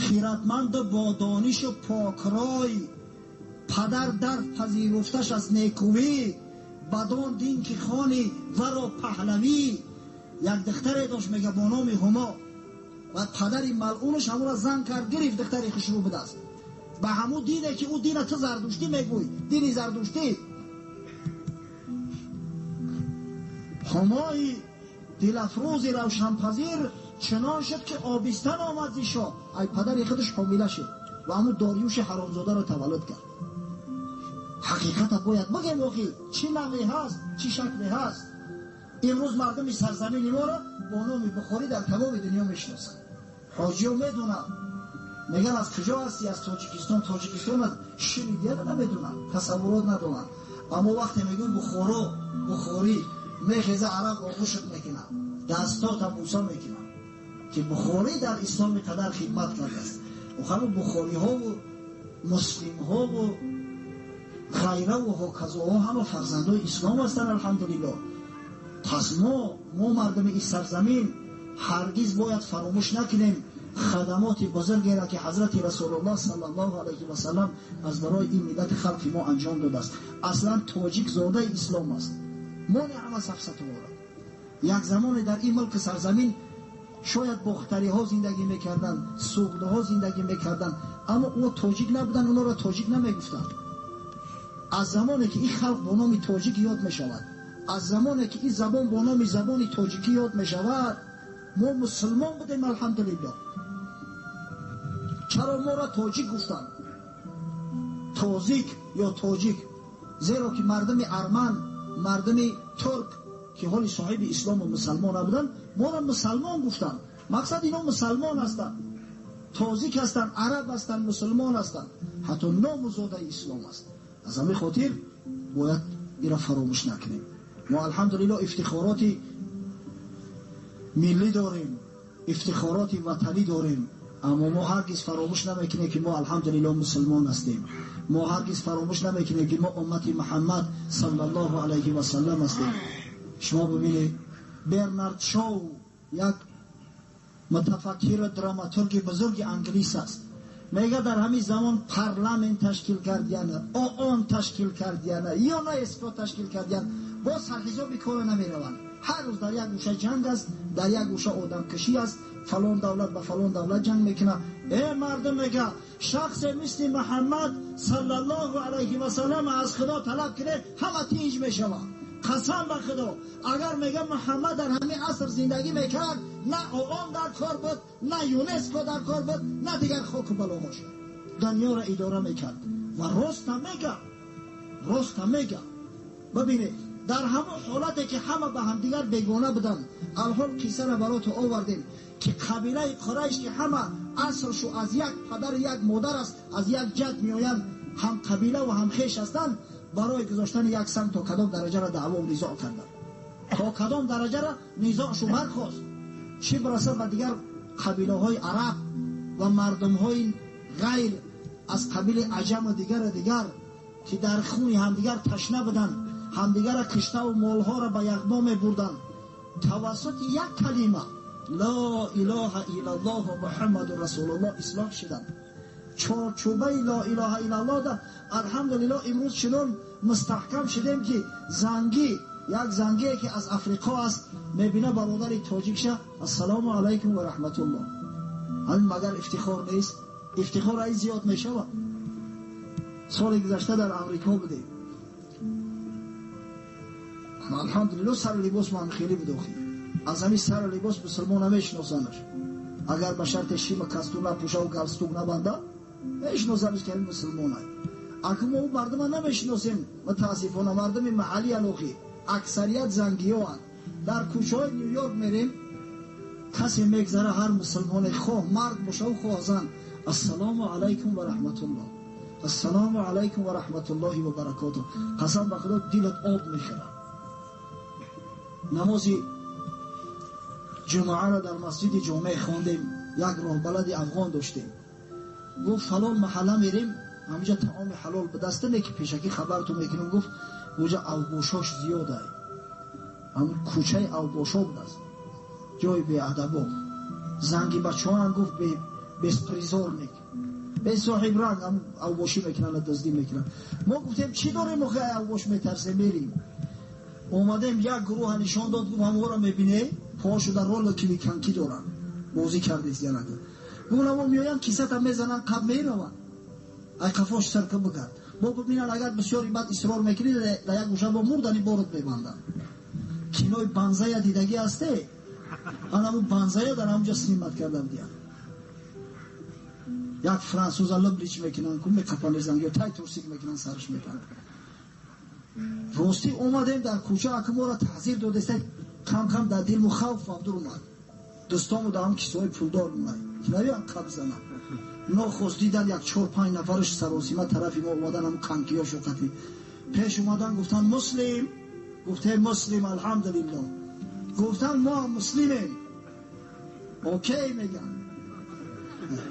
хиратманду бо донишу покрой, падар дар пазируфташ аз некӯӣ, бадон дин ки хони варо паҳлавӣ. Як духтаре дошт мега бо номи Ҳумо, ва падари малъунаш ҳамонро зан кард, гирифт, духтари хушрӯ будааст. Ба ҳамун дине ки ӯ дина ту зардуштӣ мегӯй, дини зардуштӣ. Ҳумои дилафрӯзи равшанпазир чунон шуд ки обистан омад зи шоҳ. Ай падари худаш ҳомила шуд ва ҳамун Дориюши ҳаромзодаро таваллуд кард. Ҳақиқата бояд бигем, охи чӣ навъе ҳаст, чӣ шакле ҳаст. Имрӯз мардуми сарзамини моро бо номи Бухорӣ дар тамоми дунё мешиносанд. Ҳоҷиё медонанд, мегӯянд аз куҷо ҳастӣ? Аз Тоҷикистон. Тоҷикистон аз шунидияда намедонанд, тасаввурот надоранд. Аммо вақте мегӯем Бухоро, Бухорӣ, мехеза араб оғӯшат мекунад, дастота бӯса мекунад ки Бухорӣ дар ислом қадар хидмат кардааст. Охамо бухориҳову муслимҳову ғайраву ҳоказоҳо ҳама фарзандои ислом ҳастанд, алҳамдулиллоҳ. Пас мо мардуми ин сарзамин ҳаргиз бояд фаромӯш накунем хадамоти бузургеро ки ҳазрати Расулуллоҳ саллаллоҳу алайҳи васаллам аз барои ин миллати халқи мо анҷом додааст. Аслан тоҷик зодаи ислом аст. Мо ҳама сафсатуворад. Як замоне дар ин мулки сарзамин шояд бохтариҳо зиндагӣ мекарданд, суғдҳо зиндагӣ мекарданд, аммо онҳо тоҷик набуданд, онҳоро тоҷик намегуфтанд. Аз замоне ки ин халқ бо номи тоҷик ёд мешавад, аз замоне ки ин забон бо номи забони тоҷикӣ ёд мешавад, мо мусулмон будем, алҳамдулиллоҳ. Чаро моро тоҷик гуфтанд? Тозик ё тоҷик? Зеро ки мардуми арман, мардуми турк ки ҳоли соҳиби ислому мусалмон набуданд, моро мусалмон гуфтанд. Мақсад ино мусалмон ҳастанд, тозик ҳастанд, араб ҳастанд, мусулмон ҳастанд, ҳатто ному зодаи ислом аст. Аз ҳамин хотир бояд инро фаромӯш накунем. Мо алҳамдулиллоҳ ифтихороти миллӣ дорем, ифтихороти ватанӣ дорем, аммо мо ҳаргиз фаромӯш намекунем, ки мо алҳамдулиллоҳ мусулмон ҳастем. Мо ҳаргиз фаромӯш намекунем, ки мо уммати Муҳаммад саллаллоҳу алайҳи васаллам ҳастем. Шумо бибинед, Бернард Шоу як мутафаккир ва драматурги бузурги англис аст. Мега дар ҳамин замон парламент ташкил кардияна, ООН ташкил кардияна, ЮНЕСКО ташкил кардиян, боз сарҳисоби кора намераванд. Ҳар рӯз дар як гӯша ҷанг аст, дар як гӯша одамкушӣ аст, фалон давлат ба фалон давлат ҷанг мекунад. Э мардум, мега, шахсе мисли Муҳаммад саллаллоҳу алайҳи васаллам аз Худо талаб кунед, ҳама тинҷ мешавад. Қасам ба Худо, агар мега Муҳаммад дар ҳамин аср зиндагӣ мекард, на ООН дар кор буд, на ЮНЕСКО дар кор буд, на дигар хоку балоҳош. Дунёро идора мекард. Ва роста мега, роста мега. Бибинед, дар ҳамон ҳолате ки ҳама ба ҳамдигар бегона буданд, алҳол қиссаро барото овардем, ки қабилаи Қурайш, ки ҳама аслшу аз як падару як модар аст, аз як ҷад меоянд, ҳам қабила ва ҳам хеш ҳастанд, барои гузоштани як санг то кадом дараҷаро даъво низоъ карданд, то кадом дараҷаро низоъшу бархост. Чӣ бирасад ба дигар қабилаҳои араб ва мардумҳои ғайр аз қабили аҷаму дигару дигар, ки дар хуни ҳамдигар ташна буданд, ҳамдигарро киштаву молҳоро ба яғмо мебурданд, тавассути як калима ло илоҳа иллаллоҳу Муҳаммадун расулуллоҳ ислоҳ шуданд. Чорчӯбаи ло илоҳа иллаллоҳ да алҳамдулиллоҳ имрӯз чунон мустаҳкам шудем, ки зангӣ, як зангие ки аз Африқо аст, мебина бародари тоҷикша, ассалому алайкум ва раҳматуллоҳ. Ҳамин магар ифтихор нест? Ифтихор ай зиёд мешавад. Соли гузашта дар Амрико будем. Алҳамдулиллоҳ, сару либос ман хеле буд. Охи аз ҳамин сару либос мусулмон намешиносанаш. Агар ба шарте шима кастюм напӯшаву галстук набанда, мешиносанаш, ки ҳамин мусулмонай. Акун мо ӯ мардума намешиносем, мутаассифона. Мардуми маҳаллиян, охи аксарият зангиёанд. Дар кӯчаҳои Нью-Йорк мерем, касе мегзара, ҳар мусулмоне, хоҳ мард бошаву хоҳ зан, ассалому алайкум ва раҳматуллоҳ, ассалому алайкум ва раҳматуллоҳи ва баракотуҳ. Қасам ба Худо, дилат об мехӯрад. Намози ҷумъаро дар масҷиди ҷомеъ хондем. Як роҳбалади афғон доштем, гуфт: фалон маҳалла мерем, ҳаминҷа таоми ҳалол ба даста не, ки пешакӣ хабарту мекунем. Гуфт: уҷа авбошош зиёдай, ҳамин кӯчаи авбошо будааст, ҷои беадабо, занги бачаҳоам, гуфт, беспризорник, бесоҳибранг, ҳам авбошӣ мекунанд, дуздӣ мекунанд. Мо гуфтем: чӣ дорем охи, авбош метарсем? Мерим. Омадем, як гурӯҳа нишон дод, гуфт: ҳамонро мебине, пошу дар ролики коньки доранд, бозӣ кардест. Янага гуфт: амо меоянд, кисата мезананд, қаб мераванд, ай қафош сарка бикард, бо бибинанд, агар бисёри бад исрор мекунӣ, дар як гӯша бо мурдани борот мебанданд. Кинои банзая дидагӣ ҳасте? Анаму банзая дар ҳамҷа снимать карда будиян. Як франсуза либлич мекунанд, ку мекапанезанд ё тай турсик мекунанд, сараш мепаранд. Ростӣ, омадем дар кӯча, ака моро таҳзир додеста, кам кам дар дилму хавф абдур омад. Дӯстому дар ҳам кисои пулдор мунай, навиан қаб занам. Нохост дидан, як чор панҷ нафараш саросима тарафи мо омадан, ҳам конькиёшу қатӣ пеш омадан, гуфтанд: муслим? Гуфтем: муслим, алҳамдулиллоҳ. Гуфтанд: мо муслимем. Окей, меган,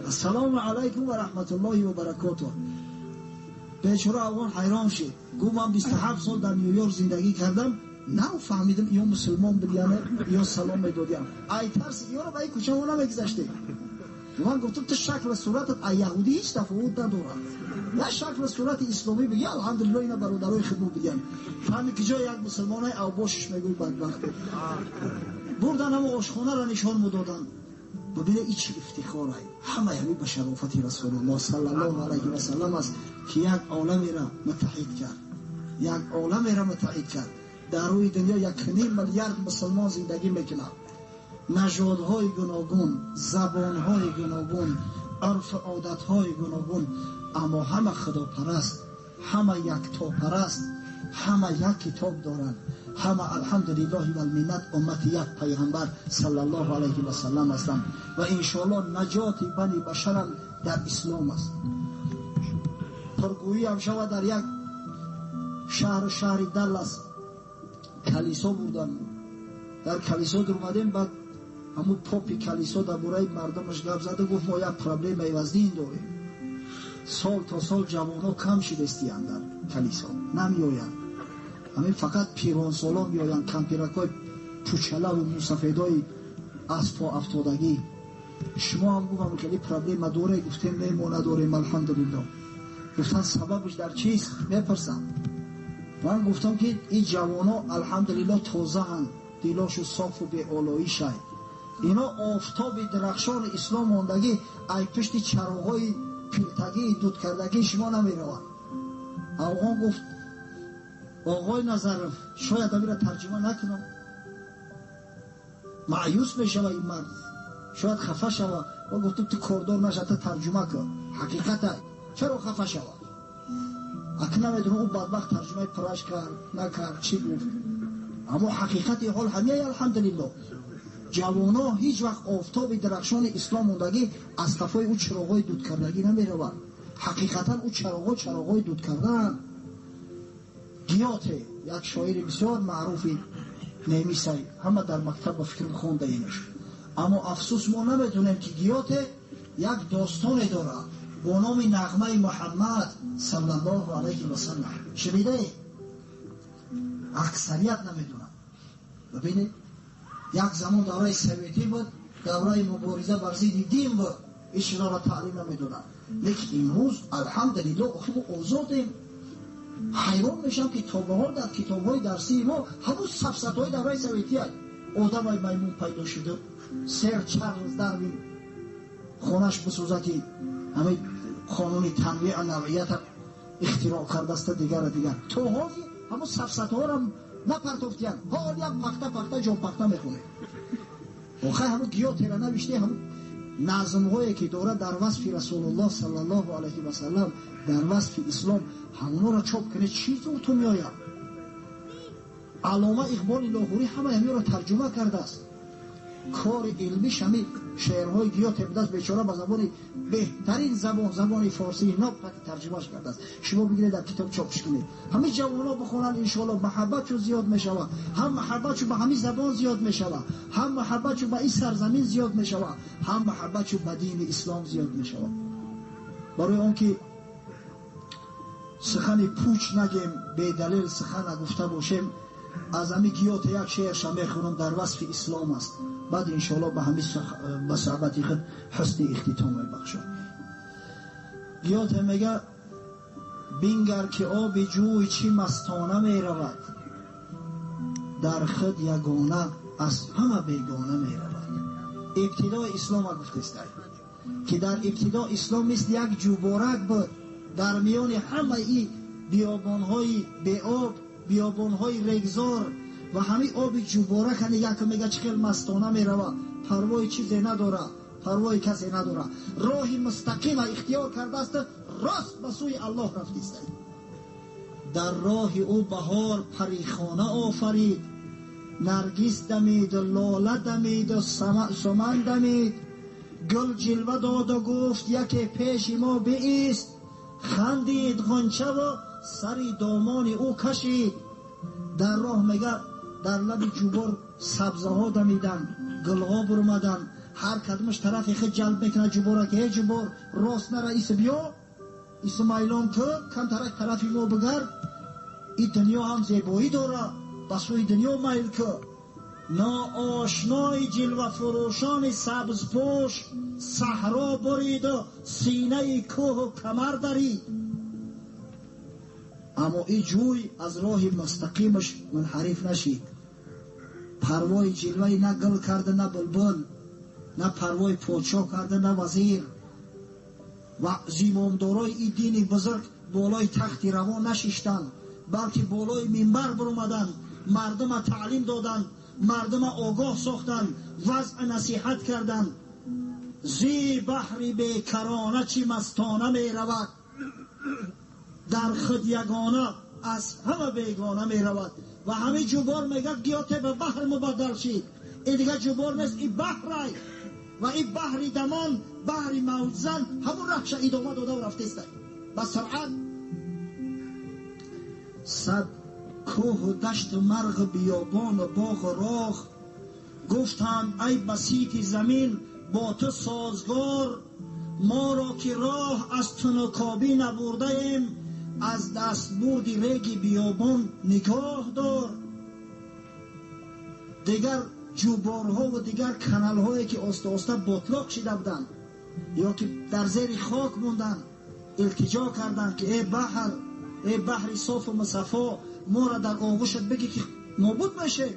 ассалому алайкум ва раҳматуллоҳи ва баракотуҳ. Бечора афғон ҳайрон шуд, гуфт: ман 27 сол дар Нью-Йорк зиндагӣ кардам, нав фаҳмидам, ё мусулмон будияне, ё салом медодиям. Ай тарси ёро ба ин кӯча мо намегузаштем. Ман гуфтам: ту шаклу суратат ай яҳудӣ ҳеҷ тафовут надорад, як шаклу сурати исломӣ бигӣ, алҳамдулиллоҳ, ина бародарои худмо будиян. Фаҳми ки ҷои як мусулмонаи авбошиш мегӯй, бадбахт. Бурдан, ҳамо ошхонаро нишон медоданд. Бибине, ин чӣ ифтихорай! Ҳамаи ҳамин ба шарофати Расулуллоҳ саллаллоҳу алайҳи васаллам аст, ки як оламеро муттаҳид кард, як оламеро муттаҳид кард. Дар рӯи дунё 1.5 миллиард мусулмон зиндагӣ мекунад, нажодҳои гуногун, забонҳои гуногун, урфу одатҳои гуногун, аммо ҳама худопараст, ҳама яктопараст, ҳама як китоб доранд, ҳама алҳамдулиллоҳи валминнат уммати як пайғамбар саллаллоҳу алайҳи васаллам ҳастанд. Ва иншоаллоҳ наҷоти бани башарам дар ислом аст. Пургӯиам шавад, дар як шаҳру шаҳри Даллас калисо бурдам. Дар калисо дурмадем, баъд Ҳамун попи калисо дар бораи мардумаш гап зада гуфт, мо як проблемаи вазнин дорем, сол то сол ҷавонҳо кам шидастиянд, дар калисо намеоянд, ҳамин фақат пиронсолон меоянд, кампиракҳои пучалаву мусафедои аз по афтодагӣ. Шумо ҳам, гуфтам, хеле проблема доре? Гуфтем, не, мо надорем, алҳамдулилло. Гуфтан, сабабаш дар чист? Мепурсам. Ман гуфтам, ки ин ҷавонҳо, алҳамдулилло, тозаанд, дилошу софу беолоишай, ино офтоби дарахшони ислом мондагӣ, ай пушти чароғҳои пилтагии дудкардагии шумо намеравад. Афғон гуфт, оғои Назаров, шояд амира тарҷума накунам, маъюс мешава ин мард, шояд хафа шава. Ва гуфтам, ту кордор наша, ту тарҷума кун, ҳақиқата, чаро хафа шава? Аки намедонам, ӯ бадбахт тарҷумаи пураш кард, накард, чӣ гуфт, аммо ҳақиқати ҳол ҳамияй. Алҳамдулилло, ҷавонҳо ҳеҷ вақт офтоби дарахшони ислом мондагӣ аз қафои ӯ чироғҳои дудкардагӣ намеравад. Ҳақиқатан ӯ чароғҳо чароғҳои дудкардаанд. Гёте, як шоири бисёр маъруфи немисай, ҳама дар мактаб ба фикрам хондаинаш, аммо афсӯс, мо намедонем, ки Гёте як достоне дорад бо номи Нағмаи Муҳаммад саллаллоҳу алайҳи васаллам. Шунидаед? Аксарият намедонад. Бибинед, як замон давраи советӣ буд, давраи мубориза бар зидди дин буд, ҳеҷ чизоро таълим намедоданд. Лекин имрӯз, алҳамдулилло, охи мо озодем. Ҳайрон мешавам, ки то ба ҳол дар китобҳои дарсии мо ҳамун сафсатҳои давраи советия, одамай маймун пайдо шуда, сер Чарлз Дарвин хонаш бисӯза, ки ҳамин қонуни танвеъ навъията ихтироъ кардаста, дигара дигар. То ҳозир ҳамун сафсатҳоро напартофтиянд. Ҳолиам пахта пахта ҷонпахта мехонед. Охай, ҳамун Гётера навиште, ҳамун назмҳое ки дорад дар васфи Расулуллоҳ саллаллоҳу алайҳи васаллам, дар васфи ислом, ҳамонҳоро чоп кунед, чӣ зурту меояд? Аллома Иқболи Лоҳурӣ ҳама ҳаминро тарҷума кардааст. Кори илмиш ҳамин шеърҳои Гёте будааст. Бечора ба забони беҳтарин забон, забони форсии ноб, тарҷумаш кардааст. Шумо бигиред, дар китоб чопш кунед, ҳамин ҷавонҳо бихонанд, иншоалло маҳаббатшо зиёд мешавад, ҳам маҳаббатшо ба ҳамин забон зиёд мешавад, ҳам маҳаббатшо ба ин сарзамин зиёд мешавад, ҳам маҳаббатшо ба дини ислом зиёд мешавад. Барои он ки сухани пуч нагем, бедалел сухан нагуфта бошем, аз ҳамин Гёте як шеърша мехонам, дар васфи ислом аст. Баъд иншоалло ба ҳамин ба суҳбати худ ҳусни ихтитом мебахшам. Гёте мега: бингар, ки оби ҷӯй чӣ мастона меравад, дар худ ягона, аз ҳама бегона меравад. Ибтидои ислома гуфтестай, ки дар ибтидо ислом мисли як ҷӯборак буд дар миёни ҳамаи биёбонҳои беоб, биёбонҳои регзор, ва ҳамин оби ҷӯборак як мега, чӣ хел мастона мерава, парвои чизе надора, парвои касе надора, роҳи мустақима ихтиёр кардааст, рост ба сӯи Аллоҳ рафтиста. Дар роҳи ӯ баҳор парихона офарид, наргис дамиду лола дамиду суман дамид, гул ҷилва доду гуфт: яке пеши мо биист. Хандид ғунчаву сари домони ӯ кашид. Дар роҳ, мега, дар лаби ҷубор сабзаҳо дамиданд, гулҳо бурмаданд, ҳар кадомаш тарафи худ ҷалб мекунад ҷубора, ки ҳе ҷубор, рост нара, ис биё, исмайлон ту камтарак тарафи мо бигард, и дунё ҳам зебоӣ дора, ба сӯи дунё майл кӯ. Ноошнои ҷилвафурӯшони сабзпӯш саҳро буриду синаи кӯҳу камар дарид, аммо и ҷӯй аз роҳи мустақимаш мунҳариф нашид. Парвои ҷилваи на гул карда, на булбул, на парвои подшоҳ карда, на вазир ва зимомдорои и дини бузург болои тахти равон нашиштанд, балки болои минбар биромаданд, мардума таълим доданд, мардума огоҳ сохтанд, вазъ насиҳат карданд. Зи баҳри бекарона чӣ мастона меравад, дар худ ягона, аз ҳама бегона меравад. Ва ҳамин ҷубор, мегӯяд Гёте, ба баҳр мубаддал шид. И дигар ҷубор нест, и баҳрай, ва и баҳри дамон, баҳри мавҷзан, ҳамун раҳша идома додаву рафтеста ба суръат. Сад кӯҳу дашту марғу биёбону боғу роғ Гуфтанд ай басити замин бо ту созгор, моро ки роҳ аз тунукобӣ набурдаем, аз дастбурди реги биёбон нигоҳ дор. Дигар ҷуборҳо ва дигар каналҳое ки оста-оста ботлоқ шида буданд ё ки дар зери хок монданд, илтиҷо карданд ки эй баҳр, эй баҳри софу мусаффо, моро дар оғӯшат бигӣ ки нобуд мешем.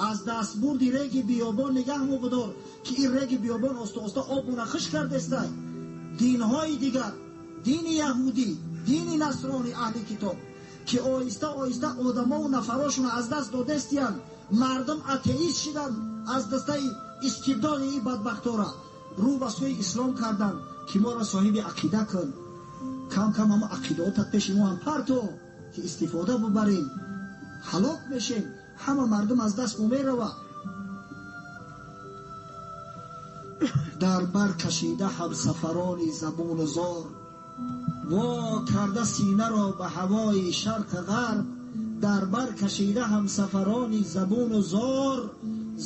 Аз дастбурди реги биёбон нигаҳ мебудор ки ин реги биёбон оста-оста обуна хушк кардеста. Динҳои дигар, дини яҳудӣ, дини насронӣ, аҳли китоб ки оҳиста оҳиста одамову нафарошонро аз даст додестиянд, мардум атеист шиданд аз дастаи истибдоди ин бадбахтора, рӯ ба сӯи ислом карданд ки моро соҳиби ақида кун. Кам кам ҳама ақидаотат пеши мо ҳам парто ки истифода бубарем, ҳалок мешем, ҳама мардум аз даст мо мерава. Дар бар кашида ҳамсафарони забону зор, во карда синаро ба ҳавои шарқи ғарб, дар бар кашида ҳамсафарони забону зор,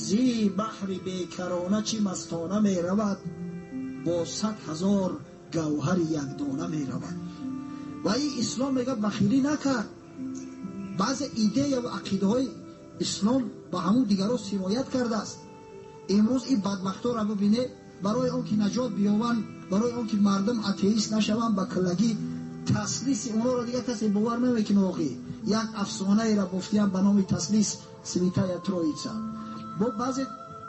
зи баҳри бекарона чӣ мастона меравад, бо 100 000 гавҳари якдона меравад. Ва ин ислом мегӯяд бахилӣ накард. Баъзе идея ва ақидаҳои ислом ба ҳамун дигарро сироят кардааст. Имрӯз ин бадбахторо бибине, барои он ки наҷот биёванд, барои он ки мардум атеист нашаванд, ба киллагӣ таслиси онҳоро дигар касе бовар намекунад. Воқеъ як афсонаеро бофтиям ба номи таслис Святая Троица. Бо баъзе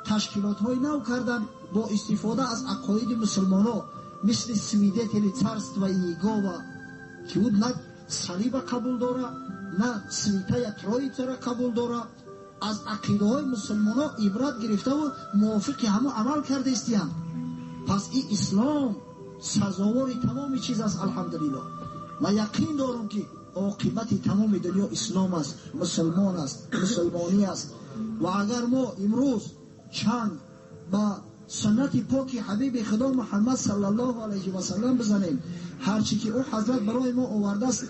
ташкилотҳои нав карданд бо истифода аз ақоиди мусулмонҳо, мисли свидетели царства Иегова, ки ӯ на салиба қабул дора, на Святая Троицаро қабул дора. Аз ақидаҳои мусулмонҳо ибрат гирифтаву мувофиқи ҳамон амал кардестиянд. Пас ин ислом сазовори тамоми чиз аст, алҳамдулиллоҳ. Ва яқин дорам ки оқибати тамоми дунё ислом аст, мусулмон аст, мусулмонӣ аст. Ва агар мо имрӯз чанг ба суннати поки ҳабиби худо Муҳаммад саллаллоҳу алайҳи васаллам бизанем, ҳарчи ки ӯ ҳазрат барои мо овардааст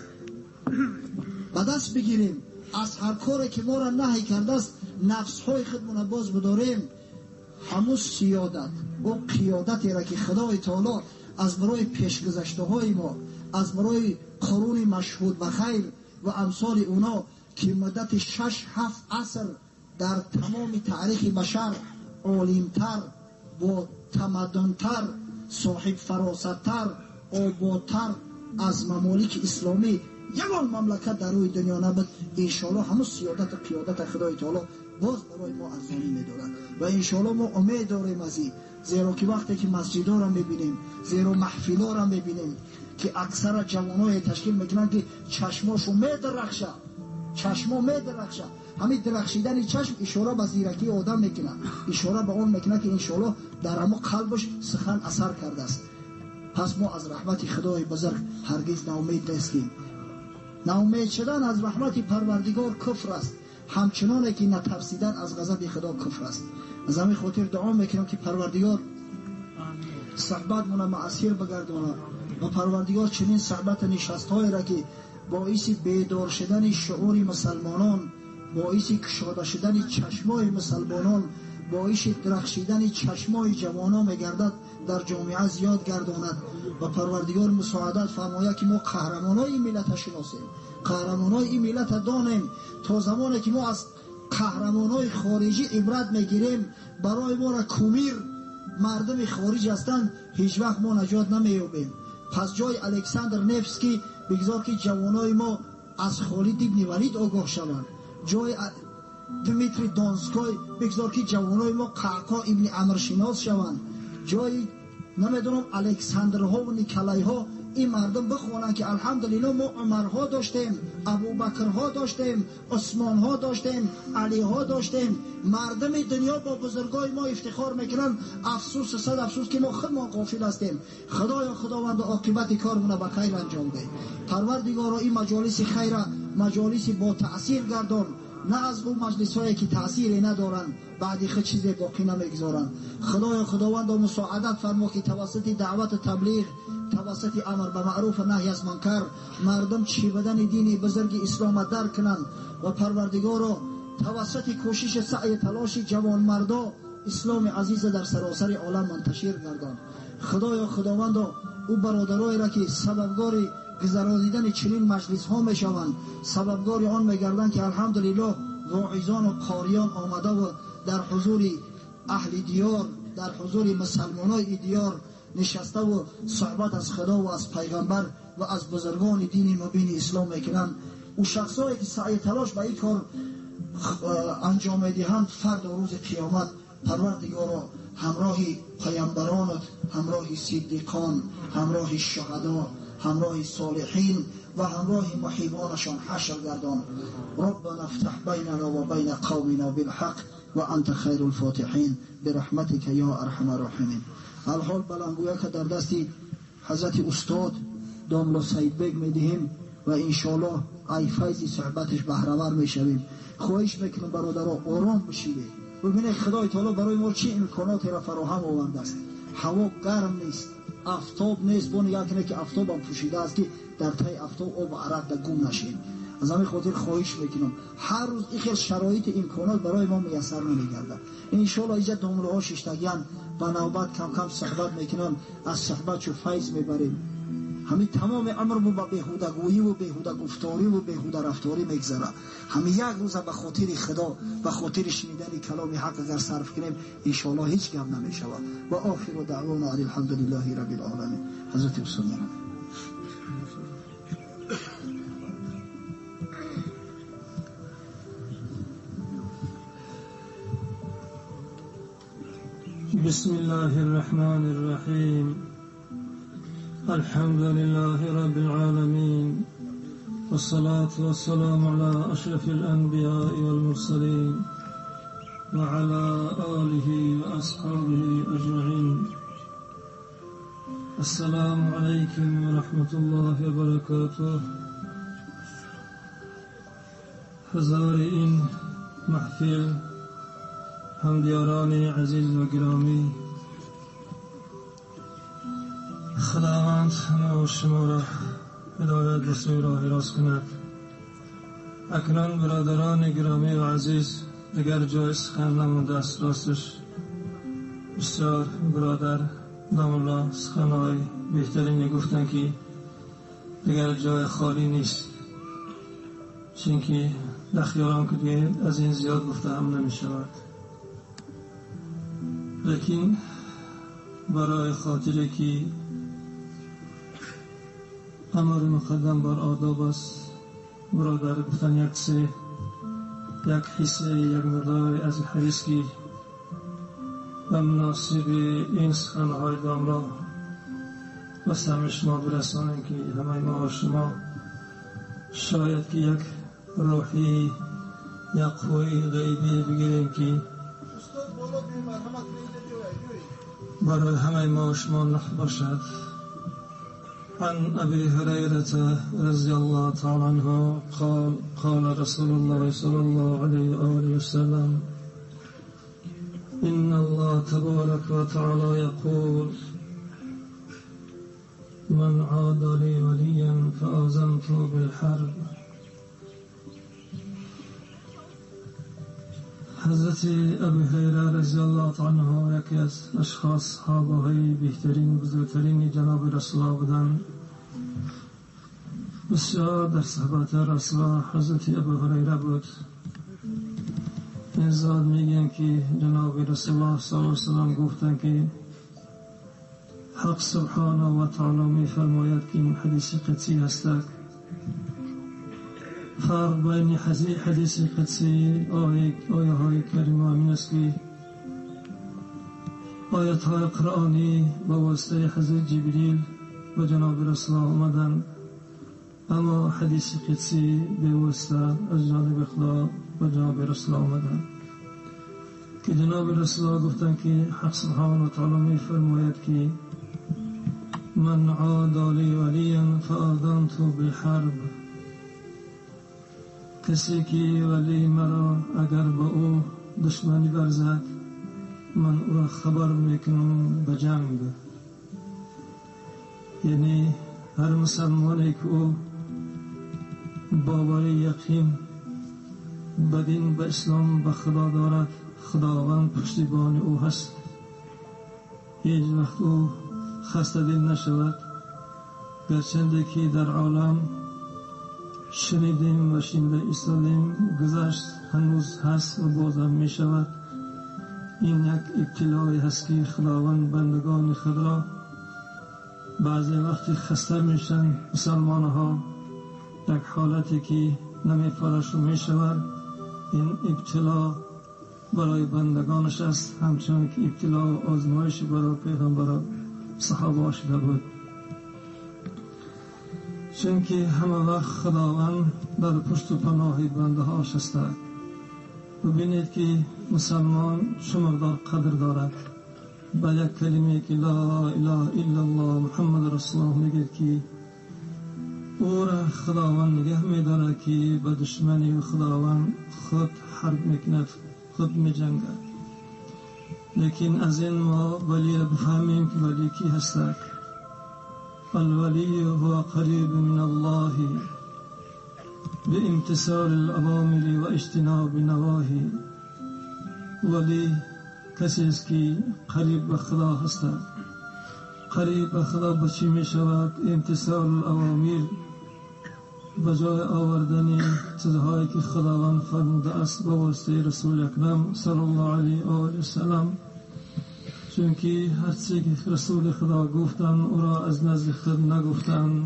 ба даст бигирем, аз ҳар коре ки моро наҳй кардааст нафсҳои худмона боз бидорем, ҳамун сиёдат, ӯ қиёдатеро ки худои таоло аз барои пешгузаштаҳои мо, аз барои қуруни машҳуд ба хайр ва амсоли уно ки муддати 6-7 аср дар тамоми таърихи башар олимтар, бо тамаддунтар, соҳибфаросаттар, ободтар аз мамолики исломӣ ягон мамлакат дар рӯи дунё набуд, иншоаллоҳ ҳамун сиёдату қиёдата худои таоло боз барои мо арзонӣ медорад. Ва иншоаллоҳ мо умед дорем аз ин, зеро ки вақте ки масҷидоро мебинем, зеро маҳфилоро мебинем ки аксара ҷавоное ташкил мекунанд ки чашмошон медарахшад, чашмо медарахшад. Ҳамин дарахшидани чашм ишора ба зиракии одам мекунад, ишора ба он мекунад ки иншоаллоҳ дар ҳамон қалбаш сухан асар кардааст. Пас мо аз раҳмати худои бузург ҳаргиз ноумед нестем. Ноумед шудан аз раҳмати парвардигор куфр аст, ҳамчуноне ки натарсидан аз ғазаби худо куфр аст. Аз ҳамин хотир дуо мекунам ки парвардигор суҳбатмона муассир бигардонад ва парвардигор чунин суҳбату нишастҳоеро ки боиси бедор шудани шуури мусалмонон, боиси кушода шудани чашмои мусалмонон, боиси дарахшидани чашмои ҷавонон мегардад, дар ҷомеа зиёд гардонад ва парвардигор мусоидат фармояд ки мо қаҳрамонои ин миллата шиносем, қаҳрамонои ин миллата донем. То замоне ки мо аз қаҳрамонои хориҷӣ ибрат мегирем, барои моро кумир мардуми хориҷ ҳастанд, ҳеҷ вақт мо наҷот намеёбем. Пас ҷои Александр Невский бигзор ки ҷавонои мо аз Холид ибни Валид огоҳ шаванд, ҷои Дмитрий Донской бигзор ки ҷавонои мо Қаъқоъ ибни Амршинос шаванд, ҷои намедонам Александрҳо ва Николайҳо ин мардум бихонанд ки алҳамдулиллоҳ мо Умарҳо доштем, Абубакрҳо доштем, Усмонҳо доштем, Алиҳо доштем. Мардуми дунё бо бузургои мо ифтихор мекунанд. Афсӯс, сад афсӯс ки мо худмон ғофил ҳастем. Худоё худованд оқибати кормона ба хайр анҷом деҳ. Парвардигоро ин маҷолиси хайра маҷолиси бо таъсир гардон, на аз ӯ маҷлисҳое ки таъсире надоранд, баъди худ чизе боқӣ намегузоранд. Худоё худовандо мусоидат фармо ки тавассути даъвату таблиғ, тавассути амр ба маъруф ва наҳй аз мункар мардум чӣ будани дини бузурги ислома дарк кунанд ва парвардигоро توسط کوشش سعی تلاش جوانمردا اسلام عزیز در سراسر عالم منتشر گردان. خدایا خداوندا او برادرایی را که سببگار گذراندن چنین مجلس ها میشوند، سببگار آن میگردند که الحمدلله واعظان و قاریان آمده و در حضور اهل دیار، در حضور مسلمانای دیار نشسته و صحبت از خدا و از پیغمبر و از بزرگان دین مبین اسلام میکنند. او شخصایی که سعی تلاش به این کار انجام میدهند فردا روز قیامت پروردگارا همراه پیامبرانت، همراه صدیقان، همراه شهدا، همراه صالحین و همراه محبانشان حشر گردان. ربنا افتح بیننا و بین قومنا بالحق و انت خیر الفاتحین برحمتک یا ارحم الراحمین. الحال بلنگویا که در دست حضرت استاد داملا سعید بیگ میدهیم و انشالله ای فیض صحبتش بهره میشویم. خواهش میکنم برادرها آرام بشینید. ببینید خدای تعالی برای ما چه امکاناتی را فراهم آورده است. هوا گرم نیست، افتاب نیست، با نگاه کنید که افتاب هم پوشیده است که در تای افتاب آب عرق در گم نشین. از همین خاطر خواهش میکنم هر روز این خیلی شرایط امکانات برای ما میسر نمیگرده. انشالله اینجا داملاها شیشتگیان به نوبت کم کم صحبت میکنن، از صحبت چو فیض میبریم. همین تمام امر با بیهودگویی و بیهوده گفتاری و بیهوده رفتاری میگذره. همین یک روز به خاطر خدا، به خاطر شنیدن کلام حق اگر صرف کنیم انشالله هیچ گم نمیشود. و آخر دعوانا الحمد لله رب العالمین. حضرت استاد بسم الله الرحمن الرحیم. الحمد لله رب العالمين، والصلاة والسلام على أشرف الأنبياء والمرسلين وعلى آله وأصحابه أجمعين. السلام عليكم ورحمة الله وبركاته. حضار این محفل، همدیاران عزیز و گرامی، خداوند همه و شما را هدایت به سوی راه راست کند. اکنون برادران گرامی و عزیز، دیگر جای سخن نمانده است. راستش بسیار برادر داملا سخنهای بهترینی گفتن که دیگر جای خالی نیست، چون که در خیالم که دیگه از این زیاد گفته هم نمی شود. لیکن برای خاطری که امر مقدم بر آداب است، برادر گفتن یک سه، یک حصه، یک مقدار از حدیث که به مناسب این سخنهای داملا به سمع شما برسانیم که همه ما و شما شاید که یک روحی، یک قوی غیبی بگیریم که برای همه ما و شما نفع باشد. عن أبي هريرة رضي الله تعالى عنه قال قال رسول الله صلى الله عليه وآله وسلم إن الله تبارك وتعالى يقول من عاد لي وليا فآذنته بالحرب. حضرت ابو هریره رضی الله تعالی عنه یکی از اشخاص صحابه های بهترین بزرگترین جناب رسول الله بودند. بسیار در صحبت رسول الله حضرت ابو هریره بود. این ذات میگن که جناب رسول الله صلی الله علیه و سلم گفتند که حق سبحانه و تعالی میفرماید که این حدیث قدسی هست. فرق بین حدیث قدسی آیه های کریمه این است که آیت های قرآنی با واسطه حضرت جبریل و جناب رسول الله آمدند، اما حدیث قدسی به واسطه از جانب خدا و جناب رسول الله آمدند که جناب رسول الله گفتند که حق سبحانه و تعالی می فرماید که من عاد لی ولیا فآذنته بالحرب. کسی که ولی مرا اگر با او دشمنی ورزد من او را خبر میکنم به جنگ. یعنی هر مسلمانی که او باور یقین به دین، به اسلام، به خدا دارد، خداوند پشتیبان او هست. هیچ وقت او خسته دل نشود. گرچنده که در عالم شنیدیم و شنیده ایستادیم، گذشت هنوز هست و بازم می شود. این یک ابتلایی هست که خداوند بندگان خود را بعضی وقتی خسته میشن مسلمان ها، یک حالتی که نمیپرش می شود. این ابتلا برای بندگانش است، همچنان که ابتلا و آزمایش برای پیغمبر صحابه شده بود. چون که همه وقت خداوند در پشت و پناه بنده هاش است. ببینید که مسلمان چه مقدار قدر دارد. با یک کلمه که لا اله الا الله محمد رسول الله میگه که او را خداوند نگه میدارد که به دشمنی خداوند خود حرب میکند، خود میجنگد. لیکن از این ما ولی را بفهمیم که ولی کی هست. الولی هو قریب من الله بامتثال الاوامر و اجتناب نواهی. ولی کسی است که قریب به خدا هست. قریب به خدا به چی می شود؟ امتثال الاوامر، به جای آوردن چیزهایی که خداوند فرموده است به واسطه رسول اکرم صلی الله علیه و آله و سلم. چون که هر چیزی که رسول خدا گفتن او را از نزد خود نگفتن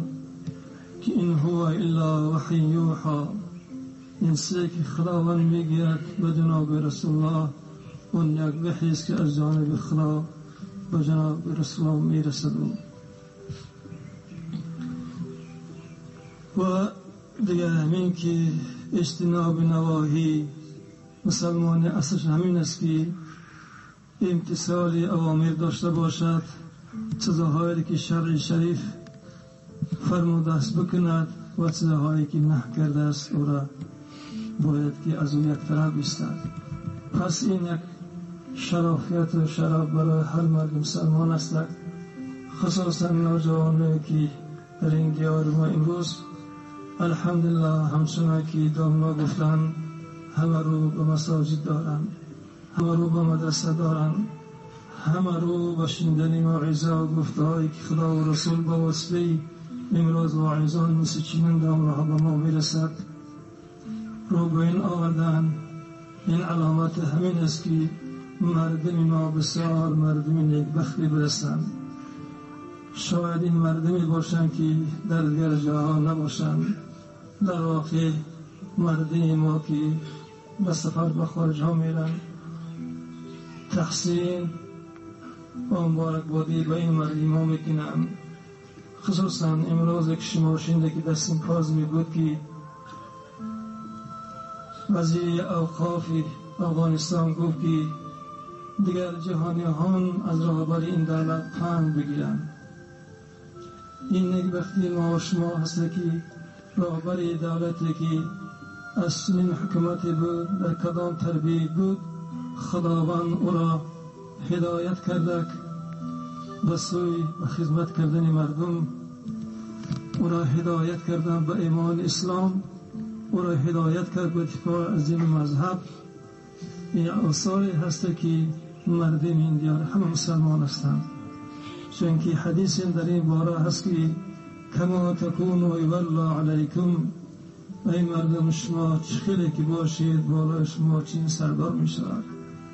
که این هو الا وحی یوحی. این چیزی که خداوند میگوید به جناب رسول الله، اون یک وحی است که از جانب خدا به جناب رسول الله میرسد. و دیگر همین که اجتناب نواهی، مسلمان اصلش همین است که امتثال اوامر داشته باشد، چیزهایی که شرع شریف فرموده است بکند و چیزهایی که نه کرده است او را باید که از او یک طرف ایستد. پس این یک شرافیت و شرف برای هر مرد مسلمان است، خصوصا نوجوانایی که در این دیار ما امروز الحمدلله همچنان که دامنا گفتن همه رو به مساجد دارند، همه رو به مدرسه دارند، همه رو به شنیدن موعظه و گفتهایی که خدا و رسول با واسطه امروز واعظان مثل چنین دامناها به ما میرسد رو به این آوردن. این علامت همین است که مردم ما بسیار مردم نیکبختی برسند. شاید این مردمی باشند که در دیگر جاها نباشند. در واقع مردم ما که به سفر به خارج ها میرن، تحسین و مبارکبادی به این مردم ما میکنن. خصوصا امروز یک شما شنیده که در سمپاز میگوید که وزیر اوقاف افغانستان گفت که دیگر جهانیان از راهبر این دولت پند بگیرند. این نیکبختی ما و شما هست که راهبر دولتی که از چنین حکومتی بود، در کدام تربیه بود، خداوند او را هدایت کرده به سوی به خدمت کردن مردم، او را هدایت کردن به ایمان اسلام، او را هدایت کرد به دفاع از دین مذهب. این آثاری هست که مردم این دیار همه مسلمان هستند. چون که حدیث در این باره هست که کما تکونوا یولا علیکم، ای مردم شما چه خیلی که باشید بالای شما چین سردار می شود.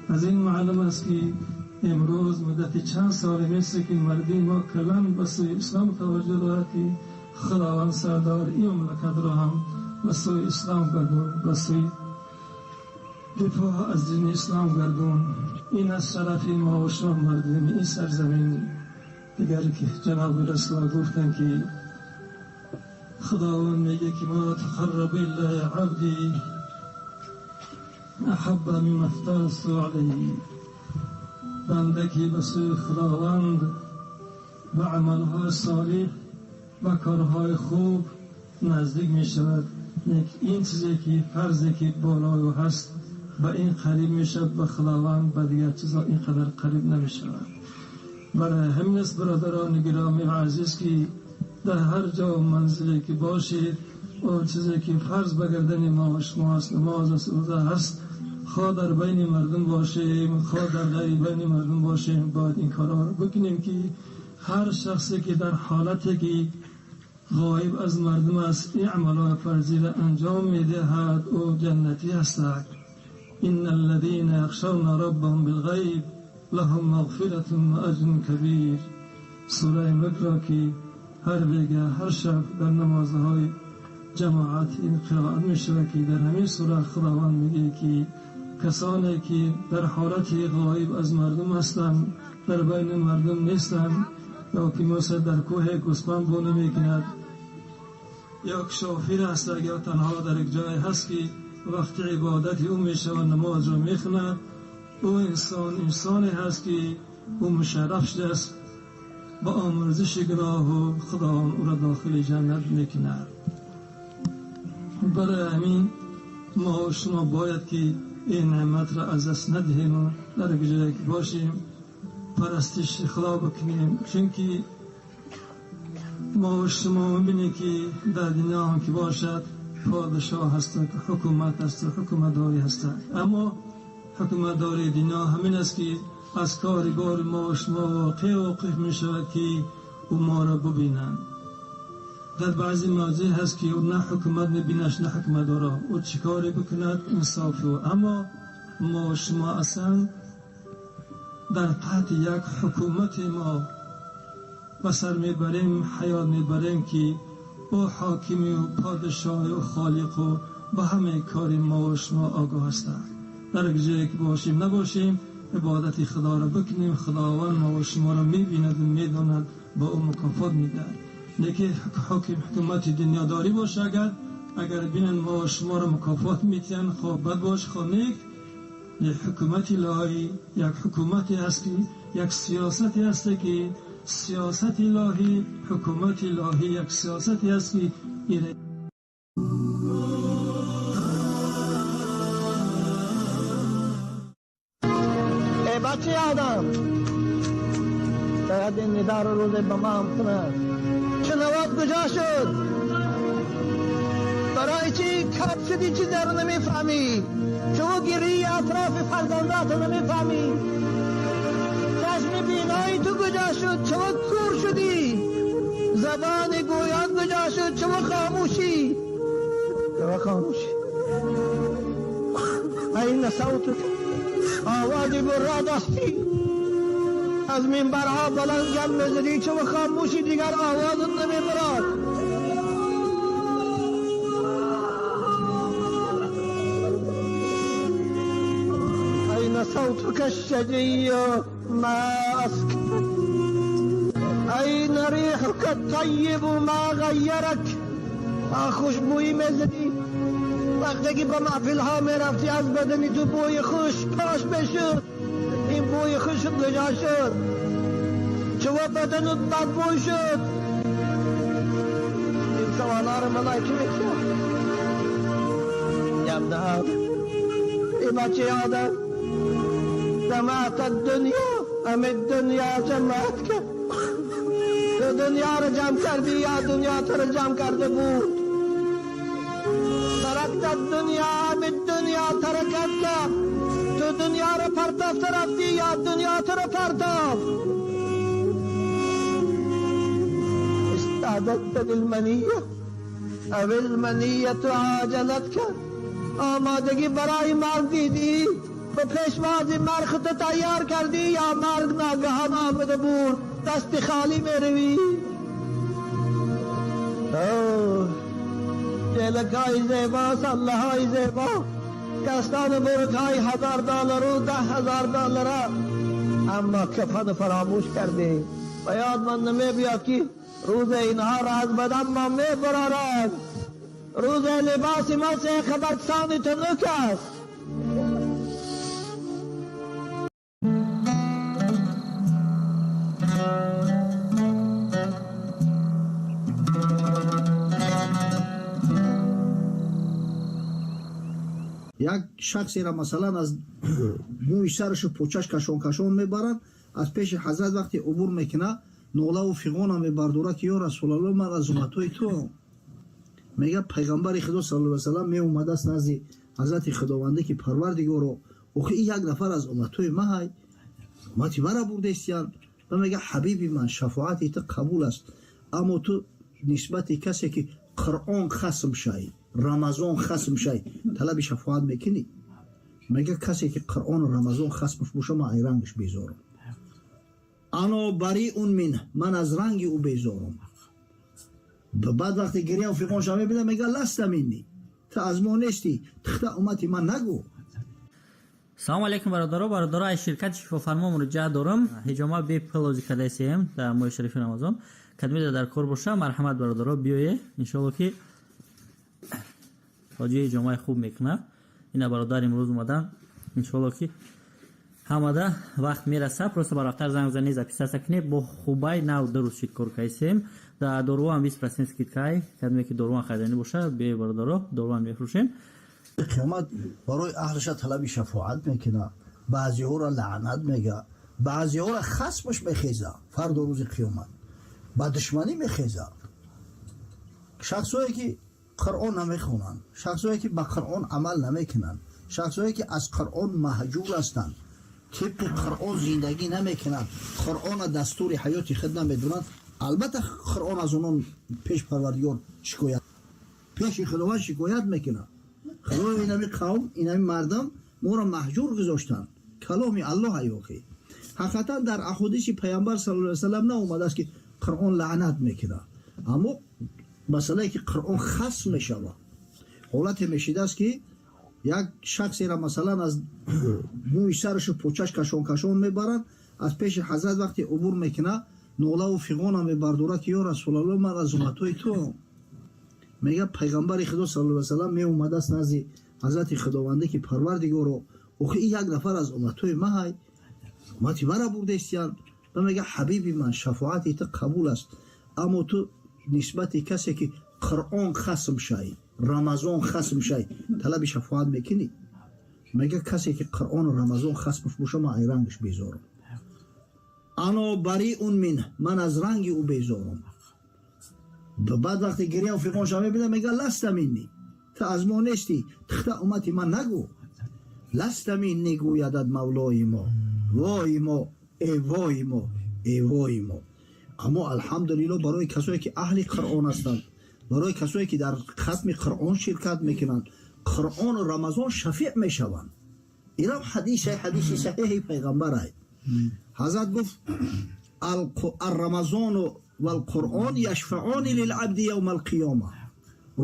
از این معلوم است که امروز مدت چند سال میشه که مردم ما کلان به سوی اسلام توجه دارد که خداوند سردار این مملکت را هم به سوی اسلام گردون، به سوی دفاع از دین اسلام گردون. این از شرف ما و شما مردم این سرزمین. دیگر که جناب رسول گفتن که خداوند میگه که ما تقرب الی عبدی احب مما افترضت علیه. بنده که به سوی خداوند به عملهای صالح و کارهای خوب نزدیک می شود، این چیزی که فرضی که بالای او هست به این قریب می شود به خداوند، به دیگر چیزا اینقدر قریب نمی شود. برای همین است برادران گرامی و عزیز که در هر جا و منزلی که باشید آن چیزی که فرض به گردن ما و شما است، نماز است، روزه هست، خواه در بین مردم باشیم، خواه در غیر بین مردم باشیم، باید این کارها رو بکنیم که هر شخصی که در حالتی که غایب از مردم است این عملهای فرضی را انجام میدهد او جنتی است. ان الذين يخشون ربهم بالغیب لهم مغفرة و اجر کبیر. سوره ملک را که هر بیگه هر شب در نمازهای جماعت این قرائت می شود که در همین سوره خداوند میگه که کسانی که در حالت غایب از مردم هستند، در بین مردم نیستند، یا که مثلا در کوه گوسفند بونه میکند، یا که شافیر هست، یا تنها در یک جای هست که وقت عبادت او میشود نماز را میخواند، او انسان انسانی هست که او مشرف شده است با آمرزش گناه و خداوند او را داخل جنت میکند. برای همین ما و شما باید که این نعمت را از دست ندهیم و در جایی که باشیم پرستش خدا بکنیم، چون که ما و شما میبینیم که در دنیا هم که باشد پادشاه هست، حکومت هست، حکومتداری هست، اما حکومتداری دنیا همین است که از کار بار ما و شما واقع واقف می شود که او ما را ببینند. در بعضی موضوع هست که او نه حکومت میبینش نه حکومتدارا، او چیکاری بکند انصاف او. اما ما و شما اصلا در تحت یک حکومت ما به سر میبریم، حیات میبریم که او حاکمی و پادشاه و خالق و به همه کار ما و شما آگاه هستند. در جایی که باشیم نباشیم عبادت خدا را بکنیم، خداوند ما و شما را میبیند و میداند، با او مکافات میدهد. لیکن حاکم حکومت دنیاداری باشه، اگر بینن ما و شما را مکافات میتین، خواه بد باش خواه نیک، یک حکومت الهی، یک حکومتی هست که یک سیاستی هست که سیاست الهی، حکومت الهی یک سیاستی هست که ای بچه آدم، باید این ندا رو روز به ما هم کنند. شنوات کجا شد؟ برای چی کپ شدی؟ چی در نمیفهمی؟ چون گیری اطراف فرزندات نمیفهمی؟ چشم بینایی تو کجا شد؟ چون کور شدی؟ زبان گویان کجا شد؟ چون خاموشی؟ چون خاموشی؟ این صوتك آواز برا دستی از منبرها بلند گم میزدی، چون خاموشی دیگر آواز نمیبراد. أين صوتك الشجي ما أسكتك؟ أين ريحك الطيب ما غيرك؟ خوشبویی میزدی وقتی که به محفل ها میرفتی، از بدنی تو بوی خوش پاش بشد. این بوی خوش کجا شد؟ چون بدنت بدبوی شد. این سوالا رو ملائکه میکنن. یا ابن آدم، ای بچه آدم، جمعت الدنیا ام الدنیا جمعتك؟ تو دنیا رو جمع کردی یا دنیا تو رو جمع کرده بود؟ ترکت الدنیا ام الدنیا ترکتك؟ تو دنیا رو پرتافت رفتی یا دنیا تو رو پرتافت؟ استعددت للمنیه او المنیه عاجلتك؟ آمادگی برای مرگ دیدی؟ به پیشواز مرگ خود تیار کردی یا مرگ ناگهان آمده بود دست خالی میروی؟ جلکای زیبا، سله های زیبا، کستان برک های $1000 و $10,000، اما کفن فراموش کردی. و یاد من نمی بیاد که روز اینها را از بدن ما می برارد. روز لباس ما سه خبرسان تنک است. یک شخصی را مثلا از موی سرش و پوچش کشون کشون میبرند، از پیش حضرت وقتی عبور میکنه نوله و فیغون هم میبردوره که یا رسول الله من از امتای تو. Мега, пайғамбари Худо саллаллоҳу алайҳи васаллам меомадааст назди ҳазрати Худованде, ки Парвардигоро, охи ин як нафар аз умматҳои маҳай, уммати мара бурдестиян. Ва мега, ҳабиби ман, шафоати ту қабул аст, аммо ту нисбати касе ки Қуръон хасм шай, Рамазон хасм шай, талаби шафоат мекунӣ? Мега, касе ки Қуръону Рамазон хасмш боша, ман ай рангаш безорам. أنا بريء منه, ман аз ранги ӯ безорам. Баъд вақте гиряу фиғонша мебина, мега, لست مني, ту аз мо нестӣ, тихта уммати ман нагӯ. Салому алейкум, бародаро. Бародаро, аз ширкати Шифофармо муроҷиат дорам. Ҳиҷома бепул озӣ кардаистем дар моҳи шарифи Рамазон. Кадмида дар кор боша, марҳамат, бародаро, биёе. Иншоалло, ки ҳоҷи ҳиҷомаи хуб мекунад. Ина бародар имрӯз омадан. Иншоалло, ки ҳамада вақт мераса, просто барвақттар занг зани, записаться кунед. Бо хубай нав дуруст шид кор кайсем. Дар доруам 20% скидкай. Кадме ки доруан хариданӣ боша, бе, бародаро, доруан мефурӯшем. Қиёмат барои аҳлаша талаби шафоат мекунад, баъзеҳоро лаънат мега, баъзеҳоро хасмаш мехеза. Фардо рӯзи қиёмат ба душманӣ мехеза шахсое ки Қуръон намехонанд, шахсое ки ба Қуръон амал намекунанд, шахсое ки аз Қуръон маҳҷур ҳастанд, тибқи Қуръон зиндагӣ намекунанд, Қуръона дастури ҳаёти худ намедонанд. Албатта, Қуръон аз онон пеш Парвардигор шикоят, пеши Худованд шикоят мекунад: Худоё, инами қавм, инами мардам моро маҳҷур гузоштанд каломи Аллоҳ. Аюқи ҳақиқатан дар аҳодиси Пайғамбар саллаллоҳу алайҳи васаллам наомадааст, ки Қуръон лаънат мекунад, аммо масъалае ки Қуръон хасм мешавад, ҳолате мешидааст, ки як шахсера, масалан, аз мӯи сарашу почаш кашон кашон мебаранд. Аз пеши ҳазрат вақте убур мекунад, нолаву фиғона мебардорад, ки ё Расулалло, ман аз умматҳои ту. Мега, пайғамбари Худо саллаллоҳу алайҳи васаллам меомадааст назди ҳазрати Худованде, ки Парвардигоро, охи ин як нафар аз умматҳои маҳай, уммати мара бурдестиян. Ва мега, ҳабиби ман, шафоати ту қабул аст, аммо ту нисбати касе ки Қуръон хасм шай, Рамазон хасм шай, талаби шафоат мекунӣ? Мега, касе ки Қуръону Рамазон хасмш боша, ман ай рангаш безорам. أنا بريء منه, ман аз ранги ӯ безорам. Баъд вақте гиряу фиғонша мебина, мега, لست مني, ту аз мо нестӣ, тихта уммати ман нагӯ. لست مني гӯядад Мавлои мо, вой мо, э вой мо, э вой мо. Аммо, алҳамдулилло, барои касое ки аҳли Қуръон ҳастанд, барои касое ки дар хатми Қуръон ширкат мекунанд, Қуръону Рамазон шафеъ мешаванд. Инам ҳадисе, ҳадиси саҳеҳи пайғамбарай. Ҳазрат гуфт: الرمضان والقرآن يشفعان للعبد يوم القيامة.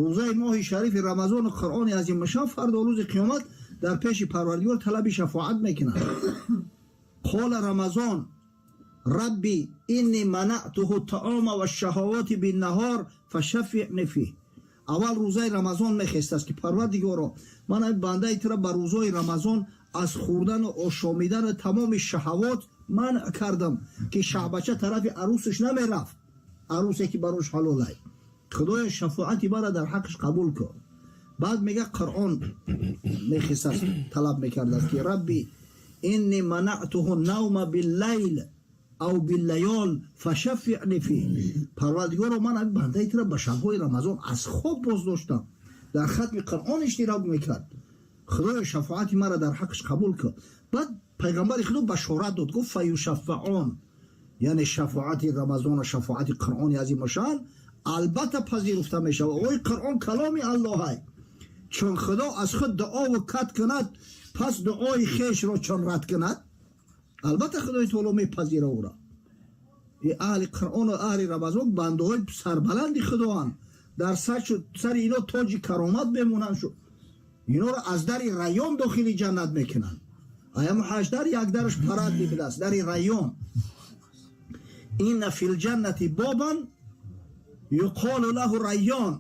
Рӯзаи моҳи шарифи Рамазону Қуръони азимашон фардо рӯзи қиёмат дар пеши Парвардигор талаби шафоат мекунанд. قال رمضان رب إني منعته الطعام والشهوات بالنهار فشفعني فيه. Аввал рӯзаи Рамазон мехестааст, ки Парвардигоро, ман ами бандаи тура ба рӯзои Рамазон аз хӯрдану ошомидану тамоми шаҳавот манъ кардам, ки шаҳбача тарафи арӯсаш намерафт, арӯсе ки барош ҳалолай. Худоё, шафоати мара дар ҳаққаш қабул кун. Баъд мега, Қуръон мехистааст, талаб мекардааст, ки رب إني منعته النوم بالليل أو بالليال فشفعني فيه. Парвардигоро, ман ами бандаи тура ба шабҳои Рамазон аз хоб боз доштам, дар хатми Қуръон иштирок мекард. Худоё, шафоати мара дар ҳаққаш қабул кун. Баъд пайғамбари Худо башорат дод, гуфт: فيشفعان, яъне шафоати Рамазону шафоати Қуръони азимашан албатта пазируфта мешавад. Ой, Қуръон каломи Аллоҳай. Чун Худо аз худ дуову кат кунад, пас дуои хешро чун рад кунад, албатта Худои таоло мепазира ӯро. Аҳли Қуръону аҳли Рамазон бандаҳои сарбаланди Худоанд. Дар сари ино тоҷи каромат мемонанд. Иноро аз дари Райён дохили ҷаннат мекунанд. Аямо ҳашт дар, як дараш парадный будааст, дари Райён. إن في الجنة بابا يقال له الريان.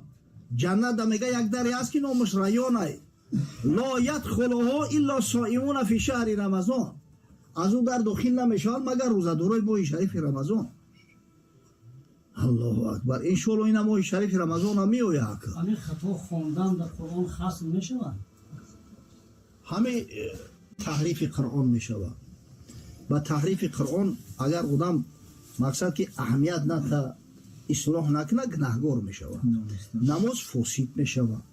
Ҷаннат мега, як даре ҳаст, ки номаш Райёнай. لا يدخله إلا الصائمون في شهر رمضان. Аз ӯ дар дохил намешаванд, магар рӯзадорои моҳи шарифи Рамазон. Аллоҳу акбар! Иншоалло, ина моҳи шарифи Рамазонам меояд. Ҳамин хато хондан дар Қуръон хасм мешавад? Ҳамин таҳрифи Қуръон мешавад. Ба таҳрифи Қуръон агар одам мақсад ки аҳамият ната. ислоҳ накунад, гунаҳгор мешавад, намоз фосид мешавад.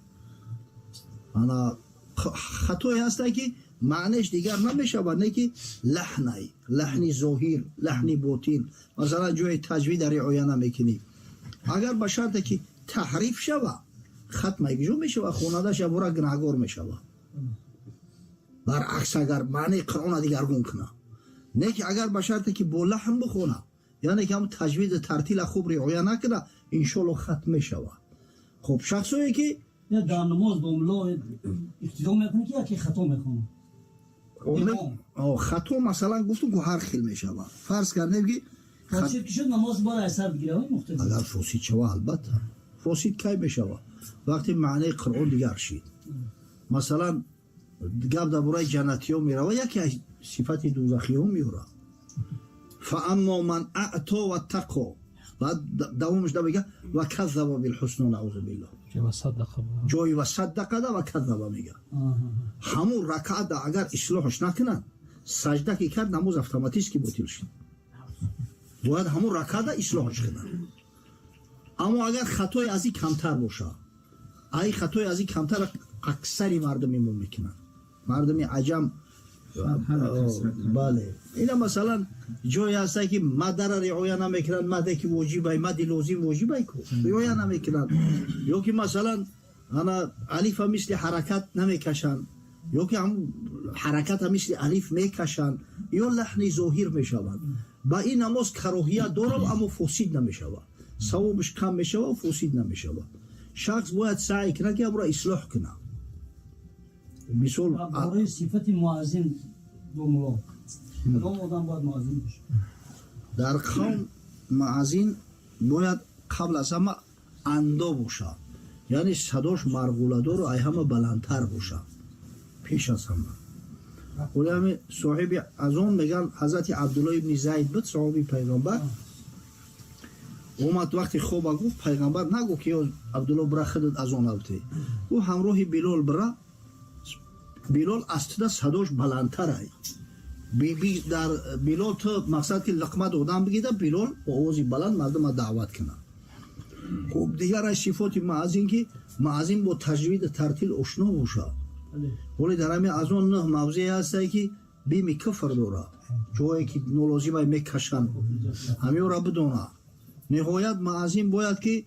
Ана хатое ҳаста, ки маънеш дигар намешавад, не ки лаҳнай, лаҳни зоҳир, лаҳни ботин, масалан, ҷои таҷвида риоя намекунӣ. Агар ба шарте ки таҳриф шава, хатм айгиҷо мешава, хонандаш ябора гунаҳгор мешава. Баръакс, агар маънеи Қуръона дигаргун куна, не ки агар ба шарте ки бо лаҳн бихона, яъне ки ҳам таҷвиду тартила хуб риоя накуна, иншоалло, хатм мешава. Хуб, шахсое ки Дар намоз домло иқтидо мекунӣ, ки яке хато мехонад? Хато, масалан, гуфтум ку, ҳар хел мешава. Фарз кардем, ки Фосид ки шуд, намоз бояд аз сар бигирад, муқтадӣ? Агар фосид шава, албатта. Фосид кай мешава? Вақте маънаи Қуръон дигар шид. Масалан, гап дар бораи ҷаннатиҳо мерава, яке аз сифати дузахиҳо меёрад: فأما من أعطى واتقى. Баъд давомаш да мега: وكذب بالحسنى. نعوذ بالله. Ҷои وصدق да وكذب мега. Ҳамун ракаата агар ислоҳаш накунанд, саҷда ки кард, намоз автоматически ботил шуд. Бояд ҳамун ракаата ислоҳаш кунанд. Аммо агар хатои аз ин камтар боша, ай хатои аз ин камтар аксари мардуми мо мекунанд, мардуми аҷам, бале. Ина, масалан, ҷое ҳаста, ки маддара риоя намекунанд, мадде ки воҷибай, мадди лозим воҷибай ку, риоя намекунанд, ё ки, масалан, ана алифа мисли ҳаракат намекашанд, ё ки ҳам ҳараката мисли алиф мекашанд, ё лаҳни зоҳир мешаванд. Ба ин намоз кароҳият дорам, аммо фосид намешавад. Савобаш кам мешавад, фосид намешавад. Шахс бояд саъй кунад, ки абро ислоҳ кунад. Мисол, Барои сифати муаззин, домло, кадом одам бояд муаззин бошад? Дар қавм муаззин бояд қабл аз ҳама андо бошад, яъне садош марғуладору ай ҳама баландтар бошад пеш аз ҳама. Олами соҳиби азон меган, ҳазрати Абдулло ибни Зайд буд, соҳиби пайғамбар. Омад, вақти хоба гуфт, пайғамбар нагуфт, ки Абдулло, бира, худат азон авте. Гуфт: ҳамроҳи Билол бира, Билол аз туда садош баландтарай. Дар Билол ту мақсад ки лиқма додан бигида, Билол бо овози баланд мардума даъват кунад. Хуб, дигар аз сифоти муаззин, ки муаззин бо таҷвиду тартил ошно бошад. Воле дар ҳамин азон нӯҳ мавзее ҳастае, ки бими куфр дорад, ҷое ки нолозимай мекашанд, ҳамёра бидона. Ниҳоят, муаззин бояд ки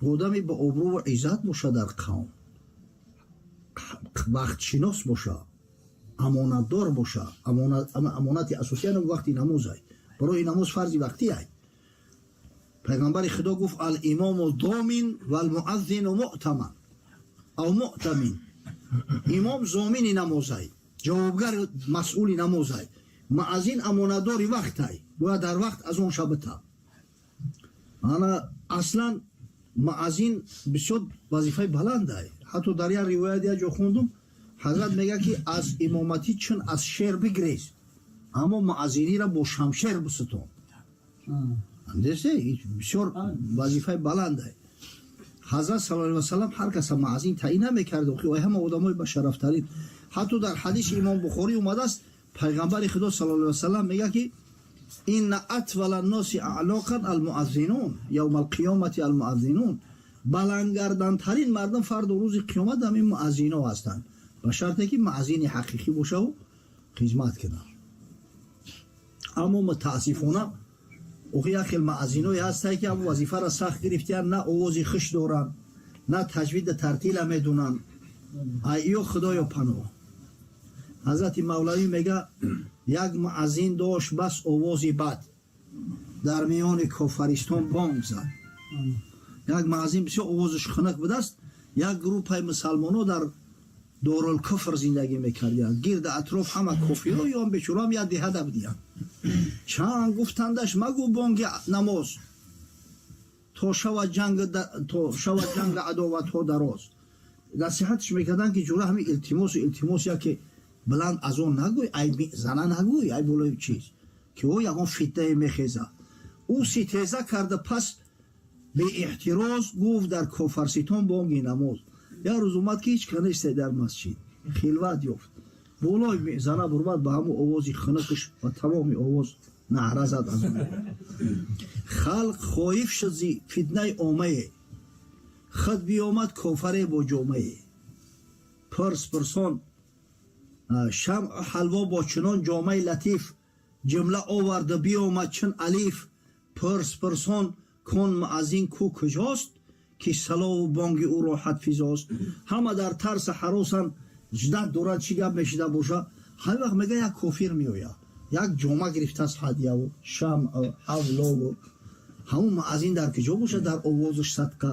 одами ба обрӯву иззат бошад дар қавм, вақтшинос боша, амонатдор боша. Амонати асосӣ вақти намозай. Барои намоз фарзи вақтӣ ай. Пайғамбари Худо гуфт: الإمام ضامن والمؤذن مؤتمن أو مؤتمن. Имом зомини намозай, ҷавобгар, масъули намозай, муаззин амонатдори вақтай, бояд дар вақт азон шабита. Ана, аслан, муаззин бисёр вазифаи баландай. Ҳатто дар як ривоят, як ҷо хондум, ҳазрат мегӯяд, ки аз имоматӣ чун аз шер бигрез, аммо муаззиниро бо шамшер биситон. Бисёр вазифаи баландай. Ҳазрат صلى الله وسلم ҳар каса муаззин таъин намекард, ҳама одамои башарафтарин. Ҳатто дар ҳадиси имом Бухорӣ омадааст, пайғамбари Худо صلى الله وسلم мегӯяд, ки إن أطول الناس أعناقا المؤذنون يوم القيامة المؤذنون. Баландгардантарин мардум фардо рӯзи қиёмат ҳамин муаззино ҳастанд, ба шарте ки муаззини ҳақиқӣ бошаву хизмат кунад. Аммо мутаассифона, охи, як хел муаззиное ҳастае, ки ҳам вазифаро сахт гирифтиянд, на овози хуш доранд, на таҷвида тартила медонанд. Ай ё Худоё паноҳ. Ҳазрати Мавлавӣ мега: як муаззин дошт бас овози бад, дар миёни кофаристон бонг зад. Як муаззин бисёр овозаш хунук будааст. Як группаи мусалмонҳо дар дорулкуфр зиндагӣ мекардиянд, гирди атроф ҳама кофиро ё бечораам як деҳада будиянд. Чанд гуфтандаш: магӯ бонги намоз, то шавад ҷанги адоватҳо дароз. Насиҳатш мекарданд, ки ҷура, ҳамин илтимосу илтимос, яке баланд азон нагӯй, ай зана нагӯй, ай болои чиз ки ӯ ягон фитнае мехеза. Ӯ ситеза карда, пас беэҳтироз гуфт дар кофарситон бонги намоз. Як рӯз омад, ки ҳеч ка несте дар масҷид, хилват ёфт, болои зана бурмад, ба ҳамун овози хунукш, ба тамоми овоз. Наъра зад аз он. Халқ хоиф шуд зи фитнаи омае, худ биёмад кофаре бо ҷомае. Пурс пурсон шамъу ҳалво бо чунон ҷомаи латиф, ҷумла оварду биёмад чун алиф. Пурс пурсон кун муаззин ку куҷост, ки салову бонги ӯ роҳат физост. Ҳама дар тарсу ҳаросанд, ждат доранд чӣ гап мешида боша. Ҳамин вақт мега як кофир меояд, як ҷома гирифтааст ҳадияву шамъу ҳавлову. Ҳамун муаззин дар куҷо бошад? Дар овозаш садқа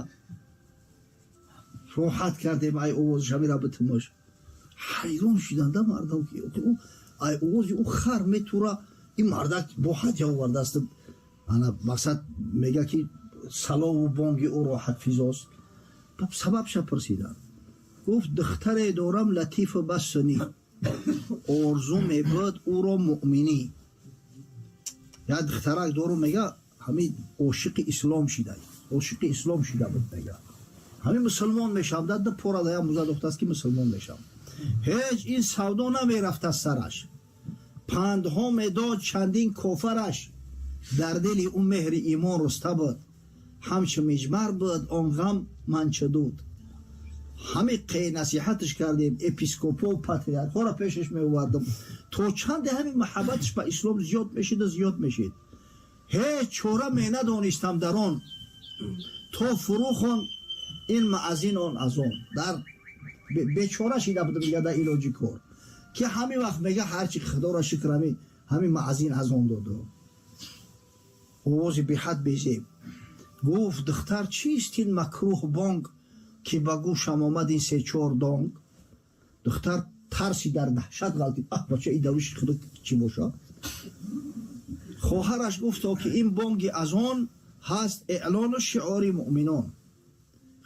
роҳат кардем, ай овозаш ҳамира битумаш. Ҳайрон шиданда мардам, ки ай овози ӯ хар метура, ин мардак бо ҳадя овардааст. Ана мақсад мега ки салову бонги ӯ роҳат физост. Сабабша пурсиданд. Гуфт: духтаре дорам латифу бассунӣ, орзу мебуд ӯро муъминӣ. Як духтарак дорум, мега, ҳамин ошиқи ислом шида, ошиқи ислом шида буд, мега ҳамин мусулмон мешавам. Дад пора да як муза духтааст ки мусулмон мешавам. Ҳеҷ ин савдо намерафт аз сараш, пандҳо медод чандин кофараш. Дар дили ӯ меҳри имон руста буд, ҳамчу миҷмар буд он ғам манчадуд. Ҳамин қе насиҳаташ кардем, епископо патриархҳоро пешаш меовардам, то чанде ҳамин маҳаббаташ ба ислом зиёд мешиду зиёд мешид. Ҳеҷ чора менадонистам дар он, то фурӯ хонд ин муаззин он азон. Дар бечора шида будам, мега, дар илоҷи кор, ки ҳамин вақт, мега, ҳарчи худоро шукр, ҳамин муаззин азон доду овози беҳад безеб. Гуфт: духтар, чист ин макрӯҳ бонг, ки ба гӯшам омад ин се-чор донг? Духтар тарси дар даҳшат ғалтид: аҳ, бача, ин дарвиши худо чӣ боша? Хоҳараш гуфто ки ин бонги азон ҳаст эълону шиори муъминон.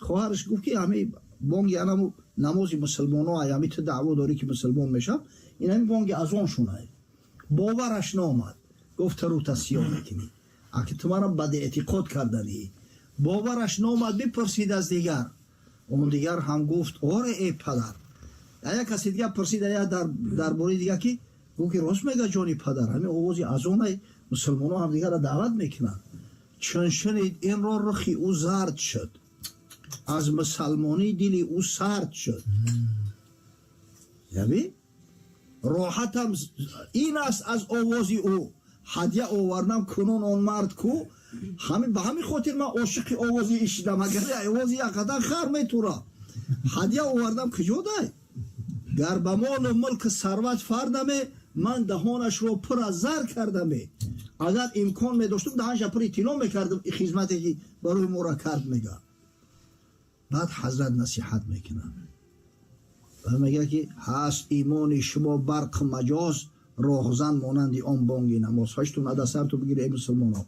Хоҳараш гуфт ки ҳамин бонги анаму намози мусулмоно, ҳами ту даъво дорӣ ки мусулмон мешав, ин ҳамин бонги азон шунай. Бовараш наомад. Гуфт: рута сиёҳ мекунӣ, аки ту мара бадэътиқод карданӣ. Бовараш наомад, бипурсид аз дигар. Он дигар ҳам гуфт: оре, эй падар. Як каси дигар пурсид дар бораи дигар, ки гуфт ки рост мега ҷони падар, ҳамин овози азонай, мусулмоно ҳамдигарро даъват мекунанд. Чун шунид инро, рухи ӯ зард шуд, аз мусалмонӣ дили ӯ сард шуд. Яби роҳатам ин аст аз овози ӯ, ҳадя овардам кунун он мард ку. Ба ҳамин хотир ман ошиқи овози ин шидам, агар овози якқадар хар метура. Ҳадя овардам куҷо дай? Гар ба молу мулк сарват фардаме, ман даҳонашро пур аз зар кардаме. Агар имкон медоштум, даҳанша пури тилло мекардам, хизмате ки барои мора кард, мега. Баъд ҳазрат насиҳат мекунад ва мега ки ҳаст имони шумо барқ маҷоз, роҳзан монанди он бонги намоз. Ҳаштун адасарту бигири, эй мусулмоно,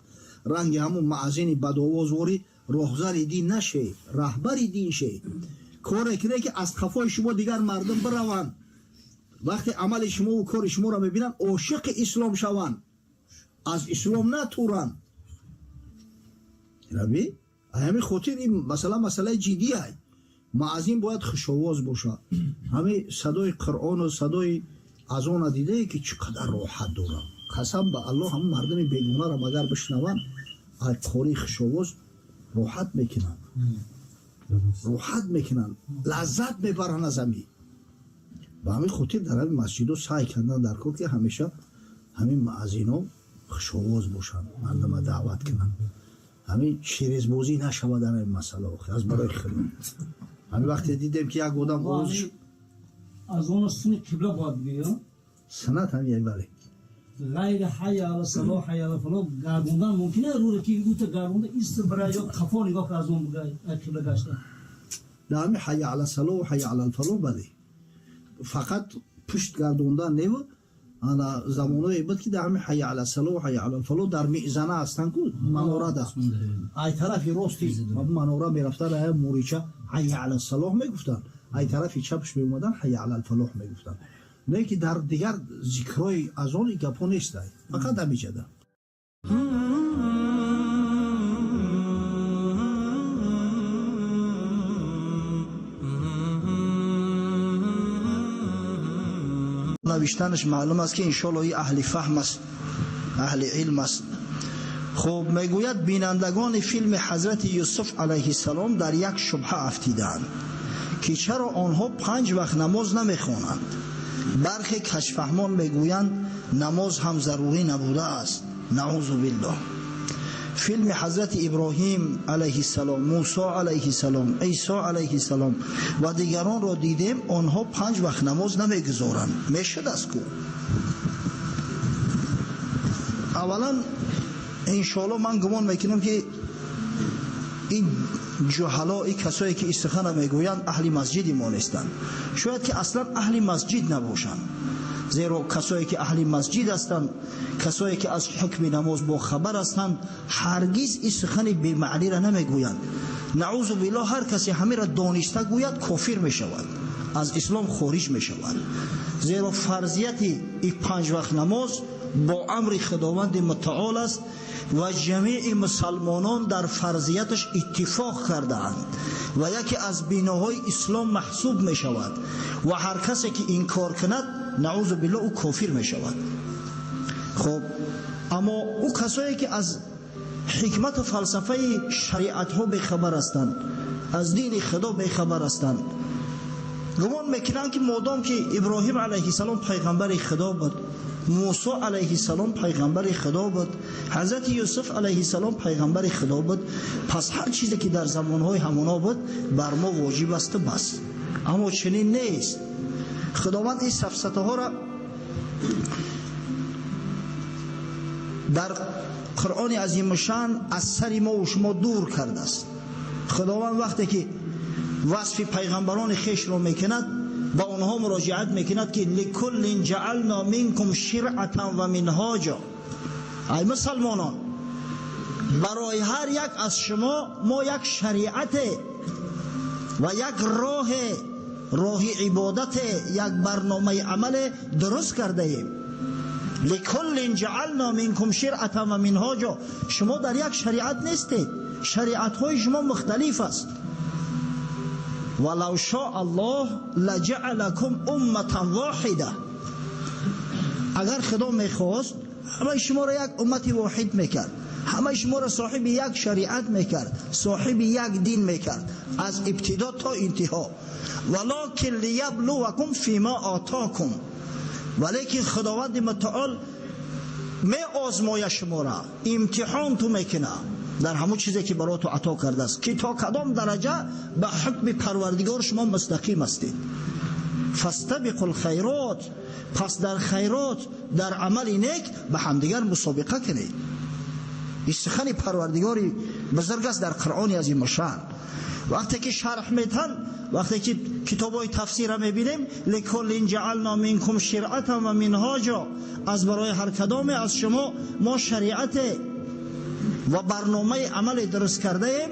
ранги ҳамун муаззини бадовозворӣ роҳзани дин наше, раҳбари дин ше. Коре кире ки аз қафои шумо дигар мардум бираванд, вақте амали шумову кори шуморо мебинанд, ошиқи ислом шаванд, аз ислом натуранд. Раби ҳамин хотир ин масъала масъалаи ҷиддиай. Муаззин бояд хушовоз бошад. Ҳамин садои қуръону садои азона дидае ки чӣ қадар роҳат дорад. Қасам ба Аллоҳ, ҳамун мардуми бегунаро магар бишнаванд, ай қории хушовоз роҳат мекунанд, роҳат мекунанд, лаззат мебаранд аз ҳамин. Ба ҳамин хотир дар ҳамин масҷидо саъй кардан дар кор, ки ҳамеша ҳамин муаззино хушовоз бошанд, мардума даъват кунанд. Ҳамин шерезбозӣ нашавад дар ҳамин масъала. Охир аз барои худо, ҳамин вақте дидем ки як одам овозаш аз он сини қибла бояд бигӯям. Суннат ҳамин, бале. Ғайри ҳайя ала салоҳ, ҳайя ала фалоҳ гардондан мумкин аст, рӯре ки ута гардонда ист бира ё қафо нигоҳ аз он бигай қибла гашта? Дар ҳамин ҳайя ала салоҳ, ҳайя ала фалоҳ, бале, фақат пушт гардондан неву. Ана замоное буд ки дар ҳамин ҳайя ала салоҳ, ҳайя ала фалоҳ дар мизана ҳастанд ку манорада, ай тарафи рости манора мерафтан, ая мурича ҳайя ала салоҳ мегуфтанд, ай тарафи чапш меомадан, ҳайя ала фалоҳ мегуфтанд. Не ки дар дигар зикрҳои азон и гапҳо нестай, фақат ҳамиҷада. Навиштанаш маълум аст, ки иншоалло и аҳли фаҳм аст. Аҳли илм аст. Хуб, мегӯяд бинандагони филми ҳазрати Юсуф алайҳиссалом дар як шубҳа афтидаанд, ки чаро онҳо 5 вақт намоз намехонанд. Бархе кашфаҳмон мегӯянд намоз ҳам зарурӣ набудааст. Наъузу биллоҳ. Филми ҳазрати Иброҳим алайҳиссалом, Мусо алайҳиссалом, Исо алайҳиссалом ва дигаронро дидем, онҳо 5 вақт намоз намегузоранд. Мешудаст ку? Аввалан иншоалло ман гумон мекунам, ки ин ҷуҳало, ин касое ки истихана мегӯянд, аҳли масҷиди мо нестанд. Шояд ки аслан аҳли масҷид набошанд, зеро касое ки аҳли масҷид ҳастанд, касое ки аз ҳукми намоз бохабар ҳастанд, ҳаргиз ин сухани бемаъниро намегӯянд. Наъузу биллоҳ, ҳар касе ҳамеро дониста гӯяд, кофир мешавад, аз ислом хориҷ мешавад. Зеро фарзияти ин 5 вақт намоз бо амри Худованди мутаол аст ва ҷамеи мусалмонон дар фарзияташ иттифоқ кардаанд ва яке аз биноҳои ислом маҳсуб мешавад ва ҳар касе ки инкор кунад, наъузу биллоҳ, ӯ кофир мешавад. Хуб, аммо ӯ касое ки аз ҳикмату фалсафаи шариатҳо бехабар ҳастанд, аз дини Худо бехабар ҳастанд, гумон мекунанд ки модом ки Иброҳим алайҳиссалом пайғамбари Худо буд, Мусо алайҳиссалом пайғамбари Худо буд, ҳазрати Юсуф алайҳиссалом пайғамбари Худо буд, пас ҳар чизе ки дар замонҳои ҳамоно буд бар мо воҷиб асту бас. Аммо чунин нест. Худованд ин сафсатаҳоро дар Қуръони азимушшаън аз сари мо ва шумо дур кардааст. Худованд вақте ки васфи пайғамбарони хешро мекунад, ба онҳо муроҷиат мекунад ки ликуллин ҷаална минкум ширъатан ва минҳоҷа. Ай мусалмонон, барои ҳар як аз шумо мо як шариате ва як роҳи ибодате, як барномаи амале дуруст кардаем. Ликуллин ҷаална минкум ширъатан ва минҳоҷа. Шумо дар як шариат нестед, шариатҳои шумо мухталиф аст. Валав шоа Аллоҳ лаҷаалакум умматан воҳида. Агар Худо мехост, ҳамаи шуморо як уммати воҳид мекард, ҳамаи шуморо соҳиби як шариат мекард, соҳиби як дин мекард, аз ибтидо то интиҳо. Валокин лияблувакум фима атокум. Валекин Худованди мутаол меозмояд шуморо, имтиҳон ту мекунад дар ҳамон чизе ки барои ту ато кардааст, ки то кадом дараҷа ба ҳукми Парвардигор шумо мустақим ҳастед. Фастабиқу лхайрот. Пас дар хайрот, дар амали нек ба ҳамдигар мусобиқа кунед. Ин сухани Парвардигори бузург аст дар Қуръони азимушшаън. Вақте ки шарҳ метан, вақте ки китобҳои тафсирро мебинем, ликуллин ҷаална минкум ширъатан ва минҳоҷа, аз барои ҳар кадоме аз шумо мо шариате ва барномаи амале дуруст кардаем.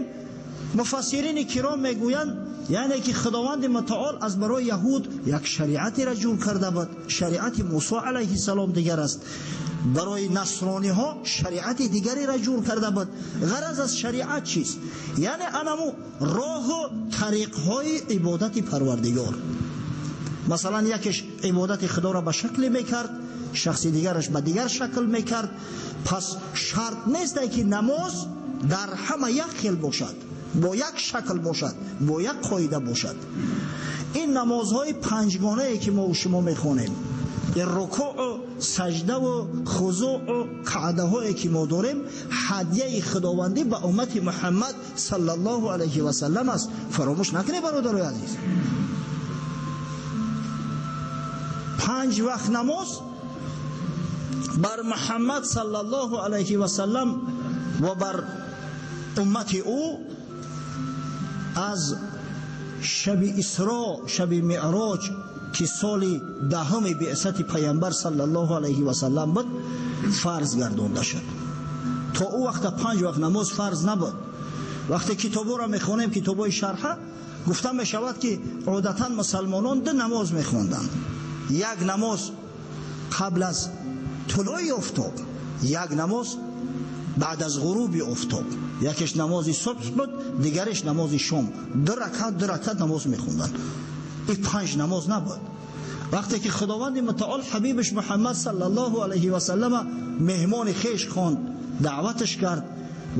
Муфассирини киром мегӯянд, яъне ки Худованди мутаол аз барои яҳуд як шариатеро ҷур карда буд, шариати Мусо алайҳиссалом дигар аст, барои насрониҳо шариати дигареро ҷур карда буд. Ғараз аз шариат чист? Яъне анаму роҳу тариқҳои ибодати Парвардигор. Масалан, якеш ибодати Худоро ба шакле мекард, шахси дигараш ба дигар шакл мекард. Пас шарт нест ки намоз дар ҳама як хел бошад, бо як шакл бошад, бо як қоида бошад. Ин намозҳои панҷгонае ки мо шумо мехонем, ин рукӯъу саҷдаву хузӯъу қаъдаҳое ки мо дорем, ҳадияи Худовандӣ ба уммати Муҳаммад саллаллоҳу алайҳи васаллам аст. Фаромӯш накунед, бародарои азиз, 5 вақт намоз бар Муҳаммад саллаллоҳу алайҳи васаллам ва бар уммати ӯ аз шаби Исро, шаби Меъроҷ, ки соли 10 биъсати Пайғамбар саллаллоҳу алайҳи васаллам буд, фарз гардонда шуд. То ӯ вақта 5 вақт намоз фарз набуд. Вақте китобҳоро мехонем, китобҳои шарҳа, гуфта мешавад ки одатан мусалмонон 2 намоз мехонданд. Як намоз қабл аз тулӯи офтоб, як намоз баъд аз ғуруби офтоб. Якеш намози субҳ буд, дигареш намози шом. 2 ракат, 2 ракат намоз мехонданд. Ин 5 намоз набуд. Вақте ки Худованди Мутаол ҳабибаш Муҳаммад саллаллоҳу алайҳи васаллама меҳмони хеш хонд, даъваташ кард,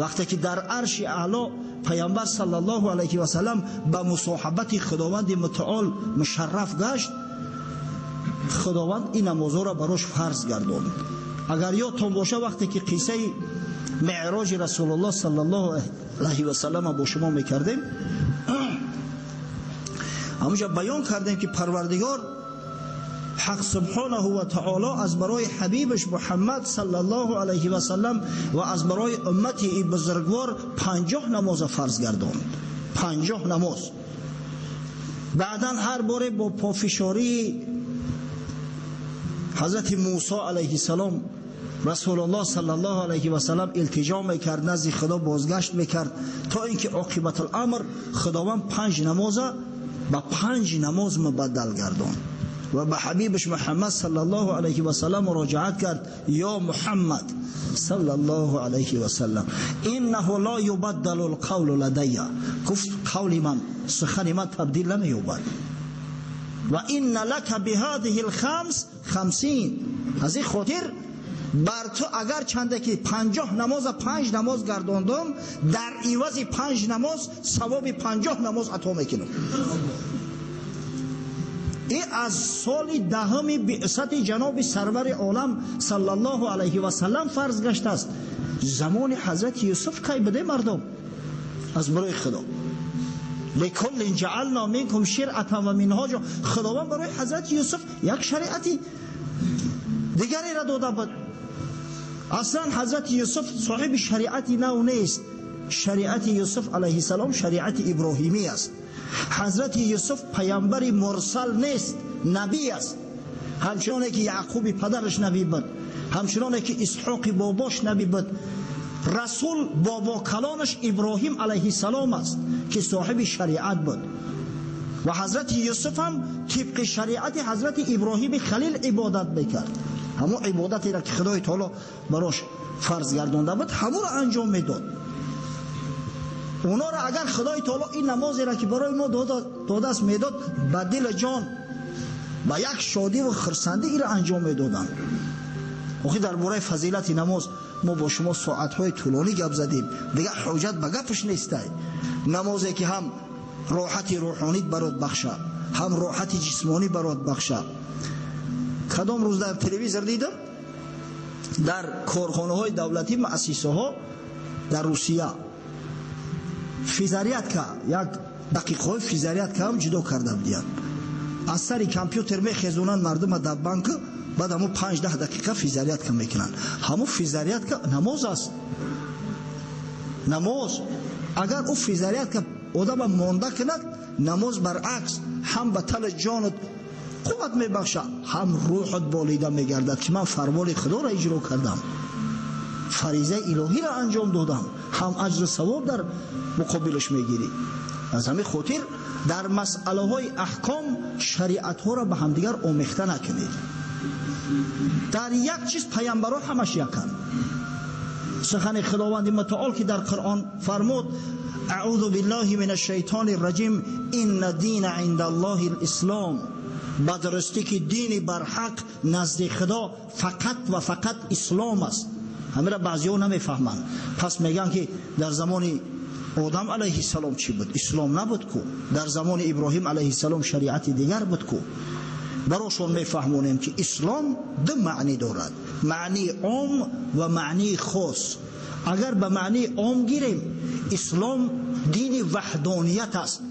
вақте ки дар арши аъло паёмбар саллаллоҳу алайҳи васаллам ба мусоҳибати Худованди Мутаол мушарраф гашт, Худованд ин намозҳоро барош фарз гардонд. Агар ёдтон боша, вақте ки қиссаи меъроҷи Расулуллоҳ саллаллоҳу алайҳи васаллама бо шумо мекардем, ҳамонҷо баён кардем ки Парвардигор ҳақ субҳонаҳу ва таоло аз барои ҳабибаш Муҳаммад саллаллоҳу алайҳи васаллам ва аз барои уммати ин бузургвор 50 намоза фарз гардонд. 50 намоз. Баъдан ҳар боре бо пофишории ҳазрати Мусо алайҳиссалом Расулуллоҳ саллаллоҳу алайҳи васаллам илтиҷо мекард, назди Худо бозгашт мекард, то инки оқибатуламр Худованд 5 намоза ба 5 намоз мубаддал гардонд ва ба ҳабибаш Муҳаммад саллаллоҳу алайҳи васаллам муроҷиат кард: ё Муҳаммад саллаллоҳу алайҳи васаллам, иннаҳу ло юбаддалу лқавлу ладайя. Гуфт: қавли ман, сухани ман табдил намеёбад. Ва инна лака биҳадиҳи лхамс хамсин. Аз ин хотир бар ту агар чанде ки 50 намоза 5 намоз гардондум, дар ивази 5 намоз савоби 50 намоз ато мекунам. Ин аз соли 10 биъсати ҷаноби сарвари олам саллаллоҳу алайҳи васаллам фарз гаштааст. Замони ҳазрати Юсуф кай буде мардум? Аз барои Худо лекуллин ҷаална минкум ширъатан ва минҳоҷа. Худованд барои ҳазрати Юсуф як шариати дигареро дода буд. Аслан ҳазрати Юсуф соҳиби шариати нав нест. Шариати Юсуф алайҳиссалом шариати иброҳимӣ аст. Ҳазрати Юсуф паёмбари мурсал нест, набӣ аст. Ҳамчуноне ки Яъқуби падараш набӣ буд, ҳамчуноне ки Исҳоқи бобош набӣ буд, расул бобо калонаш Иброҳим алайҳиссалом аст ки соҳиби шариат буд. Ва ҳазрати Юсуф ҳам тибқи шариати ҳазрати Иброҳими Халил ибодат мекард. Ҳамон ибодатеро ки Худои Таоло барош фарз гардонда буд, ҳамонро анҷом медод. Онҳоро агар Худои Таоло ин намозеро ки барои мо додааст медод, ба дили ҷон, ба як шодӣ ва хурсандӣ инро анҷом медоданд. Охи дар бораи фазилати намоз мо бо шумо соатҳои тӯлонӣ гап задем, дигар ҳоҷат ба гапаш нестай. Намозе ки ҳам роҳати рӯҳонит барот бахша, ҳам роҳати ҷисмонӣ барот бахша. Кадом рӯз дар телевизор дидам, дар корхонаҳои давлатӣ, муассисаҳо дар Русия физарядка, як дақиқаҳои физарядка ҳам ҷудо карда будиянд. Аз сари компютер мехезонанд мардума дар банк, баъд ҳамун 5-10 дақиқа физарядка мекунанд. Ҳамун физарядка намоз аст. Намоз. Агар ӯ физарядка одама монда кунад, намоз баръакс ҳам ба тали ҷонат қувват мебахшад, ҳам рӯҳат болида мегардад ки ман фармони Худоро иҷро кардам, фаризаи илоҳиро анҷом додам, ҳам аҷру савоб дар муқобилаш мегирӣ. Аз ҳамин хотир дар масъалаҳои аҳком шариатҳоро ба ҳамдигар омехта накунед. Дар як чиз паёмбарҳо ҳамаш яканд. Сухани Худованди Мутаол ки дар Қуръон фармуд: аъузу биллаҳи минаш шайтони раҷим, инна дина инда Аллоҳи ислом. Ба дурустӣ ки дини барҳақ назди Худо фақат ва фақат ислом аст. Ҳамира баъзеҳо намефаҳманд. Пас мегӯянд ки дар замони Одам алайҳиссалом чӣ буд? Ислом набуд ку. Дар замони Иброҳим алайҳиссалом шариати дигар буд ку. Барошон мефаҳмонем ки ислом ду маънӣ дорад: маънии ом ва маънии хос. Агар ба маънии ом гирем, ислом дини ваҳдоният аст,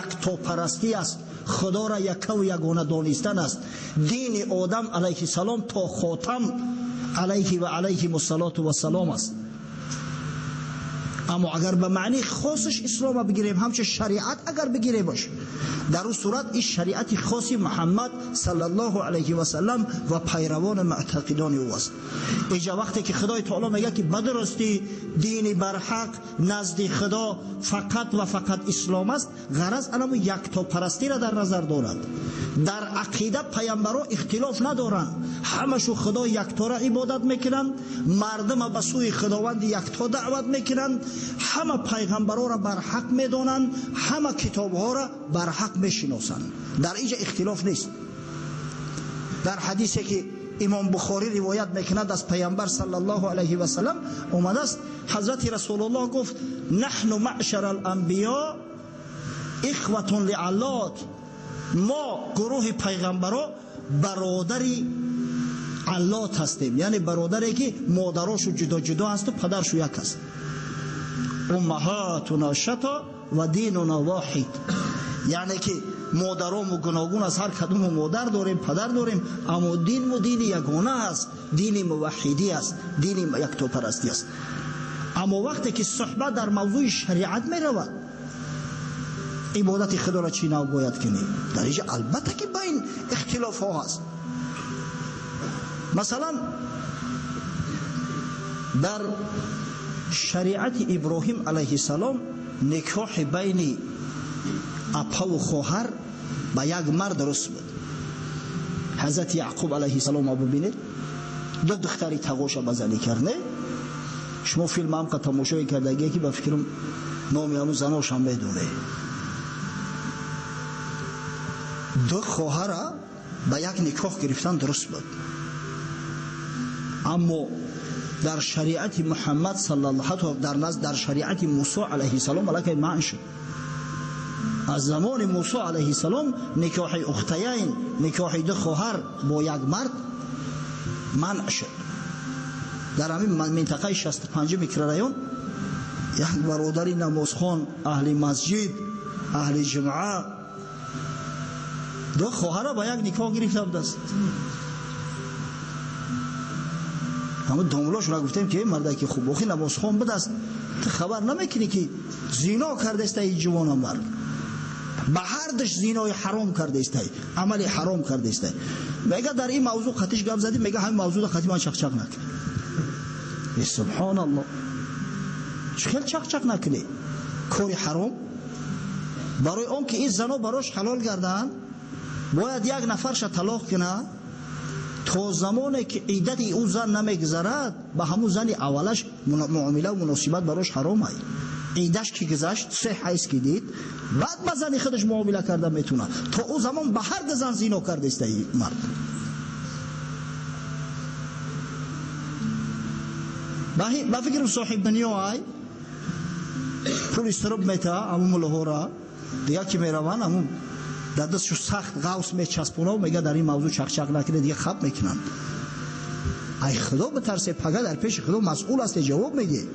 яктопарастӣ аст, Худоро яккаву ягона донистан аст. Дини Одам алайҳиссалом то хотам алайҳи ва алайҳимуссалоту вассалом аст. Аммо агар ба маънии хосаш ислома бигирем, ҳамчун шариат агар бигиремаш, дар он сурат ин шариати хоси Муҳаммад саллаллоҳу алайҳи васаллам ва пайравони муътақидони ӯ аст. Инҷа вақте ки Худои Таоло мегӯяд ки ба дурустӣ дини барҳақ назди Худо фақат ва фақат ислом аст, ғараз анамо яктопарастиро дар назар дорад. Дар ақида паёмбарҳо ихтилоф надоранд, ҳамашу Худо яктора ибодат мекунанд, мардума ба сӯи Худованди якто даъват мекунанд, ҳама пайғамбарҳоро барҳақ медонанд, ҳама китобҳоро барҳақ мешиносанд. Дар инҷа ихтилоф нест. Дар ҳадисе ки имом Бухорӣ ривоят мекунад аз паёмбар саллаллоҳу алайҳи васаллам омадааст, ҳазрати Расулуллоҳ гуфт: наҳну маъшара аланбиё ихватун лиаллот. Мо гурӯҳи пайғамбаро бародари аллот ҳастем, яъне бародаре ки модарошу ҷудо ҷудо ҳасту падаршу як аст. Уммаҳатуна шато ва динуна воҳид, яъне ки модарому гуногун аст, ҳар кадому модар дорем, падар дорем, аммо динму дини ягона аст, дини муваҳҳидӣ аст, дини яктопарастӣ аст. Аммо вақте ки суҳбат дар мавзӯи шариат меравад, ибодати худоро чӣ нав бояд кунӣ, дар инҷа албатта ки байн ихтилофҳо ҳаст. Масалан, дар шариати Иброҳим алайҳиссалом никоҳи байни апаву хоҳар ба як мард дуруст буд. Ҳазрати Яъқуб алайҳиссалом бибинед, ду духтари тағоша ба занӣ кард. Не, шумо филм ҳам қа тамошое кардагие ки ба фикрам номи ҳамун заношам медонед. Ду хоҳара ба як никоҳ гирифтан дуруст буд, аммо дар шариати Муҳаммад саллаллоҳу ҳатто дар назд дар шариати Мусо алайҳиссалом аллакай манъ шуд. Аз замони Мусо алайҳиссалом никоҳи ухтаяйн, никоҳи ду хоҳар бо як мард манъ шуд. Дар ҳамин минтақаи 65 микрорайон як бародари намозхон, аҳли масҷид, аҳли ҷумъа, ду хоҳара ба як никоҳ гирифта будааст. Ҳамон домлошро гуфтем ки марде ки хуб охи намозхон будааст, ту хабар намекунӣ ки зино кардаистай ҷавона мард, ба ҳар душ зинои ҳаром кардаистай, амали ҳаром кардаистай. Мега дар ин мавзӯъ қатиш гап задӣ, мега ҳамин мавзӯъда қати ман чақчақ накунӣ. Субҳоналлоҳ, чӣ хел чақчақ накунӣ? Кори ҳаром. Барои он ки ин зано барош ҳалол гарданд, бояд як нафарша талоқ кунад, то замоне ки иддати ӯ зан намегузарад, ба ҳамун зани аввалаш муомила ва муносибат барош ҳаром ай. Иддаш ки гузашт, се ҳайз ки дид, баъд ба зани худаш муомила карда метавонад. То ӯ замон ба ҳар ду зан зино кардаиста ин мард. Ба фикрам соҳиб дунё ай, пули сироб мета ҳамун муллоҳора, дигар ки мераванд ҳамун дар дастшу сахт ғавс мечаспонав, мега дар ин мавзӯъ чақчақ накунед, дига хаб мекунанд. Ай худо битарсе, пага дар пеши худо масъул ҳасте, ҷавоб медиҳед.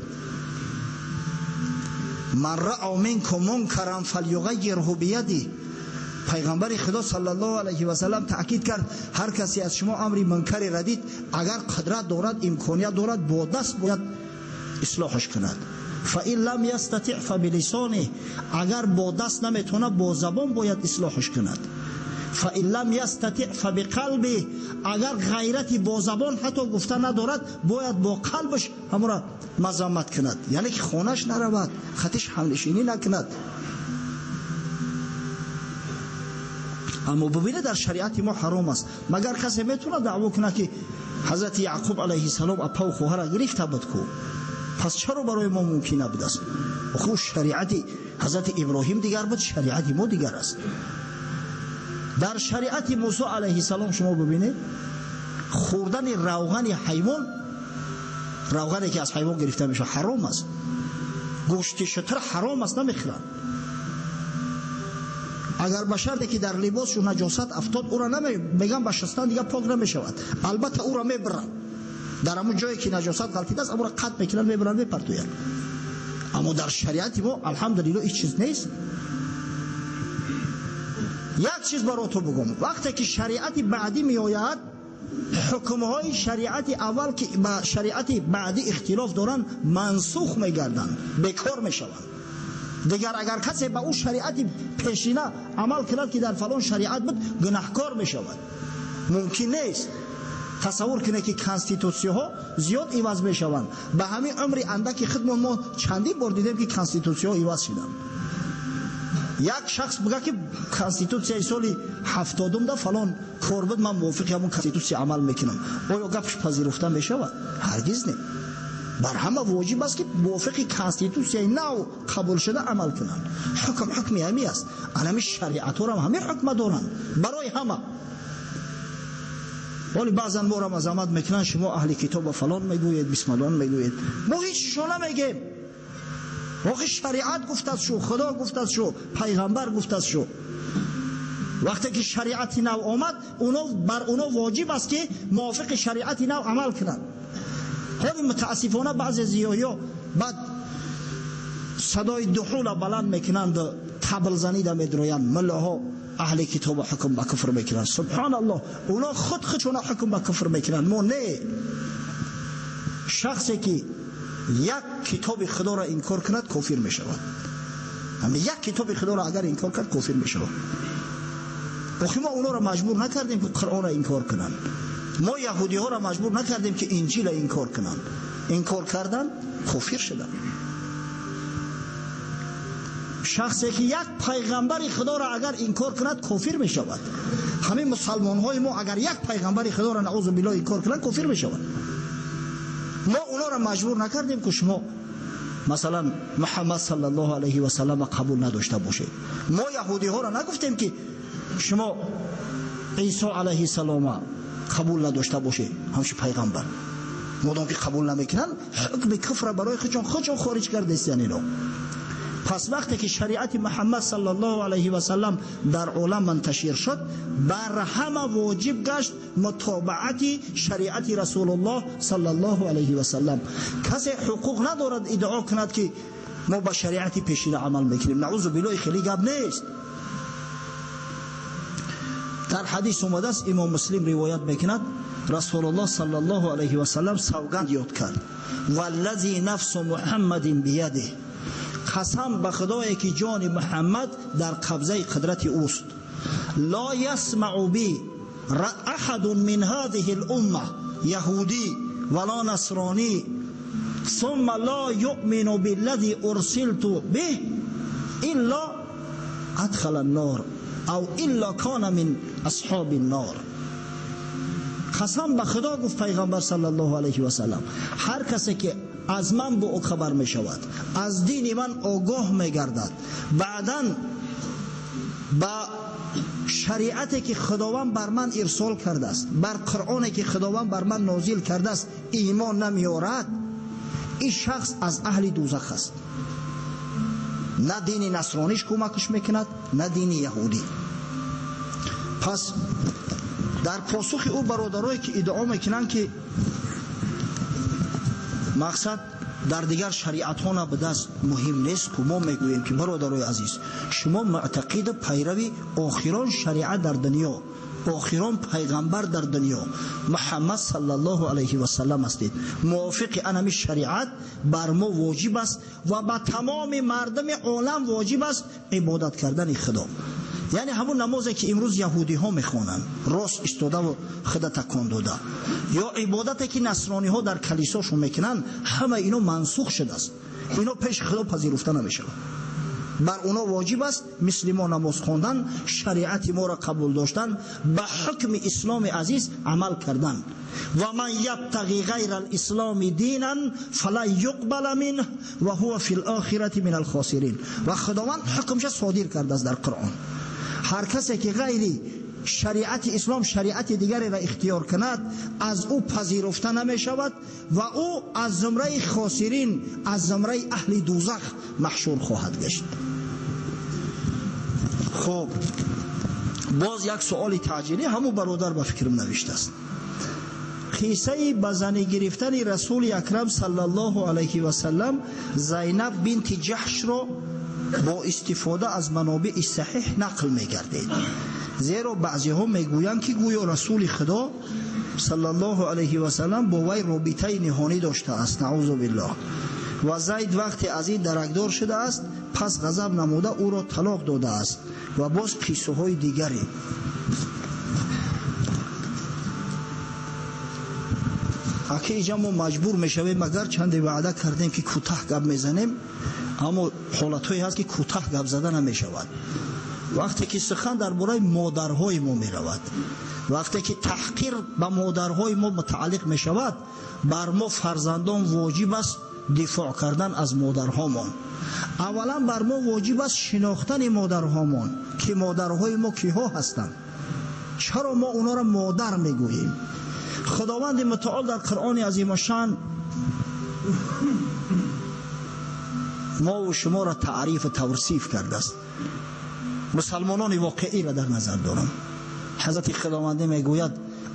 Ман раъа минкум мункаран фалюғаййирҳу бияди. Пайғамбари худо саллаллоҳу алайҳи васаллам таъкид кард, ҳар касе аз шумо амри мункаре дид, агар қудрат дорад, имконият дорад, бо даст бояд ислоҳаш кунад. فإن لم يستطع فبلسانه، اگر با دست نمیتونه با زبان باید اصلاحش کند. فإن لم يستطع فبقلبه، اگر غیرتی با زبان حتی گفته ندارد باید با قلبش همون را مذمت کند، یعنی که خانهش نرود، خطش همنشینی نکند. اما ببینه در شریعت ما حرام است. مگر کسی میتونه دعوا کنه که حضرت یعقوب علیه السلام اپا و خواهر گرفته بود کو؟ پس چرا برای ما ممکن نبود است؟ خو شریعت حضرت ابراهیم دیگر بود، شریعت ما دیگر است. در شریعت موسی علیه السلام شما ببینید، خوردن روغن حیوان، روغنی که از حیوان گرفته میشه حرام است. گوشت شتر حرام است، نمیخورند. اگر به شرطی که در لباسش نجاست افتاد او را میگن به شستن دیگه پاک نمیشود، البته او را میبرند در همون جایی که نجاست غلطیده است، او را قطع میکنن، میبرند، میپرتویند. اما در شریعت ما الحمدلله هیچ چیز نیست. یک چیز برای تو بگم، وقتی که شریعت بعدی میآید، حکمهای شریعت اول که با شریعت بعدی اختلاف دارند منسوخ میگردند، بیکار میشوند. دیگر اگر کسی به او شریعت پیشینه عمل کند که در فلان شریعت بود، گناهکار میشود. ممکن نیست. تصور کنه که конститутсия ҳо зиёд иваз мешаванд. Ба ҳамин умри андаки худмон мо чандин бор дидем ки конститутсия ҳо иваз шиданд. Як шахс бигӯяд ки конститутсияи соли 70-да фалон кор буд, ман мувофиқи ҳамон конститутсия амал мекунам, оё гапш пазируфта мешавад? Ҳаргиз не. Бар ҳама воҷиб аст ки мувофиқи конститутсияи нав қабул шуда амал кунанд. Ҳукм ҳукми ҳамин аст. Ана ҳамин шариатҳоро ҳам ҳамин ҳукма доранд барои ҳама. Вале баъзан моро мазаммат мекунанд, шумо аҳли китоб ва фалон мегӯед, бисмалон мегӯед. Мо ҳеҷ чизо намегем. Охи шариат гуфтааст шу, Худо гуфтааст шу, пайғамбар гуфтааст шу. Вақте ки шариати нав омад, бар оно воҷиб аст ки мувофиқи шариати нав амал кунанд. Ҳоло мутаассифона баъзе зиёиҳо баъд садои дуҳула баланд мекунанд, таблзанида медроянд, муллоҳо аҳли китоба ҳукм ба куфр мекунанд. Субҳоналлоҳ, оно худ худшона ҳукм ба куфр мекунанд, мо не. Шахсе ки як китоби Худоро инкор кунад, кофир мешавад. Як китоби Худоро агар инкор кард, кофир мешавад. Охи мо онҳоро маҷбур накардем ки Қуръонро инкор кунанд. Мо яҳудиҳоро маҷбур накардем ки Инҷилро инкор кунанд. Инкор кардан, кофир шуданд. Шахсе ки як пайғамбари Худоро агар инкор кунад, кофир мешавад. Ҳамин мусалмонҳои мо агар як пайғамбари Худоро наъузу биллоҳ инкор кунанд, кофир мешавад. Мо онҳоро маҷбур накардем ки шумо масалан Муҳаммад саллаллоҳу алайҳи васаллам қабул надошта бошед. Мо яҳудиҳоро нагуфтем ки шумо Исо алайҳиссалома қабул надошта бошед, ҳамчун пайғамбар. Модом ки қабул намекунанд, ҳукми куфрро барои худшон хориҷ кардастиян ино. Пас вақте ки шариати Муҳаммад саллаллоҳу алайҳи васаллам дар олам манташир шуд, бар ҳама воҷиб гашт мутобаати шариати Расулуллоҳ саллаллоҳу алайҳи васаллам. Касе ҳуқуқ надорад иддао кунад ки мо ба шариати пешина амал мекунем. Наъузу биллоҳ, хеле гап нест. Дар ҳадис омадааст, Имом Муслим ривоят мекунад, Расулуллоҳ саллаллоҳу алайҳи васаллам савганд ёд кард: валлази нафсу Муҳаммадин биядиҳ, қасам ба Худое ки ҷони Муҳаммад дар қабзаи қудрати ӯст, ла ясмау би аҳадун мин ҳазиҳи л-умма яҳудӣ вала насронӣ сумма ла юъмину биллази урсилту биҳ илла адхала н-нор ав илла кана мин асҳоби н-нор. Қасам ба Худо, гуфт пайғамбар саллаллоҳу алайҳи васаллам, ҳар касе ки аз ман бо ӯ хабар мешавад, аз дини ман огоҳ мегардад, баъдан ба шариате ки Худованд бар ман ирсол кардааст, бар Қуръоне ки Худованд бар ман нозил кардааст имон намеорад, ин шахс аз аҳли дӯзах аст. На дини насрониш кӯмакш мекунад, на дини яҳудӣ. Пас дар посухи ӯ бародарое ки иддао мекунанд ки мақсад дар дигар шариатҳо набудааст, муҳим нест, ку мо мегӯем ки бародарои азиз, шумо муътақиду пайрави охирон шариат дар дунё, охирон пайғамбар дар дунё Муҳаммад саллаллоҳу алайҳи васаллам ҳастед. Мувофиқи анами шариат бар мо воҷиб аст ва ба тамоми мардуми олам воҷиб аст ибодат кардани Худо. Яъне ҳамун намозе ки имрӯз яҳудиҳо мехонанд, рост истодаву худа такон дода, ё ибодате ки насрониҳо дар калисошон мекунанд, ҳама ино мансух шудааст. Ино пеши Худо пазируфта намешавад. Бар оно воҷиб аст мисли мо намоз хондан, шариати моро қабул доштан, ба ҳукми исломи азиз амал кардан. Ва ман ябтағи ғайра алисломи динан фалан юқбала минҳ ва ҳува фи лохирати мин алхосирин. Ва Худованд ҳукмша содир кардааст дар Қуръон. Ҳар касе ки ғайри шариати ислом шариати дигареро ихтиёр кунад, аз ӯ пазируфта намешавад ва ӯ аз зумраи хосирин, аз зумраи аҳли дӯзах маҳшур хоҳад гашт. Хуб, боз як суоли таъҷилӣ ҳамун бародар ба фикрам навиштааст. Қиссаи ба занӣ гирифтани Расули Акрам саллаллоҳу алайҳи васаллам Зайнаб бинти Ҷаҳшро бо истифода аз манобеи саҳиҳ нақл мегардид. Зеро баъзеҳо мегӯянд ки гӯё Расули Худо саллаллоҳу алайҳи васаллам бо вай робитаи ниҳонӣ доштааст, наъузу биллоҳ. Ва Зайд вақте аз ин даракдор шудааст, пас ғазаб намуда ӯро талоқ додааст ва боз қиссаҳои дигаре. Аки иҷа мо маҷбур мешавем, агар чанде ваъда кардем ки кӯтаҳ гап мезанем, аммо ҳолатҳое ҳаст ки кӯтаҳ гап зада намешавад. Вақте ки сухан дар бораи модарҳои мо меравад, вақте ки таҳқир ба модарҳои мо мутааллиқ мешавад, бар мо фарзандон воҷиб аст дифоъ кардан аз модарҳомон. Аввалан бар мо воҷиб аст шинохтани модарҳомон, ки модарҳои мо киҳо ҳастанд, чаро мо онҳоро модар мегӯем. Худованди мутаол дар Қуръони азимушшаън мо ва шуморо таъриф ва тавсиф кардааст. Мусалмонони воқеиро дар назар дорам. Ҳазрати Худовандӣ мегӯяд: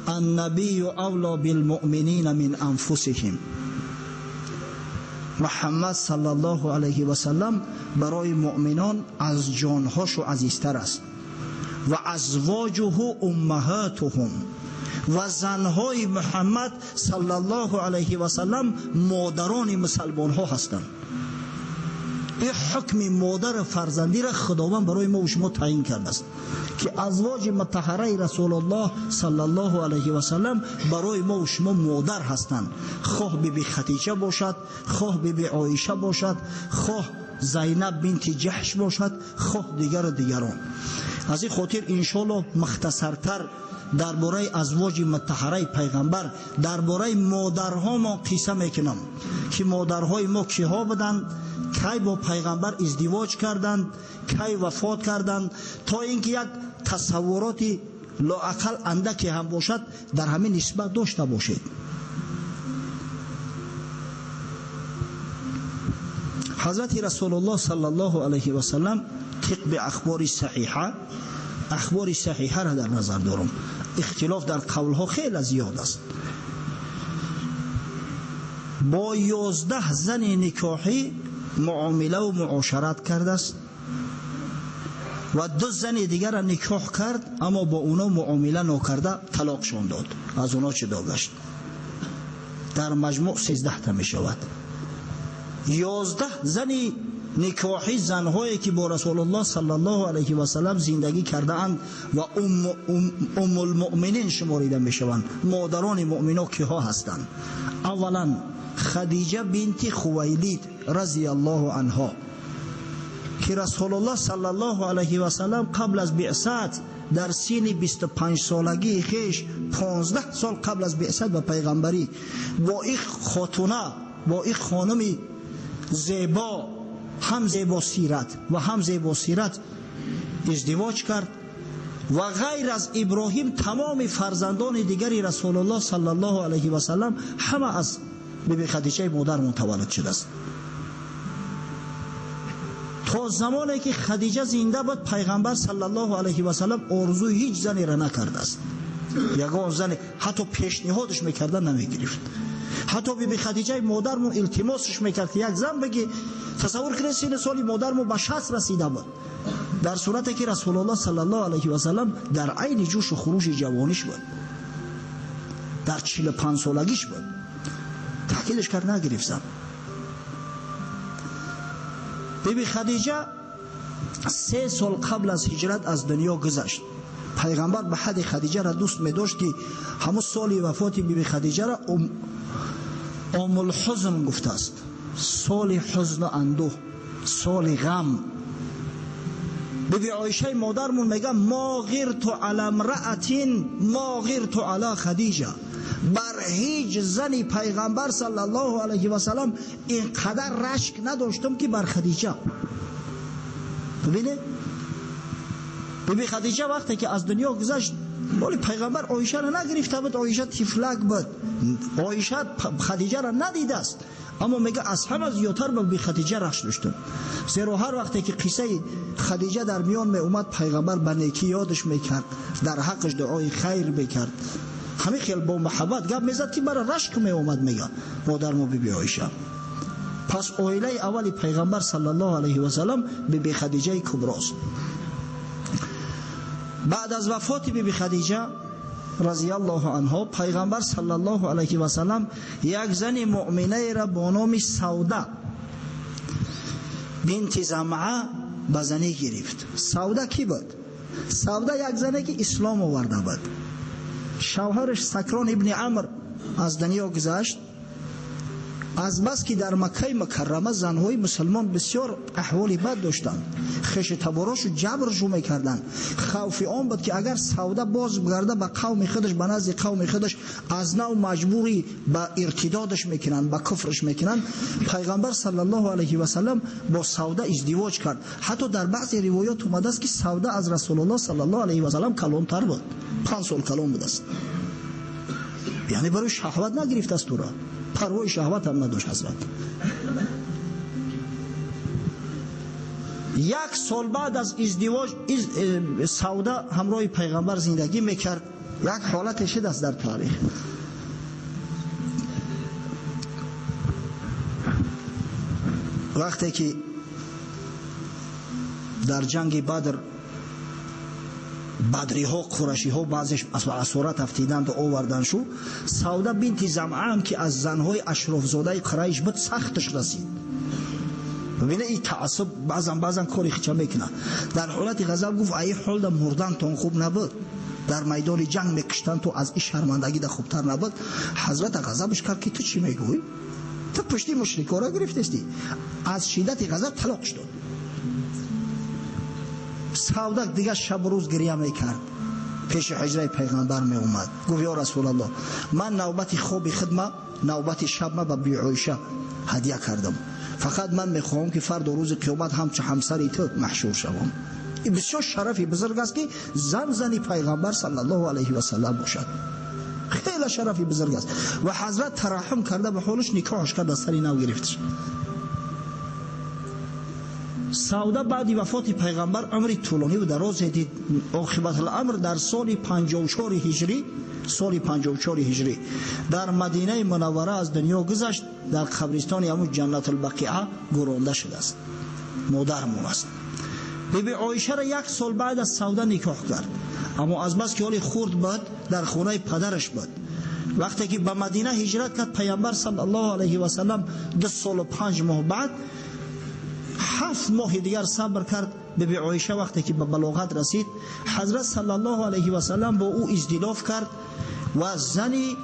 النبي أولى بالمؤمنين من أنفسهم. Муҳаммад саллаллоҳу алайҳи васаллам барои муъминон аз ҷонҳошу азизтар аст. Ва азвоҷуҳу уммаҳатуҳум, ва занҳои Муҳаммад саллаллоҳу алайҳи васаллам модарони мусалмонҳо ҳастанд. Ин ҳукми модару фарзандиро Худованд барои мо ва шумо таъин кардааст, ки азвоҷи мутаҳҳараи Расулуллоҳ саллаллоҳу алайҳи васаллам барои мо ва шумо модар ҳастанд. Хоҳ биби Хадиҷа бошад, хоҳ биби Оиша бошад, хоҳ Зайнаб бинти Ҷаҳш бошад, хоҳ дигару дигарон. Аз ин хотир иншоаллоҳ мухтасартар дар бораи азвоҷи мутаҳҳараи пайғамбар, дар бораи модарҳомон қисса мекунам, ки модарҳои мо киҳо буданд, кай бо пайғамбар издивоҷ карданд, кай вафот карданд, то ин ки як тасаввуроти лоақал андаке ҳам бошад дар ҳамин нисбат дошта бошед. Ҳазрати Расулуллоҳ саллаллоҳу алайҳи васаллам тибқи ахбори саҳиҳа, ахбори саҳиҳаро дар назар дорам, ихтилоф дар қавлҳо хеле зиёд аст, бо 11 зани никоҳӣ муомилаву муошарат кардааст ва 2 зани дигарро никоҳ кард, аммо бо уно муомила нокарда талоқшон дод, аз уно ҷудо гашт. Дар маҷмӯъ 13 та мешавад. 11 зани никоҳӣ, занҳое ки бо Расулуллоҳ саллаллоҳу алайҳи васаллам зиндагӣ кардаанд ва уммулмуъминин шуморида мешаванд, модарони муъмино киҳо ҳастанд? Аввалан Хадиҷа бинти Хувайлид разияллоҳу анҳо, ки Расулуллоҳ саллаллоҳу алайҳи васаллам қабл аз биъсат дар синни 25 солагии хеш, 15 сол қабл аз биъсат ба пайғамбарӣ, бо ин хотуна, бо ин хонуми зебо, ҳам зебосират ва ҳам зебосират издивоҷ кард ва ғайр аз Иброҳим тамоми фарзандони дигари Расулуллоҳ саллаллоҳу алайҳи васаллам ҳама аз биби Хадиҷаи модармон таваллуд шудааст. То замоне ки Хадиҷа зинда буд, пайғамбар саллаллоҳу алайҳи васаллам орзуи ҳеҷ занеро накардааст. Ягон зане ҳатто пешниҳодаш мекарда намегирифт. Ҳатто биби Хадиҷаи модармон илтимосаш мекард ки як зан бигӣ. Тасаввур кунед, синни соли модармон ба 60 расида буд, дар сурате ки Расулуллоҳ саллаллоҳу алайҳи васаллам дар айни ҷӯшу хурӯши ҷавониш буд, дар 45 солагиш буд. Таъкидаш кард, нагирифт зан. Биби Хадиҷа 3 сол қабл аз ҳиҷрат аз дунё гузашт. Пайғамбар ба ҳадди Хадиҷаро дӯст медошт, ки ҳамун соли вафоти биби Хадиҷаро омулҳузн гуфтааст, соли ҳузну андӯҳ, соли ғам. Биби Оишаи модармон мегӯяд: мо ғирту ала мраатин мо ғирту ала Хадиҷа. Бар ҳеҷ зани пайғамбар саллаллоҳу алайҳи васаллам ин қадар рашк надоштам, ки бар Хадиҷа. Бибинед, биби Хадиҷа вақте ки аз дунё гузашт, вале пайғамбар Оишаро нагирифта буд, Оиша тифлак буд, Оиша Хадиҷаро надидааст, аммо мегӯяд аз ҳама зиёдтар ба биби Хадиҷа рашк доштам, зеро ҳар вақте ки қиссаи Хадиҷа дар миён меомад, пайғамбар ба некӣ ёдаш мекард, дар ҳаққаш дуои хайр мекард. Ҳамин хел бо муҳаббат гап мезад, ки бара рашк меомад, мегӯяд модармо биби Оиша. Пас оилаи аввали пайғамбар саллаллоҳу алайҳи васаллам биби Хадиҷаи куброст. Баъд аз вафоти биби Хадиҷа разияллоҳу анҳо, пайғамбар саллаллоҳу алайҳи васаллам як зани муъминаеро бо номи Савда бинти Замъа ба занӣ гирифт. Савда кӣ буд? Савда як зане ки ислом оварда буд. Шавҳараш Сакрон ибни Амр аз дунё гузашт. Аз бас ки дар Маккаи Мукаррама занҳои мусулмон бисёр аҳволи бад доштанд, хешу таборошу ҷабршу мекарданд. Хавфи он буд, ки агар Савда боз гарда ба қавми худаш, ба назди қавми худаш, аз нав маҷбурӣ ба иртидодаш мекунанд, ба куфраш мекунанд. Пайғамбар саллаллоҳу алайҳи васаллам бо Савда издивоҷ кард. Ҳатто дар баъзе ривоят омадааст, ки Савда аз Расулуллоҳ саллаллоҳу алайҳи васаллам калонтар буд, 5 сол калон будааст. Яъне барои шаҳват нагирифтааст ӯро, парвои шаҳват ҳам надошт ҳазрат. Як сол баъд аз издивоҷ Савда ҳамроҳи пайғамбар зиндагӣ мекард. Як ҳолате шудааст дар таърих. Вақте ки дар ҷанги Бадр бадриҳо, қурашиҳо баъзеш аз асорат афтиданду овардан шу, Савда бинти Замъа ки аз занҳои ашрофзодаи Қурайш буд, сахташ расид. Бибина, ин таассуб баъзан кори хича мекунад. Дар ҳолати ғазаб гуфт: ай ҳолда мурдантон хуб набуд, дар майдони ҷанг мекуштанд, ту аз ин шармандагӣ да хубтар набуд. Ҳазрат ғазабаш кард ки ту чӣ мегӯӣ? Ту пушти мушрикора гирифтестӣ. Аз шиддати ғазаб талоқш дод. Савда дигар шабу рӯз гиря мекард, пеши ҳуҷраи пайғамбар меомад, гуфт: ё Расулаллоҳ, ман навбати хоби хидма, навбати шабма ба Биби Оиша ҳадя кардам, фақат ман мехоҳам ки фардо рӯзи қиёмат ҳамчун ҳамсари ту маҳшур шавам. Ин бисёр шарафи бузург аст ки зан зани пайғамбар саллаллоҳу алайҳи васаллам бошад. Хеле шарафи бузург аст. Ва ҳазрат тараҳҳум карда ба ҳолаш никоҳаш кард, аз сари нав гирифташ. Савда баъди вафоти пайғамбар умри тӯлонӣ дарозе дид. Оқибатуламр дар соли 54 ҳиҷрӣ, соли 54 ҳиҷрӣ дар Мадинаи Мунаввара аз дунё гузашт. Дар қабристони ҳамун Ҷаннатулбақиа гӯронда шудааст. Модармон аст. Биби Оишаро як сол баъд аз Савда никоҳ кард, аммо аз бас ки ҳоли хурд буд, дар хонаи падараш буд. Вақте ки ба Мадина ҳиҷрат кард, пайғамбар саллаллоҳу алайҳи васаллам 2 солу 5 моҳ баъд 7 моҳи дигар сабр кард. Биби Оиша вақте ки ба балоғат расид, ҳазрат саллаллоҳу алайҳи васаллам бо ӯ издилоф кард ва зани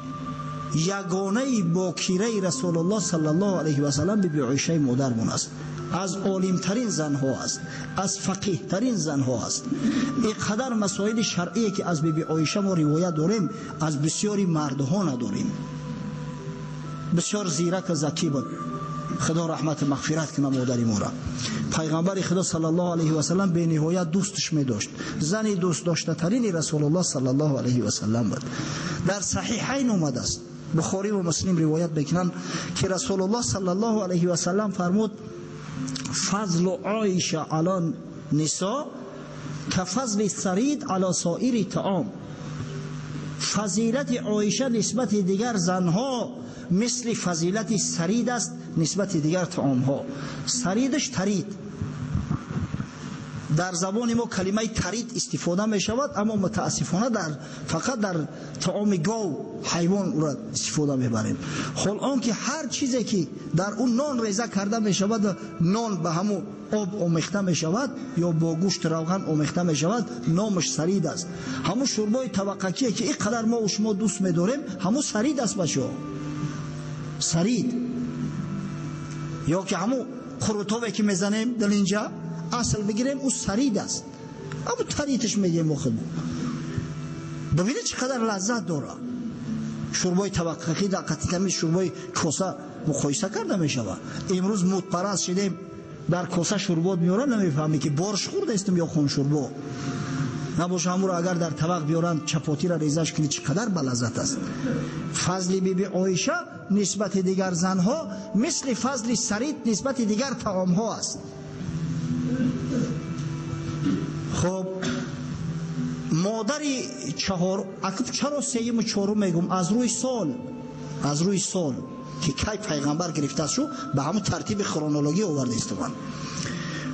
ягонаи бокираи Расулуллоҳ саллаллоҳу алайҳи васаллам Биби Оишаи модармон аст. Аз олимтарин занҳо аст, аз фақиҳтарин занҳо аст. Ин қадар масоили шаръие ки аз Биби Оиша мо ривоят дорем, аз бисёри мардҳо надорем. Бисёр зирак ва закӣ буд. Худо раҳмат мағфират кунад модари моро. Пайғамбари Худо саллаллоҳу алайҳи васаллам бениҳоят дӯсташ медошт. Зани дӯстдоштатарини Расулуллоҳ саллаллоҳу алайҳи васаллам буд. Дар Саҳиҳайн омадааст, Бухорӣ ва Муслим ривоят мекунанд ки Расулуллоҳ саллаллоҳу алайҳи васаллам фармуд: фазлу Оиша ала нисо кафазли сарид ала соири таом. Фазилати Оиша нисбати дигар занҳо мисли фазилати сарид аст нисбати дигар таомҳо. Саридаш тарид. Дар забони мо калимаи тарид истифода мешавад, аммо мутаассифона фақат дар таоми гов, ҳайвон ӯро истифода мебарем. Ҳол он ки ҳар чизе ки дар он нон реза карда мешавад, нон ба ҳамун об омехта мешавад ё бо гӯшт равған омехта мешавад, номаш сарид аст. Ҳамун шӯрбои таваққакие ки ин қадар мо шумо дӯст медорем, ҳамун сарид аст, бачаҳо. Сарид ё ки ҳамун қурутове ки мезанем дар инҷа, асл бигирем, ӯ сарид аст. Аммо таридаш мегӯем мо худмон. Бибинед чӣ қадар лаззат дорад. Шӯрбои таваққақӣ дар қатитами шӯрбои коса муқоиса карда мешавад. Имрӯз мудпараст шидем, дар коса шӯрбо меоранд, намефаҳмӣ ки борш хӯрдаистем ё хуншӯрбо. Набоша ҳамуро агар дар тавақ биёранд, чапотиро резаш кунӣ, чӣ қадар балаззат аст. Фазли Биби Оиша нисбати дигар занҳо мисли фазли сарид нисбати дигар таомҳо аст. Хоб, модари чаҳор, чаро сеюму чорум мегӯм? Аз рӯи сол, аз рӯи сол ки кай пайғамбар гирифтааст шу, ба ҳамун тартиби хронологӣ овардаистуман.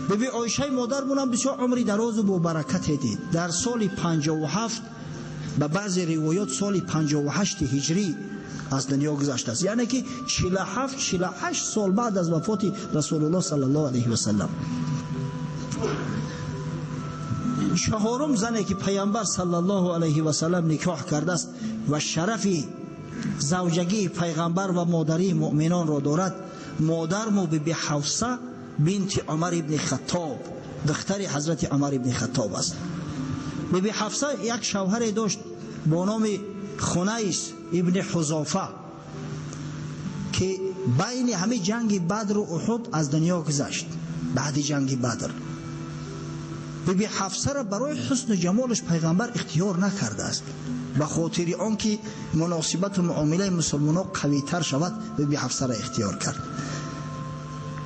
Биби Оишаи модармонам бисёр умри дарозу бобаракате дид. Дар соли 57, ба баъзе ривоят соли 58 ҳиҷрӣ аз дунё гузаштааст. Яъне ки 47 48 сол баъд аз вафоти Расулуллоҳ саллаллоҳу алайҳи васаллам. Чаҳорум зане ки пайғамбар саллаллоҳу алайҳи васаллам никоҳ кардааст ва шарафи завҷагии пайғамбар ва модарии муъминонро дорад, модарму Биби Ҳафса бинти Умар ибни Хаттоб, духтари ҳазрати Умар ибни Хаттоб аст. Биби Ҳафса як шавҳаре дошт бо номи Хунайс ибни Ҳузофа ки байни ҳамин ҷанги Бадру Уҳуд аз дунё гузашт. Баъди ҷанги Бадр Биби Ҳафсаро барои ҳусну ҷамолаш пайғамбар ихтиёр накардааст, ба хотири он ки муносибату муомилаи мусулмонҳо қавитар шавад, биби Ҳафсаро ихтиёр кард.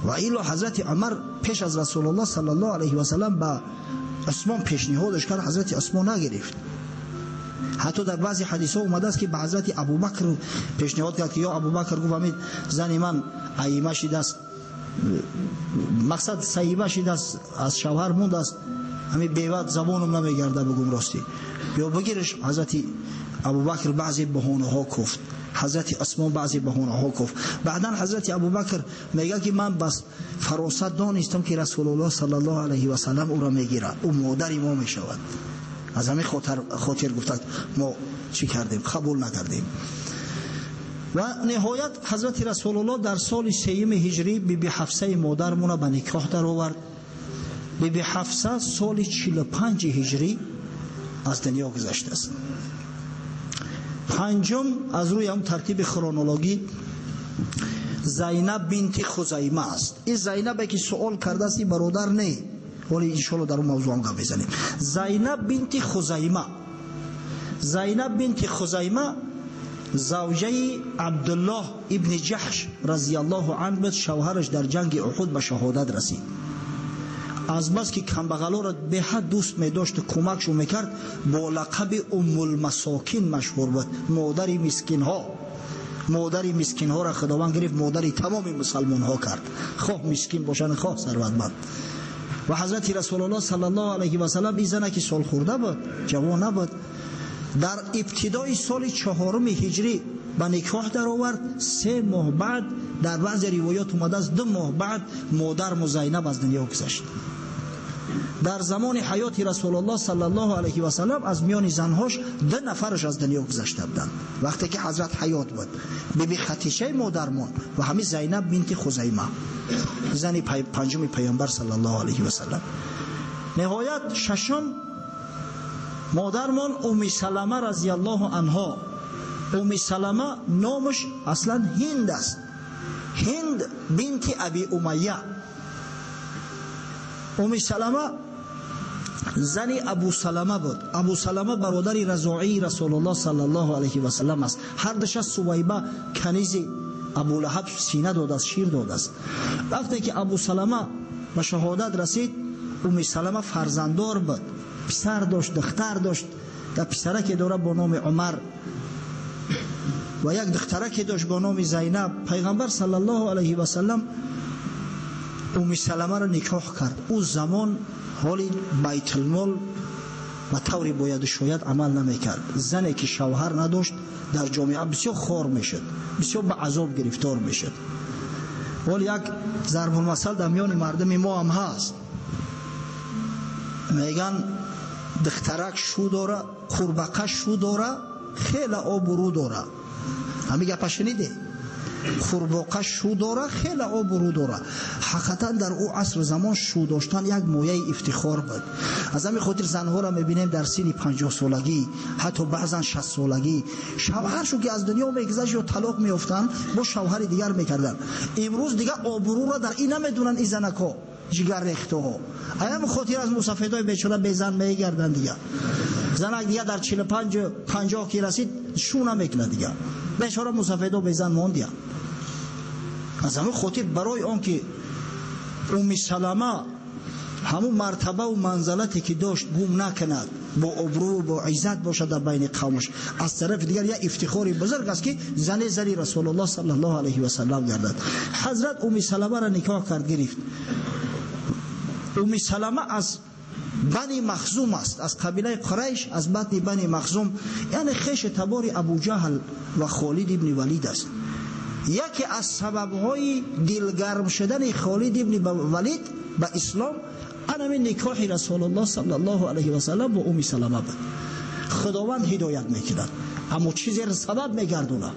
Ва илло ҳазрати Умар пеш аз Расулуллоҳ саллаллоҳу алайҳи васаллам ба Усмон пешниҳодаш кард, ҳазрати Усмон нагирифт. Ҳатто дар баъзе ҳадисҳо омадааст ки ба ҳазрати Абубакр пешниҳод кард ки ё Абубакр, гуфт, ҳамин зани ман айима шидааст, мақсад саиба шидааст, аз шавҳар мондааст, ҳамин беват забонам намегарда бигум ростӣ, ё бигириш. Ҳазрати Абубакр баъзе баҳонаҳо гуфт, ҳазрати Усмон баъзе баҳонаҳо гуфт. Баъдан ҳазрати Абубакр мегӯяд ки ман бас фаросат донистам ки Расулуллоҳ саллаллоҳу алайҳи васаллам ӯро мегирад, ӯ модари мо мешавад. Аз ҳамин хотир гуфтад мо чӣ кардем, қабул накардем. Ва ниҳоят ҳазрати Расулуллоҳ дар соли сеюми ҳиҷрӣ биби Ҳафсаи модармонро ба никоҳ даровард. Биби Ҳафса соли 45 ҳиҷрӣ аз дунё гузаштааст. Панҷум аз рӯи ҳам тартиби хронологӣ Зайнаб бинти Хузайма аст. Ин Зайнабе ки суол кардааст, ин бародар не, вале иншоалло дар он мавзӯъ ҳам гап мезанем. Зайнаб бинти Хузайма, Зайнаб бинти Хузайма завҷаи Абдуллоҳ ибни Ҷаҳш разияллоҳу анҳу буд. Шавҳараш дар ҷанги Уҳуд ба шаҳодат расид. Аз бас ки камбағалоро беҳад дӯст медошту кӯмакшо мекард, бо лақаби Уммулмасокин машҳур буд, модари мискинҳо. Модари мискинҳоро Худованд гирифт, модари тамоми мусалмонҳо кард, хоҳ мискин бошанд, хоҳ сарватманд. Ва ҳазрати Расулуллоҳ саллаллоҳу алайҳи васаллам ин зане ки солхӯрда буд, ҷавон набуд, дар ибтидои соли 4 ҳиҷрӣ ба никоҳ даровард. 3 моҳ баъд, дар баъзе ривоят омадааст 2 моҳ баъд, модарму Зайнаб аз дунё гузашт. Дар замони ҳаёти Расулуллоҳ саллаллоҳу алайҳи васаллам аз миёни занҳош 2 нафараш аз дунё гузашта буданд вақте ки ҳазрат ҳаёт буд: биби Хатишаи модармон ва ҳамин Зайнаб бинти Хузайма, зани панҷуми пайғамбар саллаллоҳу алайҳи васаллам. Ниҳоят шашум модармон Умми Салама разияллоҳу анҳо. Умми Салама номаш аслан Ҳинд аст, Ҳинд бинти Аби Умайя. Умми Салама зани Абу Салама буд. Абу Салама бародари разоии Расулуллоҳ саллаллоҳу алайҳи васаллам аст. Ҳар душа Сувайба канизи Абу Лаҳаб сина додааст, шир додааст. Вақте ки Абу Салама ба шаҳодат расид, Умми Салама фарзанддор буд, писар дошт, духтар дошт. Як писараке дорад бо номи Умар ва як духтараке дошт бо номи Зайнаб. Пайғамбар саллаллоҳу алайҳи васаллам Умми Саламаро никоҳ кард. Ӯ замон ҳоли байтулмол ба тавре бояду шояд амал намекард. Зане ки шавҳар надошт дар ҷомеа бисёр хор мешуд, бисёр ба азоб гирифтор мешуд. Ҳол як зарбулмасал дар миёни мардуми мо ҳам ҳаст, мегӯянд духтарак шу дора, қурбақа шу дора, хеле обрӯ дора. Ҳамин гапа шуниде? Қурбоқа шу дора, хеле обрӯ дора. Ҳақиқатан дар ӯ асру замон шу доштан як мояи ифтихор буд. Аз ҳамин хотир занҳоро мебинем дар синни 50 солагӣ, ҳатто баъзан 60 солагӣ шавҳаршон ки аз дунё мегузашт ё талоқ меёфтанд, бо шавҳари дигар мекарданд. Имрӯз дигар обрӯро дар ин намедонанд ин занакҳо, ҷигаррехтаҳо. Ҳамин хотир аз мусафедҳои бечора безан мегарданд дигар. Занак дигар дар 45 50 ки расид шу намекунад дигар. Бечора мусафедҳо безан мондиянд. Аз ҳамин хотир барои он ки Умми Салама ҳамун мартабаву манзалате ки дошт гум накунад, бо обрӯву бо иззат бошад дар байни қавмаш, аз тарафи дигар як ифтихори бузург аст ки зане зани Расулуллоҳ саллаллоҳу алайҳи васаллам гардад. Ҳазрат Умми Саламаро никоҳ кард, гирифт. Умми Салама аз Бани Махзум аст, аз қабилаи Қурайш, аз батни Бани Махзум, яъне хеши табори Абу Ҷаҳл ва Холид ибни Валид аст. Яке аз сабабҳои дилгарм шудани Холид ибни Валид ба ислом ҳамин никоҳи Расулуллоҳ саллаллоҳу алайҳи васаллам бо Умми Салама буд. Худованд ҳидоят мекунад, аммо чизеро сабаб мегардонад.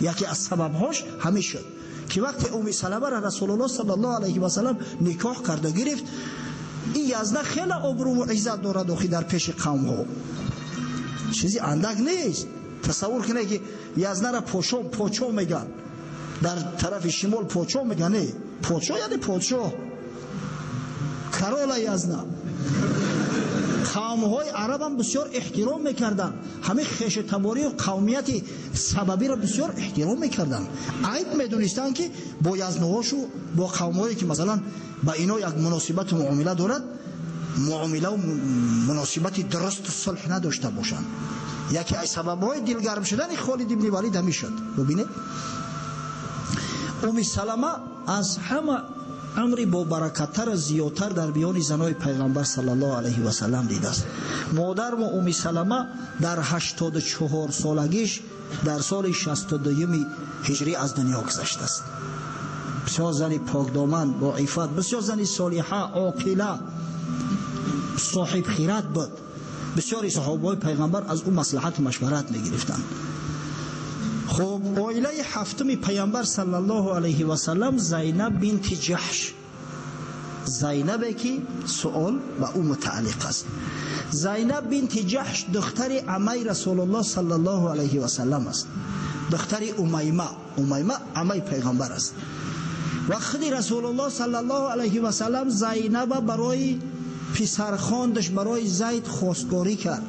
Яке аз сабабҳош ҳамин шуд ки вақте Умми Саламаро Расулуллоҳ саллаллоҳу алайҳи васаллам никоҳ карда гирифт, ин язна хеле обрӯву иззат дорад охи дар пеши қавмҳо. Чизи андак нест. Тасаввур кунед ки язнара почо мегӯянд, дар тарафи шимол почо мегӯянд. Не, почо яъне подшоҳ, корола язна. Қавмҳои арабам бисёр эҳтиром мекарданд. Ҳамин хешутаборию қавмияти сабабиро бисёр эҳтиром мекарданд. Айб медонистанд, ки бо язнуҳошу бо қавмҳое ки масалан ба ино як муносибату муомила дорад, муомилаву муносибати дурусту сулҳ надошта бошанд. Яке аз сабабҳои дилгарм шудани Холид ибни Валид ҳамин шуд. Бубинед, Уми Салама аз ҳама амри бобаракаттар зиёдтар дар биёни занои пайғамбар саллаллоҳу алайҳи васаллам дидааст. Модармо Уми Салама дар 84 солагиш дар соли 62 ҳиҷрӣ аз дунё гузаштааст. Бисёр зани покдоман, боифат, бисёр зани солиҳа, оқила, соҳибхират буд. Бисёри саҳобаҳои пайғамбар аз ӯ маслиҳату машварат мегирифтанд. Хуб, оилаи ҳафтуми пайғамбар саллаллоҳу алайҳи васаллам Зайнаб бинти Ҷаҳш, Зайнабе ки суол ба ӯ мутааллиқ аст. Зайнаб бинти Ҷаҳш духтари амаи Расулуллоҳ саллаллоҳу алайҳи васаллам аст, духтари Умайма. Умайма амаи пайғамбар аст. Ва худи Расулуллоҳ саллаллоҳу алайҳи васаллам Зайнаба барои писархондаш барои Зайд хостгорӣ кард.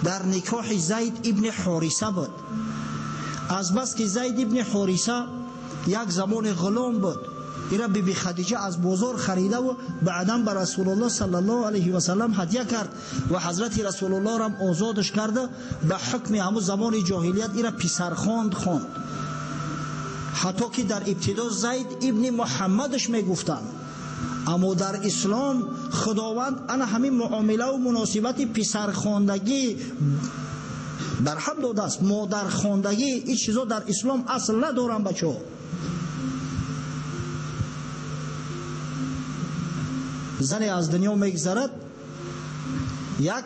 Дар никоҳи Зайд ибни Ҳориса буд. Азбаски Зайд ибни Ҳориса як замони ғулом буд, ира биби Хадиҷа аз бозор харидаву баъдан ба Расулуллоҳ саллаллоҳу алайҳи васаллам ҳадя кард ва ҳазрати Расулуллоҳрам озодаш карда, ба ҳукми ҳамун замони ҷоҳилият ира писархонд хонд. Ҳатто ки дар ибтидо Зайд ибни Муҳаммадаш мегуфтанд, аммо дар ислом Худованд ана ҳамин муомилаву муносибати писархондагӣ барҳам додааст. Модархондагӣ, ин чизо дар ислом асл надоранд, бачаҳо. Зане аз дунё мегзарад, як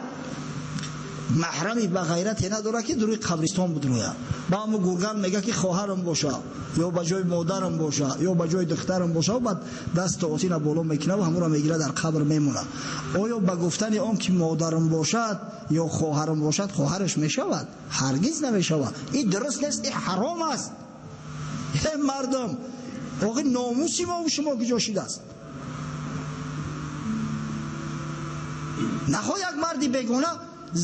маҳрами ба ғайрате надорад, ки дуруи қабристон бидрояд. Ба ҳамун гурган мега, ки хоҳарам боша, ё ба ҷои модарам боша, ё ба ҷои духтарам боша, баъд дасту отина боло мекунад ва ҳамонро мегирад, дар қабр мемонад. Оё ба гуфтани он ки модарам бошад ё хоҳарам бошад, хоҳараш мешавад? Ҳаргиз намешавад. Ин дуруст нест, ин ҳаром аст. Э мардум, оғи номуси мо шумо куҷо шидааст? Нахоҳ як марди бегона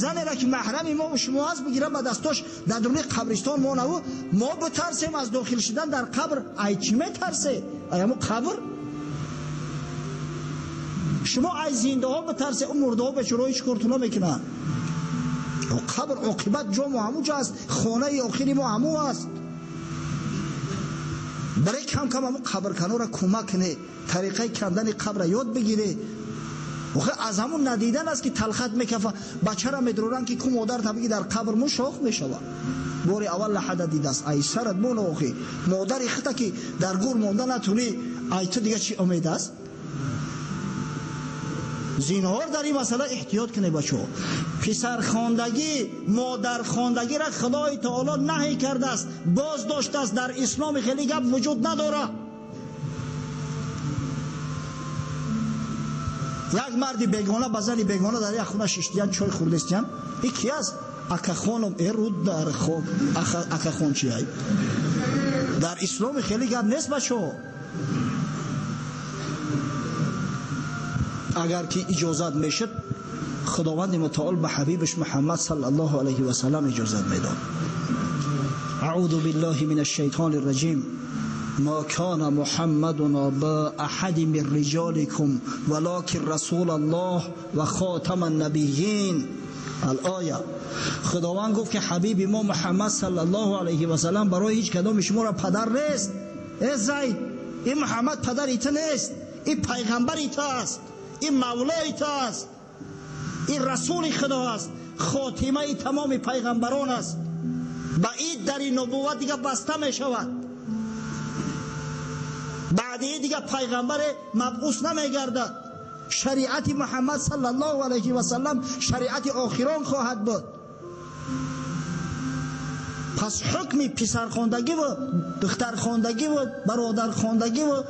занеро ки маҳрами мо шумо аст бигирад, ба дастош дар дуруни қабристон монаву мо битарсем аз дохил шудан дар қабр. Ай чӣ метарсе? Ай ҳамун қабр? Шумо ай зиндаҳо битарсе, ӯ мурдаҳо бечораҳо ҳеҷ кортуна мекунанд. Қабр оқибат ҷо мо ҳамун ҷо аст, хонаи охири мо ҳамун аст. Барои кам кам ҳамун қабрканора кӯмак кунед, тариқаи кандани қабра ёд бигиред. Охе аз ҳамун надидан аст, ки талхат мекафа. Бачара медроранд, ки ку модар табиги дар қабр му шох мешавад. Бори аввал лаҳада дидааст, ай сарат мона. Охи модари хита ки дар гур монда натунӣ, ай ту дига чӣ умед аст? Зинҳор дар ин масъала эҳтиёт кунед, бачаҳо. Писархондагӣ, модархондагиро Худои таоло наҳӣ кардааст, боз доштааст. Дар исломи хеле гап вуҷуд надорад. Як марди бегона ба зани бегона дар як хона шиштиян, чой хӯрдестиян. Ин ки аст? Акахоном эруд дар хок. Акахон чи ай? Дар исломи хеле гап нест, бачаҳо. Агар ки иҷозат мешуд, Худованди мутаол ба ҳабибаш Муҳаммад саллаллоҳу алайҳи васаллам иҷозат медод. Аъузу биллаҳи минаш шайтони раҷим. ما كان محمد أبا أحد من رجالكم ولكن رسول الله و خاتم النبیین. الآیه. خداوند گفت که حبیب ما محمد صلی الله علیه و سلم برای هیچ کدام شما را پدر نیست. ای زید، این محمد پدر تو نیست، این پیغمبر تو است، این مولای تو است، این رسول خدا است، خاتمه تمام پیغمبران است. با این در نبوت دیگه بسته می شود. بعدی دیگه پیغمبر مبعوث نمیگردد. شریعت محمد صلی الله علیه و سلم شریعت آخران خواهد بود. پس حکم پسرخواندگی و دخترخواندگی و برادرخواندگی و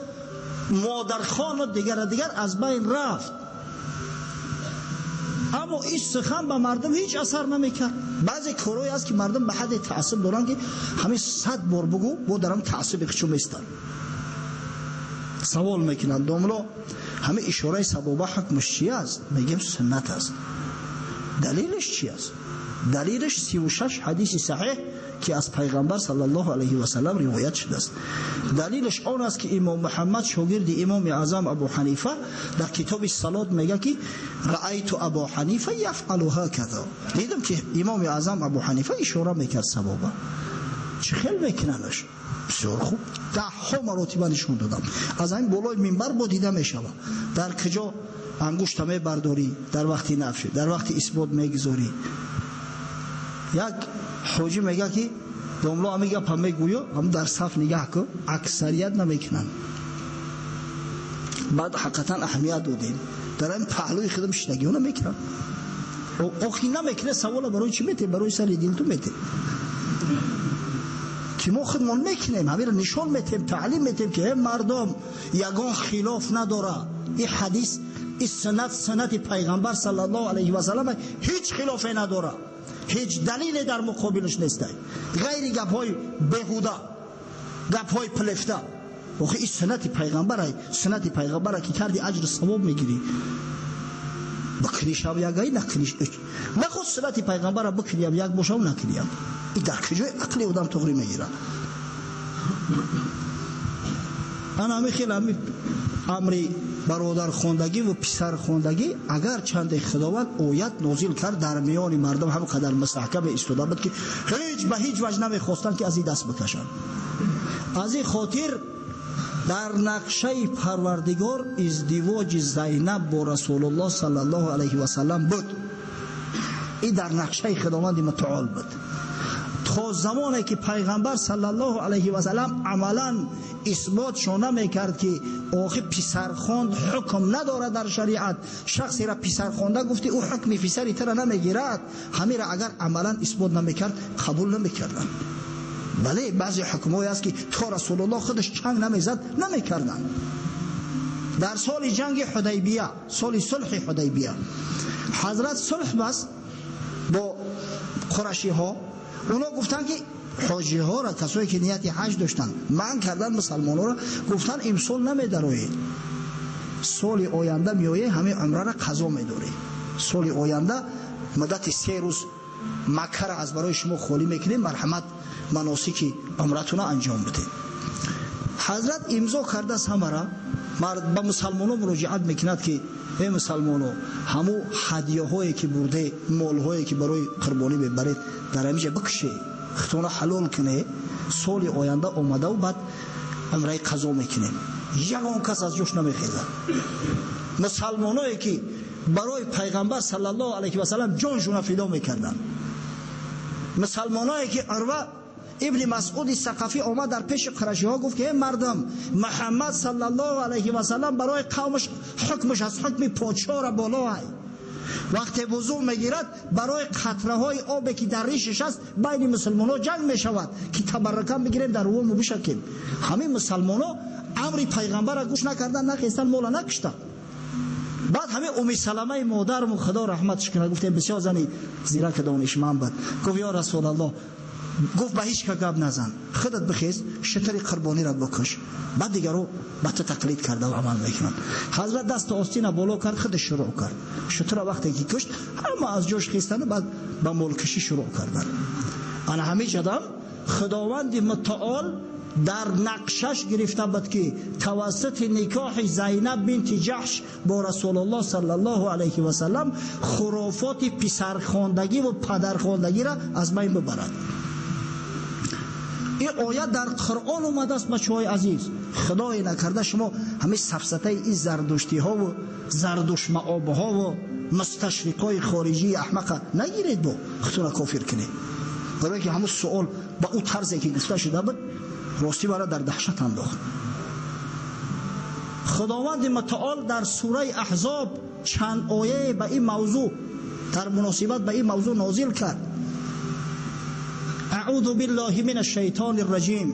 مادرخوان و دیگر دیگر از بین رفت. اما این سخن به مردم هیچ اثر نمیکرد. بعضی کارهایی هست که مردم به حد تعصب دارن که همین 100 بار بگو با درم تعصب خودشو میستن. سوال میکنن داملا همه اشاره سبابه حکمش چی است؟ میگیم سنت است. Далилаш чи аст? Далилаш 36 ҳадиси саҳеҳ ки аз пайғамбар саллаллоҳу алайҳи васаллам ривоят шудааст. Далилаш он аст ки имом Муҳаммад шогирди имоми аъзам Абу Ҳанифа дар китоби салот мегӯяд ки раайту Абу Ҳанифа яфъалу ҳаказа. Дидам ки имоми аъзам Абу Ҳанифа ишора мекард савоба. Чӣ хел мекунанаш? Бисёр хуб. Даҳҳо маротиба нишон додам. Аз ҳамин болои минбар бо дида мешавад. Дар куҷо ангушта мебардорӣ дар вақти нафи, дар вақти исбот мегузорӣ. Як ҳоҷӣ мегӯяд ки домло ҳамин гапа мегӯё, ҳам дар саф нигаҳ кун, аксарият намекунанд. Баъд ҳақиқатан аҳамият додем. Дар ҳамин паҳлӯи худам шидагиҳо намекунанд. Охи намекунад, савола барои чӣ метем? Барои сари дилту метем. Ки мо худмон мекунем, ҳаминро нишон метем, таълим метем ки мардум ягон хилоф надора. Ин ҳадис, ин суннат, суннати пайғамбар саллаллоҳу алайҳи васаллам ҳеҷ хилофе надора. Ҳеҷ далиле дар муқобилаш нест. Ғайри гапҳои беҳуда, гапҳои пилефта. Охи ин суннати пайғамбар, суннати пайғамбар ки карди аҷру савоб мегирӣ. Бикунишам ягай накуниш. Наход суннати пайғамбарро бикуниям як бошам накуниям. Ин дар куҷои ақли одам туғри мегирад? Ана ҳамин хел ҳамин амри бародархондагӣ ва писархондагӣ агар чанде Худованд оят нозил кард дар миёни мардум ҳам қадар мустаҳкам истода буд ки ҳеҷ ба ҳеҷ ваҷ намехостанд ки аз ин даст бикашанд. Аз ин хотир дар нақшаи Парвардигор издивоҷи Зайнаб бо Расулуллоҳ саллаллоҳу алайҳи васаллам буд. Ин дар нақшаи Худованди мутаол буд. То замоне ки пайғамбар саллаллоҳу алайҳи васаллам амалан исботшон намекард ки охи писархонд ҳукм надорад дар шариат, шахсеро писархонда гуфти ӯ ҳукми писари туро намегирад, ҳамеро агар амалан исбот намекард қабул намекарданд. Бале, баъзе ҳукмҳое аст ки то Расулуллоҳ худаш чанг намезад намекарданд. Дар соли ҷанги Ҳудайбия, соли сулҳи Ҳудайбия, ҳазрат сулҳ баст бо қурашиҳо. Оно гуфтанд ки ҳоҷиҳоро, касое ки нияти ҳаҷ доштанд, манъ карданд мусалмонҳоро, гуфтанд имсол намедароед, соли оянда меоед, ҳамин умраро қазо медоред. Соли оянда муддати 3 рӯз Маккаро аз барои шумо холӣ мекунем, марҳамат маносики умратуна анҷом бидед. Ҳазрат имзо кардааст ҳамара, ба мусалмонҳо муроҷиат мекунад ки эй мусалмоно, ҳамун ҳадияҳое ки бурде, молҳое ки барои қурбонӣ мебаред, дар ҳаминҷа бикушед, худтона ҳалол кунед, соли оянда омадаву баъд умраи қазо мекунем. Ягон кас аз ҷош намехезад. Мусалмоное ки барои пайғамбар саллаллоҳу алайҳи васаллам ҷоншона фидо мекарданд, мусалмоное ки Урва ибни Масъуди Сақафӣ омад дар пеши қурашиҳо гуфт ки эй мардум, Муҳаммад саллаллоҳу алайҳи васаллам барои қавмаш ҳукмаш аз ҳукми подшоҳро боло ай. Вақте вузӯ мегирад барои қатраҳои обе ки дар ришаш аст байни мусалмонҳо ҷанг мешавад ки табаррукан бигирем дар рӯмо бишакем. Ҳамин мусалмонҳо амри пайғамбарро гӯш накардан, нахестан, мола накуштанд. Баъд ҳамин Умми Саламаи модарму Худо раҳматш кунад, гуфтем бисёр зани зираки донишманд буд. Гуфт ё Расулаллоҳ, гуфт ба ҳеҷ ка гап назан, худат бихез, шутури қурбониро бикуш, баъд дигаро ба ту тақлид карда амал мекунанд. Ҳазрат дасту остина боло кард, худаш шурӯъ кард. Шутура вақте ки кушт, ҳама аз ҷош хестанд, баъд ба молкушӣ шурӯъ карданд. Ана ҳамин ҷадам Худованди мутаол дар нақшаш гирифта буд ки тавассути никоҳи Зайнаб бинти Ҷаҳш бо Расулуллоҳ саллаллоҳу алайҳи васаллам хурофоти писархондагӣ ва падархондагиро аз байн бибарад. Ин оят дар Қуръон омадааст, бачаҳои азиз. Худое накарда шумо ҳамин сафсатаи ин зардуштиҳову зардушмаобҳову мусташриқҳои хориҷии аҳмақа нагиред, бо худтонро кофир кунед. Барое ки ҳамун суол ба ӯ тарзе ки гуфта шуда буд, ростӣ бара дар даҳшат андохт. Худованди мутаол дар сураи Аҳзоб чанд ояе ба ин мавзӯъ дар муносибат ба ин мавзӯъ нозил кард. أعوذ بالله من الشيطان الرجيم.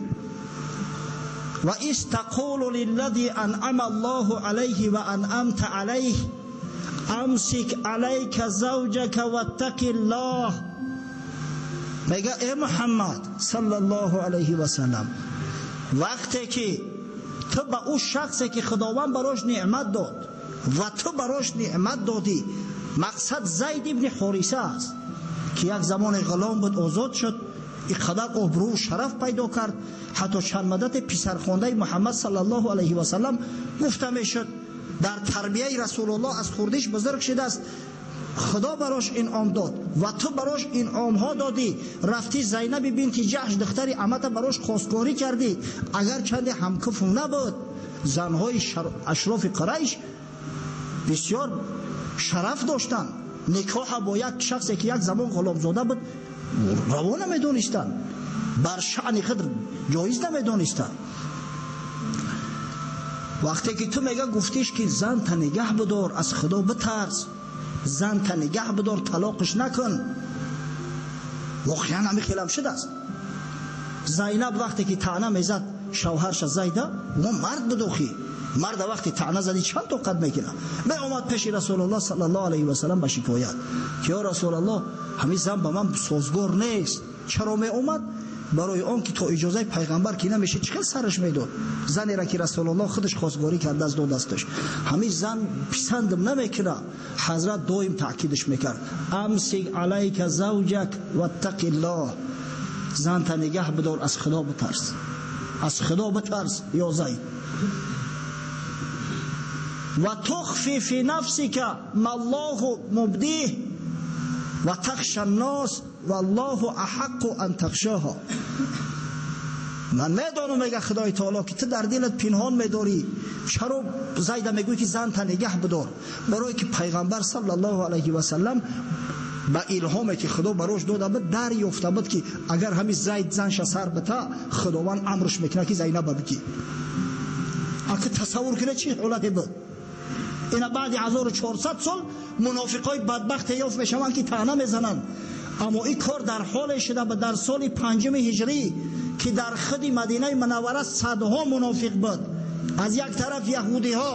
وإذ تقول للذي أنعم الله عليه وأنعمت عليه أمسك عليك زوجك واتق الله. میگه ای محمد صلی الله علیه و سلم، وقتی که تو به او شخصی که خداوند براش نعمت داد و تو براش نعمت دادی، Мақсад Зайд ибн Ҳориса аст ки як замон ғулом буд, озод шуд, инқадар обрӯ ва шараф пайдо кард, ҳатто чанд муддат писархондаи Муҳаммад саллаллоҳу алайҳи васаллам гуфта мешуд. Дар тарбияи Расулуллоҳ аз хурдиш бузург шудааст. Худо барош инъом дод ва ту барош инъомҳо додӣ. Рафтӣ Зайнаб бинти Ҷаҳш духтари амата барош хостгорӣ кардӣ, агар чанде ҳамкуф набуд. Занҳои ашрофи Қурайш бисёр шараф доштанд. Никоҳ бо як шахсе ки як замон ғуломзода буд раво намедонистанд, бар шаъни худ ҷоиз намедонистанд. Вақте ки ту мега гуфтиш ки зан та нигаҳ бидор, аз Худо битарс, зан та нигаҳ бидор, талоқш накун, воқеан ҳамин хелам шудааст. Зайнаб вақте ки таъна мезад шавҳарша Зайда, мо мард будохи, марда вақте таъна задӣ чанд тоқат мекунад? Меомад пеши Расулуллоҳ саллаллоҳу алайҳи васаллам ба шикоят ки ё Расулуллоҳ, ҳамин зан ба ман созгор нест. Чаро меомад? Барои он ки то иҷозаи пайғамбар ки намешид чӣ хел сараш медод? Занеро ки Расулуллоҳ худаш хостгорӣ кардааст додасташ. Ҳамин зан писандам намекунад. Ҳазрат доим таъкидаш мекард: амсик алайка завҷак ваттақиллоҳ, занта нигаҳ бидор, аз Худо битарс, аз Худо битарс ё Зайд. Ва тухфи фи нафсика маллоҳу мубдиҳ ва тахша ннос валлоҳу аҳаққу ан тахшоҳо. Ман медонам, мега Худои таоло, ки ту дар дилат пинҳон медорӣ. Чаро Зайда мегӯӣ ки занта нигаҳ бидор? Барое ки пайғамбар саллаллоҳу алайҳи васаллам ба илҳоме ки Худо барош дода буд дарёфта буд ки агар ҳамин Зайд занша сар бита, Худованд амрш мекунад ки Зайнаба бигӣ. Ака тасаввур кунед чӣ ҳолате буд. Ина баъди 1400 сол мунофиқҳои бадбахт ёфт мешаванд ки таъна мезананд. Аммо ин кор дар ҳоле шуда ба дар соли 5 ҳиҷрӣ ки дар худи Мадинаи Мунаввара садҳо мунофиқ буд. Аз як тараф яҳудиҳо,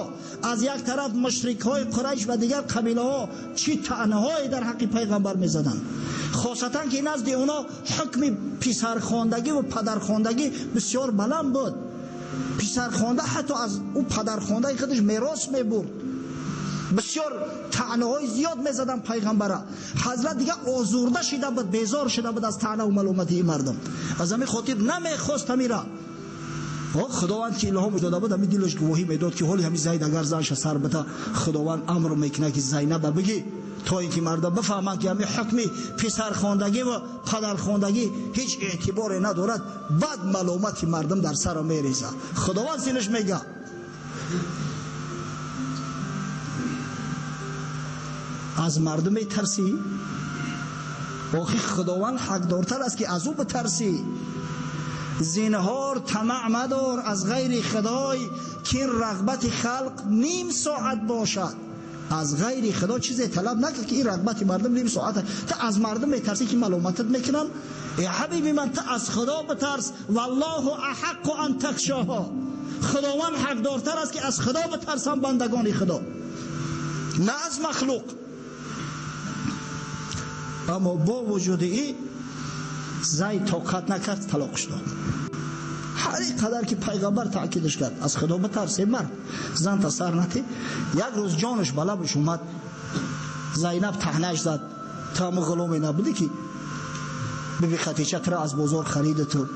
аз як тараф мушрикҳои Қурайш ва дигар қабилаҳо чӣ таънаҳое дар ҳаққи пайғамбар мезаданд. Хосатан ки назди онҳо ҳукми писархондагӣ ва падархондагӣ бисёр баланд буд. Писархонда ҳатто аз ӯ падархондаи худаш мерос мебурд. Бисёр таънаҳои зиёд мезаданд пайғамбара. Ҳазрат дигар озурда шида буд, безор шида буд аз таъна ва маломатии мардум. Аз ҳамин хотир намехост ҳамира. Худованд ки илҳомаш дода буд, ҳамин дилаш гувоҳӣ медод ки ҳоли ҳамин Зайд агар занша сар бита, Худованд амр мекунад ки Зайнаба бигӣ, то ин ки мардум бифаҳманд ки ҳамин ҳукми писархондагӣ ва падархондагӣ ҳеҷ эътиборе надорад. Бад маломати мардум дар сара мерезад. Худованд синаш мега: аз мардум метарсӣ? Охи Худованд ҳақдортар аст ки аз ӯ битарсӣ. Зинҳор тамаъ мадор аз ғайри Худой, ки ин рағбати халқ ним соат бошад. Аз ғайри Худо чизе талаб накард ки ин рағбати мардум ним соат. Ту аз мардум метарсӣ ки маломатат мекунанд? Э ҳабиби ман, ту аз Худо битарс. Валлоҳу аҳаққу ан тахшоҳо. Худованд ҳақдортар аст ки аз Худо битарсанд бандагони Худо, на аз махлуқ. Аммо бо вуҷуди ин Зайд тоқат накард, талоқш дод. Ҳар қадар ки пайғамбар таъкидаш кард, аз Худо битарс эй мард, занта сар натӣ. Як рӯз ҷонаш ба лабаш омад, Зайнаб таҳнаш зад: ту ҳамун ғуломе набудӣ ки биби Хатича туро аз бозор харида, ту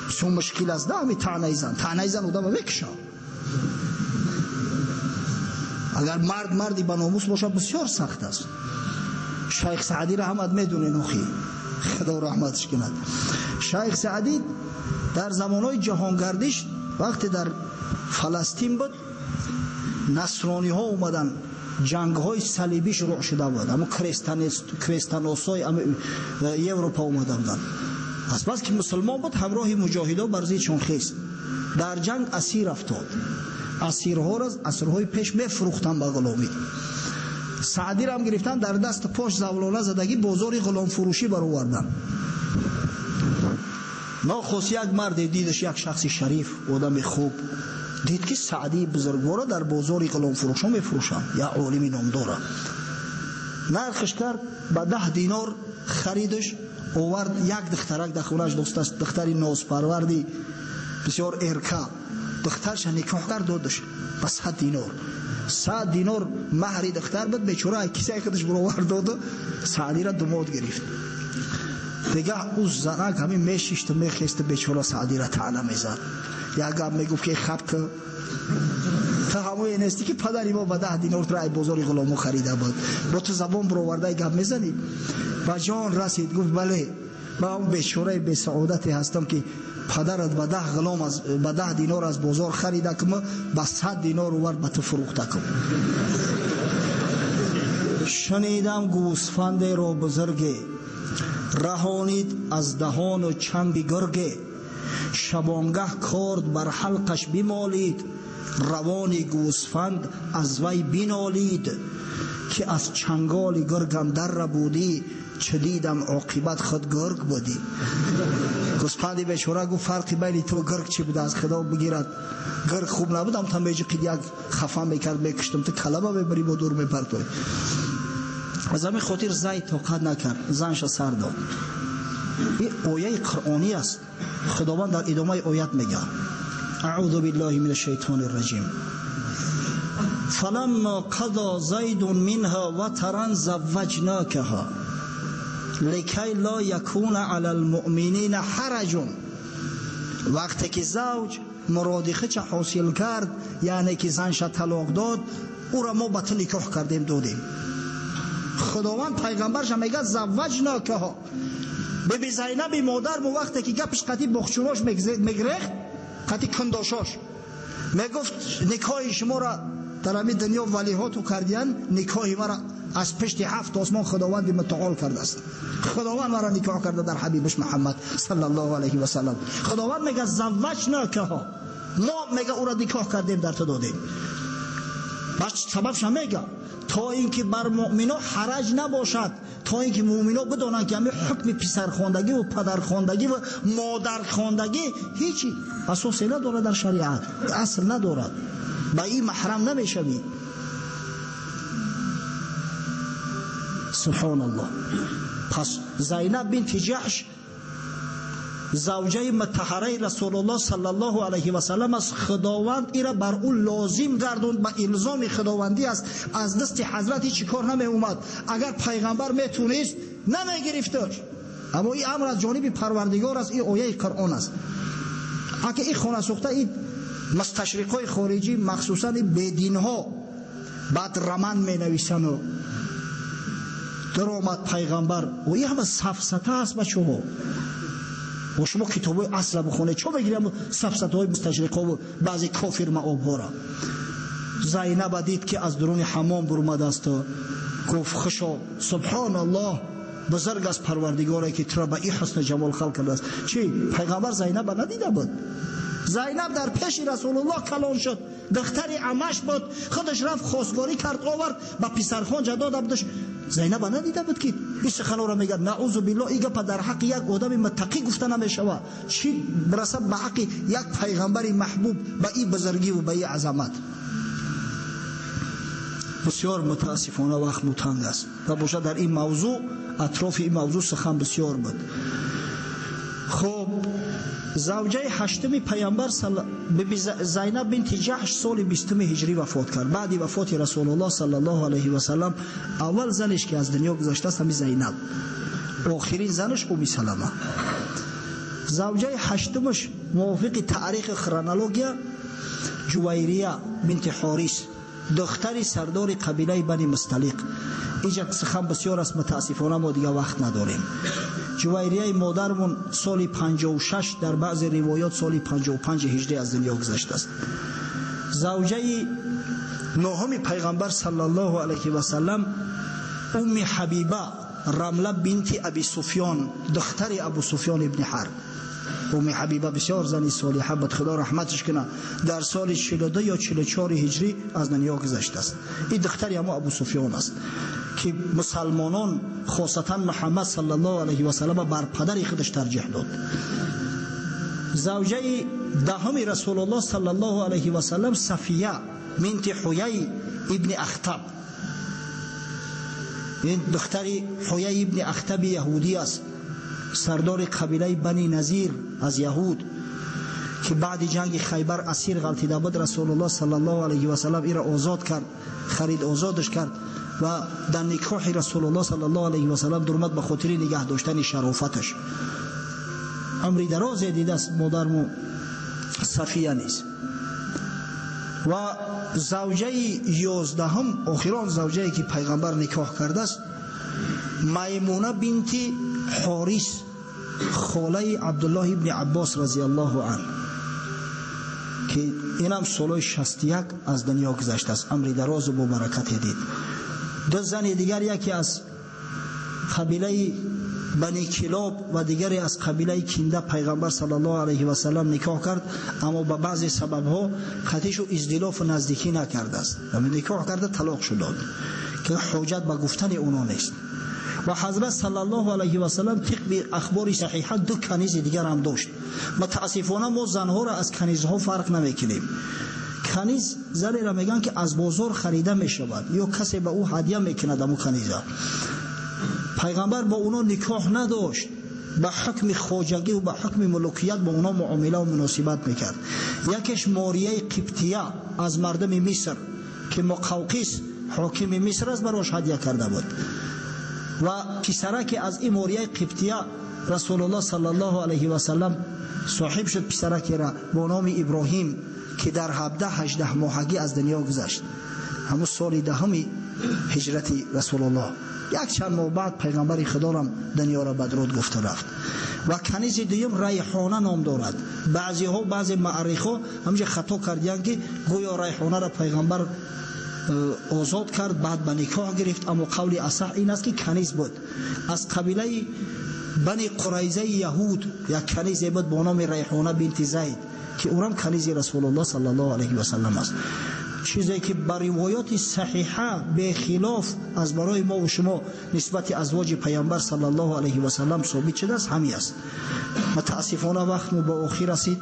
бисёр мушкил аст. Да ҳамин таънаи зан, таънаи зан одама мекушад. Агар мард марди ба номус бошад, бисёр сахт аст. Шайх Саъдиро ҳамат медонед, охи Худо раҳматш кунад. Шайх Саъдӣ дар замонҳои ҷаҳонгардиш вақте дар Фаластин буд, насрониҳо омаданд, ҷангҳои салибӣ шурӯъ шуда буд. Ҳамун крестаносҳои Европа омада буданд. Аз бас ки мусулмон буд, ҳамроҳи муҷоҳидо бар зиддшон хест. Дар ҷанг асир афтод. Асирҳоро асрҳои пеш мефурӯхтанд ба ғуломӣ. Саъдиро ҳам гирифтан, дар даст пош завлона задагӣ бозори ғуломфурӯшӣ бароварданд. Нохост як марде дидаш, як шахси шариф, одами хуб, дид ки Саъдии бузургворо дар бозори ғуломфурӯшон мефурӯшанд, як олими номдора. Нархш кард ба 10 динор харидаш, овард. Як духтарак дар хонааш доштааст, духтаринозпарварди бисёр эрка. Духтарша никоҳ кард, додаш ба 100 динор. 100 динор маҳри духтар буд, бечора кисаи худаш баровар доду Саъдиро думод гирифт. Дига ӯ занак ҳамин мешишту мехесту бечора Саъдиро таъна мезад. Як гап мегуфт ки хаб ту ҳамое нести ки падари мо ба 10 динор туро ай бозори ғуломо харида буд, бо ту забон баровардаи гап мезанӣ. Ба ҷон расид, гуфт бале, ман он бечораи бесаодате ҳастам ки падарат ба 10 ғулом аз ба 10 динор аз бозор харида кум, ба 100 динор овард ба ту фурӯхта кум. Шунидам гӯсфандеро бузурге раҳонид аз даҳону чанги гурге, шабонгаҳ корд бар ҳалқаш бимолид, равони гӯсфанд аз вай бинолид, ки аз чанголи гургам дарра будӣ, чӣ дидам оқибат худ гург будӣ. Гӯсфанди бечора гуфт фарқи байни ту гург чӣ буда, аз худо бигирад, гург хуб набудам, та меҷиқид як хафа мекард мекуштам, ту калама мебарӣ бо дур мепартоӣ. Аз ҳамин хотир Зайд тоқат накард, занша сар дод. Ин ояи қуръонӣ аст. Худованд дар идомаи оят мегӯяд: аъузу биллаҳи мина шайтони раҷим, фаламма қазо зайдун минҳа ватаран завваҷнакаҳа ликай ло якуна ала лмуъминина ҳараҷун. Вақте ки завҷ муроди худша ҳосил кард, яъне ки занша талоқ дод, ӯро мо ба ту никоҳ кардем, додем. Худованд пайғамбарша мегӯяд завваҷнакаҳа. Биби Зайнаби модарму вақте ки гапш қати боғчунош мегрехт, қати кундошош мегуфт никоҳи шуморо дар ҳамин дунё валиҳоту кардиян, никоҳи мара аз пишти 7 осмон Худованди мутаол кардааст. Худованд мара никоҳ карда дар ҳабибаш Муҳаммад саллаллоҳу алайҳи васаллам. Худованд мегӯяд завваҷнакаҳа, мо мега ӯро никоҳ кардем, дар ту додем. Баъд сабабша мега то ин ки бар муъмино ҳараҷ набошад, то ин ки муъмино бидонанд ки ҳамин ҳукми писархондагӣ ва падархондагӣ ва модархондагӣ ҳеҷ асосе надорад дар шариат, асл надорад, ба ин маҳрам намешавӣ. Субҳоналлоҳ. Пас Зайнаб бинти Ҷаҳш завҷаи мутаҳараи Расулуллоҳ саллаллоҳу алайҳи васаллам аст. Худованд ира бар ӯ лозим гардонд, ба илзоми худовандӣ аст. Аз дасти ҳазрат ҳеҷ кор намеомад. Агар пайғамбар метунист намегирифташ, аммо ин амр аз ҷониби Парвардигор аст, ин ояи Қуръон аст. Ака ин хонасӯхта, ин мусташриқҳои хориҷӣ, махсусан ин бединҳо баъд роман менависану даромад пайғамбар. Ин ҳама сафсата аст бачаҳо. Бо шумо китобҳои асла бихонед, чо мегирам сафсатаҳои мусташриқҳову баъзе кофир маобҳоро. Зайнаба дид ки аз дуруни ҳаммом бурмадасту гуфт хушо, субҳоналлоҳ, бузург аст Парвардигоре ки туро ба ин ҳусну ҷамол халқ кардааст. Чӣ пайғамбар Зайнаба надида буд? Зайнаб дар пеши Расулуллоҳ калон шуд, духтари амаш буд, худаш рафт хостгорӣ кард, овард ба писархонҷа дода будаш. Зайнаба надида буд ки ин суханҳоро мегӯяд. Наузу биллоҳ, ин гапа дар ҳаққи як одами муттақӣ гуфта намешавад, чӣ бирасад ба ҳаққи як пайғамбари маҳбуб ба ин бузургиву ба ин азамат. Бисёр мутаассифона вақт мутанг аст ва бошад дар ин мавзӯъ, атрофи ин мавзӯъ сухан бисёр буд. Хуб, завҷаи ҳаштуми пайғамбар биби Зайнаб бинти Ҷаҳш соли 20 ҳиҷрӣ вафот кард. Баъди вафоти Расулуллоҳ саллаллоҳу алайҳи васаллам аввал занеш ки аз дунё гузаштааст ҳамин Зайнаб, охирин занаш Уми Салама. Завҷаи ҳаштумаш мувофиқи таърихи хронология Ҷувайрия бинти Ҳорис, духтари сардори қабилаи Бани Мусталиқ. Инҷа сухан бисёр аст, мутаассифона мо дигар вақт надорем. Ҷувайрияи модармон соли 56, дар баъзе ривоят соли 55 ҳиҷрӣ аз дунё гузаштааст. Завҷаи нӯҳуми пайғамбар саллаллоҳу алайҳи васаллам Умми Ҳабиба Рамла бинти Аби Суфён, духтари Абу Суфён ибни Ҳарб. Умми Ҳабиба бисёр зани солиҳа буд, Худо раҳматаш кунад. Дар соли 42 ё 44 ҳиҷрӣ аз дунё гузаштааст. Ин духтари ҳамо Абу Суфён аст ки мусалмонон хосатан Муҳаммад саллаллоҳу алайҳи васаллам бар падари худаш тарҷиҳ дод. Завҷаи даҳуми Расулуллоҳ саллаллоҳу алайҳи васаллам Сафия бинти Ҳуяй ибни Ахтаб. Ин духтари Ҳуяй ибни Ахтаби яҳудӣ аст, сардори қабилаи Бани Назир аз яҳуд, ки баъди ҷанги Хайбар асир ғалтида буд, Расулуллоҳ саллаллоҳу алайҳи васаллам иро озод кард, харид озодаш кард ва дар никоҳи Расулуллоҳ саллаллоҳу алайҳи васаллам дурмад ба хотири нигаҳ доштани шарофаташ. Умри дарозе дидааст модарму Сафия низ. Ва завҷаи 11-ум, охирон завҷае ки пайғамбар никоҳ кардааст, Маймуна бинти Ҳорис, холаи Абдуллоҳ ибни Аббос разияллоҳу анҳу, ки инам солҳои 61 аз дунё гузаштааст. Умри дарозу бо баракате дид. Ду зани дигар, яке аз қабилаи Бани Килоб ва дигаре аз қабилаи Кинда пайғамбар саллаллоҳу алайҳи васаллам никоҳ кард, аммо ба баъзе сабабҳо қатишу издилофу наздикӣ накардааст. Никоҳ карда талоқ шуд дод, ки ҳоҷат ба гуфтани оно нест. Ва ҳазрат саллаллоҳу алайҳи васаллам тибқи ахбори саҳиҳа ду канизи дигар ҳам дошт. Мутаассифона мо занҳоро аз канизҳо фарқ намекунем. Каниз занеро мегӯянд, ки аз бозор харида мешавад ё касе ба ӯ ҳадя мекунад аму каниза. Пайғамбар бо оно никоҳ надошт, ба ҳукми хоҷагӣ ва ба ҳукми мулукият бо оно муомила ва муносибат мекард. Якеш Морияи Қибтия аз мардуми Миср, ки Муқавқис ҳокими Миср аст, барош ҳадя карда буд. Ва писараке аз ин Морияи Қибтия Расулуллоҳ саллаллоҳу алайҳи васаллам соҳиб шуд, писаракера бо номи Иброҳим, ки дар 17-18 моҳагӣ аз дунё гузашт. Ҳамун соли 10-уми ҳиҷрати Расулуллоҳ. Як чанд моҳ баъд пайғамбари Худорам дунёро бадруд гуфта рафт. Ва канизи дуюм Райҳона ном дорад. Баъзеҳо, баъзе муаррихҳо ҳамҷа хато кардиянд, ки гӯё Райҳонаро пайғамбар озод кард, баъд ба никоҳ гирифт, аммо қавли асаҳ ин аст, ки каниз буд. Аз қабилаи Бани Қурайзаи яҳуд як канизе буд бо номи Райҳона бинти Зайд, ки ӯрам канизи Расулуллоҳ саллаллоҳу алайҳи васаллам аст. Чизе ки ба ривоёти саҳиҳа бехилоф аз барои мо ва шумо нисбати азвоҷи пайғамбар саллаллоҳу алайҳи васаллам собит шудааст, ҳамин аст. Мутаассифона вақт мо ба охир расид.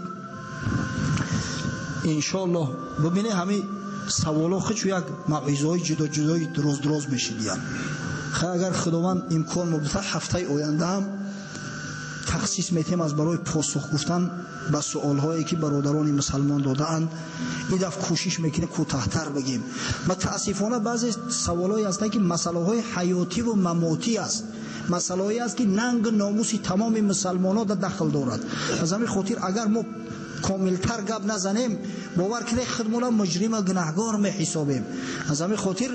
Иншоаллоҳ бибинед, ҳамин саволҳо худшу як мавъизаҳои ҷудоҷудои дроз-дроз мешидиянд. Хай, агар Худованд имкон мо бидиҳад, ҳафтаи оянда ҳам тахсис метем аз барои посух гуфтан ба суолҳое ки бародарони мусалмон додаанд. Ин дафъ кӯшиш мекунем кӯтаҳтар бигем. Мутаассифона баъзе саволҳое ҳастанд, ки масъалаҳои ҳаётиву мамотӣ аст, масъалаҳое аст, ки нангу номуси тамоми мусалмонҳо дар дахл дорад. Аз ҳамин хотир агар мо комилтар гап назанем, бовар кунед, худмонро муҷрима гунаҳгор меҳисобем. Аз ҳамин хотир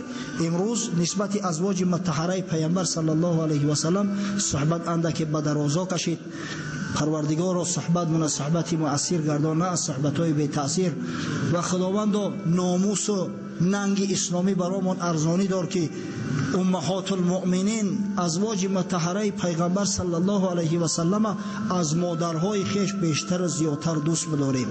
имрӯз нисбати азвоҷи мутаҳараи пайғамбар саллаллоҳу алайҳи васаллам суҳбат андаке ба дарозо кашид. Парвардигорро суҳбатмона суҳбати муассир гардон, на аз суҳбатҳои бетаъсир. Ва Худовандо номусу нанги исломӣ баромон арзонӣ дор, ки уммаҳотулмуъминин, азвоҷи мутаҳараи пайғамбар саллаллоҳу алайҳи васаллама аз модарҳои хеш бештару зиёдтар дӯст бидорем.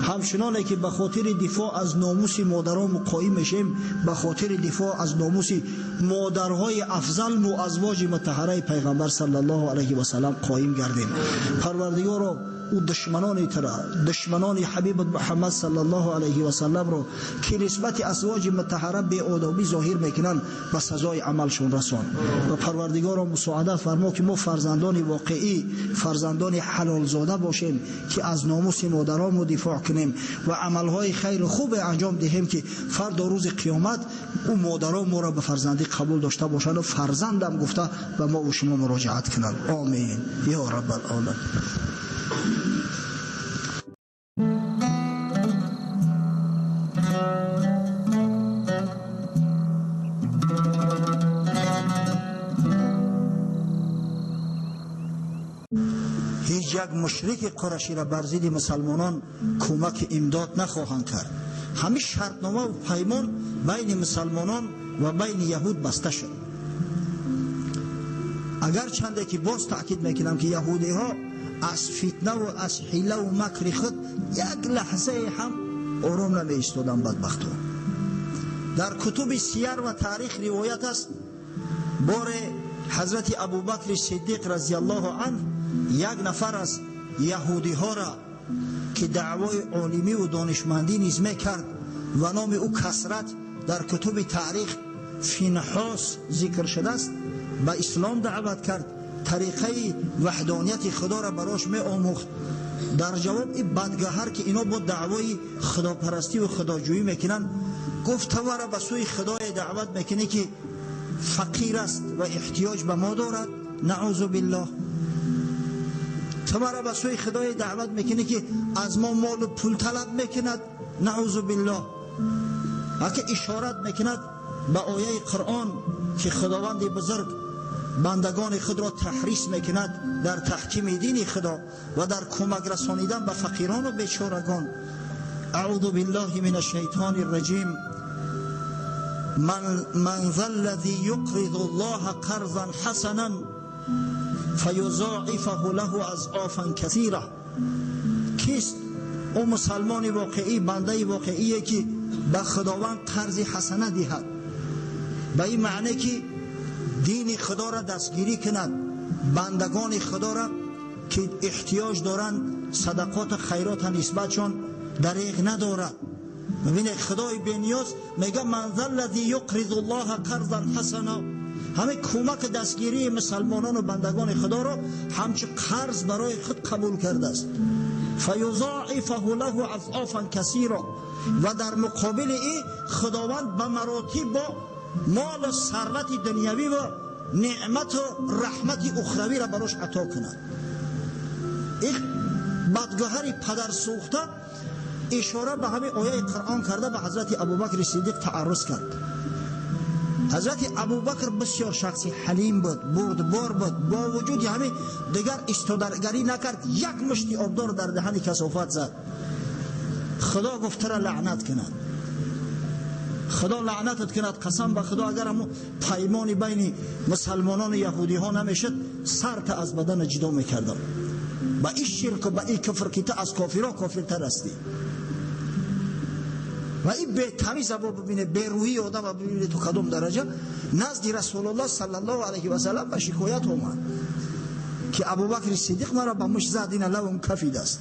Ҳамчуноне ки ба хотири дифоъ аз номуси модарон қоим мешем, ба хотири дифоъ аз номуси модарҳои афзал му азвоҷи мутаҳараи пайғамбар саллаллоҳу алайҳи васаллам қоим гардем. Парвардигоро, ӯ душманони тура, душманони ҳабибат Муҳаммад саллаллоҳу алайҳи васалламро, ки нисбати азвоҷи мутаҳара беодобӣ зоҳир мекунанд, ба сазои амалшон расон. Ва Парвардигоро мусоадат фармо, ки мо фарзандони воқеӣ, фарзандони ҳалолзода бошем, ки аз номуси модаронмо дифоъ кунем ва амалҳои хайру хубе анҷом диҳем, ки фардо рӯзи қиёмат ӯ модарон моро ба фарзандӣ қабул дошта бошанд ва фарзандам гуфта ба мо ва шумо муроҷиат кунанд. Омин ё раббал оламин. Ҳеҷ як мушрики қураширо бар зидди мусалмонон кӯмаки имдод нахоҳанд кард. Ҳамин шартнома ва паймон байни мусалмонон ва байни яҳуд баста шуд. Агарчанде ки боз таъкид мекунам, ки яҳудиҳо аз фитнаву аз ҳилаву макри худ як лаҳзае ҳам ором намеистоданд бадбахтҳо. Дар кутуби сияр ва таърих ривоят аст, боре ҳазрати Абубакри Сиддиқ разияллоҳу анҳ як нафар аз яҳудиҳоро, ки даъвои олимиву донишмандӣ низ мекард ва номи ӯ Касрат дар кутуби таърих Финҳос зикр шудааст, ба ислом даъват кард, тариқаи ваҳдонияти Худоро барош меомӯхт. Дар ҷавоб ин бадгавҳар ки ино бо даъвои худопарастӣ ва худоҷӯӣ мекунанд, гуфт ту маро ба сӯи худое даъват мекунӣ ки фақир аст ва эҳтиёҷ ба мо дорад, наъузу биллоҳ. Ту маро ба сӯи худое даъват мекунӣ ки аз мо молу пул талаб мекунад, наъузу биллоҳ. Ҳаки ишорат мекунад ба ояи Қуръон ки худованди бузург бандагони худро таҳрис мекунад дар таҳкими дини худо ва дар кӯмак расонидан ба фақирону бечорагон. Аъузу биллаҳи мин ашшайтони рраҷим. Ман за ллази юқризу ллоҳа қарзан ҳасанан фаюзоифаҳу лаҳу азъофан касира. Кист ӯ мусалмони воқеӣ, бандаи воқеие ки ба худованд қарзи ҳасана диҳад, ба ин маъне ки дини худоро дастгирӣ кунад, бандагони худоро ки эҳтиёҷ доранд садақоту хайрота нисбатшон дареғ надорад. Бибинед, худои бениёз мега ман за ллази юқризу ллоҳа қарзан ҳасана, ҳамин кӯмаки дастгирии мусалмонону бандагони худоро ҳамчун қарз барои худ қабул кардааст. Фаюзоифаҳу лаҳу азъофан касира, ва дар муқобили ин худованд ба маротиб бо молу сарвати дунявӣ ва неъмату раҳмати ухравиро барош ато кунад. Ин бадгавҳари падарсӯхта ишора ба ҳамин ояи Қуръон карда ба ҳазрати Абубакри Сиддиқ таарруз кард. Ҳазрати Абубакр бисёр шахси ҳалим буд, бурдбор буд. Бо вуҷуди ҳамин дигар истодаргарӣ накард, як мушти обдор дар даҳани касофат зад. Худо гуфт тура лаънат кунад, худо лаънатат кунад. Қасам ба худо, агар ҳамун паймони байни мусалмонону яҳудиҳо намешуд, сарта аз бадана ҷудо мекардам. Ба ин ширку ба ин куфр ки ту аз кофирҳо кофиртар ҳастӣ. Ва ин бетамиза бо бибине, берӯҳии одама бибине то кадом дараҷа. Назди Расулуллоҳ саллаллоҳу алайҳи васаллам ба шикоят омад ки Абубакри Сиддиқ маро ба мушт зад, ина лавм кафидааст.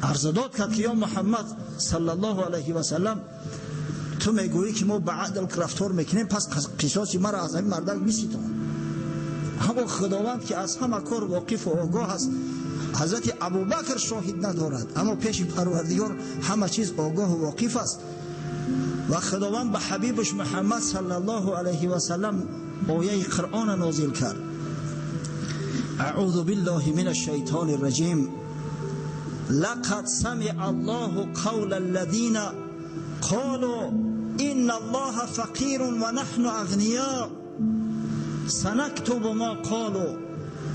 Арзадод кард ки ё Муҳаммад саллаллоҳу алайҳи васаллам, ту мегӯӣ ки мо ба адл рафтор мекунем, пас қисоси маро аз ҳамин мардак биситон. Ҳамон худованд ки аз ҳама кор воқифу огоҳ аст, ҳазрати Абубакр шоҳид надорад, аммо пеши Парвардигор ҳама чиз огоҳу воқиф аст. Ва худованд ба ҳабибаш Муҳаммад саллаллоҳу алайҳи васаллам ояи Қуръона нозил кард. Аъузу биллаҳи мин ашшайтони рраҷим. لقد سمع الله قول الذين قالوا إن الله فقير ونحن أغنياء سنكتب ما قالوا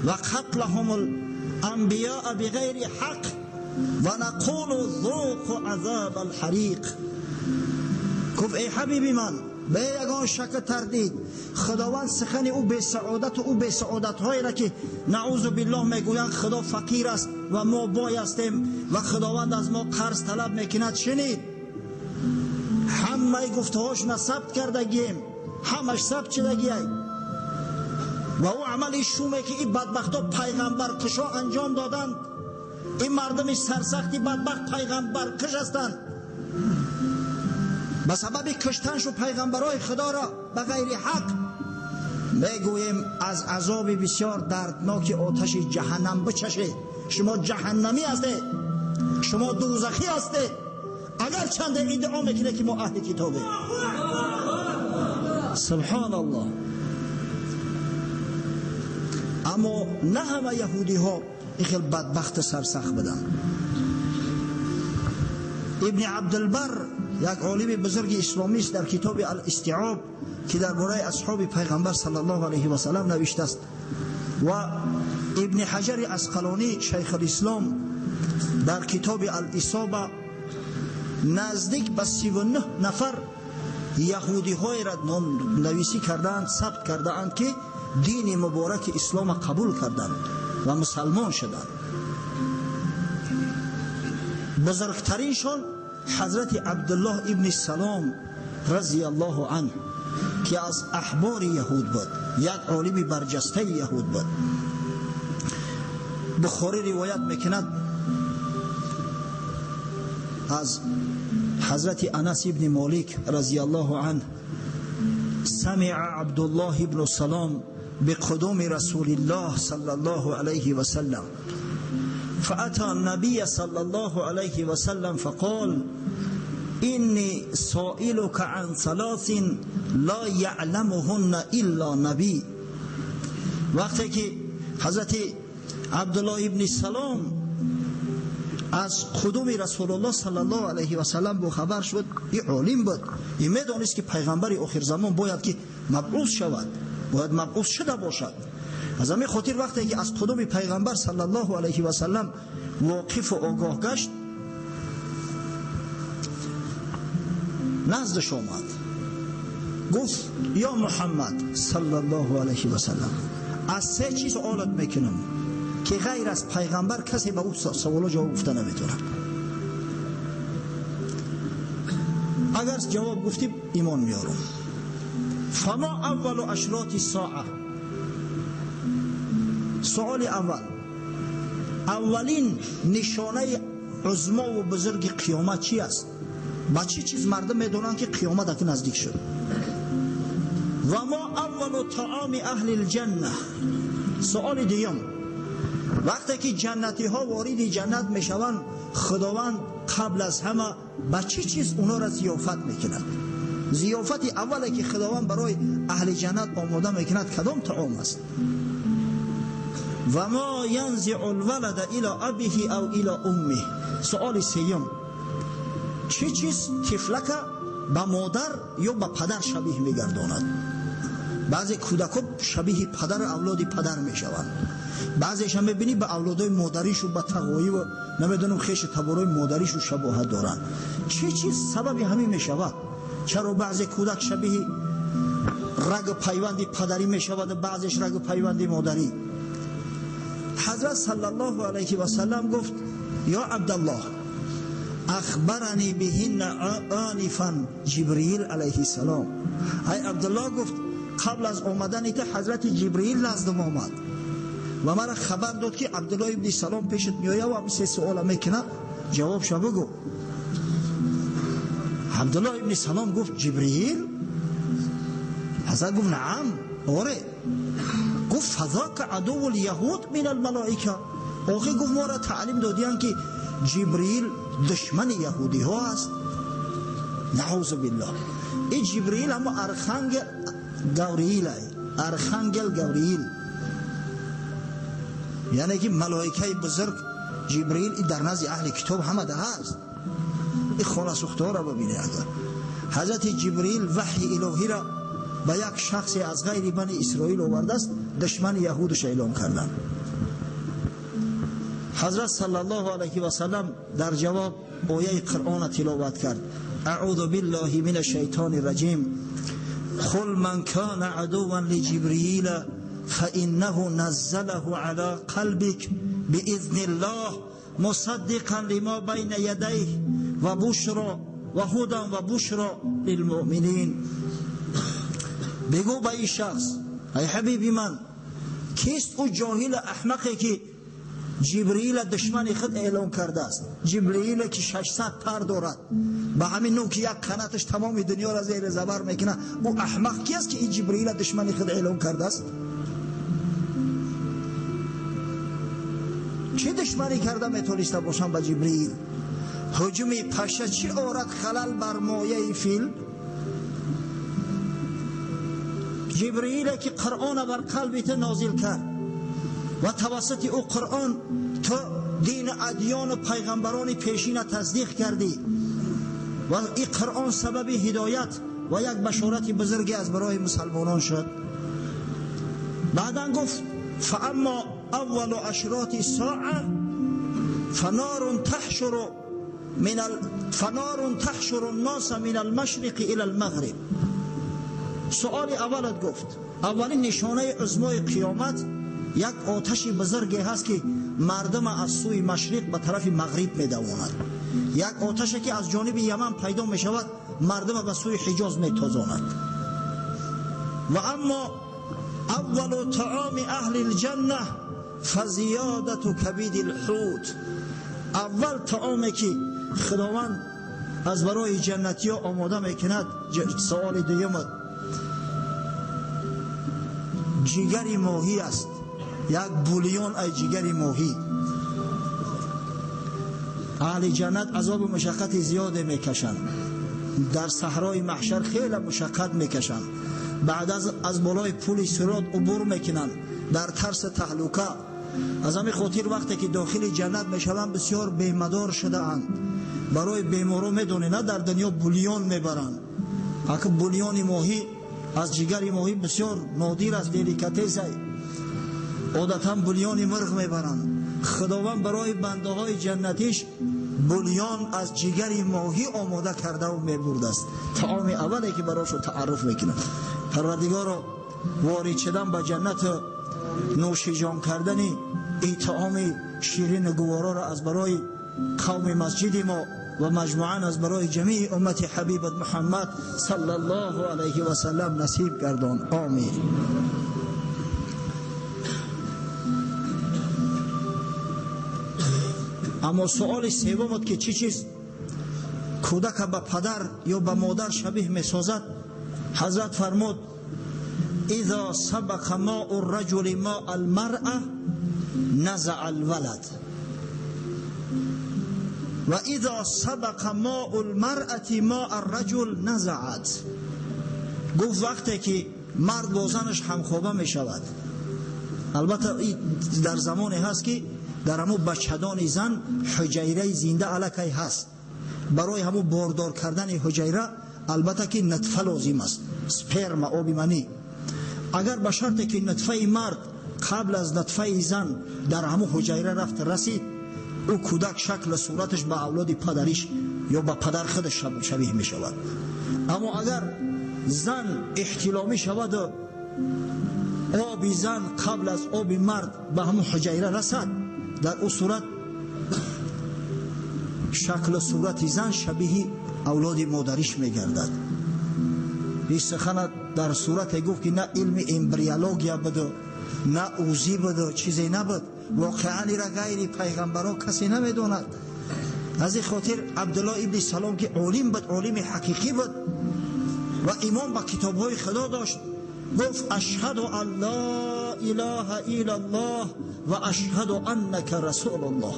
وقتلهم الأنبياء بغير حق ونقول ذوقوا عذاب الحريق. گفت ای حبیبی من، به یگان شک تردید خداوند سخن او به سعادت و او به سعادت هایی را که نعوذ بالله میگویند خدا فقیر است و ما بای هستیم و خداوند از ما قرض طلب میکند شنید. همه گفتهاشون ثبت کردگیم، همش ثبت شدگی و او عمل شومه که این بدبختا پیغمبر کشا انجام دادند. این مردم سرسختی بدبخت پیغمبر کش هستند. به سبب کشتنش پیغمبرای خدا را به غیر حق میگوییم از عذاب بسیار دردناک آتش جهنم بچشید. شما جهنمی هستید، شما دوزخی هستید، اگر چند ادعا میکنه که ما اهل کتابیم. سبحان الله. اما نه همه یهودی ها این خیلی بدبخت سرسخت بدن. ابن عبدالبر یک عالم بزرگ اسلامی است، در کتاب الاستیعاب که درباره اصحاب پیغمبر صلی الله علیه و سلم نوشته است، و ابن حجر عسقلانی شیخ الاسلام در کتاب الاصابه نزدیک به 39 نفر یهودی های را نام نویسی کردند، ثبت کردند که دین مبارک اسلام قبول کردند و مسلمان شدند. بزرگترینشان حضرت عبدالله ابن سلام رضی الله عنه که از احبار یهود بود، یک عالم برجسته یهود بود. بخاری روایت میکند از حضرت انس ابن مالک رضی الله عنه: سمع عبدالله ابن سلام بقدوم رسول الله صلى الله عليه وسلم. فأتى النبي صلى الله عليه وسلم فقال إني سائلك عن ثلاث لا يعلمهن إلا نبي. وقتی که حضرت عبدالله ابن سلام از قدوم رسول الله صلی الله علیه و سلم با خبر شد، این عالم بود، این میدانست که پیغمبر آخر زمان باید که مبعوث شود، باید مبعوث شده باشد. از همین خاطر وقتی که از قدوم پیغمبر صلی الله علیه و سلم واقف و آگاه گشت، نزدش آمد، گفت یا محمد صلی الله علیه و سلم، از سه چیز سوالت میکنم که غیر از پیغمبر کسی به او سوالا جواب گفته نمیتونه. اگر جواب گفتی ایمان میارم. فما اول اشراط الساعه؟ سوال اول، اولین نشانه عظما و بزرگ قیامت چی است؟ با چی چیز مردم میدونن که قیامت اکنون نزدیک شد؟ و ما اول طعام اهل الجنه؟ سوال دوم، وقتی که جنتی ها وارد جنت میشوند، خداوند قبل از همه با چی چیز اونا را ضیافت میکند؟ ضیافت اولی که خداوند برای اهل جنت آماده میکند کدام طعام است؟ و ما ینزع الولد الى ابیه او الى امه؟ سوال سیوم، چه چیز طفلک به مادر یا به پدر شبیه میگرداند؟ بعضی کودک‌ها شبیه پدر اولاد پدر میشوند، بعضیش هم میبینی به اولادای مادریش و به تقوایی و نمیدونم خیش تبارای مادریش و شباهت دارند. چه چیز سبب همین میشود؟ چرا بعضی کودک شبیه رگ پیوند پدری میشود و بعضیش رگ پیوند مادری؟ حضرت صلی الله علیه و سلم گفت یا عبدالله اخبرنی بهن آنفا جبرئیل علیه السلام. ای عبدالله، گفت قبل از آمدن که حضرت جبرئیل نزدم آمد و مرا خبر داد که عبدالله ابن سلام پیشت میآید و سه سوال میکنه، جوابش بگو. عبدالله ابن سلام گفت جبرئیل؟ حضرت گفت نعم، آره. گفت فذاک عدو الیهود من الملائکه. آخه گفت ما را تعلیم دادیان که جبرئیل دشمن یهودی ها است. نعوذ بالله. این جبرئیل اما ارخنگل گاوریل، ارخنگل گاوریل، یعنی که ملائکه بزرگ جبرئیل در نزد اهل کتاب همه ده هست. این خانه سوخته ها را ببینه. اگر حضرت جبرئیل وحی الهی را به یک شخص از غیر بنی اسرائیل آورده است، دشمن یهودش اعلام کردن. حضرت صلی الله علیه و سلم در جواب آیه قرآن تلاوت کرد: اعوذ بالله من الشیطان الرجیم، قل من كان عدوا لجبرئیل فإنه نزله على قلبك بإذن الله مصدقا لما بين يديه وبشرى وهدى وبشرى للمؤمنین. بگو به این شخص، ای حبیبی من، کیست او جاهل احمقی که جبرئیل دشمن خود اعلام کرده است؟ جبرئیل که 600 پر دارد، به همین نوع که یک قناتش تمام دنیا را زیر زبر میکنه، او احمق کی است که این جبرئیل دشمن خود اعلام کرده است؟ چه دشمنی کرده میتونسته باشم به جبرئیل؟ هجوم پشه چی آورد خلل بر مایه فیل؟ جبرئیل که قرآن بر قلب تو نازل کرد و توسط او قرآن تو دین ادیان و پیغمبران پیشین تصدیق کردی و این قرآن سبب هدایت و یک بشارت بزرگی از برای مسلمانان شد. بعدا گفت فاما اول اشراط الساعه فنار تحشر الناس من المشرق الى المغرب. سؤال اولت گفت اولین نشانه عظمای قیامت یک آتش بزرگی هست که مردم از سوی مشرق به طرف مغرب میدواند، یک آتشی که از جانب یمن پیدا می شود مردم به سوی حجاز میتازاند. و اما اول طعام اهل الجنه فزیادت کبید الحوت. اول طعامی که خداوند از برای جنتی ها آماده میکند، سوال دوم، ҷигари моҳӣ аст, як бульон аз ҷигари моҳӣ. Аҳли ҷаннат азобу мушаққати зиёде мекашанд, дар саҳрои маҳшар хеле мушаққат мекашанд, баъд аз болои пули сирот убур мекунанд дар тарси таҳлука. Аз ҳамин хотир вақте ки дохили ҷаннат мешаванд бисёр бемадор шудаанд. Барои беморо медонед, на дар дунё бульон мебаранд. Ака бульони моҳӣ аз ҷигари моҳӣ бисёр нодир аст, деликатесай. Одатан бульони мурғ мебаранд. Худованд барои бандаҳои ҷаннатиш бульон аз ҷигари моҳӣ омода кардаву мебурдааст. Таоми аввале ки барошу таарруф мекунад. Парвардигоро, ворид шудан ба ҷаннату нӯшиҷон кардани ин таоми ширину гувороро аз барои қавми масҷиди мо ва маҷмӯан аз барои ҷамии уммати ҳабибат Муҳаммад саллаллоҳу алайҳи васаллам насиб гардон. Омин. Аммо суоли севум буд ки чӣ чиз кӯдака ба падар ё ба модар шабиҳ месозад. Ҳазрат фармуд: إذا سبق ماء الرجل ماء المرأة نزع الولد وإذا سبق ماء المرأة ماء الرجل نزعت. گفت وقتی که مرد با زنش همخوابه می شود، البته در زمانی هست که در همو بچه‌دان زن حجیره زنده الکی هست، برای همو باردار کردن حجیره البته که نطفه لازم است، سپرم آب منی. اگر به شرط که نطفه مرد قبل از نطفه زن در همو حجیره رفت رسید، او کودک شکل صورتش به اولاد پدریش یا به پدر خودش شبیه می شود. اما اگر زن احتلامی شود و آب زن قبل از آب مرد به همو حجیره رسد، در او صورت شکل صورت زن شبیه اولاد مادریش می گردد. این سخن در صورت گفت که نه علم امبریولوژیا بود، نه اوزی بود، چیزی نبود. واقعا را غیر پیغمبران کسی نمیداند. از این خاطر عبدالله ابن سلام که عالم بود، عالم حقیقی بود و ایمان به کتابهای خدا داشت، گفت اشهد ان لا اله الا الله و اشهد انک رسول الله.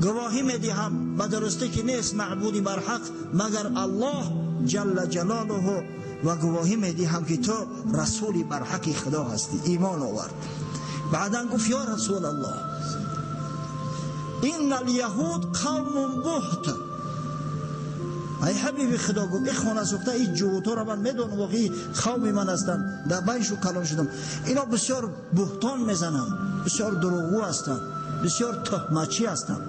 گواهی میدهم به درستی که نیست معبودی برحق مگر الله جل جلاله و گواهی میدهم که تو رسول برحق خدا هستی. ایمان آورد. بعدا گفت یا رسول الله ان الیهود قوم بهت. ای حبیب خدا، گفت ای خانه سوخته، ای جوتا را من میدونم، واقعی قوم من هستند، در بینشون کلان شدم، اینا بسیار بهتان میزنن، بسیار دروغگو هستند، بسیار تهمتچی هستند،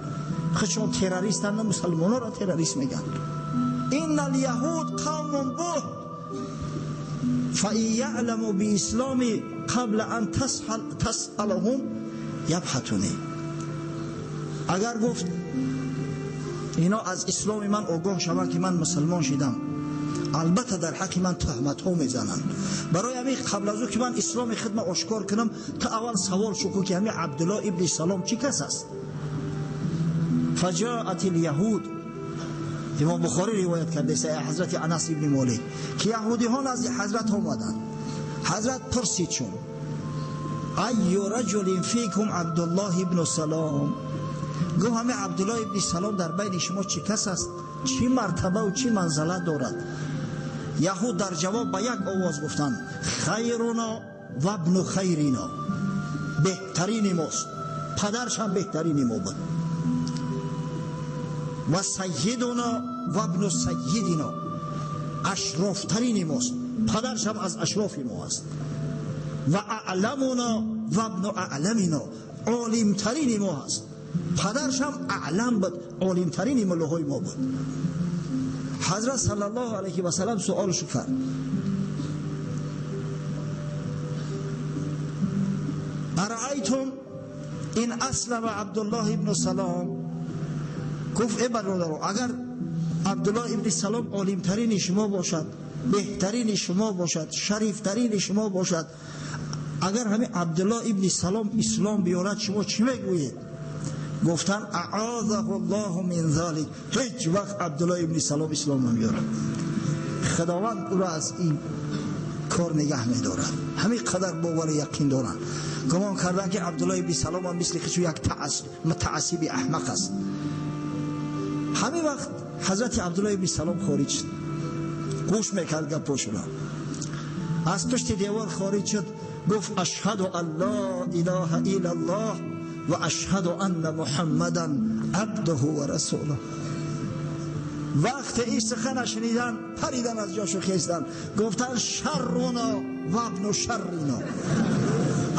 خودشون تروریستند، مسلمان ها را تروریست میگن. ان الیهود قوم بهت فان یعلموا باسلامی قبل ان تسألهم یبحثونی. اگر گفت اینا از اسلام من آگاه شوند که من مسلمان شدم، البته در حق من تهمت ها میزنند. برای همین قبل از او که من اسلام خدمت آشکار کنم، تا اول سوال شو که همین عبدالله ابن سلام چی کس است. فجاءت الیهود، امام بخاری روایت کرده است حضرت انس ابن مالک که یهودی ها نزد حضرت آمدند. حضرت پرسید چون ای رجل فیکم عبدالله ابن سلام، گفت همه عبدالله ابن سلام در بین شما چه کس است، چی مرتبه و چی منزلت دارد؟ یهود در جواب به یک آواز گفتند خیرنا و ابن خیرنا، بهترین ماست، پدرش هم بهترین ما بود، و سیدنا و ابن سیدنا، اشرافترین ماست، پدرش هم از اشراف ما است، و اعلمنا و ابن اعلمنا، عالمترین ما هست، پدرش هم اعلم بود، عالمترین ملوهای ما بود. حضرت صلی الله علیه و سلم سوالش کرد، ارأیتم این اسلم عبدالله ابن سلام؟ گفت ای برادران، اگر عبدالله ابن سلام عالمترین شما باشد، بهترین شما باشد، شریفترین شما باشد، اگر همین عبدالله ابن سلام اسلام بیارد شما چی میگویید؟ گفتن اعاذه الله من ذلک، هیچ وقت عبدالله ابن سلام اسلام نمیارد، خداوند او را از این кор нигоҳ медорад. Ҳамин қадар бовар яқин доранд. Гумон карданд ки Абдуллоҳ ибни Салом ҳам мисли худаш як мутаассиби аҳмақ аст. Ҳамин вақт ҳазрати Абдуллоҳ ибни Салом хориҷ шуд, гӯш мекард гапошуна. Аз пушти девор хориҷ шуд, гуфт ашҳаду ан ло илаҳа иллаллоҳ ва ашҳаду анна муҳаммадан абдуҳу ва расулуҳ. Вақте ин сухана шунидан, паридан аз ҷошу хестанд, гуфтанд шарруно ва ибну шаррино.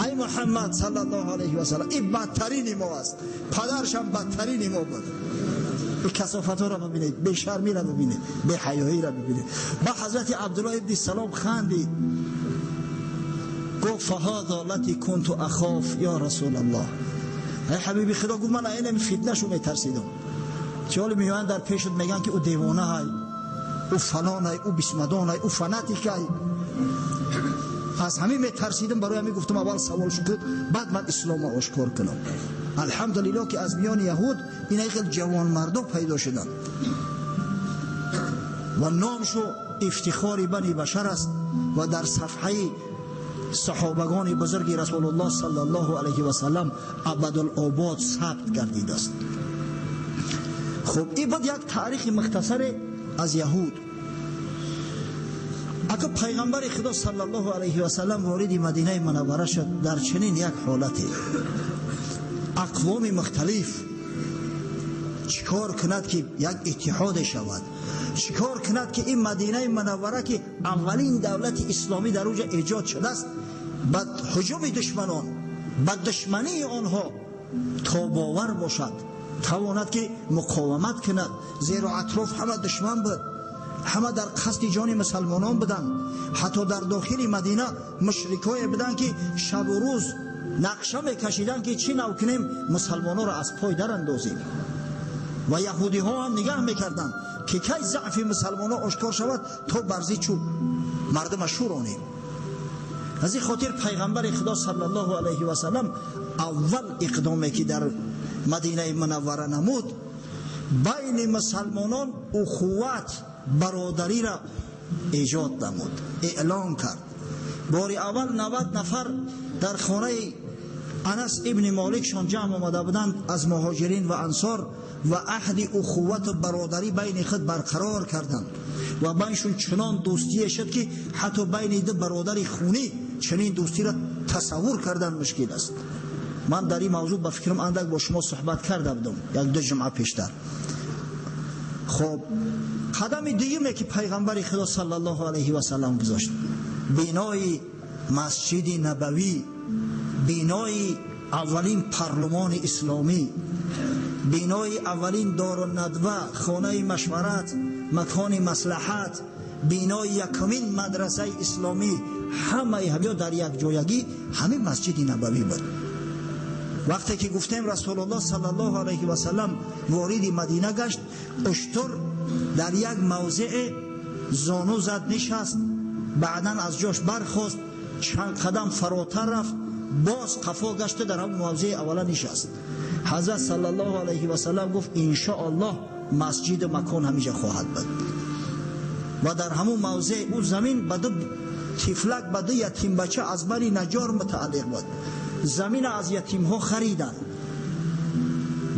Ай Муҳаммад саллаллоҳу алайҳи васаллам, ин бадтарини мо аст, падаршам бадтарини мо буд. Ин касофатҳоро бибинед, бешармиро бибинед, беҳаёиро бибинед. Ба ҳазрати Абдуллоҳ ибни Салом хандид, гуфт фаҳаза лати кунту ахоф ё расулаллоҳ. Ай ҳабиби Худо, гуфт ман инам фитнашу метарсидам. Чоли меоянд дар пешат мегӯянд ки ӯ девона ҳай, ӯ фалон ҳай, ӯ бисмадон ҳай, ӯ фанатик ҳай. Аз ҳамин метарсидам, барои ҳамин гуфтам аввал савол шуд, баъд ман исломро ошкор кунам. Алҳамдулиллоҳ ки аз миёни яҳуд ина хел ҷавонмардо пайдо шуданд ва номшу ифтихори бани башар аст ва дар сафҳаи саҳобагони бузурги Расулуллоҳ саллаллоҳу алайҳи васаллам абадулобод сабт гардидааст. Хуб, ин буд як таърихи мухтасаре аз яҳуд. Агар пайғамбари Худо саллаллоҳу алайҳи васаллам вориди Мадинаи Мунаввара шуд дар чунин як ҳолате, ақвоми мухталиф чикор кунад ки як иттиҳоде шавад, чикор кунад ки ин Мадинаи Мунаввара ки аввалин давлати исломӣ дар онҷо эҷод шудааст, ба ҳуҷуми душманон, ба душмании онҳо тобовар бошад, тавонад ки муқовамат кунад, зеро атроф ҳама душман буд, ҳама дар қасди ҷони мусалмонон буданд. Ҳатто дар дохили Мадина мушрикое буданд ки шабу рӯз нақша мекашиданд ки чӣ нав кунем мусалмононро аз пой дарандозем. Ва яҳудиҳо ҳам нигаҳ мекарданд ки кай заъфи мусалмонон ошкор шавад то барзи чӯб мардума шӯронем. Аз ин хотир пайғамбари Худо саллаллоҳу алайҳи васаллам аввал иқдоме ки дар Мадинаи Мунаввара намуд, байни мусалмонон ухуват, бародариро эҷод намуд, эълон кард. Бори аввал 90 нафар дар хонаи Анас ибни Моликшон ҷамъ омада буданд аз муҳоҷирин ва ансор ва аҳди ухувату бародарӣ байни худ барқарор карданд ва байншон чунон дӯстие шуд ки ҳатто байни ду бародари хунӣ чунин дӯстиро тасаввур кардан мушкил аст. Ман дар ин мавзӯъ ба фикрам андак бо шумо суҳбат карда будам як ду ҷумъа пештар. Хоб, қадами дуюме ки пайғамбари Худо саллаллоҳу алайҳи васаллам гузошт, бинои масҷиди Набавӣ, бинои аввалин парлумони исломӣ, бинои аввалин дорунадва, хонаи машварат, макони маслаҳат, бинои якумин мадрасаи исломӣ, ҳамаи ҳамиё дар якҷоягӣ ҳамин масҷиди Набавӣ буд. Вақте ки гуфтем Расулуллоҳ саллаллоҳу алайҳи васаллам вориди Мадина гашт, уштур дар як мавзеъе зону зад нишаст, баъдан аз ҷош бархост, чанд қадам фаротар рафт, боз қафо гашта дар ҳамон мавзеи аввала нишаст. Ҳазрат саллаллоҳу алайҳи васаллам гуфт иншоаллоҳ масҷиду макон ҳамиҷа хоҳад буд. Ва дар ҳамон мавзеъ ӯ замин ба ду тифлак, ба ду ятимбача аз бани Наҷор мутааллиқ буд. Замин аз ятимҳо хариданд,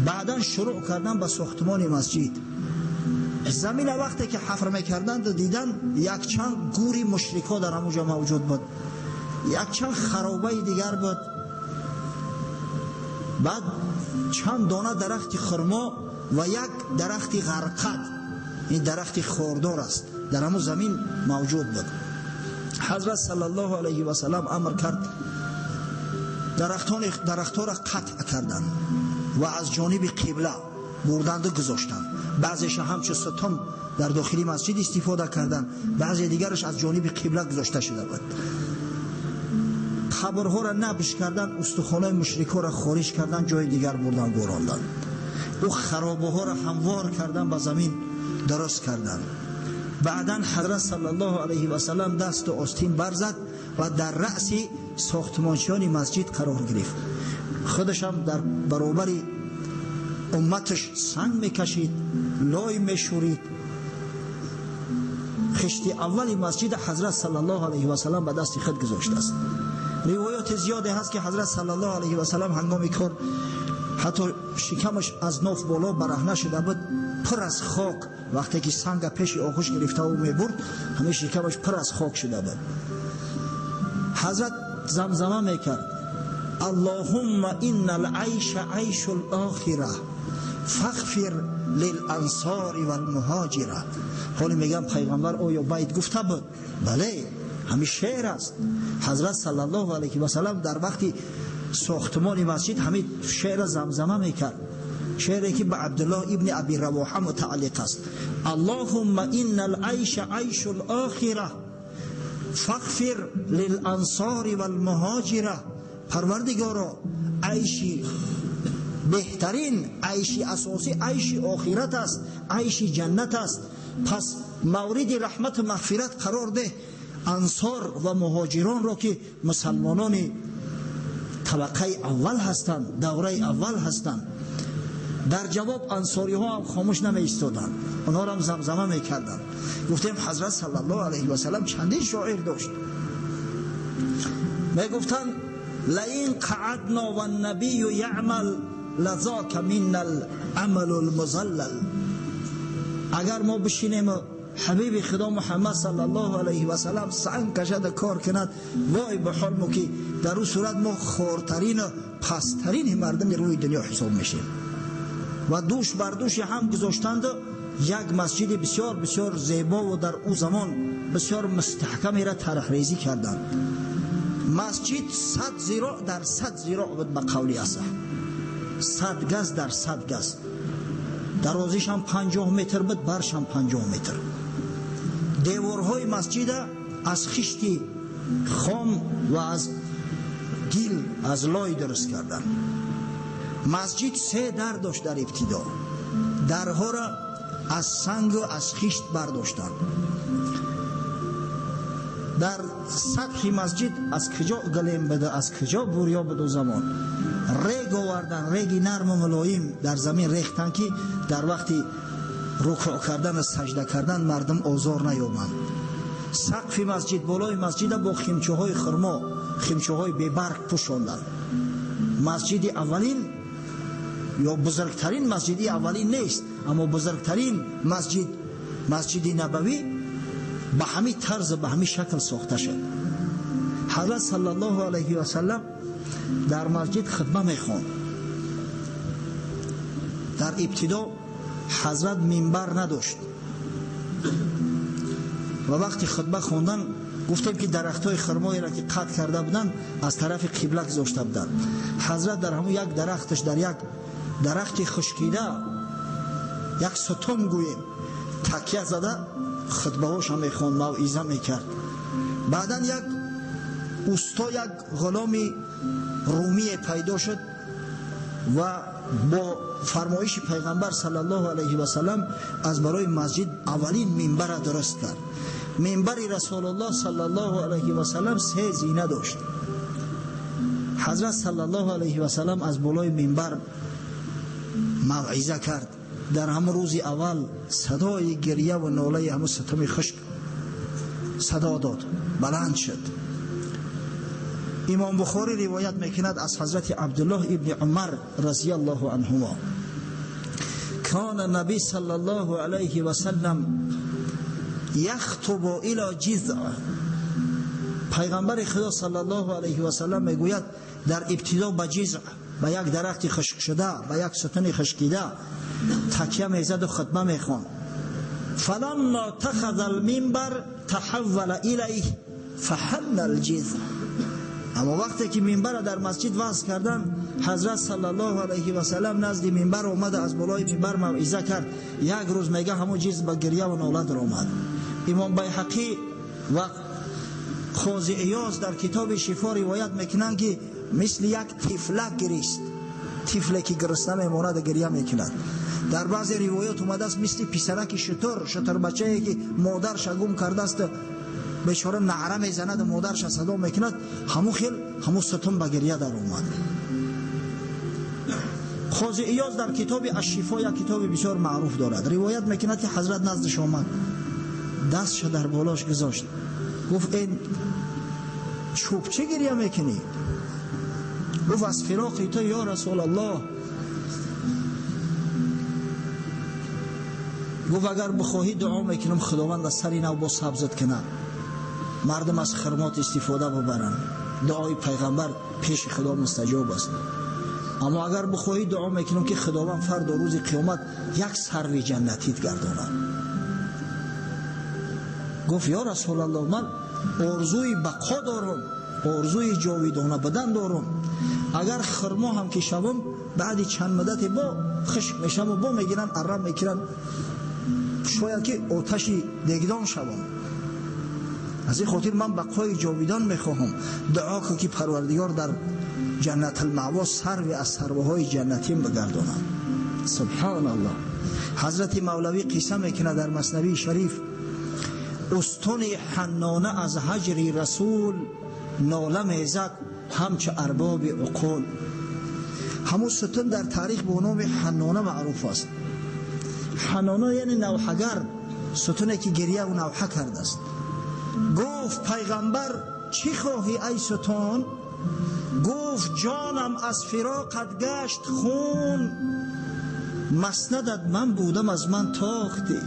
баъдан шурӯъ карданд ба сохтмони масҷид. Замин вақте ки ҳафр мекарданд дидан якчанд гури мушрикҳо дар ҳамон ҷо мавҷуд буд, якчанд харобаи дигар буд, баъд чанд дона дарахти хурмо ва як дарахти ғарқад, ин дарахти хордор аст, дар ҳамон замин мавҷуд буд. Ҳазрат саллаллоҳу алайҳи васаллам амр кард, дарахтҳоро қатъ карданд ва аз ҷониби қибла бурданду гузоштанд. Баъзеша ҳамчун сутун дар дохили масҷид истифода карданд, баъзе дигараш аз ҷониби қибла гузошта шуда буд. Қабрҳоро набш карданд, устухонаи мушрикҳоро хориҷ карданд, ҷои дигар бурдан гӯронданд. Ӯ харобаҳоро ҳамвор кардан, ба замин дуруст карданд. Баъдан ҳазрат саллаллоҳу алайҳи васаллам дасту остин барзад ва дар раъси сохтмончиёни масҷид қарор гирифт. Худашам дар баробари умматаш санг мекашид, лой мешӯрид, Хишти аввали масҷид ҳазрат саллаллоҳу алайҳи васаллам ба дасти худ гузоштааст. Ривоёти зиёде ҳаст ки ҳазрат саллаллоҳу алайҳи васаллам ҳангоми кор ҳатто шикамаш аз ноф боло бараҳна шуда буд, пур аз хок. Вақте ки санга пеши оғӯш гирифта ӯ мебурд, ҳамин шикамаш пур аз хок шуда буд. Ҳазрат замзама мекард: Аллоҳумма иннал айша айшул охира фағфир лилансори валмуҳоҷира. Ҳоле мегӯям пайғамбар оё байт гуфта буд? Бале, ҳамин шеър аст. Ҳазрат саллаллоҳу алайҳи васаллам дар вақти сохтмони масҷид ҳамин шеърро замзама мекард. Шеъре ки ба Абдуллоҳ ибни Аби Равоҳа мутааллиқ аст. Аллоҳумма иннал айша айшул охира фағфир лилансори валмуҳоҷира. Парвардигоро, айши беҳтарин, айши асосӣ айши охират аст, айши ҷаннат аст. Пас мавриди раҳмату мағфират қарор деҳ ансор ва муҳоҷиронро, ки мусалмонони табақаи аввал ҳастанд, давраи аввал ҳастанд. Дар ҷавоб ансориҳо ҳам хомӯш намеистоданд, онҳоро ҳам замзама мекарданд. Гуфтем ҳазрат саллаллоҳу алайҳи васаллам чандин шоир дошт. Мегуфтанд: лаин қаъадно ваннабию яъмал лазока минна ламалу лмузаллал. Агар мо бишинем ҳабиби худо Муҳаммад саллаллоҳу алайҳи васаллам санг кашада кор кунад, вой ба ҳол мо, ки дар ӯ сурат мо хортарину пасттарини мардуми рӯи дунё ҳисоб мешем. Ва дӯш бар дӯши ҳам гузоштанду як масҷиди бисёр бисёр зебову дар ӯ замон бисёр мустаҳкамеро тарҳрезӣ карданд. Масҷид 100 зироъ дар 100 зироъ буд, ба қавли асаҳ 100 газ дар 100 газ. Дарозишам 50 метр буд, баршам 50 метр. Деворҳои масҷида аз хишти хом ва аз гил, аз лой дуруст карданд. Масҷид 3 дар дошт дар ибтидо. Дарҳоро аз сангу аз хишт бардоштанд. Дар сатҳи масҷид аз куҷо галем буда, аз куҷо бурё буду замон рег овардан, реги нарму мулоим дар замин рехтанд, ки дар вақти рукӯъ кардан ва саҷда кардан мардум озор наёбанд. Сақфи масҷид, болои масҷида бо химчаҳои хурмо, химчаҳои бебарг пӯшонданд. Масҷиди аввалин ё бузургтарин масҷиди аввалин нест, аммо бузургтарин масҷид, масҷиди набавӣ, ба ҳамин тарз, ба ҳамин шакл сохта шуд. Ҳазрат саллаллоҳу алайҳи васаллам дар масҷид хутба мехонд. Дар ибтидо ҳазрат минбар надошт ва вақти хутба хондан гуфтем ки дарахтҳои хурмоеро ки қатъ карда буданд аз тарафи қибла гузошта буданд. Ҳазрат дар ҳамон як дарахташ, дар як дарахти хушкида, як сутун гӯем, такя зада хутбаҳоша мехонд, мавъиза мекард. Баъдан як усто, як ғуломи румие пайдо шуд ва бо фармоиши пайғамбар саллаллоҳу алайҳи васаллам аз барои масҷид аввалин минбарро дуруст кард. Минбари расулуллоҳ саллаллоҳу алайҳи васаллам 3 зина дошт. Ҳазрат саллаллоҳу алайҳи васаллам аз болои минбар мавъиза кард. Дар ҳамон рӯзи аввал садои гирья ва нолаи ҳамон сутуми хушк садо дод, баланд шуд. Имом Бухорӣ ривоят мекунад аз ҳазрати Абдуллоҳ ибни Умар разияллоҳу анҳумо: кана наби саллаллоҳу алайҳи васаллам яхтубу ило ҷизъ. Пайғамбари Худо саллаллоҳу алайҳи васаллам мегӯяд дар ибтидо ба ҷизъ, ба як дарахти хушкшуда, ба як сутуни хушкида такя мезаду хутба мехонд. фаламма тахаза алминбар таҳаввала илайҳ фаҳанна алҷизъ. Аммо вақте ки минбарро дар масҷид вазъ карданд, ҳазрат саллаллоҳу алайҳи васаллам назди минбар омада аз болои минбар мавъиза кард. Як рӯз мега ҳамон ҷиз ба гирья ва нола даромад. Имом Байҳақӣ ва Қози Иёз дар китоби Шифо ривоят мекунанд, ки мисли як тифлак гирист, тифле ки гурусна мемонад гирья мекунад. Дар баъзе ривоят омадааст мисли писараки шутур, шутурбачае ки модарша гум кардааст, бечора наъра мезанад, модарша садо мекунад, ҳамун хел ҳамун сутун ба гирья даромад. Қози Иёз дар китоби Ашшифо як китоби бисёр маъруф дорад, ривоят мекунад ки ҳазрат наздиш омад, دستش در بالاش گذاشت، گفت این چوب چه گریه میکنی؟ گفت از فراق تو یا رسول الله. گفت اگر بخواهی دعا میکنم خداوند از سر نو با سبزت کند، مردم از خرمات استفاده ببرند. دعای پیغمبر پیش خدا مستجاب است. اما اگر بخواهی دعا میکنم که خداوند فردا روز قیامت یک سرو جنتیت گرداند. گفت یا رسول الله من آرزوی بقا دارم، آرزوی جاویدانه بدن دارم. اگر خرما هم که شوم بعد چند مدت با خشک میشم و با میگیرن ارم میگیرن، شاید که آتش دگدان شوم. از این خاطر من بقای جاویدان میخواهم. دعا کن که پروردگار در جنت المأوا سرو از سروهای جنتیم بگردانم. سبحان الله. حضرت مولوی قصه میکنه در مثنوی شریف، استون حنانه از هجر رسول ناله میزد همچه ارباب عقول. همون ستون در تاریخ به نام حنانه معروف است. حنانه یعنی نوحگر، ستونه که گریه و نوحه کرده است. گفت پیغمبر چی خواهی ای ستون؟ گفت جانم از فراقت گشت خون، مسندت من بودم از من تاختی،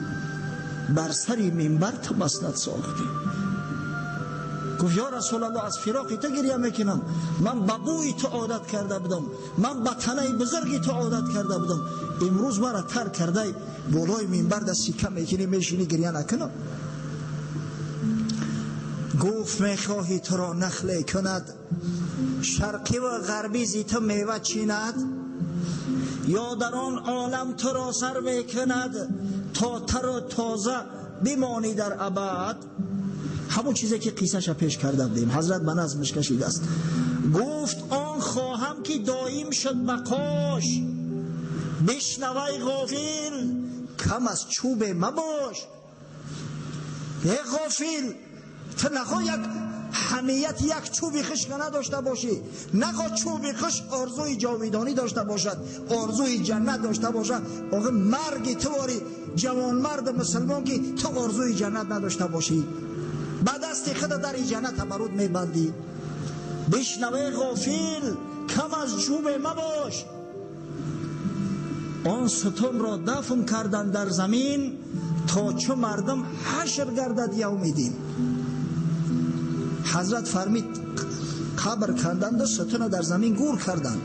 بر سری منبر تو مسند ساختی. گفت یا رسول الله از فراق تو گریه میکنم، من به بوی تو عادت کرده بودم، من به تنه بزرگی تو عادت کرده بودم، امروز مرا ترک کرده بالای منبر در سیکه میکنی میشینی گریه نکنم. گفت میخواهی تو را نخله کند، شرقی و غربی زی تو میوه چیند، یا در آن عالم تو را سر میکند تا تر و تازه بمانی در ابد. همون چیزی که قصه‌ش پیش کرده بودیم حضرت به نظمش کشیده است. گفت آن خواهم که دایم شد بقاش، بشنوی غافل کم از چوب مباش. ای غافل تو نخواه یک حمیت یک چوب خشک نداشته باشی، نخواه چوب خشک آرزوی جاویدانی داشته باشد، آرزوی جنت داشته باشد. آقا مرگ تو واری جوان مرد مسلمان که تو آرزوی جنت نداشته باشی، با دست خود در جنت برود میبندی. بشنوه غافل کم از چوب مباش. آن ستون را دفن کردن در زمین تا چو مردم حشر گردد یوم دین. حضرت فرمید قبر کردند و ستون در زمین گور کردند.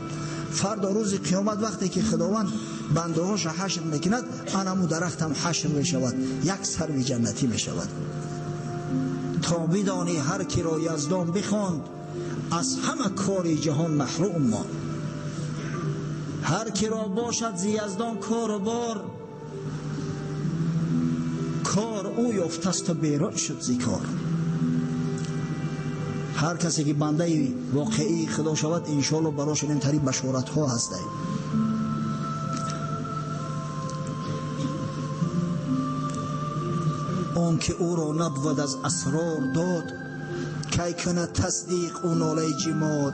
فردا روز قیامت وقتی که خداوند بنده هاش حشر میکند، انمو درخت هم حشر میشود، یک سرو جنتی میشود. تا بدانی هر کی را یزدان بخواند، از همه کار جهان محروم ماند. هر کی را باشد ز یزدان کار و بار، کار او یافته است و بیرون شد ز کار. هر کسی که بنده واقعی خدا شود انشالله براش این طریق بشارت ها هسته. آن که او را نبود از اسرار داد، کی کند تصدیق او ناله جماد.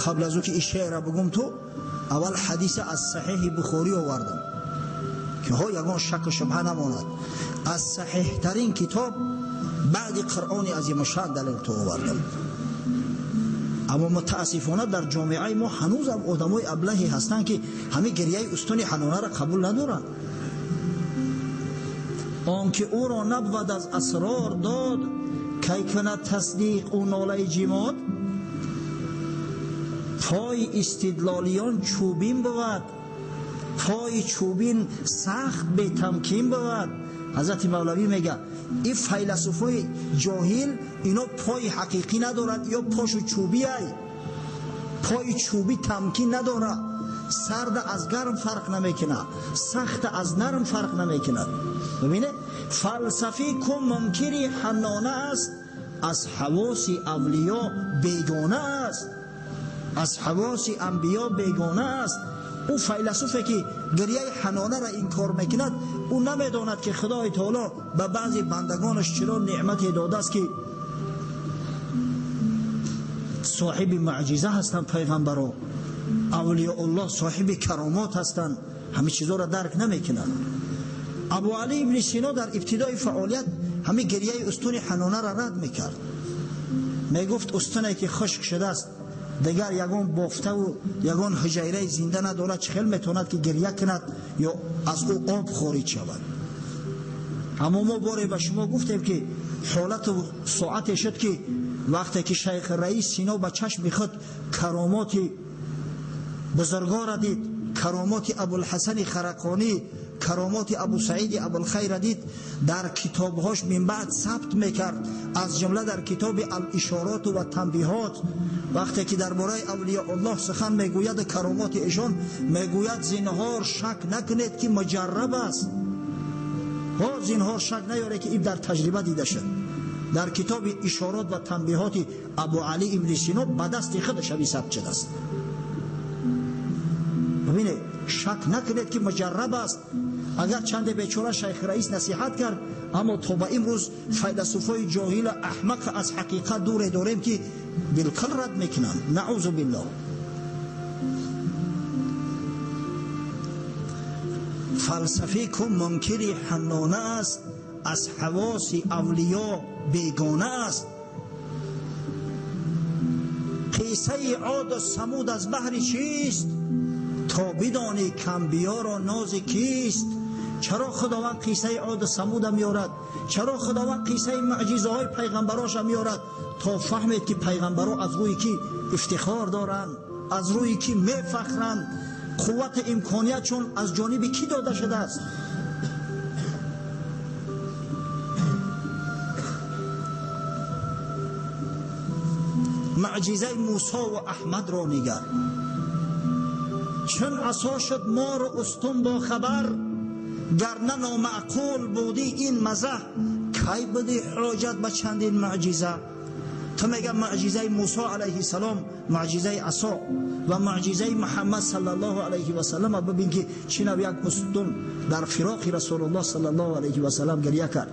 قبل از او که این شعر بگم تو اول حدیث از صحیح بخاری آوردم که ها یگان شک و شبهه نماند. از صحیح ترین کتاب بعد قرآن عظیم الشان دلیل تو آوردم. اما متاسفانه در جامعه ما هنوز هم آدمای ابلهی هستند که همه گریه استون حنانه را قبول ندارند. آن که او را نبود از اسرار داد، کی کند تصدیق او ناله جماد. پای استدلالیان چوبین بود، پای چوبین سخت به تمکین بود. حضرت مولوی میگه این فیلسوفای جاهل اینا پای حقیقی ندارند، یا پاشو چوبی ای، پای چوبی تمکین نداره، سرد از گرم فرق نمیکنه، سخت از نرم فرق نمیکنه. ببینه فلسفی که منکری حنانه است، از حواس اولیا بیگانه است، از حواس انبیا بیگانه است. او فیلسوفی که گریه حنانه را انکار میکند، او نمیداند که خدای تعالی به بعضی بندگانش چرا نعمت داده است که صاحب معجزه هستند، پیغمبرا، اولیاء الله صاحب کرامات هستند، همه چیزا را درک نمیکنند. ابو علی ابن سینا در ابتدای فعالیت ҳамин гирьяи устуни ҳанонаро рад мекард. Мегуфт устуне ки хушк шудааст, дигар ягон бофтаву ягон ҳуҷайраи зинда надорад, чӣ хел метавонад ки гирья кунад ё аз ӯ об хориҷ шавад. Аммо мо боре ба шумо гуфтем ки ҳолату соате шуд ки вақте ки шайх раис Сино ба чашми худ каромоти бузургора дид, каромоти Абулҳасани Харақонӣ, каромоти Абусаиди Абулхайра дид, дар китобҳош минбаъд сабт мекард, аз ҷумла дар китоби Алишороту ва танбиҳот. Вақте ки дар бораи авлиёуллоҳ сухан мегӯяд, каромоти эшон мегӯяд: зинҳор шак накунед ки муҷарраб аст. Ҳо, зинҳор шак наёре ки ин дар таҷриба дида шуд. Дар китоби Ишорот ва танбиҳоти Абу Али ибни Сино ба дасти худаш ҳамин сабт шудааст. Бибинед, шак накунед ки муҷарраб аст. Агар чанде бечора шайх раис насиҳат кард, аммо то ба имрӯз файласуфҳои ҷоҳила аҳмақ аз ҳақиқат дуре дорем ки билкул рад мекунанд. Наъузу биллоҳ. Фалсафе ку мункири ҳаннона аст, аз ҳавоси авлиё бегона аст. Қиссаи Оду Самуд аз баҳри чист? То бидонӣ камбиёро нози кист. Чаро Худованд қиссаи Оду Самуда меорад? Чаро Худованд қиссаи муъҷизаҳои пайғамбароша меорад? То фаҳмед ки пайғамбаро аз рӯи ки ифтихор доранд, аз рӯи ки мефахранд, қуввати имкониятшон аз ҷониби кӣ дода шудааст. Муъҷизаи Мусо ва Аҳмадро нигар. Чун асо шуд мору устун бохабар, гар на номаъқул будӣ ин мазаҳ, кай будӣ ҳоҷат ба чандин муъҷиза? Ту мега муъҷизаи Мусо алайҳиссалом, муъҷизаи асо ва муъҷизаи Муҳаммад саллаллоҳу алайҳи васаллам. Бибин ки чӣ нав як устун дар фироқи Расулуллоҳ саллаллоҳу алайҳи васаллам гирья кард.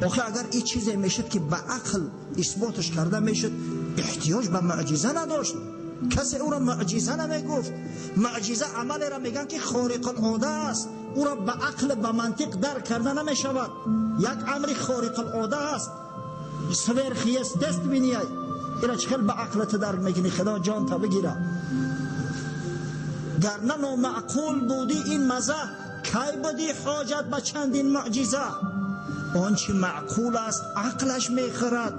Охи агар ин чизе мешуд ки ба ақл исботаш карда мешуд, эҳтиёҷ ба муъҷиза надошт. Касе ӯро муъҷиза намегуфт. Муъҷиза амалеро мегӯянд ки хориқулода аст, ӯро ба ақл, ба мантиқ дарк карда намешавад. Як амри хориқулода аст, сверхъестественный. Ира чӣ хел ба ақлат дарк мекунӣ? Худо ҷон та бигира. Гар на номаъқул будӣ ин мазаҳ, кай будӣ ҳоҷат ба чандин муъҷиза? Он чи маъқул аст ақлаш мехӯрад,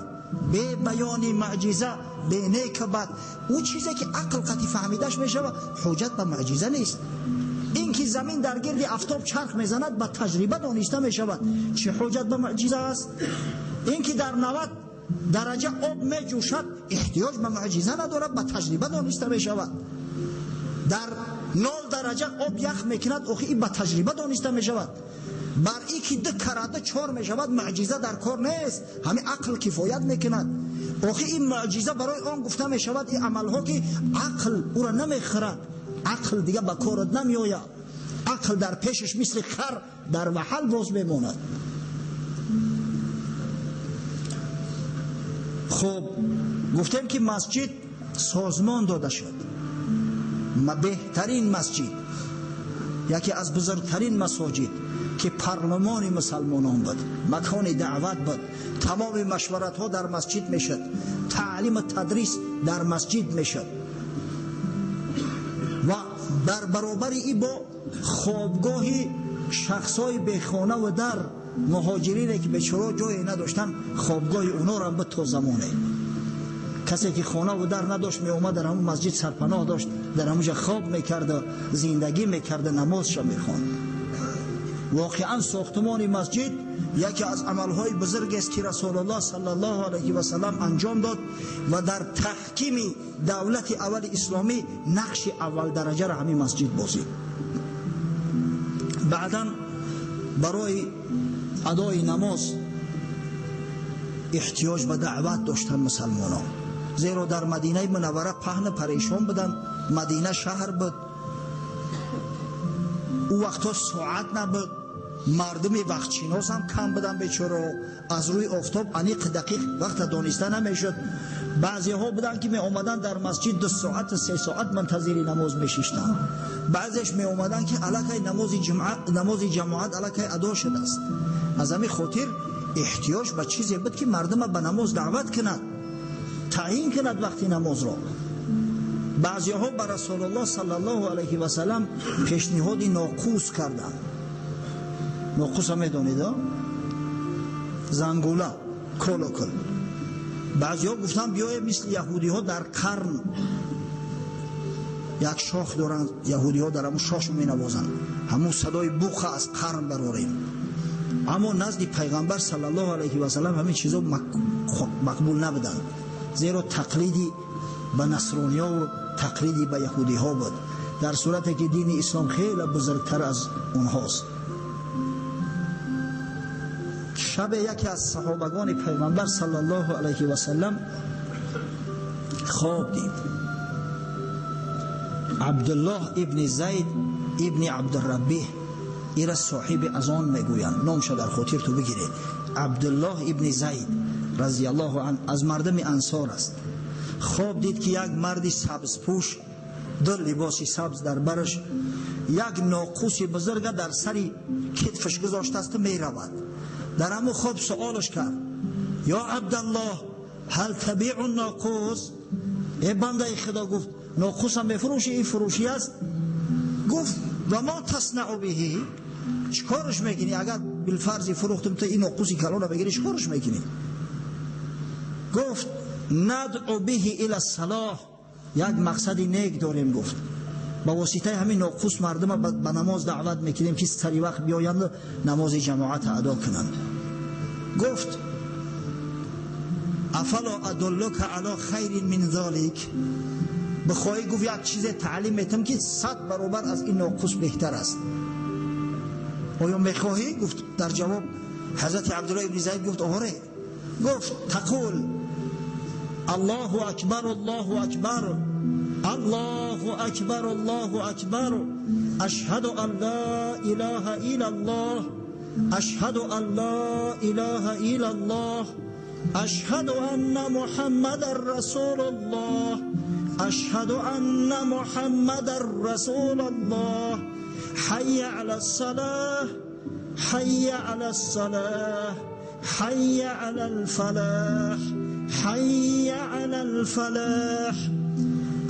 бе баёни муъҷиза, бе неку бад. Ӯ чизе ки ақл қатъи фаҳмидаш мешавад, ҳуҷҷат ба муъҷиза нест. Ин ки замин дар гирди афтоб чарх мезанад ба таҷриба дониста мешавад, чӣ ҳуҷҷат ба муъҷиза аст? Ин ки дар 90 дараҷа об меҷӯшад, эҳтиёҷ ба муъҷиза надорад, ба таҷриба дониста мешавад. Дар 0 дараҷа об ях мекунад, охи ин ба таҷриба дониста мешавад. Бар ин ки 2 карата 4 мешавад, муъҷиза дар кор нест, ҳамин ақл кифоят мекунад. Охи ин муъҷиза барои он гуфта мешавад, ин амалҳо ки ақл ӯро намехӯрад, ақл дига ба корат намеояд, ақл дар пешаш мисли хар дар ваҳал боз мемонад. Хуб, гуфтем ки масҷид созмон дода шуд, беҳтарин масҷид, яке аз бузургтарин масоҷид ки парлумони мусалмонон буд, макони даъват буд, тамоми машваратҳо дар масҷид мешуд, таълиму тадрис дар масҷид мешуд ва дар баробари ин бо хобгоҳи шахсҳои бехона ва дар муҳоҷирине ки бечора ҷое надоштанд, хобгоҳи онорам буд. То замоне касе ки хона ва дар надошт меомад дар ҳамон масҷид сарпаноҳ дошт, дар ҳамонҷа хоб мекард, зиндагӣ мекард, намозша мехонд. Воқеан сохтмони масҷид яке аз амалҳои бузургест ки Расулуллоҳ саллаллоҳу алайҳи васаллам анҷом дод ва дар таҳкими давлати аввали исломӣ нақши аввалдараҷаро ҳамин масҷид бозид. Баъдан барои адои намоз эҳтиёҷ ба даъват доштанд мусалмонон, зеро дар Мадинаи Мунаввара паҳну парешон буданд. Мадина шаҳр буд, ӯ вақтҳо соат набуд, мардуми вақтшинос ҳам кам буданд бечоро, аз рӯи офтоб аниқ дақиқ вақта дониста намешуд. Баъзеҳо буданд ки меомаданд дар масҷид 2 соат 3 соат мунтазири намоз мешиштанд. Баъзеш меомаданд ки аллакай намози ҷамоат аллакай адо шудааст. Аз ҳамин хотир Эҳтиёҷ ба чизе буд ки мардума ба намоз даъват кунад, таъйин кунад вақти намозро. Баъзеҳо ба Расулуллоҳ саллаллоҳу алайҳи васаллам пешниҳоди ноқус карданд. Ноқуса медонед, зангула, колокол. Баъзеҳо гуфтанд биёед мисли яҳудиҳо дар қарн як шох доранд, яҳудиҳо дар ҳамун шош менавозанд, ҳамун садои буқа аз қарн барорем. Аммо назди пайғамбар саллаллоҳу алайҳи васаллам ҳамин чизо мақбул набуданд, зеро тақлиди ба насрониёву тақлиди ба яҳудиҳо буд, дар сурате ки дини ислом хеле бузургтар аз онҳост. Шабе яке аз саҳобагони пайғамбар саллаллоҳу алайҳи васаллам хоб дид. Абдуллоҳ ибни Зайд ибни Абдурраббиҳ, ира соҳиби азон мегӯянд, номша дар хотир ту бигиред. Абдуллоҳ ибни Зайд разияллоҳу ан аз мардуми ансор аст. Хоб дид ки як марди сабзпӯш, ду либоси сабз дар бараш, як ноқуси бузурга дар сари китфаш гузоштааст меравад. Дар ҳамун хоб суолаш кард: ё Абдаллоҳ, ҳал табиъу ноқус? Э бандаи Худо, гуфт, ноқусам мефурӯшӣ? Ин фурӯшӣ аст? Гуфт: ва мо таснаъу биҳи? Чӣ кораш мекунӣ? Агар билфарзи фурӯхтум, ту ин ноқуси калона бигирӣ, чӣ кораш мекунӣ? Гуфт: надъу биҳи ила салоҳ, як мақсади нек дорем. Гуфт: ба воситаи ҳамин ноқус мардума ба намоз даъват мекунем ки сари вақт биёянд, намози ҷамоата адо кунанд. Гуфт: афало адуллука ало хайрин мин золик? Бихоҳӣ, гуфт, як чизе таълим метам ки 100 баробар аз ин ноқус беҳтар аст. Оё мехоҳӣ? Гуфт. Дар ҷавоб ҳазрати Абдуллоҳ ибни Зайд гуфт: оре. Гуфт: тақул Аллоҳу акбар, Аллоҳу акбар, Аллоҳу акбар, Аллоҳу акбар, ашҳаду ан ла илаҳа иллаллоҳ, ашҳаду ан ла илаҳа иллаллоҳ, ашҳаду анна Муҳаммадан расулуллоҳ, ашҳаду анна Муҳаммадан расулуллоҳ, ҳайя алас салоҳ, ҳайя алас салоҳ, ҳайя алал фалоҳ, ҳайя алал фалоҳ,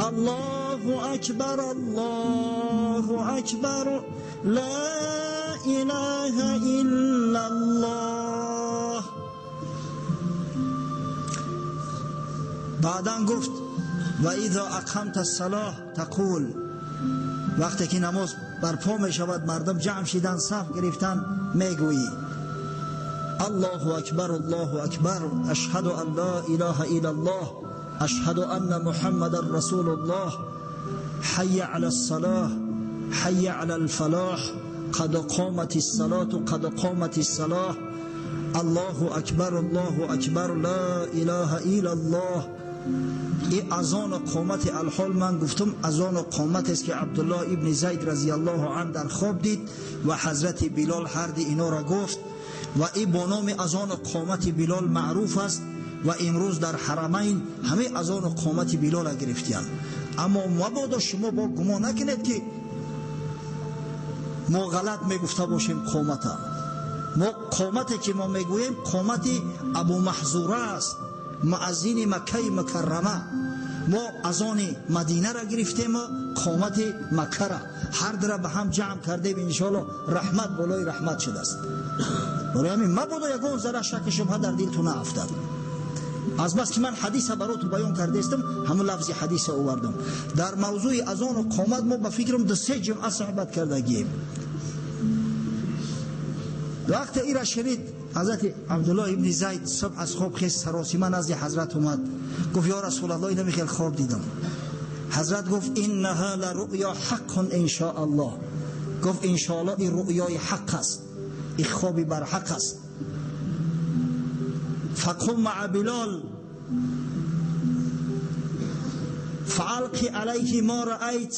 Аллоҳу акбар, Аллоҳу акбар, ла илаҳа иллаллоҳ. Баъдан гуфт: ва изо ақамта ссалоҳ тақул. Вақте ки намоз барпо мешавад, мардум ҷамъ шидан, саф гирифтан, мегӯӣ: Аллоҳу акбар, Аллоҳу акбар, ашҳаду ан ла илаҳа иллаллоҳ, ашҳаду анна Муҳаммадан расулуллоҳ, ҳайя алас салоҳ, ҳайя алал фалоҳ, қад қоматис салоту, қад қоматис салоҳ, Аллоҳу акбар, Аллоҳу акбар, ла илаҳа иллаллоҳ. Ин азону қомати алҳол ман гуфтам азону қоматест ки Абдуллоҳ ибни Зайд разияллоҳу анҳу дар хоб дид ва ҳазрати Билол ҳарди инора гуфт, ва ин бо номи азону қомати Билол маъруф аст ва имрӯз дар ҳарамайн ҳамаи азону қомати Билола гирифтиянд. Аммо мабодо шумо бо гумон накунед ки мо ғалат мегуфта бошем қомата. Мо қомате ки мо мегӯем қомати Абу Маҳзура аст, муаззини Маккаи Мукаррама. Мо азони Мадинара гирифтему қомати Маккара ҳар дура ба ҳам ҷамъ кардем, иншоаллоҳ раҳмат болои раҳмат шудааст. Барои ҳамин мабодо ягон зарра шакку шубҳа дар дилту наафтад. Аз бас ки ман ҳадиса бароту баён кардаистам, ҳамун лафзи ҳадиса овардам. Дар мавзӯи азону қомат мо ба фикрам 2-3 ҷумъа суҳбат кардагием. Вақте ира шунид ҳазрати Абдуллоҳ ибни Зайд субҳ аз хоб хест, саросима назди ҳазрат омад, гуфт: ё Расулаллоҳ, ина михел хоб дидам. Ҳазрат гуфт: иннаҳа ла руъё ҳаққун иншоаллоҳ. Гуфт: иншоаллоҳ ин руъёи ҳақ аст, ин хоби барҳақ аст. فقم مع بلال فألق عليه ما رأيت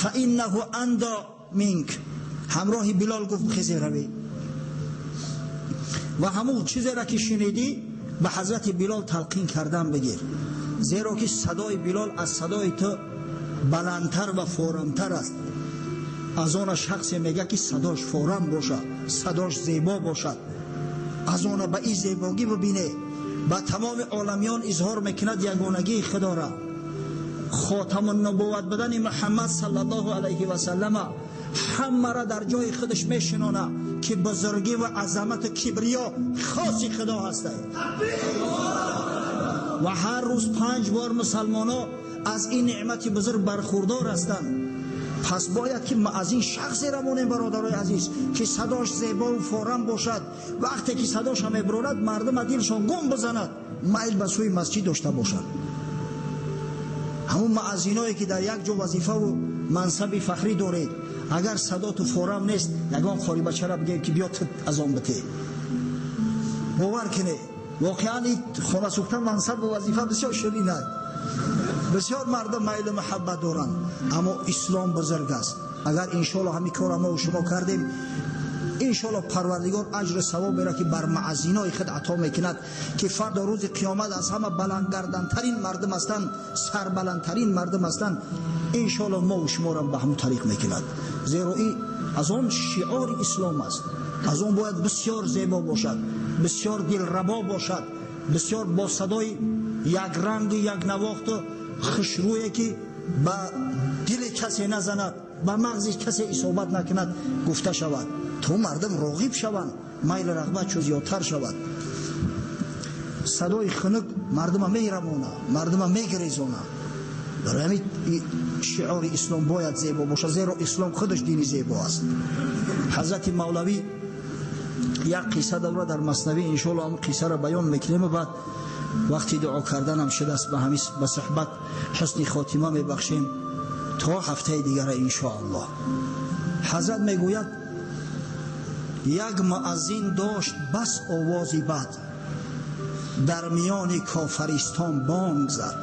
فإنه أندى منك. همراه بلال گفت خیزی روی و همون چیزی را که شنیدی به حضرت بلال تلقین کردن بگیر، زیرا که صدای بلال از صدای تو بلندتر و فورمتر است. از آن شخصی میگه که صداش فورم باشد، صداش زیبا باشد. Аз она ба ин зебогӣ бибине, ба тамоми оламиён изҳор мекунад ягонагии худоро. Хотам нубувват будани Муҳаммад саллаллоҳу алайҳи васаллама ҳамаро дар ҷои худаш мешинона, ки бузургӣ ва азамату кибриё хоси худо ҳастанд. Ва ҳар рӯз 5 бор мусалмоно аз ин неъмати бузург бархурдор ҳастанд. Пас бояд ки ма аз ин шахсе равонем, бародарои азиз, ки садош зебову форам бошад. Вақте ки садоша мебарорад, мардум дилшон гум бизанад, майл ба сӯи масҷид дошта бошад. Ҳамун муаззиное ки дар як ҷо вазифаву мансаби фахрӣ доред, агар садоту форам нест, ягон қорибачара бигем ки биё азон бите. Бовар кунед, воқеан ин хонасӯхта мансабу вазифа бисёр ширин аст, бисёр мардум майлу муҳаббат доранд, аммо ислом бузург аст. Агар иншоалло ҳамин корро мо шумо кардем, иншоалло Парвардигор аҷру савоберо ки бар муаззинои худ ато мекунад, ки фардо рӯзи қиёмат аз ҳама баландгардантарин мардум ҳастанд, сарбаландтарин мардум ҳастанд, иншоалло мо шуморо ба ҳамон тариқ мекунад. Зеро ин аз он шиори ислом аст, аз он бояд бисёр зебо бошад, бисёр дилрабо бошад, бисёр бо садои якрангу якнавохту хушрӯе ки ба дили касе назанад, ба мағзи касе исобат накунад гуфта шавад, то мардум роғиб шаванд, майлу рағбат чу зиёдтар шавад. Садои хунук мардума меҳрамона, мардума мегирезона. Барои ҳамин шиори ислом бояд зебо бошад, зеро ислом худаш дини зебо аст. Ҳазрати Мавлавӣ як қисса дорад дар Маснавӣ, иншоалло ҳамон қиссаро баён мекунем ва баъд вақти дуо карданам шудааст, ба ҳамин ба суҳбат ҳусни хотима мебахшем то ҳафтаи дигара иншоаллоҳ. Ҳазрат мегӯяд: як муаззин дошт бас овози бад, дар миёни кофаристон бонг зад.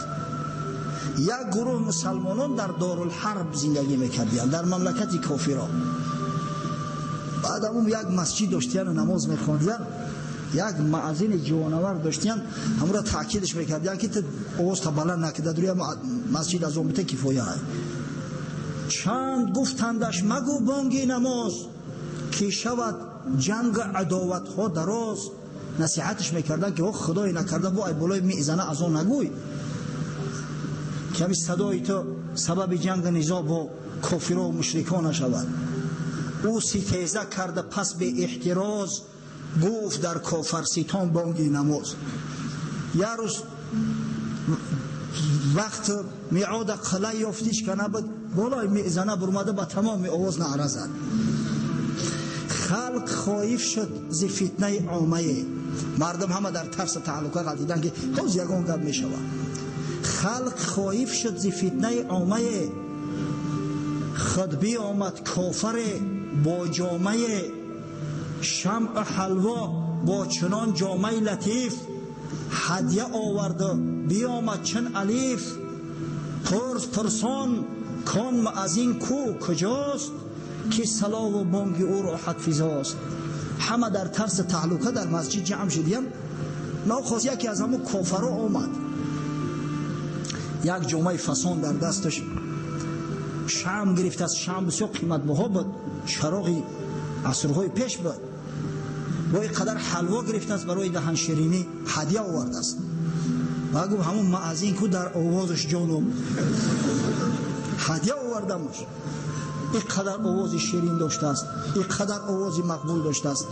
Як гурӯҳ мусалмонон дар Дорулҳарб зиндагӣ мекардиянд, дар мамлакати кофиро. Баъд ҳамун як масҷид доштияну намоз мехондиянд, як муаззини ҷавонавар доштиянд, ҳамонро таъкидаш мекардиянд ки ту овозта баланд накарда, дар масҷид аз он бита кифоя. Чанд гуфтандаш магӯ бонги намоз, ки шавад ҷанг адоватҳо дароз. Насиҳаташ мекарданд ки о худое накарда бо ай болои мезана аз он нагӯй, ки ҳамин садои ту сабаби ҷанг низо бо кофиро мушрикон нашавад. Ӯ ситеза карда пас беэҳтироз, гуфт дар кофарситон бонги намоз. Як рӯз вақт меода қила ёфтиш ка набуд, болои мезана бурмада ба тамоми овоз наъра зад. Халқ хоиф шуд зи фитнаи оммае. Мардум ҳама дар тарсу таҳлука ғалтиданд ки ҳоз ягон гап мешавад. Халқ хоиф шуд зи фитнаи оммае, худ биомад кофаре бо ҷомае, шамъу ҳалво бо чунон ҷомаи латиф, ҳадя оварду биомад чун алиф. Пурс пурсон кон муаззин ку куҷост, ки салову бонги ӯ роҳатфизост. Ҳама дар тарси таҳлука дар масҷид ҷамъ шудиянд. Нохост яке аз ҳамун кофаро омад, як ҷомаи фасон дар дасташ, шам гирифтааст. Шам бисёр қиматбаҳо буд, чароғи асрҳои пеш буд. Бо ин қадар ҳалво гирифтааст, барои даҳанширинӣ ҳадя овардааст. Ва гуфт ҳамун муаззин ку дар овозаш ҷоном ҳадя овардамаш. Ин қадар овози ширин доштааст, ин қадар овози мақбул доштааст.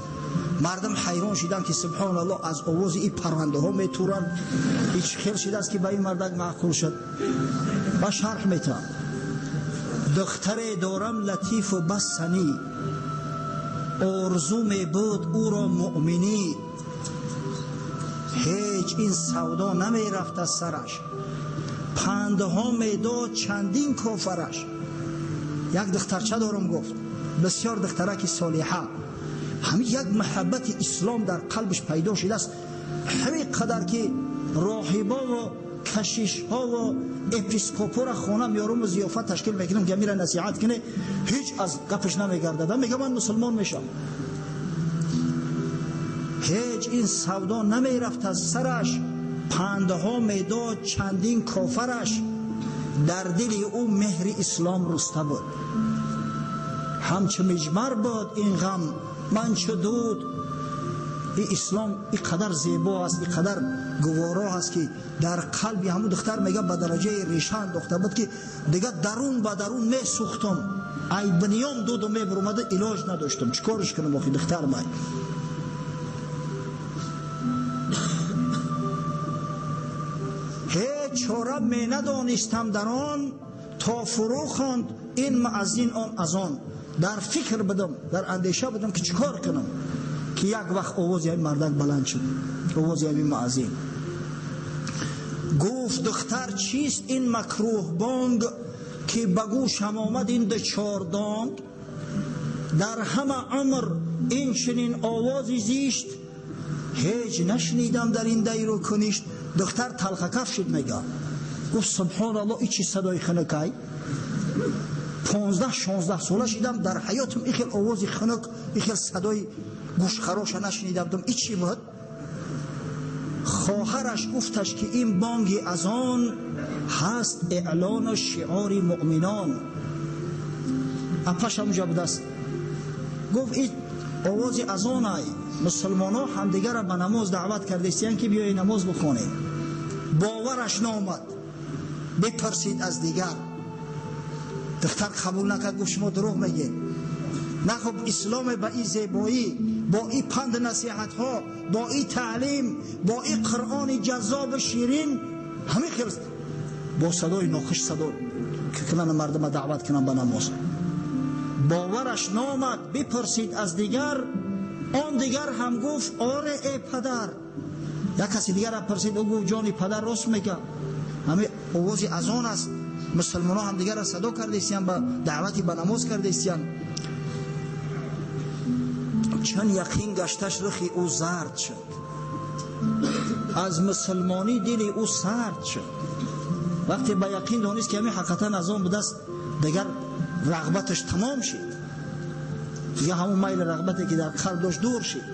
Мардум ҳайрон шуданд ки субҳоналлоҳ, аз овози ин паррандаҳо метуранд. Ин чӣ хел шудааст ки ба ин мардак маъқул шуд? Ба шарҳ метавам: духтаре дорам латифу бас санӣ, орзу мебуд ӯро муъминӣ, ҳеҷ ин савдо намерафт аз сараш, пандҳо медод чандин кофараш. Як духтарча дорам, гуфт, бисёр духтараки солиҳа, ҳамин як муҳаббати ислом дар қалбаш пайдо шудааст, ҳамин қадар ки роҳибову кашишҳову епископҳоро хона меорам зиёфат ташкил мекунам ки амира насиҳат куне, ҳеҷ аз гапаш намегардад, мега ман мусулмон мешавам. Ҳеҷ ин савдо намерафт аз сараш, пандҳо медод чандин кофараш, дар дили ӯ меҳри ислом руста буд. Ҳамчу миҷмар буд ин ғам, ман чу дуд Ин ислом ин қадар зебо аст, ин қадар гуворо аст, ки дар қалби ҳамун духтар мега ба дараҷаи реша андохта буд, ки дига дарун ба дарун месӯхтам, ай биниём дуду мебуромада, илоҷ надоштам, чӣ корш кунам охи духтар май. Ҳеҷ чора менадонистам дар он, то фурӯ хонд ин муаззин он азон. Дар фикр будам, дар андеша будам, ки чӣ кор кунам, ки як вақт овози ҳамин мардак баланд шуд, овози ҳамин муаззин. Гуфт духтар чист ин макрӯҳ бонг, ки ба гӯшам омад ин дучордонг? Дар ҳама умр ин чунин овози зишт ҳеҷ нашнидам дар ин дайру куништ. Духтар талхакаф шуд, мега гуфт субҳоналлоҳ, ин чи садои хунукай? 15-16 сола шидам, дар ҳаётам ин хел овози хунук, ин хел садои гӯшхароша нашнида будам, ин чӣ буд? Хоҳараш гуфташ, ки ин бонги азон ҳаст эълону шиори муъминон. Апаш ҳамуҷа будааст, гуфт ин овози азонай, мусулмонҳо ҳамдигарро ба намоз даъват кардастиянд, ки биёед намоз бихонем. Бовараш наомад, бипурсид аз дигар. Духтар қабул накард, гуфт шумо дурӯғ мегӯед. На хуб, ислом ба ин зебоӣ, бо ин панд насиҳатҳо, бо ин таълим, бо ин қуръони ҷаззобу ширин, ҳамин хел бо садои нохуш садо кунанд, мардума даъват кунанд ба намоз. Бовараш наомад, бипурсид аз дигар. Он дигар ҳам гуфт оре эй падар. Як каси дигарро пурсид, ӯ гуфт ҷони падар рост мегӯяд, ҳамин овози азон аст, мусулмонҳо ҳамдигарро садо кардастиянд, ба даъвати ба намоз кардастиянд. Чун яқин гашташ рухи ӯ зард шуд, аз мусулмонӣ дили ӯ сард шуд. Вақте ба яқин донист, ки ҳамин ҳақиқатан азон будааст, дигар рағбаташ тамом шуд, дигар ҳамон майли рағбате ки дар қалб дошт дур шуд.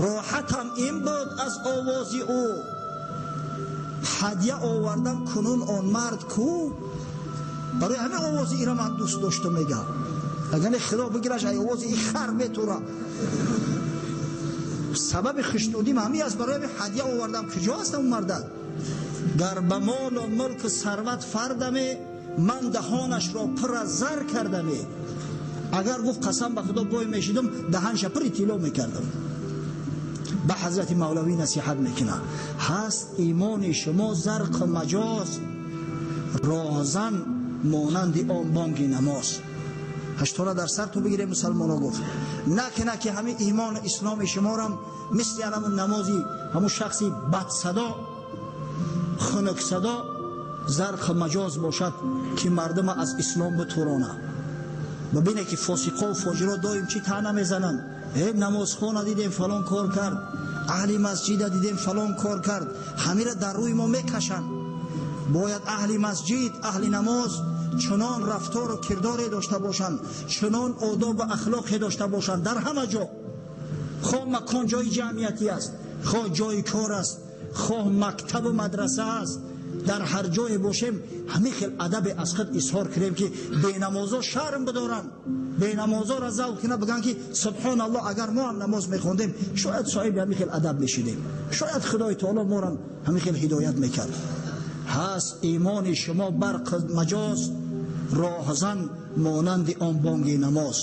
Роҳатам ин буд аз овози ӯ, ҳадя овардам кунун он мард ку. Барои ҳамин овози инро ман дӯст доштам, мегӯям агар не худо бигираш, ай овози ин хар метура. Сабаби хушнудим ҳамин аст, барои ҳамин ҳадя овардам. Куҷо аст он мардак? Гар ба молу мулку сарват фардаме, ман даҳонашро пур аз зар кардаме. Агар гуфт қасам ба худо бой мешидам, даҳанша пури тилло мекардам. Ба ҳазрати мавлавӣ насиҳат мекунад, ҳаст имони шумо зарқу маҷоз, роҳзан монанди он бонги намоз. Ҳаштора дар сар ту бигире мусалмоно, гуфт накуна ки ҳамин имону исломи шуморам мисли ҳамун намози ҳамун шахси бадсадо, хунуксадо зарқу маҷоз бошад, ки мардума аз ислом битурона. Бибине ки фосиқо фоҷиро доим чӣ таъна мезананд: э намозхона дидем фалон кор кард, аҳли масҷида дидем фалон кор кард. Ҳамира дар рӯи мо мекашанд. Бояд аҳли масҷид, аҳли намоз чунон рафтору кирдоре дошта бошанд, чунон одобу ахлоқе дошта бошанд дар ҳама ҷо, хоҳ макон ҷои ҷамъиятӣ аст, хоҳ ҷои кор аст, хоҳ мактабу мадраса аст, дар ҳар ҷое бошем ҳамин хел адабе аз худ изҳор кунем, ки бенамозо шарм бидоранд, бенамозоро завқ кунанд, бигӯянд ки субҳоналлоҳ, агар мо ҳам намоз мехондем шояд соҳиби ҳамин хел адаб мешидем, шояд худои таоло моро ҳамин хел ҳидоят мекард. Ҳаст имони шумо барқ маҷоз, роҳзан монанди он бонги намоз.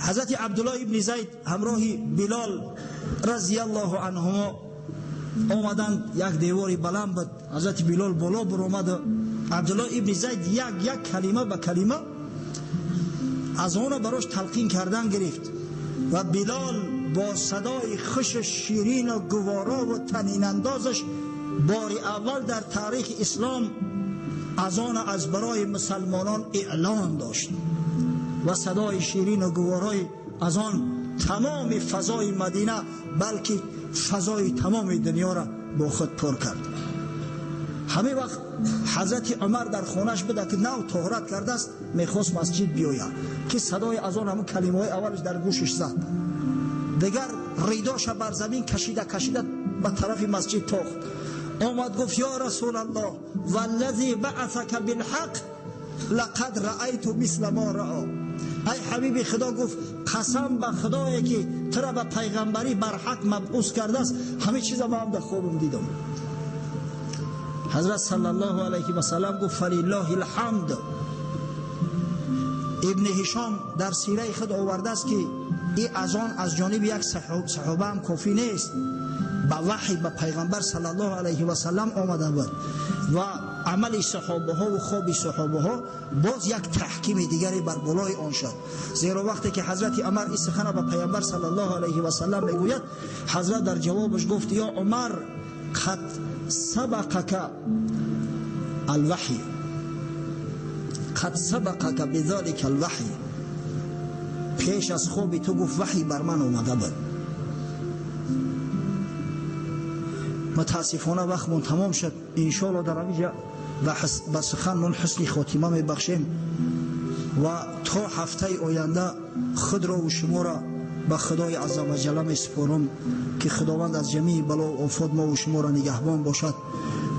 Ҳазрати Абдуллоҳ ибни Зайд ҳамроҳи Билол разияллоҳу анҳумо омаданд, як девори баланд буд, ҳазрати Билол боло буромад. Абдуллоҳ ибни Зайд як як калима ба калима аз онро барош талқин кардан гирифт ва Билол бо садои хушу ширину гуворову танинандозаш бори аввал дар таърихи ислом азон аз барои мусалмонон эълон дошт ва садои ширину гуворои аз он тамоми фазои Мадина, балки фазои тамоми дунёро бо худ пур кард. Ҳамин вақт ҳазрати Умар дар хонаш буда, ки нав тоҳорат кардааст, мехост масҷид биёяд, ки садои аз он ҳамун калимаҳои аввалаш дар гӯшаш зад. Дигар ридоша бар замин кашида кашида ба тарафи масҷид тохт. Омад гуфт: ё расулаллоҳ, валлази баъасака билҳақ лақад раайту мисла мо рао. Ай ҳабиби худо, гуфт Қасам ба Худое ки тура ба пайғамбарӣ барҳақ мабъус кардааст, ҳамин чиза ман ҳам дар хобам дидам. Ҳазрат саллаллоҳу алайҳи васаллам гуфт: фалиллоҳи алҳамд. Ибни Ҳишом дар сираи худ овардааст ки ин азон аз ҷониби як саҳоба ҳам кофӣ нест, ба ваҳй ба пайғамбар саллаллоҳу алайҳи васаллам омада буд ва амали саҳобаҳо ва хоби саҳобаҳо боз як таҳкими дигаре бар болои он шуд. Зеро вақте ки ҳазрати Умар ин сухана ба пайғамбар саллаллоҳу алайҳи васаллам мегӯяд, ҳазрат дар ҷавобаш гуфт: ё Умар, қад сабақака алваҳй, қад сабақака бизалика алваҳй. Пеш аз хоби ту гуфт ваҳй бар ман омада буд. Мутаассифона вақтмон тамом шуд. Иншоалло дар ҳаминҷа ба суханмон ҳусни хотима мебахшем ва то ҳафтаи оянда худро шуморо ба Худои азза ва ҷалла месупорам ки Худованд аз ҷамии бало ва офот мо ва шуморо нигаҳбон бошад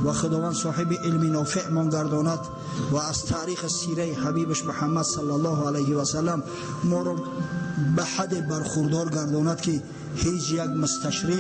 ва Худованд соҳиби илми нофеъмон гардонад ва аз таърихи сираи ҳабибаш Муҳаммад саллаллоҳу алайҳи васаллам моро ба ҳадде бархурдор гардонад ки ҳеҷ як мусташриқ